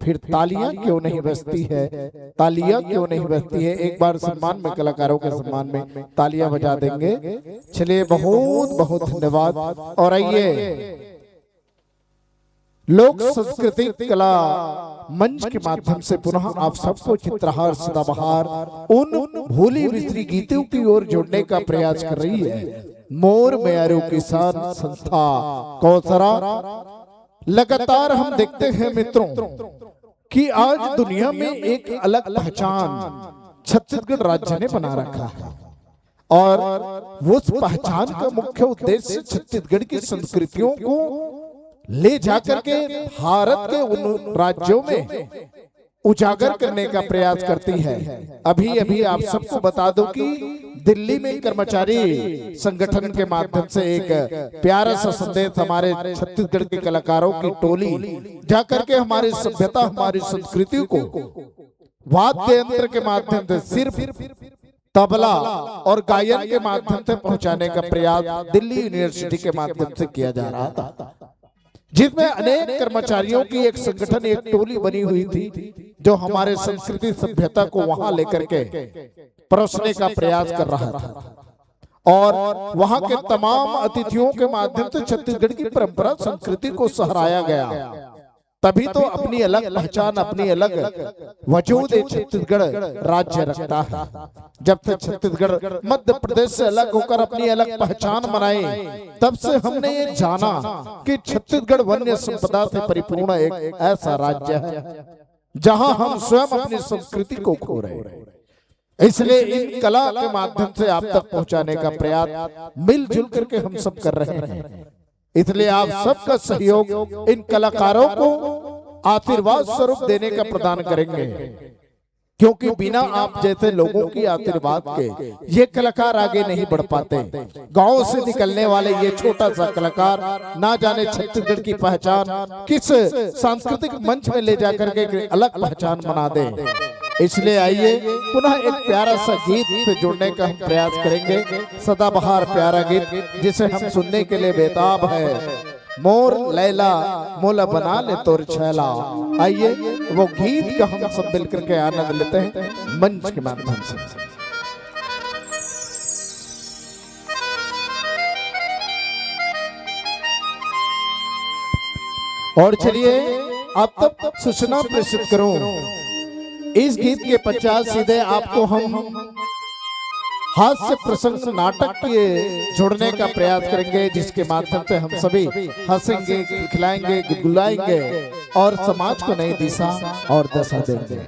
फिर तालियां क्यों नहीं बजती है? तालियां क्यों नहीं बजती है? एक बार सम्मान में, कलाकारों के सम्मान में तालियां बजा देंगे। चलिए, बहुत बहुत धन्यवाद। और आइए, लोक संस्कृति कला मंच के माध्यम से पुनः आप सबको चित्रहार सदाबहार उन भूली बिसरी गीतों की ओर जोड़ने का प्रयास कर रही है मोर मयारू किसान संस्था कौसरा। लगातार हम देखते हैं मित्रों कि आज दुनिया में एक अलग पहचान छत्तीसगढ़ राज्य ने बना रखा है और उस पहचान का मुख्य उद्देश्य छत्तीसगढ़ की संस्कृतियों को ले जाकर के भारत के उन राज्यों में उजागर करने का प्रयास करती है। अभी अभी आप सबको बता दो कि दिल्ली में कर्मचारी संगठन के माध्यम से एक प्यारा सा संदेश हमारे छत्तीसगढ़ के कलाकारों की टोली जाकर के हमारी सभ्यता, हमारी संस्कृति को वाद्य यंत्र के माध्यम से, सिर्फ तबला और गायन के माध्यम से पहुंचाने का प्रयास दिल्ली यूनिवर्सिटी के माध्यम से किया जा रहा था, जिसमें अनेक कर्मचारियों की एक संगठन, एक टोली बनी हुई थी, जो हमारे संस्कृति सभ्यता को वहां लेकर के परोसने का प्रयास कर रहा था। और वहां के तमाम अतिथियों के माध्यम से छत्तीसगढ़ की परंपरा, संस्कृति को सहराया गया। तभी तो अपनी अलग पहचान, अपनी अलग वजूद एक छत्तीसगढ़ राज्य रखता है। जब से छत्तीसगढ़ मध्य प्रदेश से अलग होकर अपनी अलग पहचान बनाई, तब से हमने ये जाना कि छत्तीसगढ़ वन्य संपदा से परिपूर्ण एक ऐसा राज्य है, जहां हम स्वयं अपनी संस्कृति को खो रहे हैं। इसलिए इन कला के माध्यम से आप तक पहुंचाने का प्रयास मिलजुल करके हम सब कर रहे हैं। इसलिए आप सबका सहयोग इन कलाकारों को आशीर्वाद स्वरूप देने का प्रदान करेंगे, क्योंकि बिना आप जैसे लोगों की आशीर्वाद के ये कलाकार आगे नहीं बढ़ पाते। गांव से निकलने वाले ये छोटा सा कलाकार ना जाने छत्तीसगढ़ की पहचान किस सांस्कृतिक मंच में ले जाकर के एक अलग पहचान बना दे। इसलिए आइए, पुनः एक प्यारा सा गीत से जुड़ने का हम प्रयास करेंगे। सदाबहार प्यारा गीत, जिसे हम सुनने के लिए बेताब है। मोर लैला, मोला बना ले तोर छैला। आइए, वो गीत का हम सब मिलकर के आनंद लेते हैं मंच के माध्यम से। और चलिए, आप तक सूचना प्रेषित करूं। इस गीत के पश्चात सीधे आपको हम हास्य प्रसंग नाटक के जोड़ने का प्रयास करेंगे, जिसके माध्यम से हम सभी हंसेंगे, खिलखिलाएंगे, गुदगुलाएंगे और समाज को नई दिशा और दशा देंगे।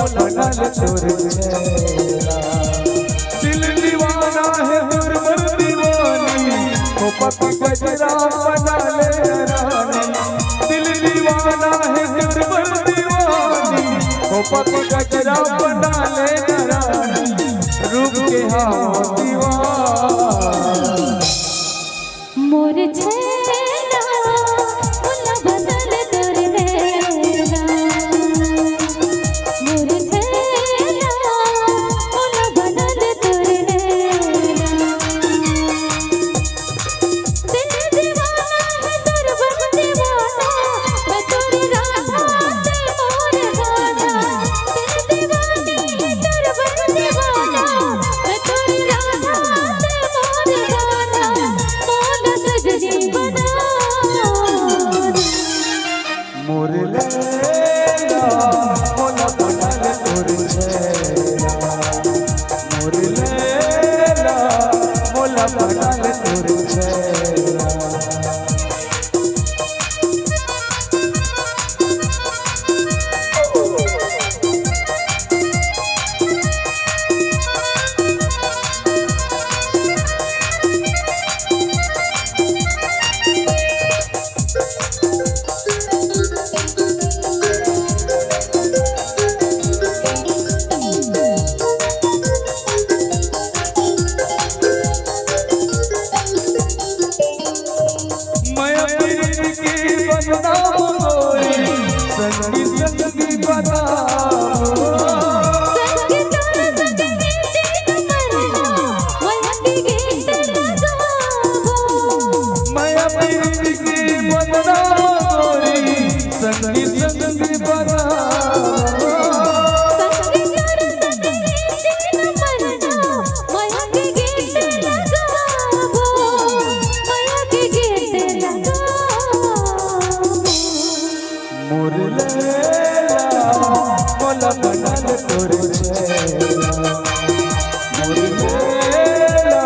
बनल तोर चेहरा। दिल दीवाना है तोर बन दीवानी, हो पक गजरा बना ले रानी। दिल दीवाना है तोर बन दीवानी, हो पक गजरा बना ले रानी। रूप के हवा दीवाना। मोर छैला, मोला बनल तोर नैना। मोर छैला, मोला बनल तोर नैना। दिल दीवाना है तोर बन दीवाना, मैं तोर राधा ते मोर गाना। दिल दीवानी है तोर बन दीवाना, मैं तोर राधा ते मोर गाना। मोला सजनी बना। मोर लैला, मोला बनल तोर छैला। मोर लैला, मोला बनल तोर छैला। मैं प्रीत के बदनाम गोरी, संगी संगी बदनाम। मैं प्रीत के बदनाम गोरी, संगी संगी बदनाम। मोर लैला, मोला बनल तोर छैला। मोर लैला,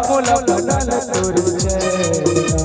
मोला बनल तोर छैला।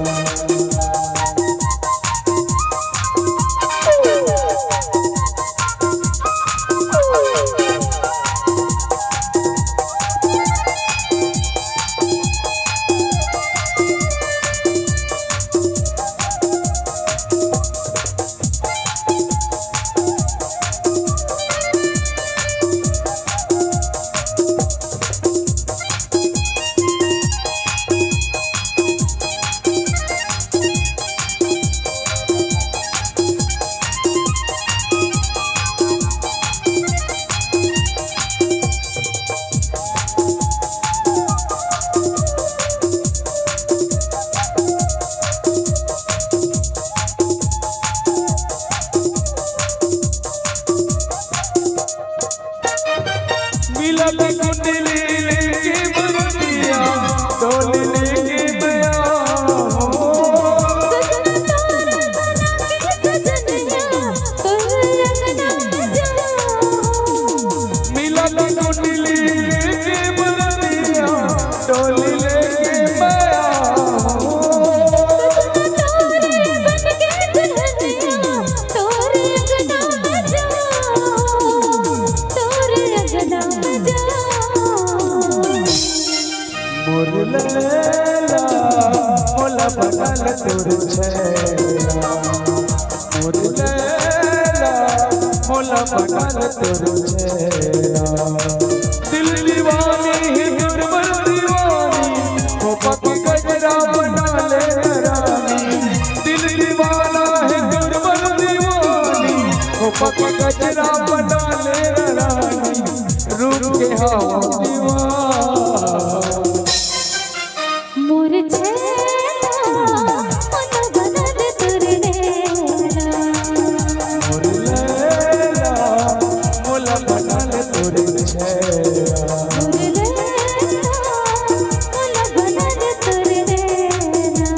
मिला के कुंडली लेके बरतिया, डोली लेके मैं आऊं। मिला के कुंडली लेके बरतिया, डोली लेके मैं आऊं। तोरे अंगना में जाऊं, तोरे अंगना में जाऊं। मोर लैला, मोला बनल तोर छैला। मोर लैला, मोला बनल तोर छैला। दिल दीवानी ही दुर्बल दीवानी, हो पक गजरा बना ले रानी। दिल दीवाना है दुर्बल दीवानी, हो पक गजरा बना ले रानी। रूप के हवा दीवाना। मोर छैला, मोला बनल तोर नैना। मोर लैला, मोला बनल तोर छैला। मोर लैला, मोला बनल तोर नैना।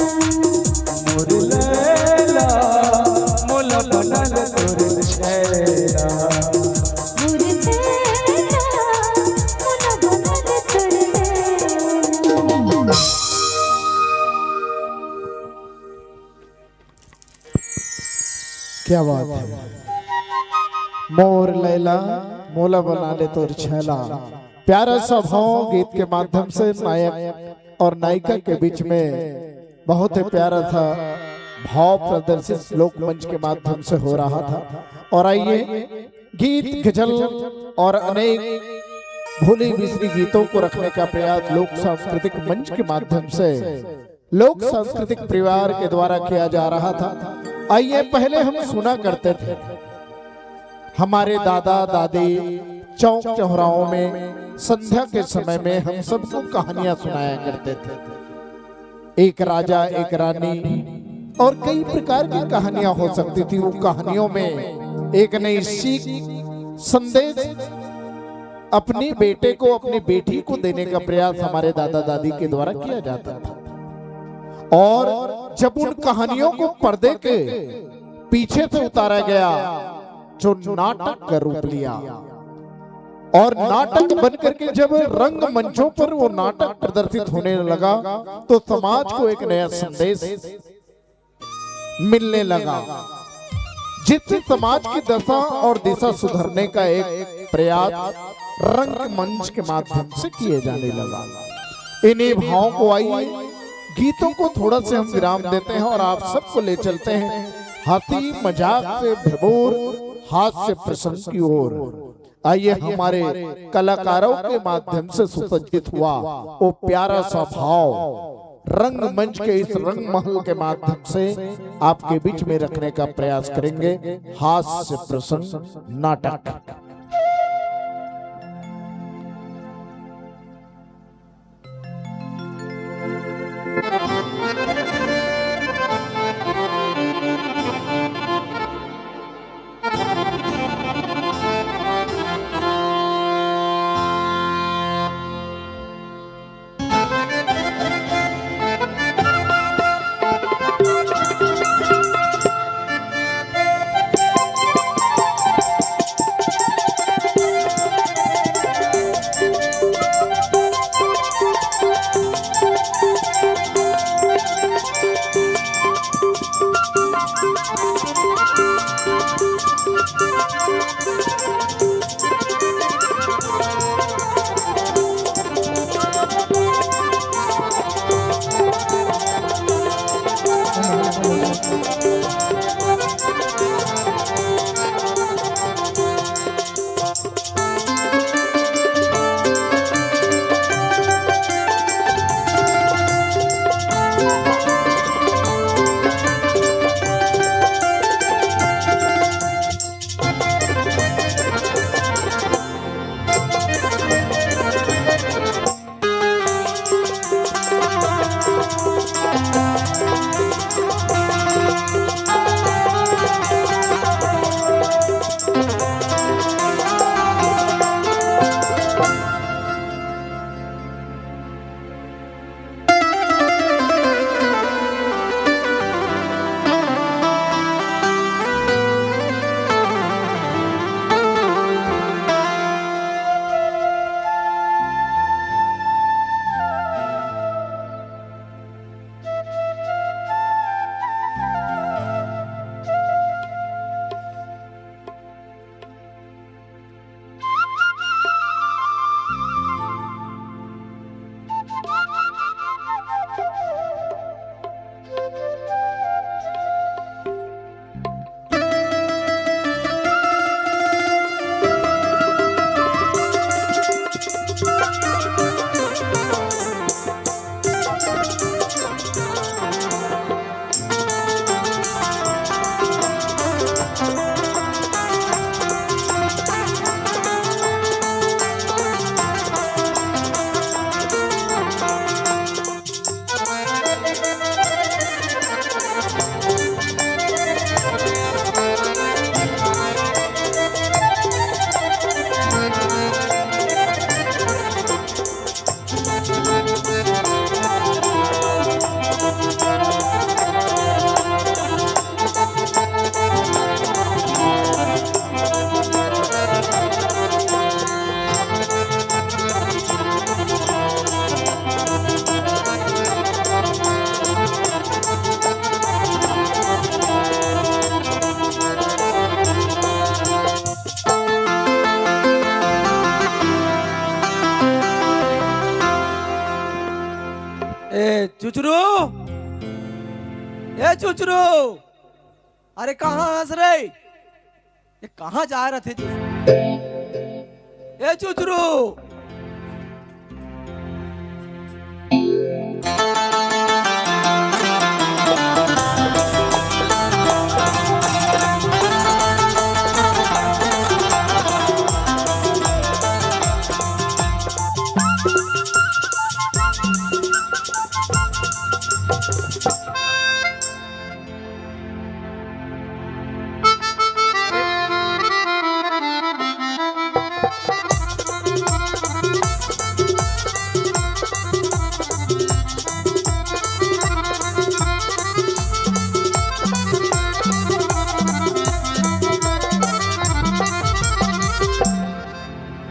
मोर लैला, मोला बनल तोर छैला। मोर लैला, मोला बनल तोर नैना। क्या बात है। मोर लैला, मोला बना ले तोर छैला। प्यारा सा भाव गीत के माध्यम से नायक और नायिका के बीच में बहुत ही प्यारा सा भाव प्रदर्शित लोकमंच के माध्यम से हो रहा था। और आइए, गीत, गजल और अनेक भोली बिसरी गीतों को रखने का प्रयास लोक सांस्कृतिक मंच के माध्यम से लोक सांस्कृतिक परिवार के द्वारा किया जा रहा था। आइए, पहले हम सुना करते थे, हमारे दादा दादी चौक चौराहों में संध्या के समय में हम सबको कहानियां सुनाया करते थे। एक राजा, एक रानी और कई प्रकार की कहानियां हो सकती थी। वो कहानियों में एक नई सीख, संदेश अपने बेटे को, अपनी बेटी को देने का प्रयास हमारे दादा दादी के द्वारा किया जाता था। और जब उन कहानियों को पर्दे के पीछे से उतारा गया, जो नाटक का रूप लिया, और नाटक बन करके जब रंगमंचों पर वो नाटक प्रदर्शित होने लगा, तो समाज को एक नया संदेश मिलने लगा, जिससे समाज की दशा और दिशा सुधरने का एक प्रयास रंगमंच के माध्यम से किए जाने लगा। इन्हीं भावों को, आइए, गीतों को थोड़ा से हम विराम देते हैं और आप सबको ले चलते हैं हंसी मजाक से भरपूर हास्य प्रसंग की ओर। आइए, हमारे कलाकारों के माध्यम से सुसज्जित हुआ वो प्यारा सा भाव रंगमंच के इस रंगमहल के माध्यम से आपके बीच में रखने का प्रयास करेंगे। हास्य प्रसंग नाटक। चुचरू, ए चुचरू, अरे कहाँ हस रे? ये कहाँ जाय रथे जी? ए चुचरू।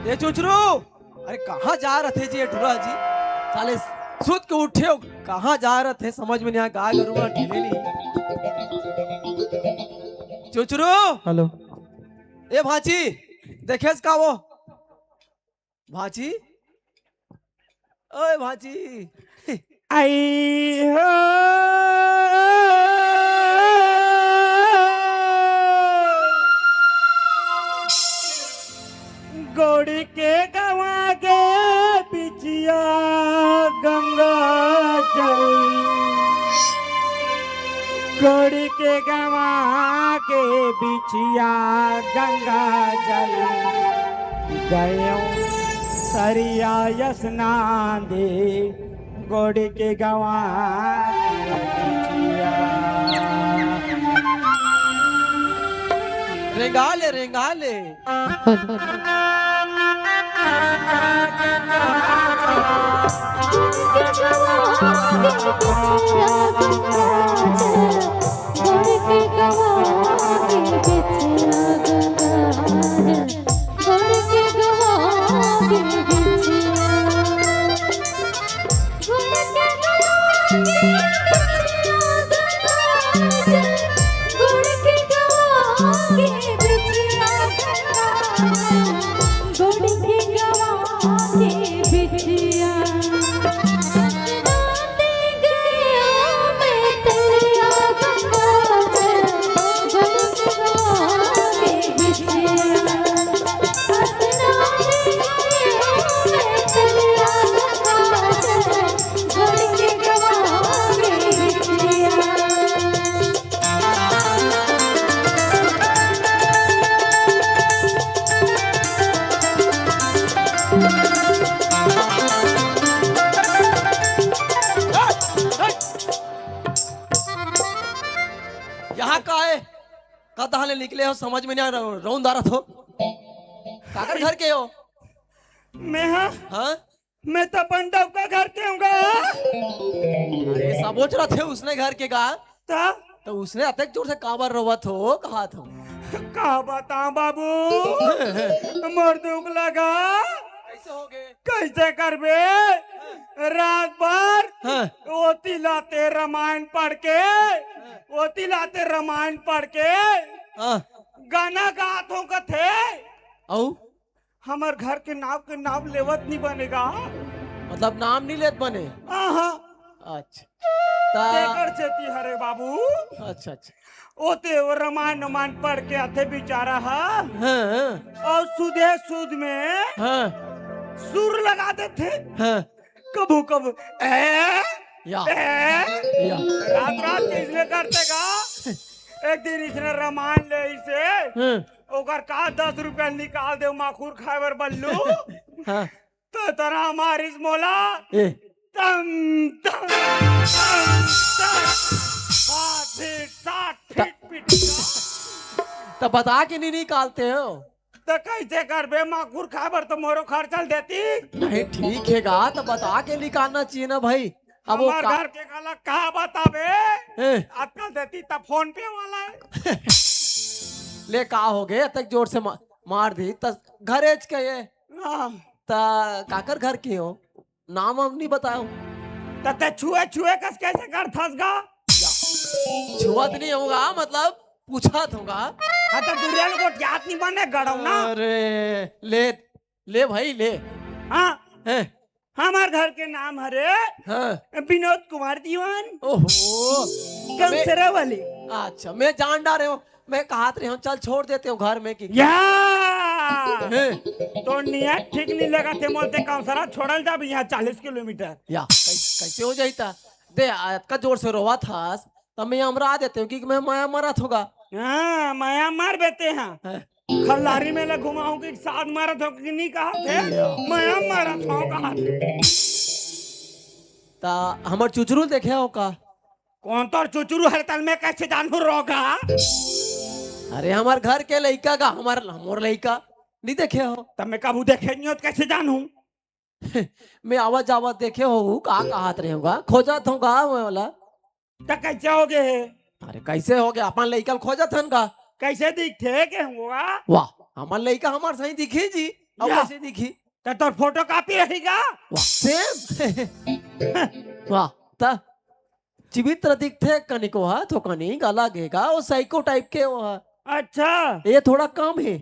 ए चुचरू, अरे कहाँ जाय रथे जी ये टूरा जी? साले सुत के उठे हो, कहाँ जाय रथे समझ में नहीं आय, गाय गरु ला ढीले नहीं। चुचरू। हेलो। ए भांची, देखेस का वो? भांची, ओए भांची। आई हो। गोड़ के गवा के बिछिया गंगा जल, गोड़ के गवा के बिछिया गंगा जल, गयो सरिया स्नान दे। गोड़ के गवा के बिछिया। रेंगा ले, रेंगा ले। यहाँ का है? कहाँ ले निकले हो, समझ में नहीं आ रहा, रौंद आ रहा थो। काकर घर के हो? मैं हाँ? हाँ? मैं तो अपन डौका घर के हूँ गा। अरे, सब सोच रहा थे उसने घर के गा। ता? तो उसने अतेक जोर से काबर रोवत हो, कहा थो? का बताऊं बाबू, मोर दुख लगा। कैसे हो गए? कैसे करबे? रात भर हाँ। ओती लाते रामायण पढ़ के, ओती लाते रामायण पढ़ के हाँ। गाना गात हो कथे। अउ? हमर घर के नाव के नाव लेवत नहीं बनेगा। मतलब नाम नहीं लेत बने? आहा। अच्छा। ता तेकर सेती हरे बाबू। अच्छा, अच्छा। ओते वो रामायण, रामायण पढ़ के आथे बेचारा हा। हाँ, हाँ। अउ सुधे सुध में हाँ। सुर लगा देथे। हाँ। कभू कभू ए, या। ए, या। रात रात के इसने करते का? एक दिन इसने रामायण ले इसे हाँ। ओकर का दस रुपया निकाल दे माखुर खाए बर बल्लू। हाँ। तो तरा मारिस मोला। ए। तम, तम, तम, तम। सात फीट, सात फीट पीट का। तो बता के नहीं निकालते हो? तो कैसे करबे? माखुर खाए बर तो मोरो खर्चा ल देती। नहीं, ठीक है गा, तो बता के निकालना चाहिए ना भाई। अब वो हमार का घर के काला कहा बताबे? ए। आजकल देती त PhonePe वाला है। ले, का हो गए? अतक जोर से मा-, मार दी त घरेच के ये। हाँ। त काकर घर के हो? नाम वाम नहीं बताओ। त ते छुए छुए कस कैसे कर थस गा? छुअत नहीं होगा, मतलब पूछत होगा। हाँ, तो दुरिया लोग याद नहीं बने गड़ौना। अरे, ले, ले भाई, ले। हाँ। हैं? हमार घर के नाम हरे हाँ। विनोद कुमार दीवान। ओहो। गमसरा वाली। अच्छा, मैं जान डारे हूँ, मैं कहत रहे हूँ, चल छोड़ देते हूँ घर में कि या। हैं? तो नियत ठीक नहीं लगा थे, मोलते कौशरा छोड़ल जाब यहाँ चालीस किलोमीटर। या, कैसे, कैसे हो जाता? दे, अतका जोर से रोवा था, तब मैं हमरा देते हूँ कि मैं माया मरत होगा। हाँ, माया मार बेते हैं। हैं? खल्लारी में ले घुमाऊं कि साथ मारत हो कि नहीं कहा थे? या। माया मारत हो कहा थे। ता हमर चुचरू देखे हो का? कौन तोर चुचरू हड़ताल में कैसे जानू रोगा? अरे हमार घर के लइका का, हमार, हमर लइका नहीं देखे हो? तब मैं कबू देखे नहीं हो तो कैसे जानू? मैं आवत जावत देखे हो, का कहत रहे होगा? खोजत होगा मैं वाला। तो कैसे हो गए? अरे कैसे हो गया? अपन लइका ल खोजत हन का? कैसे दिखथे के होगा? वाह, हमार लइका हमार सही दिखी जी। अब या। कैसे दिखी? तो तोर फोटो कॉपी रहेगा? वाह, सेम। वाह, त चिवित्र दिखथे कनिको हा, तो कनिक अलग हे का, वो साइको टाइप के वो हा। अच्छा। ये थोड़ा कम है।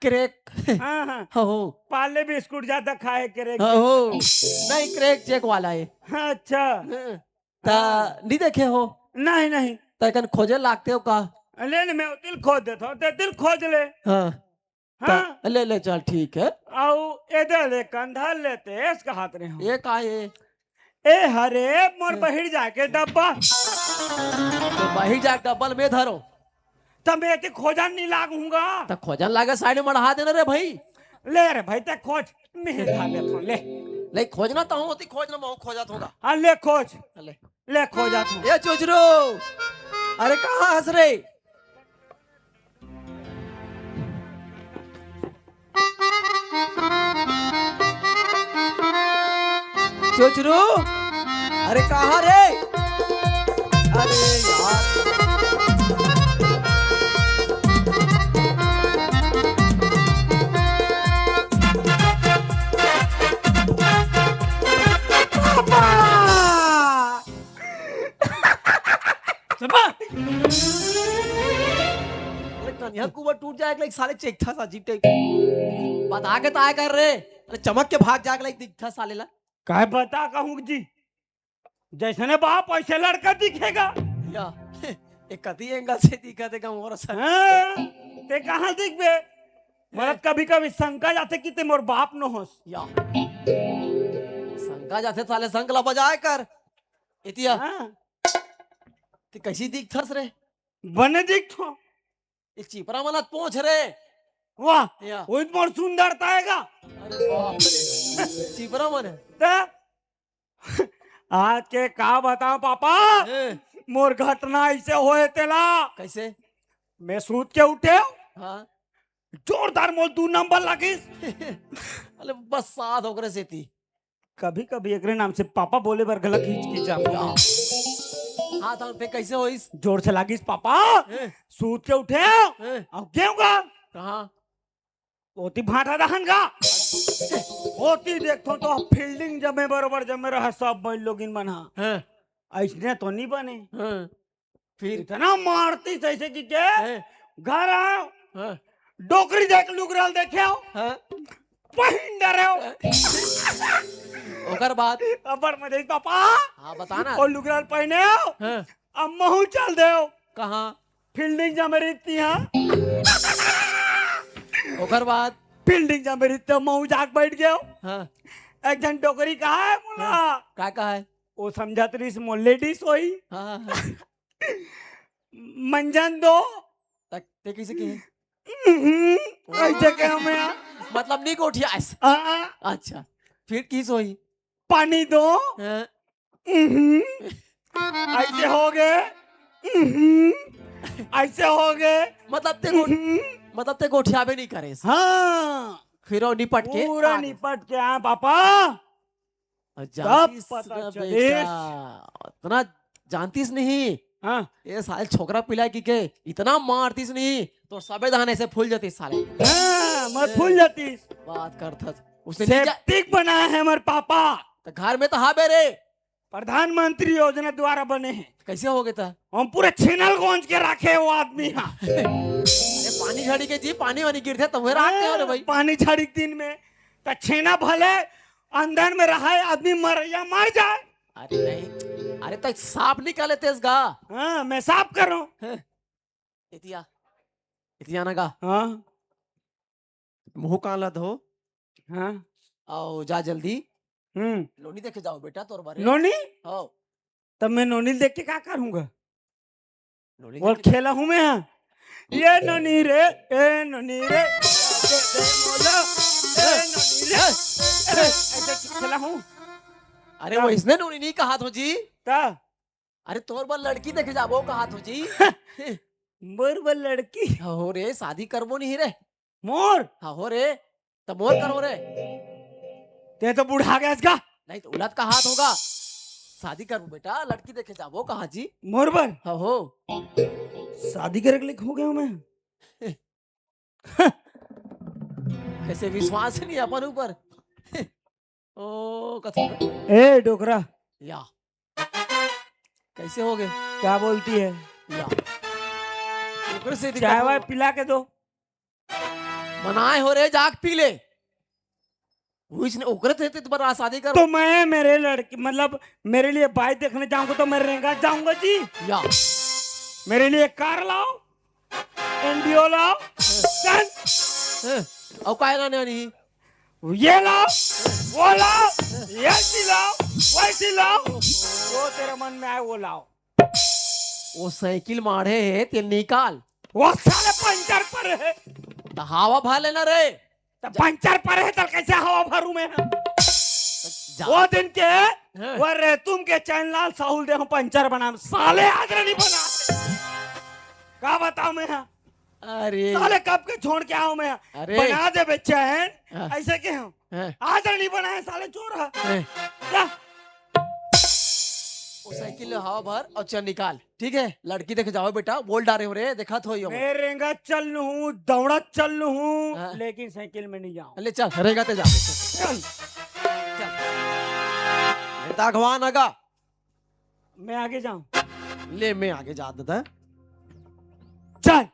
क्रैक। हाँ, हाँ। हो। पार्ले बिस्कुट ज्यादा खाए क्रैक। हो। नहीं, क्रैक चेक वाला है। अच्छा। हाँ। ता हाँ। नहीं देखे हो? नहीं, नहीं। त एकन खोजे लागते हो का? ले, ले, मैं दिल खोज देता हूँ, ते दिल खोज ले। हाँ। हाँ। त ले, ले, चल, ठीक है। अउ एदे ले कंधा ले तेज कहत रहे हो। ये का ये? ए हरे, मोर हाँ। बहिर जाके डब्बा। तो बहिर जाके डब्बा ल मैं धरो। त मैं एती खोजन नहीं लागूंगा। त खोजन लागे साइड में मढ़ा देना रे भाई। ले रे भाई, ते खोज। मैं धर लेता हूँ, ले। ले खोजना तो हूँ, ओती खोजना मैं खोजत होगा। हाँ, ले खोज। ले। ले खोजत हूँ। ए चुचरू, अरे कहाँ हस रे? चुचरू, अरे कहाँ रे? अरे यार। पापा! चुप! अरे कन्या कुबर टूट जाए के लाइक साले चेक था अजीब टाइप। बता के ताय कर रे। अरे चमक के भाग जाए के लाइक दिख था साले ला। काय बता कहूँ जी, जैसने बाप वैसे लड़का दिखेगा। या, एक कति एंगल से दिखा देगा मोर सा। हाँ, ते कहाँ दिखबे? मतलब कभी-कभी शंका जाथे कि ते मोर बाप न होस। या। शंका जाथे साले शंख ला बजाए कर। एतिया। हाँ। ते कैसी दिखथस रे? बने दिखथो। ये चिपरा मन ला पोंछ रे। वाह, या। वही तो मोर सुंदरता आएगा। अरे बाप रे। चिपरा मन है। त आज के का बताओ पापा? ए। मोर घटना ऐसे होए तेला। कैसे? मैं सूत के उठे। हाँ। जोरदार मोर दू नंबर लगिस। अरे बस साथ ओकरे सेती। कभी-कभी एकरे नाम से पापा बोले बर गलत हिचकिचाहूँ। हाँ, तो फिर कैसे होइस? जोर से लागिस पापा। हैं? सूत के उठे। हैं? अब गेहूं का। कहाँ? ओती भाटा दहन का। ओती देखथो तो फील्डिंग जमे बरोबर जमे रहा सब बैल लोगिन मन हा। हैं? ऐसने तो नहीं बने। हैं? फिर? इतना मारती जैसे कि के हैं? घर आओ, हैं? डोकरी देख लुगरल देखे हो, हैं? पहिन डरे हो। ओकर बाद? अबर मजे पापा। हाँ, बता ना। और लुगरल पहने हो। हैं? अब महू चल दे हो। कहाँ? फील्डिंग जमे रहती हाँ। ओकर बाद? फील्डिंग जमे रहती हो, महू जाके बैठ गए हो। हाँ। एक जन डोकरी कहा है बोला। हाँ। का कहा है? वो समझत रहिस मोर लेडीज होही। हाँ, हाँ, हाँ। मंजन दो। तक ते कैसे कहे? हम्म, ऐसे कहे मैं। मतलब नहीं गोठियास। हाँ। अच्छा, फिर किस होही? पानी दो। हाँ। हम्म, ऐसे हो गए। हम्म, ऐसे हो गए। मतलब ते गो-, हम्म। मतलब ते गोठियाबे नहीं करे। हाँ। फिर वो निपट के पूरा आ गए। निपट के आए पापा। और तब जानतीस पता ना चलिस। बेटा, इतना जानतीस नहीं। हाँ। ये साले छोकरा पिला की के इतना मारतीस नहीं, तो सबे धान ऐसे फूल जातीस साले। हाँ, मैं फूल जातीस। बात करथस। उसने नहीं जा- सेप्टिक बनाया है हमारे पापा। तो घर में तो हाबे रे। प्रधानमंत्री योजना द्वारा बने हैं। कैसे हो गए था? हम पूरे छेना ल गोंज के रखे वो आदमी हा। अरे पानी झड़ी के जी, पानी वानी गिरथे तो वह रात के हो रे भाई। पानी झड़ी के दिन में तो छेना भले अंदर में रहा है आदमी मर या मर जाए। अरे नहीं, अरे तो सांप निकाले तेज गा। हाँ, मैं साफ कर रहा हूँ। एतिया, एतिया ना गा। हाँ। मुंह कान ला धो। हाँ। आओ, जा जल्दी। हम्म। नोनी देखे जाओ बेटा, तोर बारे। नोनी? हो। तब मैं नोनी देख के का करूंगा? नोनी वो देखे खेला हूँ मैं, हाँ। ये नोनी रे, ए नोनी रे, दे दे मोला, ए नोनी रे, ए, ऐसे खेला हूँ। अरे, वो इसने नोनी नहीं कहा तो जी। ता? अरे, तोर बर लड़की देखे जाबो कहा तो जी। मोर बर लड़की? हो रे, शादी करबो नहीं रे। मोर? हाँ हो रे, त मोर करो रे। ते तो बुढ़ा गया इसका। नहीं तो उलट का हाथ होगा। शादी करबो बेटा, लड़की देखे जाबो कहा जी। मोर बर? हाँ हो। शादी करे के लिए हो गया हूँ मैं। कैसे विश्वास नहीं अपन ऊपर। ओ कथी। ए डोकरा। या। कैसे हो गए? क्या बोलती है? या। ओकरे से दिक्कत चाय हो। वाय पिला के दो। बनाए हो रे, जाके पी ले। वो इसने ओकरे थे, थे तुम्हारा शादी कर। तो मैं मेरे लड़की, मतलब मेरे लिए बाई देखने जाऊंगा तो मैं रेंगा जाऊंगा जी। या। मेरे लिए कार लाओ, एनडीओ लाओ, चल। हैं? और काय लाने वाली ही? ये लाओ, वो लाओ, ऐसी लाओ, वैसी लाओ, जो तेरे मन में आए वो लाओ। वो साइकिल माढ़े है, ते निकाल। वो साले पंचर पड़े है। तो हवा भर लेना रे। तो पंचर पड़े है, तो कैसे हवा भरूं मैं? जा। वो दिन के, हाँ। वो रे तुम के चैनलाल साहुल दे हम पंचर बना, साले आज नहीं बना। का बताऊं मैं? अरे। साले कब के छोड़ के आऊं मैं? अरे। बना दे बे चैन, हाँ। ऐसे के हम। हाँ। आज नहीं बनाए साले चोर है। हाँ। क्या? वो साइकिल ले हवा भर और चल निकाल, ठीक है? लड़की देखे जाओ बेटा, बोल डारे हो रे, देखा थो यो। मैं रेंगा चल हूँ, दौड़ा चल हूँ, हाँ। लेकिन साइकिल में नहीं जाऊँ। ले चल, रेंगा ते जा। चल। चल। ये दागवान आगा। मैं आगे जाऊँ। ले, मैं आगे जा दादा। चल।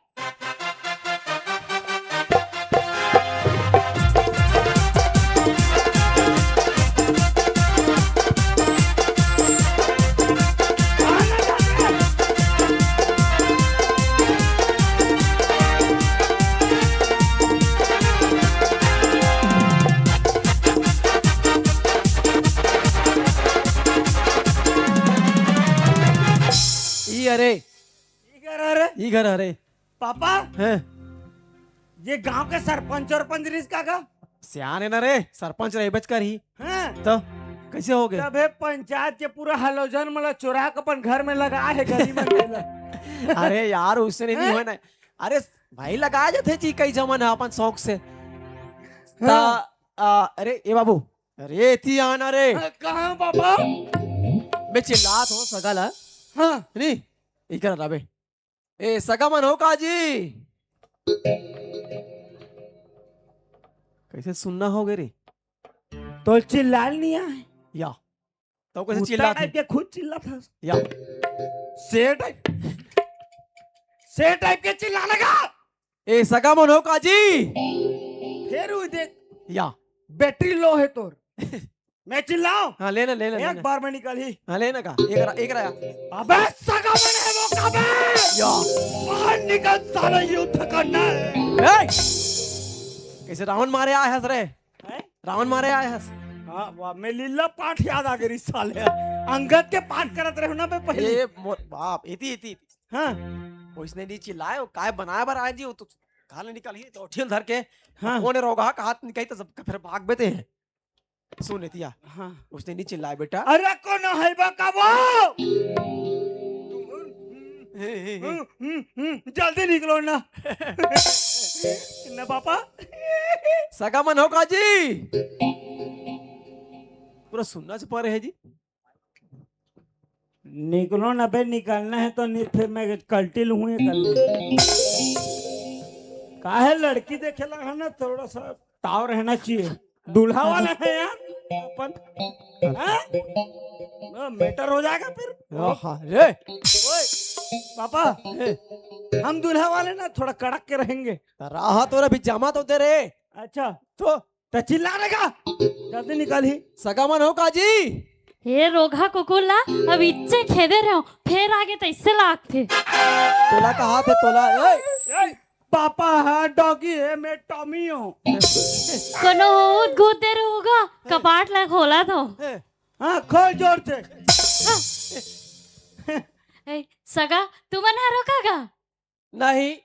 ई अरे। ई घर अरे। ई घर अरे। पापा। हैं? ये गांव के सरपंच, सरपंच रिस का का? सियान है ना रे, सरपंच रहे बचकर ही। हैं? तो कैसे हो गए? तबे पंचायत के पूरा हलोजन मला चुरा के अपन घर में लगा है, गली में मेला। अरे यार, उससे नहीं, हाँ? होना। अरे भाई, लगाए जाते जी, कई जमन है अपन शौक से। हाँ। ता, आ, अरे ए बाबू, अरे एती आना रे। हाँ, कहाँ बाबा? मैं चिल्लात हो सगल है। हाँ। नहीं, इकर रबे। ए सगा मन हो का जी? कैसे सुनना हो गए रे? तो चिल्लाल नहीं आए। या। तो कैसे कुत्ता चिल्लात है? टाइप के खुद चिल्लात है। या। शेर टाइप, शेर टाइप के चिल्लाने का। ए सगा मन हो का जी? फिर वो देख। या। बैटरी लो है तोर। मैं चिल्लाऊं? हाँ, ले ना, ले ना, ले एक ना। बार में निकल ही। हाँ, ले ना का। एक रहा, एक रहा। अबे सगा मन है वो का बे? या। बाहर निकल, साला युद्ध करना है। ए! कैसे रावण मारे आए हंस रहे? हैं? रावण मारे आए हंस। हाँ, वाह, मैं लीला पाठ याद आ गई साले। अंगद के पाठ करत रहे ना मैं पहले। ए, मोर बाप, इति, इति, इति। हाँ। वो इसने नहीं चिल्लाए, वो काय बनाए बर आए जी, वो तो गाल निकाल ही, तो ठिल धर के, हाँ। कौन रोगा का हाथ निकाई तो सबका फिर भाग बेते हैं। सुन एतिया। हाँ। उसने नहीं चिल्लाए बेटा। अरे कौन है बा का वो? हे, हे, हे। हम्म, हम्म, हम्म, जल्दी निकलो ना। ना पापा। सगा मन हो का जी? पूरा सुनना से परे है जी। निकलो ना बे, निकलना है तो नहीं, फिर मैं कल्टी लूँ ये कर लूँ। काहे लड़की देखे लगा ना, थोड़ा सा ताव रहना चाहिए। दूल्हा वाला है यार अपन, हाँ? ना, मैटर हो जाएगा फिर। आहा, रे। ओए, पापा, ए। हम दूल्हा वाले ना थोड़ा कड़क के रहेंगे। राह तो रे, अभी जमा तो दे रे। अच्छा। तो तो चिल्लाने का? जल्दी निकाल ही। सगा मन हो का जी? हे रोगहा कुकुर ला, अब इच्चे खेदे रहो, फेर आगे तइसे लागथे। तोला कहा थे तोला, ए, ए, पापा हा डॉगी हे, मैं टॉमी हूँ। कोनो उद गुद दे रहूगा, कपाट ला खोला तो। ए, हाँ, खोल जोर से। ए, सगा, तुमन हरो का गा? नहीं,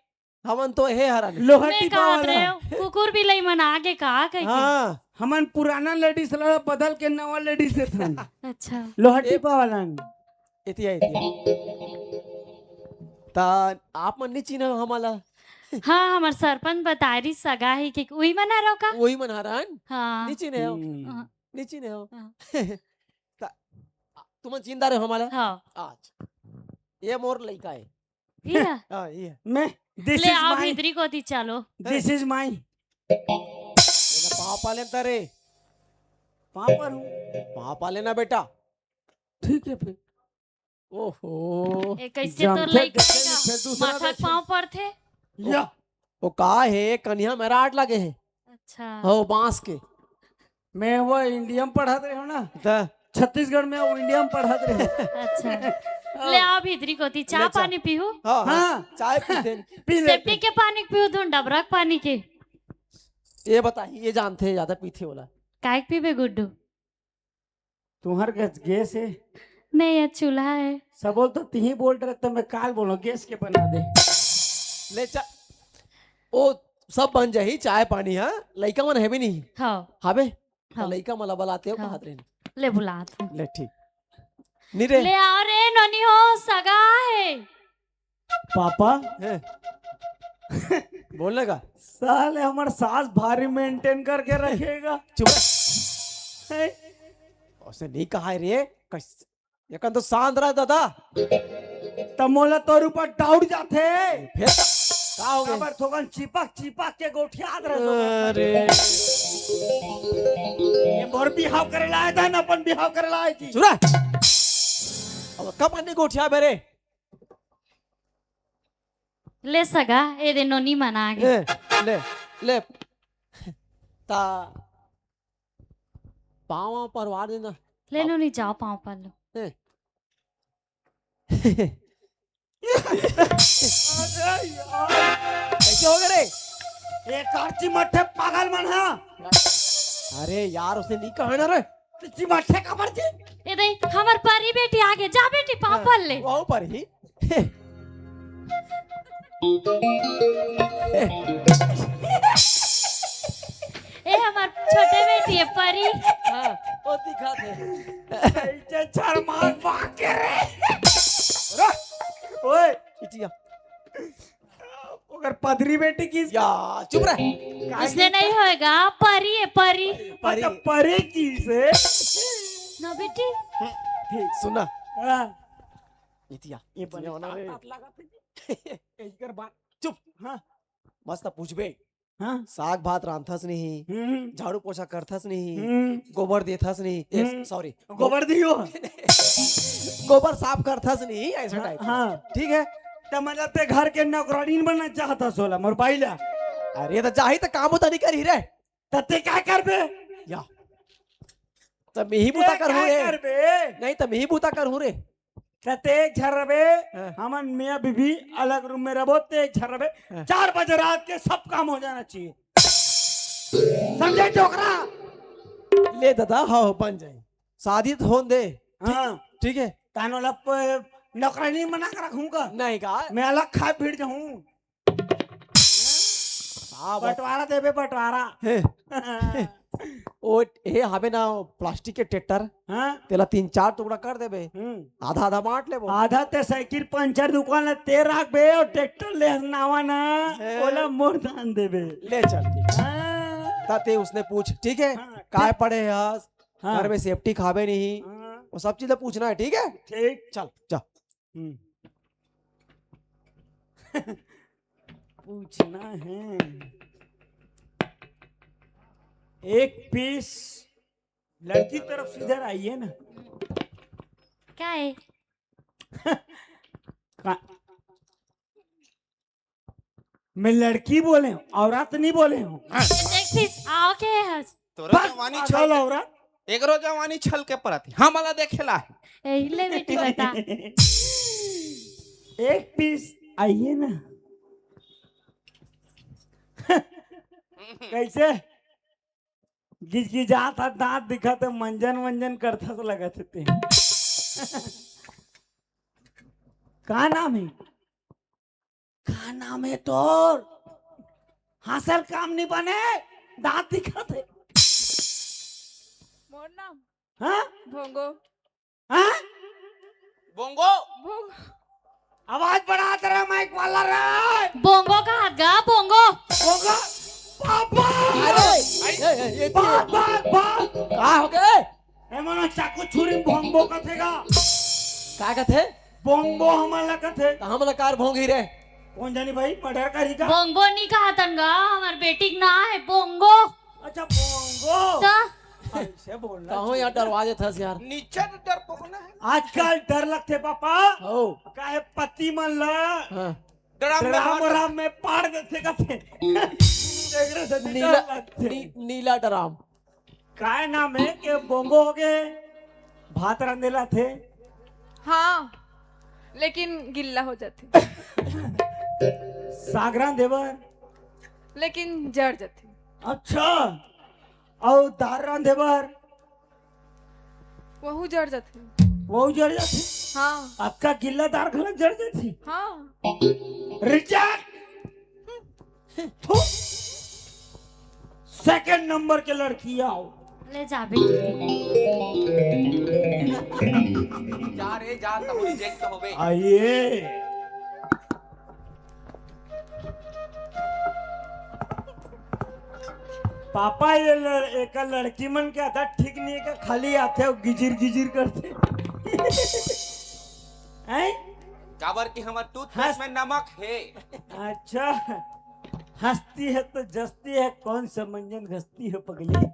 हमन तो हे हरन। लोहा मैं टिपा कहत वाला। रहे हो, कुकुर बिलाई मन आगे का कह के? हाँ। हमन पुराना लेडीज ला बदल के नवा लेडीज देथन। अच्छा। लोहा ए- टिपा वाला। एतिया, एतिया। ता आप मन नहीं चिन्ह हमला? हाँ, हमर सरपंच बतारी सगा ही कि उही मन हरो का? उही मन हरन? हाँ। नहीं चिन्ह हो? हम्म। हाँ। नहीं चिन्ह हो? हाँ। ता तुमन चिन्हदा रहे हमला? हाँ। अच्छा। ये मोर लइका है। इया? हाँ, ये। मैं, this ले is आओ my, भीतरी कोती चलो। This is my। पाँव पाले तारे। पाँव पर हूँ। पाँव पाले ना बेटा। ठीक है फिर। ओहो। ए, कैसे जमथे तोर लइका देखे है ना, फिर दूसरा माथा देखे। पाँव पर थे। या। वो का है, कनिहा में राट लगे है। अच्छा। हो, बांस के। मैं वो इंडिया में पढ़त रहे हूँ ना। त? छत्तीसगढ़ में वो इंडिया में पढ़त रहे हूँ। अच्छा। ले आओ भीतरी कोती, चाय ले चा-, पानी पीहू? हाँ, हाँ, हाँ। चाय पीते हैं। पी लेते। सेप्टिक के पानी पीहू, धुन डबरा के पानी के। ये बताइए, ये जानते हैं ज्यादा पीते वाला। काय के पीबे गुड्डू? तुम्हार गैस, गैस है? नहीं, ये चूल्हा है। सबोल तो तिही बोल रहे, तो मैं काल बोलो, गैस के बना दे। ले चा-, ओ, सब बन जाही, चाय पानी, हाँ? लइका मन है भी नहीं? हाँ। हाबे? हाँ। लइका मन ला बलाते हो, हाँ। कहात रहे। ले बुलात हूँ। ले, ठीक। नी रे। ले आओ रे, नोनी हो, सगा है। पापा। हैं? बोलने का? साले हमर सास भारी मेंटेन करके रखेगा। चुप रह। हैं? उसने नहीं कहा है रे। कस-, ये कन तो शांत रह दादा। त मोला तोर ऊपर डाउट जाथे। फिर का हो गया? काबर थोकन चिपक चिपक के गोठियात रहे। अरे। ये मोर बिहाव करे ला आए था ना, अपन बिहाव करे ला आए थी। चुप रह। अब कब अन्नी गोठिया बेरे? ले सगा, ए दे नोनी मन आगे। ए, ले, ले। ता पाँव परवार देना। ले नोनी, जाओ पाँव पर लो। ए। अरे यार। कैसे हो गए रे? ए कारची मट्ठे पागल मन हा। अरे यार, उसने नहीं कहा ना रे। चिमटे काबर जी? ए दे, हमर परी बेटी आगे, जा बेटी, पाँव हाँ, पल ले। वो परी। ए, हमर छोटे बेटी है परी। हाँ, वो दिखा दे। ऐसे शर्मा बाके रे। ओए, इटिया। ओकर पदरी बेटी किस? या, चुप रह। इसने नहीं होएगा, परी है, परी। परी। अच्छा, परी किस है? ना बेटी। ठीक। सुना। हाँ। इतिया। ये बने इतिया होना रे। तात लगा थे। इधर बात। चुप। हाँ। मस्त पूछबे। हाँ। साग भात रांधथस नहीं। हम्म। झाड़ू पोछा करथस नहीं। हम्म। गोबर देथस नहीं। ए, हम्म। Sorry। गोबर दियो। गोबर साफ करथस नहीं, ऐसा हाँ, type। हाँ। ठीक है? त मतलब ते घर के नौकरानी बनना चाहथस ओला, मोर बाई ला। अरे त जाही त काम उता नहीं करी रे। त ते का करबे? या। त मैं ही ते बूता करहूँ का रे। करबे? नहीं त मैं ही बूता करहूँ रे। त ते एक झन रबे, हाँ। हमन मियाँ बीबी अलग रूम में रबो, ते एक झन रबे। हाँ। चार बजे रात के सब काम हो जाना चाहिए। समझे डोकरा? ले दादा, हाँ, बन जाए। शादी तो होन दे। ठीक, हाँ। ठीक है। तानो लब नौकरानी बना के रखूंगा। नहीं का? मैं अलग खाए फिर जाऊँ। हाँ, बस। बंटवारा देबे, बंटवारा। हे। ओ, ए, हवे ना plastic के tractor, हाँ। तेला तीन चार टुकड़ा कर देबे। हम्म। आधा आधा बांट लेबो। आधा ते साइकिल पंचर दुकान ला ते राखबे और tractor ले नावा ना, हे। ओला मोर दान देबे। ले चल, ठीक। हाँ। ता ते उसने पूछ, ठीक है? हाँ, काय ठीक। पढ़े हस? हाँ। घर में safety खाबे नहीं। हाँ। वो सब चीजें पूछना है, ठीक है? ठीक। चल, जा। हम्म। पूछना है। एक piece लड़की तरफ से इधर आइए ना। क्या है? का-, मैं लड़की बोले हूँ, औरत नहीं बोले हूँ। देख piece, आओ के है? तोरा बस, जवानी पागल छल के, औरत। एकरो जवानी छल के परत हे। हमला देखे ला हे। एहिले बेटी बता। एक पीस आइए ना। कैसे? गिजगिजात हा, दांत दिखत हे, मंजन मंजन करथस लगत हे ते। का नाम हे? का नाम हे तोर? हाँसल काम नहीं बने, दांत दिखत हे। मोर नाम हाँ? भोंगो। हाँ? बोंगो। भोंगो। आवाज बढ़ा दे रे माइक वाला रे। बोंगो का हाथ गा, बोंगो। बोंगो। पापा। अरे, ए, ए, ए, बाप, बाप, बाप। का हो गए? ए, मनो चाकू छुरी में भोंगो कथे गा। का कथे? बोंगो हमन ला कथे। त हमन ला कार भोंगी रे। कौन जानी भाई, मर्डर करी का? बोंगो नहीं कहा तन गा, हमर बेटी के नाम हे बोंगो। अच्छा, बोंगो। त? ऐसे बोलना कहूँ यार चाहिए। डरवा देथस यार। नीचे तो डरपोकना हे। आजकल डर लगथे पापा। हो। काहे पति मन ला हाँ। ड्राम में ड्राम मार व्राम में पाड़ देथे कथे। एकरे से नीला, डर लगथे। नी-, नीला ड्राम। काय नाम हे के बोंगो हो गे, भात रांधे ला थे। हाँ, लेकिन गिल्ला हो जाथे। साग रांधे बर। लेकिन जर जाथे। अच्छा, अउ दार रांधे बर। वहू जर जाथे। वहू जर जाथे। हाँ। अतका गिल्ला दार घलक जर जाथे। हाँ। रिजेक्ट। थू। सेकंड नंबर के लड़की आओ। ले जा बेटी। जा रे, जा, तब रिजेक्ट होबे। आइए। पापा, ये लड़-, एकर लड़की मन के आदत ठीक नहीं हे, का खाली आथे अउ गिजिर गिजिर करथे। हैं? काबर कि हमर टूथपेस्ट हंस- में नमक हे। अच्छा, हंसती है तो जस्ती है, कौन सा मंजन घसती है पगली?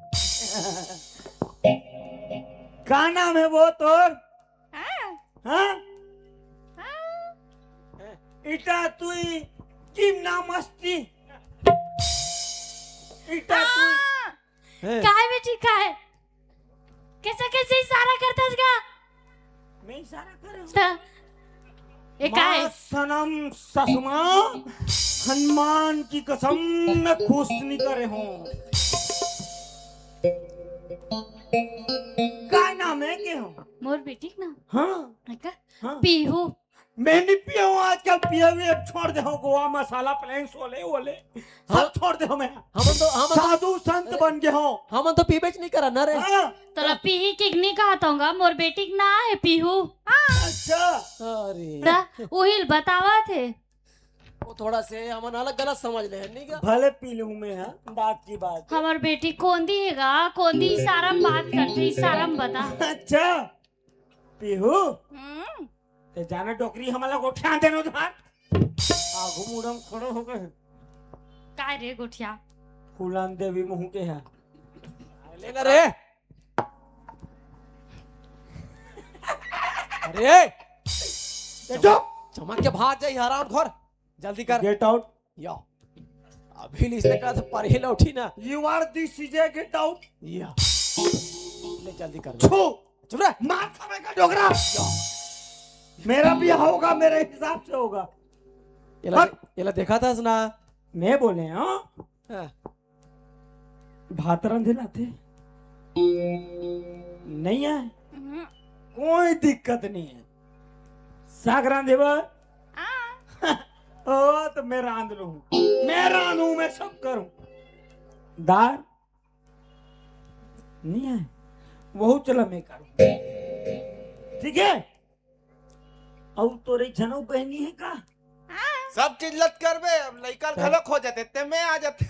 का नाम हे वो तोर? हाँ। हाँ? हाँ। इटा तुई किम नाम अस्ती? इटा तुई। हाँ। हैं? काय बेटी, काय? कैसे, कैसे इशारा करथस गा? मैं इशारा कर रहा हूँ। त, ए, काय? माँ सनम ससुमा, हनुमान की कसम, मैं खुश नहीं करे हूँ। काय नाम हे के हो? मोर बेटी के नाम? हाँ। है का? हाँ। पीहू। मैं नहीं पिया हूँ आजकल, पिया भी अब छोड़ दे हूँ, गोवा मसाला, प्लेन, शोले वोले, सब हाँ। छोड़ दे हूँ मैं। हमन तो, हमन तो साधु संत अरे, बन गए हूँ। हमन तो पीबेच नहीं करा ना रे। हाँ। तोला पीही के नहीं कहा तहूँ गा, मोर बेटी के नाम हे पीहू। अच्छा। अरे। त उही ल बतावत हे। वो थोड़ा से हमन अलग गलत समझ ले, नहीं का? भले पी लूँ मैं, हाँ, बात की बात है। हमर बेटी कोंदी हे गा, कोंदी इशारा में बात करथे, इशारा में बता। अच्छा। पीहू, हम्म। ते जाना डोकरी हमला गोठिया देनो धान। आगू मुड़म खड़ो हो गए। काय रे गोठिया? फूलन देवी मुँह के है। ले ना रे। अरे। ए, चुप। चमक के भाग जाई हरामखोर। जल्दी कर। Get out। या। अभी लिस्ट का तो पर ही लौटी ना। You are this is a get out। या। ले जल्दी कर। छू। चुप रह। मार खावे का डोकरा। या। मेरा भी होगा, मेरे हिसाब से होगा। येला, हट। येला देखा था ना। मैं बोले, हाँ? हाँ। भात रांधे लाथे? नहीं आए? हम्म। कोई दिक्कत नहीं है। साग रांधे बर? हाँ। ओ, तो मैं रांध लूँ। मैं रांधू, मैं सब करूँ। दार? नहीं आए? वहू चला मैं करूँ। ठीक है? अउ तोरे झनऊ बहनी है का? हाँ। सब चीज लत करबे, अब लइका घलो खो जाथे, ते में आ जाथे।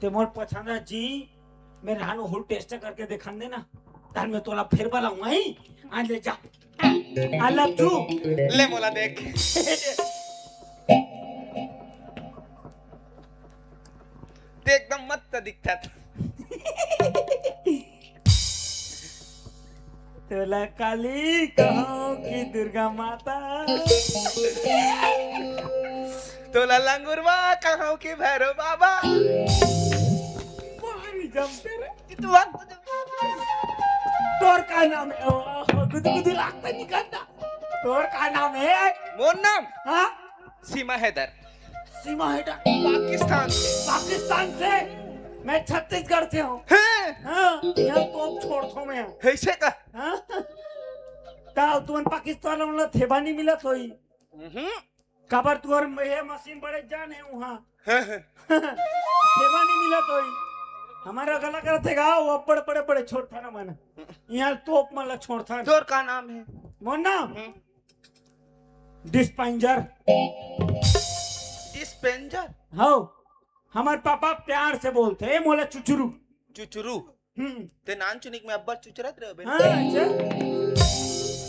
ते मोर पछाना जी, मैं रहन होल टेस्ट करके देखन देना, तहन मैं तोला फेर बलाऊं, आई? आ ले जा। I love you। ले मोला देख। ते एकदम मस्त दिखत। तोला काली कहूँ कि दुर्गा माता। तोला लंगुरवा कहूँ कि भैरव बाबा। जमते रे। ये तो बात तो जमते रे। तोर का नाम हे? ओ, गुदगुदी लागता निकलता। तोर का नाम हे? मोर नाम? हाँ? सीमा हैदर। सीमा हैदर। पाकिस्तान से। पाकिस्तान से? मैं छत्तीसगढ़ से हूँ। हैं? हाँ, यहाँ तोप छोड़थों मैं। ऐसे का? हाँ? का तुमन पाकिस्तान वाला थेबा नहीं मिलत होई? हम्म। काबर तुहर ये मशीन बड़े जान हे उहाँ। हाँ, हाँ। सेवा नहीं मिलत होई। हमारा गला करत हे गा, वो बड़े बड़े छोड़थन मन। यहाँ तोप मन ला छोड़थन। तोर का नाम हे? मोर नाम? हम्म। डिस्पेंजर। डिस्पेंजर? हौ। हमर पापा प्यार से बोलथे, "ए मोला चुचुरू।" चुचुरू? हम्म। ते नान चुनिक में अब्बड़ चुचरत रहे बे। हाँ, अच्छा।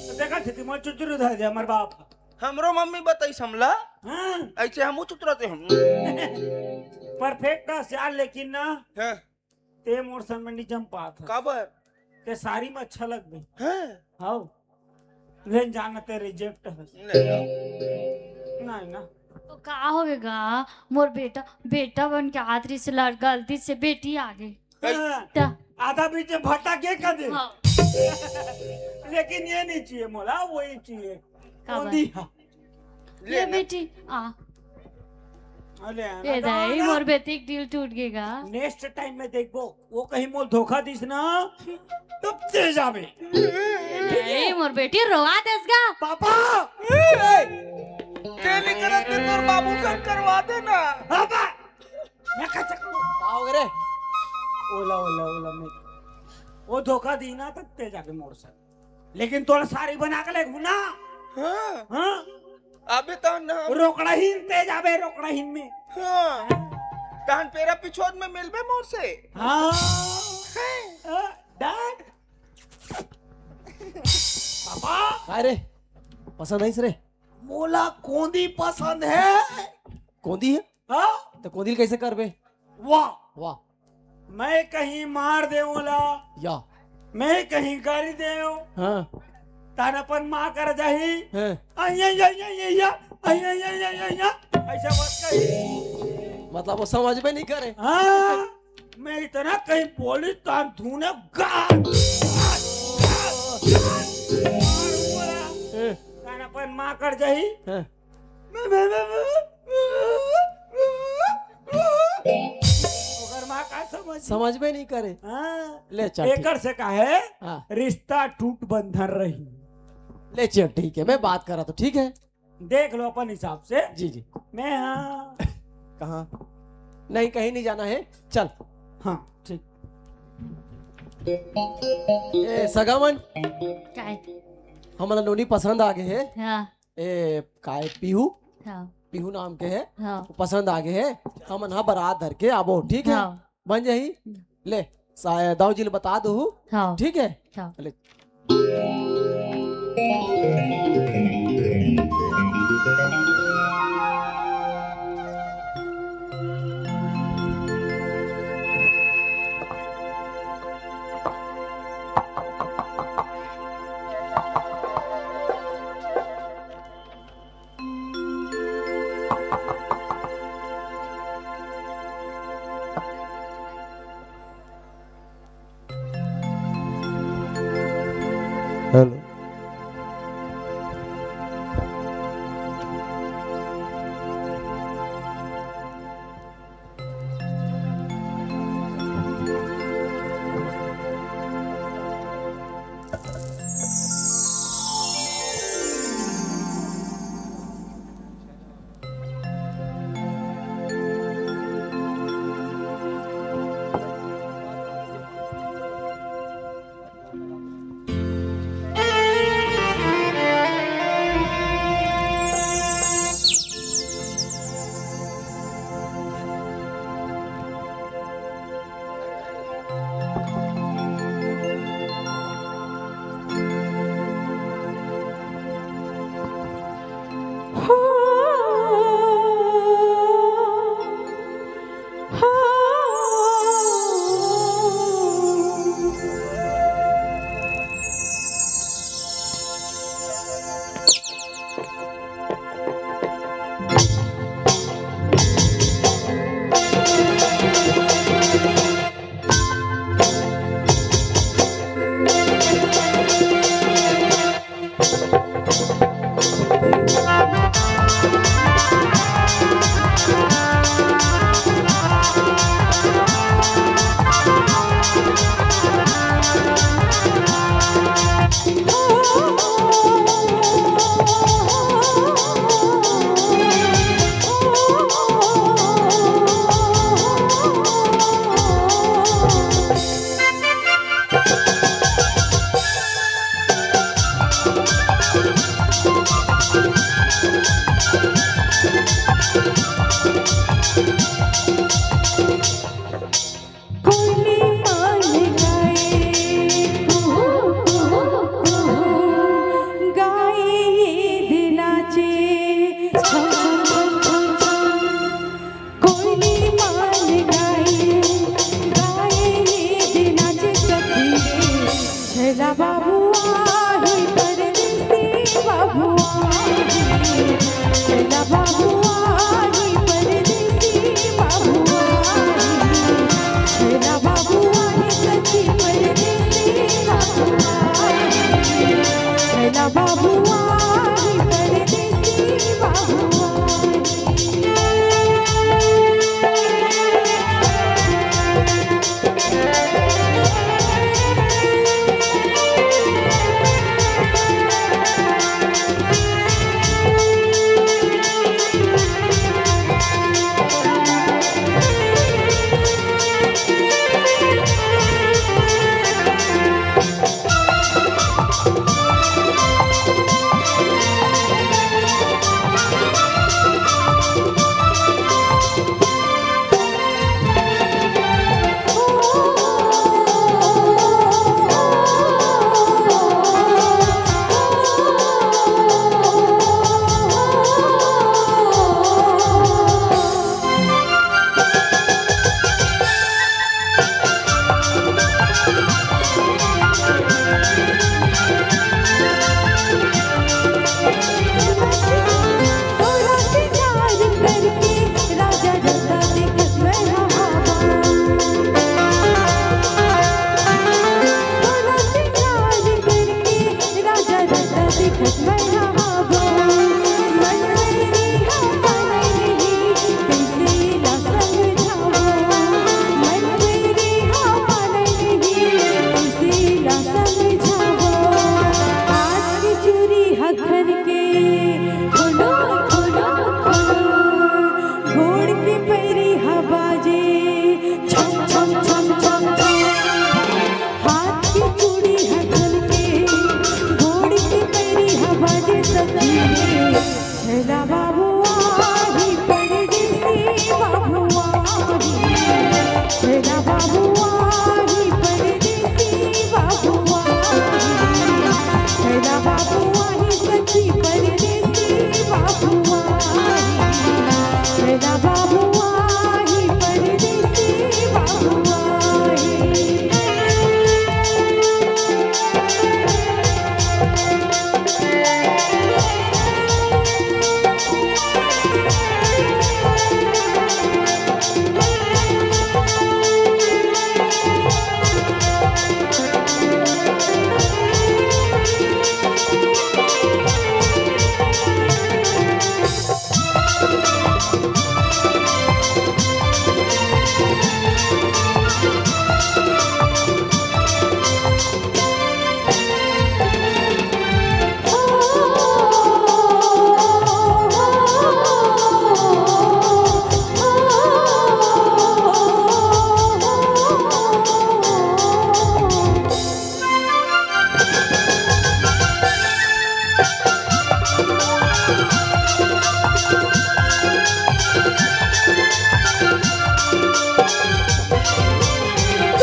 तो देखा छे, मोर चुचुरू धर दे, हमर बाप। हमरो मम्मी बताई समला। हाँ। ऐसे हमू चुचरते हम। परफेक्ट ना सियार, लेकिन ना। हाँ। ते मोर सन में नहीं जम पात हे। काबर? ते सारी में अच्छा लगबे। हाँ। हाउ। लेन जाना ते रिजेक्ट हे। ले ला। नहीं ना। तो का होगे गा? मोर बेटा, बेटा बन के आत रहिस, गलती से बेटी आ गे। हाँ। त आधा बीच में भटक के कर दे। हाँ। लेकिन ये नहीं चाहिए मोला, वही चाहिए। का कौन बात? दी? हाँ। ले ले ना। बेटी, आ। अरे, ए ना, दाई, ना। मोर बेटी के दिल टूट गे गा। नेक्स्ट टाइम में देखबो, वो कहीं मोल धोखा दिस ना, तब ते जाबे। ए, मोर बेटी रोवा देस गा। पापा! ए, ए, के नहीं करत के तोर बाबू से करवा दे ना। पापा! मैं कैसे करूँ? का हो गे रे? ओला, ओला, ओला, मैं। वो धोखा दी ना, तब ते जाबे मोर से। लेकिन तोला सारी बना के लेगहूँ ना। हाँ। हाँ? अबे तो ना। रोकड़ाहीन ते जाबे, रोकड़ाहीन में। हाँ। तहन पेरा पिछोद में मिलबे मोर से। हाँ। हैं? हाँ, डन। पापा। काय रे? पसंद आइस रे? मोला कोंदी पसंद हे। कोंदी हे? हाँ? त कोंदी ल कइसे करबे? वाह। वाह। मैं कहीं मार देवं ओला। या। मैं कहीं गारी देवं। हाँ। तहन अपन माँ कर जाही। हाँ। अइया, अइया, अइया, अइया, अइया। अइया, अइया, अइया, अइया। ऐसा मत कही। मतलब वो समझबे नहीं करे। हाँ। मैं इतना कहीं बोलिस तहन धुने गाल। हाँ। तहन अपन माँ कर जाही। हाँ। ओकर माँ का समझ? समझबे नहीं करे। हाँ। ले चल, ठीक। एकर से का हे? हाँ। रिश्ता टूट बंधन रही। ले चल, ठीक हे, मैं बात करत हूँ, ठीक हे? देख लो अपन हिसाब से। जी, जी। मैं हाँ। कहाँ? नहीं, कहीं नहीं जाना हे, चल। हाँ, ठीक। ए, सगा मन। काय? हमला नोनी पसंद आ गे हे। हाँ। ए, काय पीहू? हाँ। पीहू नाम के हे। हाँ। पसंद आ गे हे। हमन हा बरात धर के आबो, ठीक हे? हाँ। बन जाही? ले, सा-, दाऊ जी ल बता दो। हाँ। ठीक हे? हाँ। ले। हेलो। बाबू आही परदेसी बाबू आही, छैला बाबू आही सखी परदेसी बाबू आही, छैला बाबू आही परदेसी बाबू आही।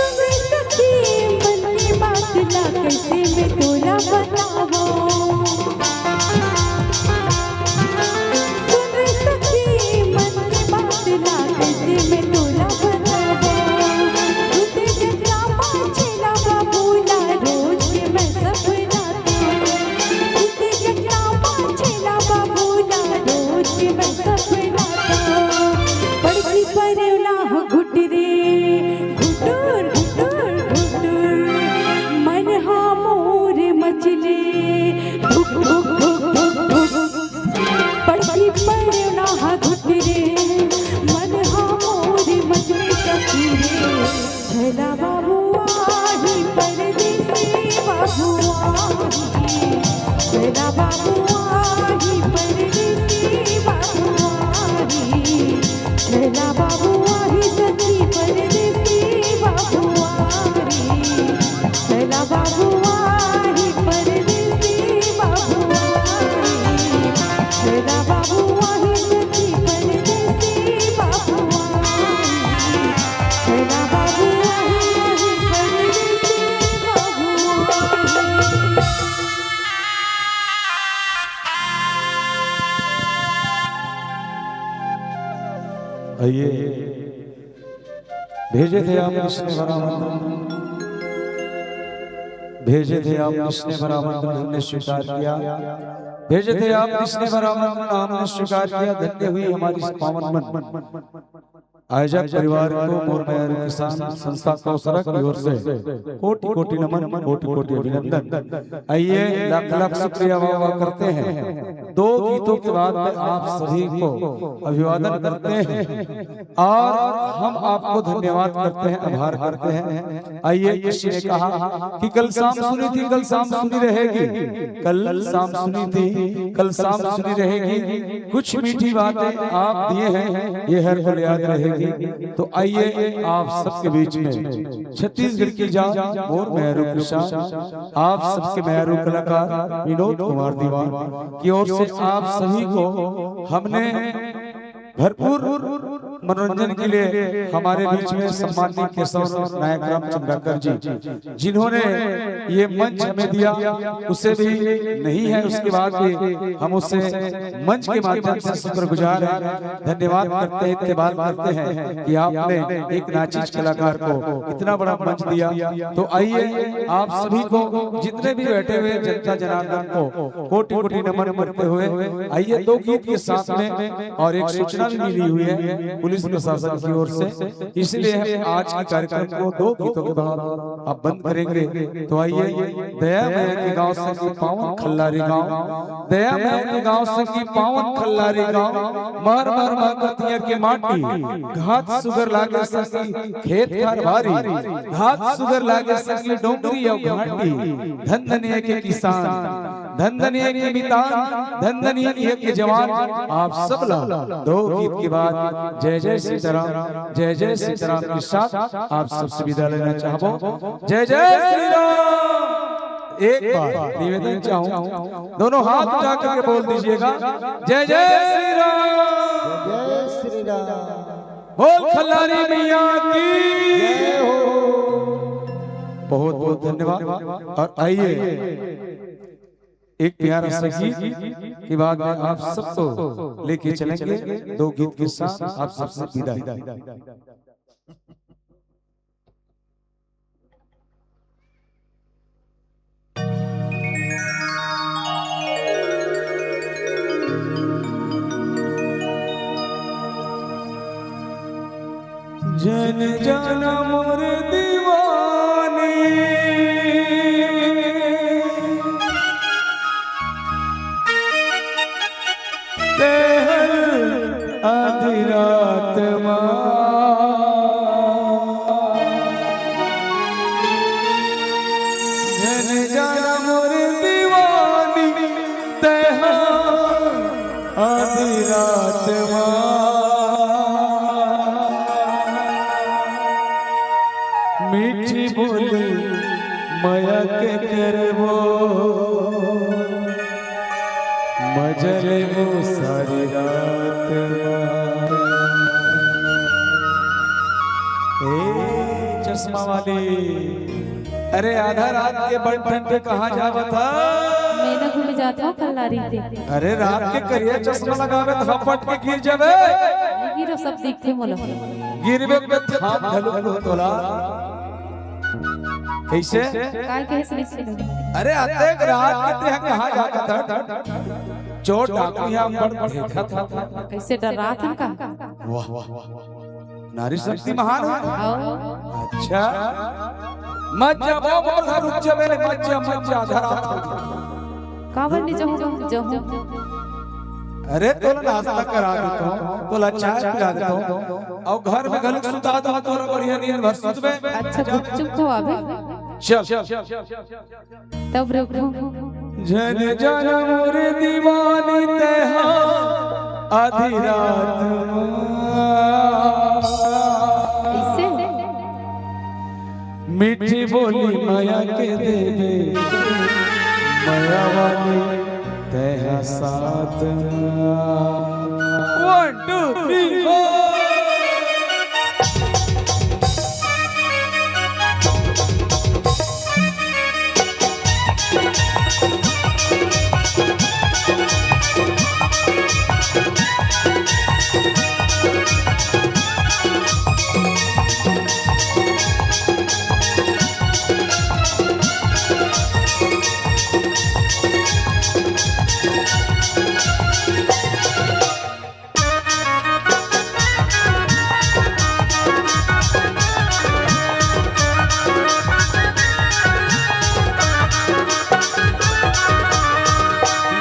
सुन सखी मन की बात ला, कैसे मैं तोला बतावो। सुन सखी मन की बात ला, कैसे मैं तोला बतावो। तू ते जगला पाछेला बाबू ला, रोज के मैं सपना तो। तू ते जगला पाछेला बाबू ला, रोज के मैं सपना तो। बड़की परेवला हो घुट रे, घुटुर, घुटुर, घुटुर। मन हा मोर मचले, धुक, धुक, धुक, धुक, धुक। बड़की परेवला हा घुट रे, मन हा मोर मचले सखी रे। छैला बाबू आही परदेसी बाबू आही, छैला बाबू आही परदेसी बाबू आही, छैला बाबू आही सखी परदेसी बाबू आही, छैला बाबू आही परदेसी बाबू आही, छैला बाबू आही सखी परदेसी बाबू आही। आइए, भेजे थे आप स्नेह भरा वंदन, भेजे थे आप स्नेह भरा वंदन, हमने स्वीकार किया। भेजे थे आप स्नेह भरा वंदन, हमने स्वीकार किया। धन्य हुई हमारी इस पावन मन। आयोजक परिवार को मोर मयारू किसान संस्था कौशरा की ओर से कोटि कोटि नमन, कोटि कोटि अभिनंदन। आइए, लाख लाख शुक्रिया अदा करते हैं। दो गीतों के बाद में आप सभी को अभिवादन करते हैं और हम आपको धन्यवाद करते हैं, आभार करते हैं। आइए, किसी ने कहा कि कल शाम सुनी थी, कल शाम सुनी रहेगी, कल शाम सुनी थी, कल शाम सुनी रहेगी। कुछ मीठी बातें आप दिए हैं, ये हर पल याद रहेगी। तो आइए, आप सबके बीच में छत्तीसगढ़ की जान मोर मयारू किसान, आप सबके मयारू कलाकार विनोद कुमार दीवान की ओर से आप सभी को हमने भरपूर मनोरंजन के लिए हमारे बीच में सम्माननीय केशव नायक राम चंद्राकर जी, जिन्होंने ये मंच हमें दिया, उसे भी नहीं है, उसके बाद भी हम उसे मंच के माध्यम से शुक्रगुजार हैं, धन्यवाद करते हैं, इत्तेबार करते हैं कि आपने एक नाचीज कलाकार को इतना बड़ा मंच दिया। तो आइए, आप सभी को, जितने भी बैठे हुए जनता जनार्दन को कोटि कोटि नमन करते हुए, आइए, दो गीत के साथ में और एक सूचना भी मिली हुई है पुलिस प्रशासन की ओर से, इसलिए हम आज के कार्यक्रम को दो गीतों के बाद अब बंद करेंगे। तो आइए, दया मया के गांव से की पावन खल्लारी गांव, दया मया के गांव से की पावन खल्लारी गांव, मर मर महकतिया के माटी, घात सुगर लागे सखी खेत खार भारी, घात सुगर लागे सखी डोंगरी अउ घाटी, धन धनिया के किसान, धन धनिया के मितान, धन धनिया के जवान, आप सब ला दो गीत के बाद जय जय सीताराम, जय जय सीताराम के साथ आप सबसे विदा लेना चाहबो। जय जय श्री राम। एक बार निवेदन चाहूं, दोनों हाथ उठा करके बोल दीजिएगा, जय जय श्री राम। जय श्री राम। बोल खल्लारी मैया की। जय हो। बहुत बहुत धन्यवाद। और आइए, एक प्यारा सा गीत के बाद में आप सबको लेके चलेंगे, दो गीत के साथ आप सबसे विदाई। जन जन मोर दीवानी, तेहर आधी रात मा। जन जन मोर दीवानी, तेहर आधी रात मा। मीठी बोली मया के करबो, मजा लेबो सारी रात मा। ए चश्मा वाली, अरे आधा रात के बन ठन के कहाँ जावत हा? मेला घूमे जात हव कल्लारी के। अरे रात के करिया चश्मा लगावे त हपट के गिर जाबे। नहीं गिरो, सब दिखथे मोला। गिरबे त थाम घलो लो तोला। कैसे? काय कहे सुनी सुनी। अरे अतेक रात के तेहा कहाँ जात हा? चोर डाकू यहाँ पर देखत हा। कैसे डरात हन का? वाह वाह वाह। नारी शक्ति महान है। आओ। अच्छा। मत जा, वो मोर घर रुक जा, मेरे मत जा, मत जा, आधा रात हो गया। काबर नहीं जाऊंगा, जाऊंगा। अरे तोला नाश्ता करा देता हूँ, तोला चाय पिला देता हूँ, और घर में घलक सुता दो, तोला बढ़िया नींद भर सुतबे। अच्छा, गुपचुप खवाबे। चल। तब रुको। जन जन मोर दीवानी तेहा आधी रात मा। कैसे? मीठी बोली मया के देबे, मया वाली तेहा साथ मा। One, two, three, four।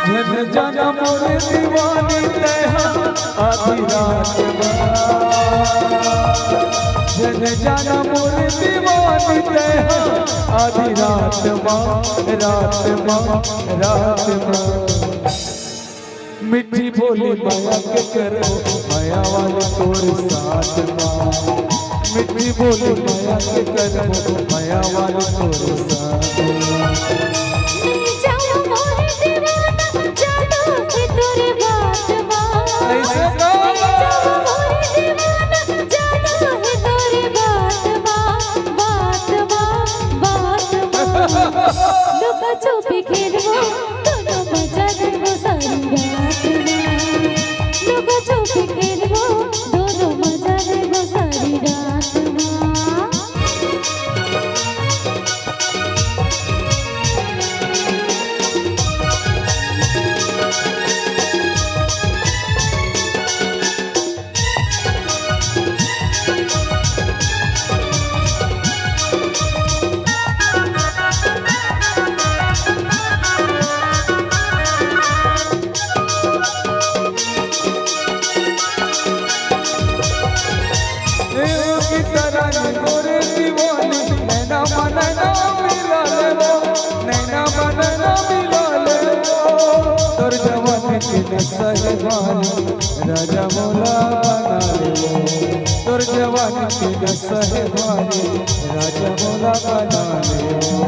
जन जन मोर दीवानी तेहा आधी रात मा। जन जन मोर दीवानी तेहा आधी रात मा, रात मा, रात मा। मीठी बोली मया के करबो, मया वाली तोर साथ मा। मीठी बोली मया के करबो, मया वाली तोर साथ मा। ले जाओ मोरे दीवाना, जादू की तोरे बात मा। ऐसे गाओ। ले जाओ मोरे दीवाना, जादू की तोरे बात मा, बात मा, बात मा। लुका छुपी खेलबो, दोनों मजा लेबो सारी रात मा। लुका छुपी खेलबो, दोनों मजा लेबो सारी रात मा। ए ओ गीता रानी मोरे दीवानी, नैना मा नैना मिला ले वो, नैना मा नैना मिला ले वो। तोर जवानी के नशा हे भारी, राजा मोला बना ले वो। तोर जवानी के नशा हे भारी, राजा मोला बना ले वो।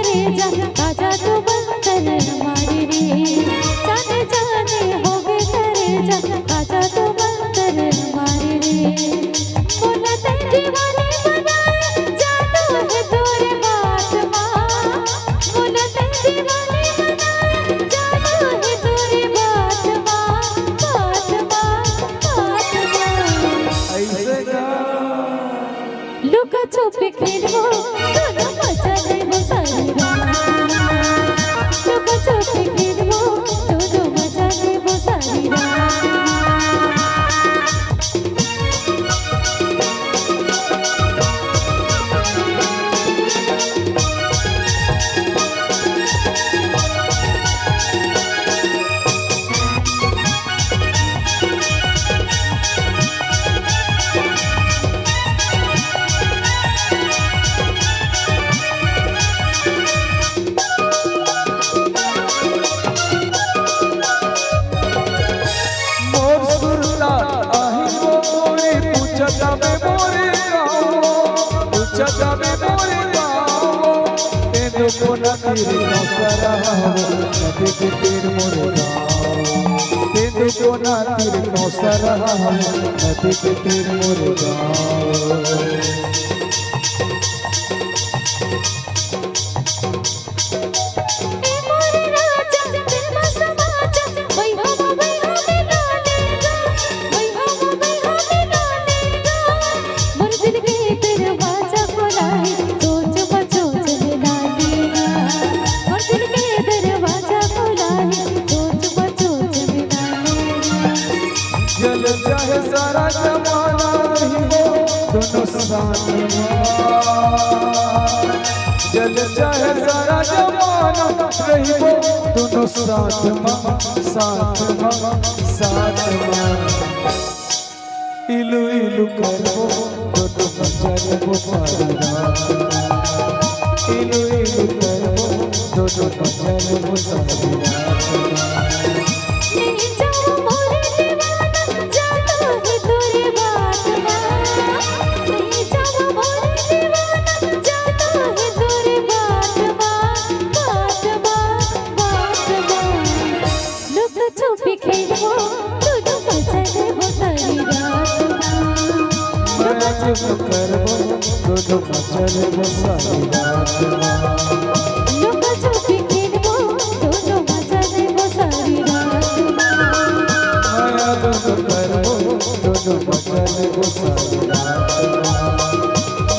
जा, का जादू मंतर मारी रे, जाने जाने होगे करेजा, का जादू मंतर मारी रे। मोला तैं दीवानी बनाए, जादू हे तोरे बात मा। मोला तैं दीवानी बनाए, जादू हे तोरे बात मा, बात मा, बात मा। अइसे का? लुका छुपी खेलबो, दूनों मजा लेबो सारी रात। लुका छुपी खेलबो, दूनों मजा लेबो सारी रात। मोर सुरता आही मोरी पूछता में मोरे गाँव, पूछता में मोरे गाँव। तेंदू कोना तीर नौसरहा वो, नदी के तीर मोरे गाँव। तेंदू कोना तीर नौसरहा वो, नदी के तीर मोरे गाँव। ए मोरे राजा, दिल मा समा जा, वही हम, वही हम मिला लेगा, वही हम, वही हम मिला लेगा। मोर दिल के दरवाजा खोला है, सोच मा सोच मिला लेगा। मोर दिल के दरवाजा खोला है, सोच मा सोच मिला लेगा। जल चाहे सारा जमाना रहिबो दूनों साथ मा। जल चाहे सारा जमाना रहिबो दूनों साथ मा, साथ मा, साथ मा। इलू इलू करबो, दूनों मजा लेबो सारी रात। इलू इलू करबो, दूनों मजा लेबो सारी रात। ले जाओ मोरे दीवाना, जादू हे तोरे बात मा। ले जाओ मोरे दीवाना, जादू हे तोरे बात मा, बात मा, बात मा। लुका छुपी खेलबो, दूनों मजा लेबो सारी रात मा। माया चुप करबो, दूनों मजा लेबो सारी रात मा। लुका छुपी खेलबो, दूनों मजा लेबो सारी रात मा। माया चुप करबो, दूनों मजा लेबो सारी रात मा।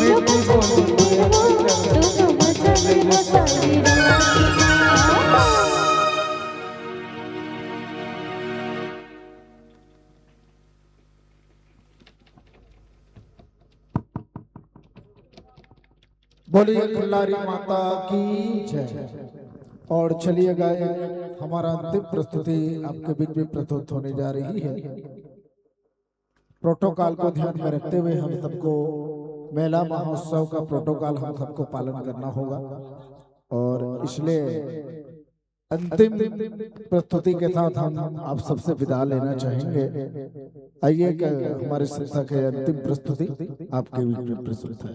लुका छुपी खेलबो, दूनों मजा लेबो सारी रात मा। बोलिए खिल्लारी माता की जय। और चलिए गाए, हमारा अंतिम प्रस्तुति आपके बीच में प्रस्तुत होने जा रही है। प्रोटोकॉल को ध्यान में रखते हुए हम सबको मेला महोत्सव का प्रोटोकॉल हम सबको पालन करना होगा। और इसलिए अंतिम प्रस्तुति के साथ हम आप सबसे विदा लेना चाहेंगे। आइए कि हमारे संस्था के अंतिम प्रस्तुति आपके बीच में प्रस्तुत है।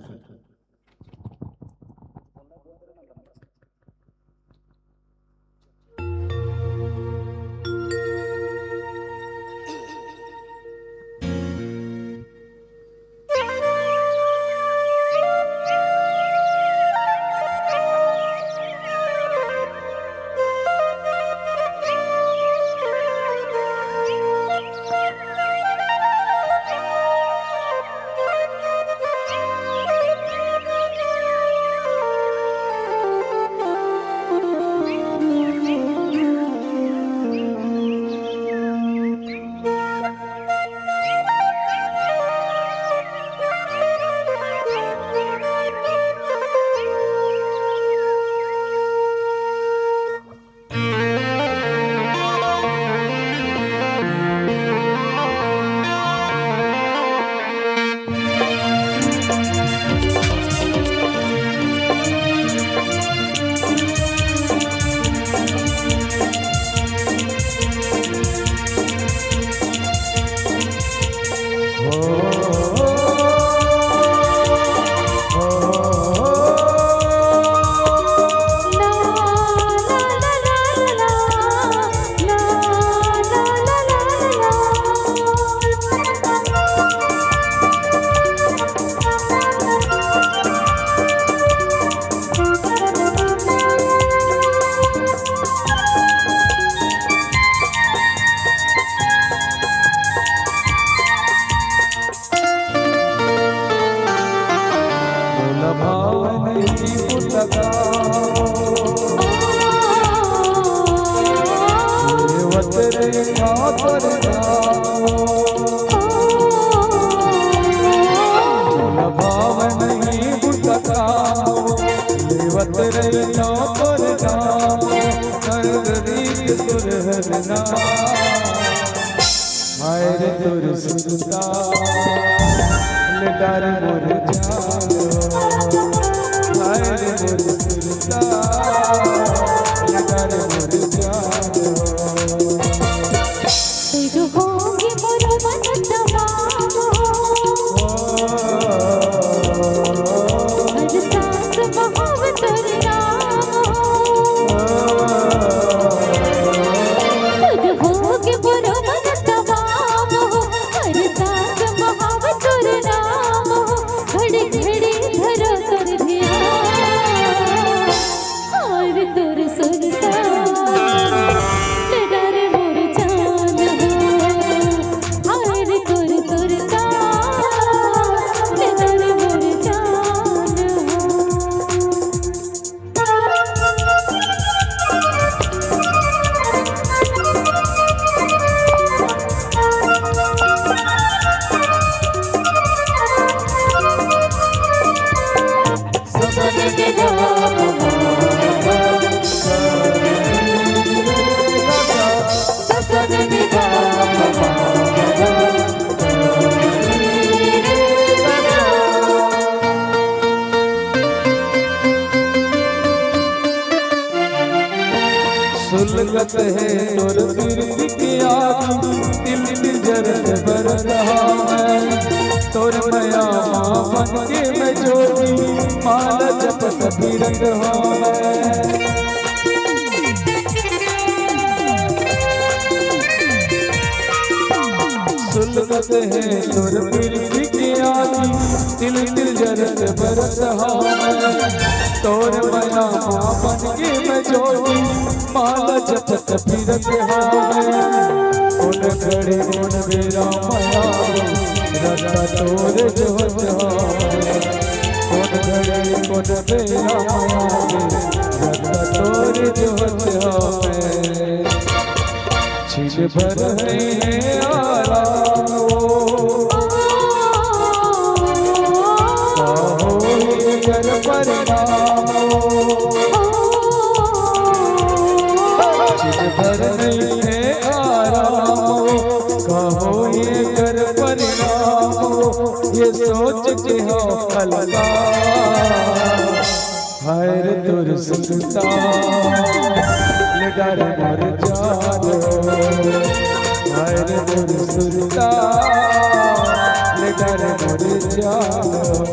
हाय रे तोर सुरता, ले डारे मोर जान। हाय रे तोर सुरता, ले डारे मोर जान। तोर होगे मोर मन तमाम हो। हर सांस बहाव तोर नाम हो। तोर होगे मोर मन तमाम हो। हर सांस बहाव तोर नाम हो। घड़ी घड़ी धरो तोर ध्यान। हाय रे तोर सुरता, ले डारे मोर जान हो। हाय रे तोर सुरता, ले डारे मोर जान हो। सुलगत हे तोर बिरख के आगी, तिल तिल जरत बरत हवं। तोर मया मा बन के मैं जोगी, माला जपत फिरत हवं। सुलगत हे तोर बिरख के आगी, तिल तिल जरत बरत हवं। तोर मया मा बन के मैं जोगी, माला जपत फिरत हवं। कोन घड़ी कोन बेरा मया रे, रद्दा तोर जोहत हवं। कोन घड़ी कोन बेरा मया रे, रद्दा तोर जोहत हवं। छिन भर हे आराम हो, का होही एकर परिणाम हो। छिन भर नइ हे आराम हो, का होही एकर परिणाम हो। ये सोच के हवं हलकान। हाय रे तोर सुरता, ले डारे मोर जान हो। हाय रे तोर सुरता, ले डारे मोर जान हो।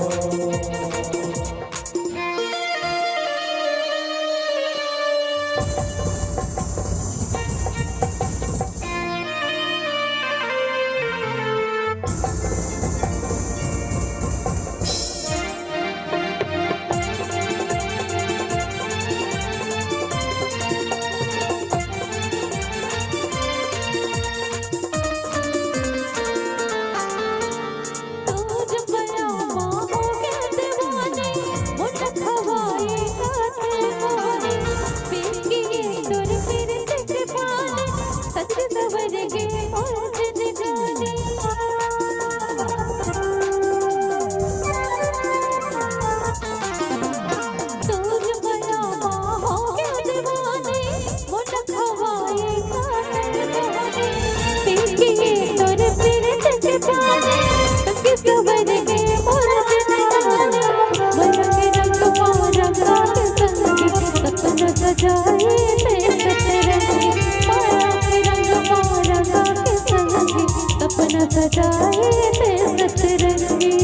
सपना सजाए ते सतरंगी,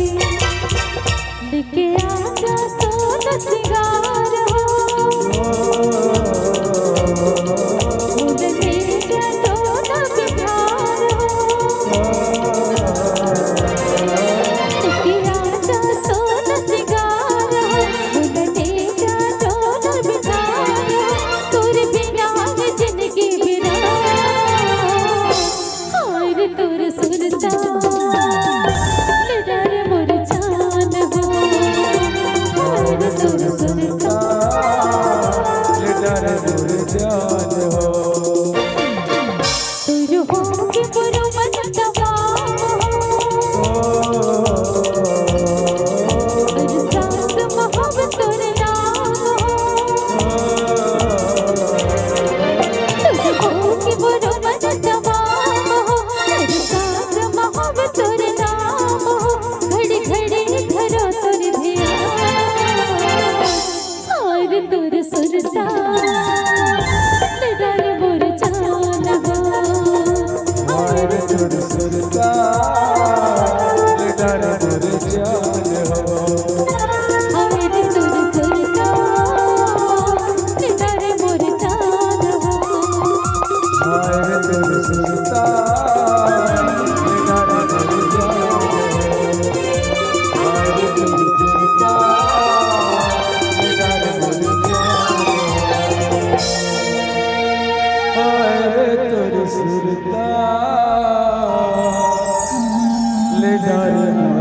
लेके आजा सोन सिंगार हो। उड़ने जा सोन सिंगार हो। लेके आजा सोन सिंगार हो। उड़ने जा सोन सिंगार हो। तोर बिना जिंदगी बिना। हाय रे तोर सुरता, ले डारे मोर जान हो। हाय रे तोर हाय रे तोर सुरता, ले डारे मोर जान हो। हाय रे तोर सुरता, ले डारे मोर जान हो। हाय रे तोर सुरता, ले डारे मोर जान हो। हाय रे तोर सुरता, ले डारे मोर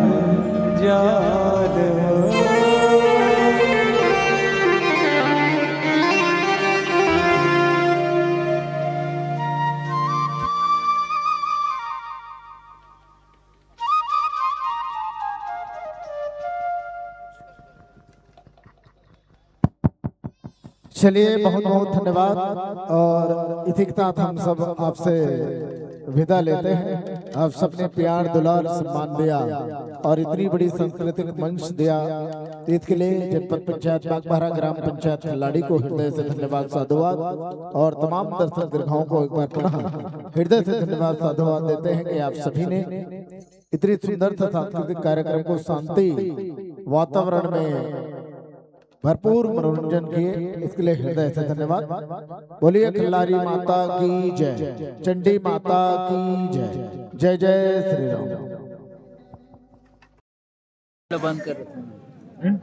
जान हो। चलिए, बहुत बहुत धन्यवाद। और इसी के साथ हम सब आपसे विदा लेते हैं। आप सबने प्यार, दुलार, सम्मान दिया और इतनी बड़ी सांस्कृतिक मंच दिया, इसके लिए जनपद पंचायत बागबाहरा, ग्राम पंचायत खल्लाड़ी को हृदय से धन्यवाद, साधुवाद। और तमाम दर्शक दीर्घाओं को एक बार पुनः हृदय से धन्यवाद, साधुवाद देते हैं कि आप सभी ने इतनी सुंदर सा सांस्कृतिक कार्यक्रम को शांति वातावरण में भरपूर मनोरंजन किए, इसके लिए हृदय से धन्यवाद। बोलिए खिल्लारी माता की जय, चंडी माता की जय, जय जय श्री राम। बंद कर रहे हैं।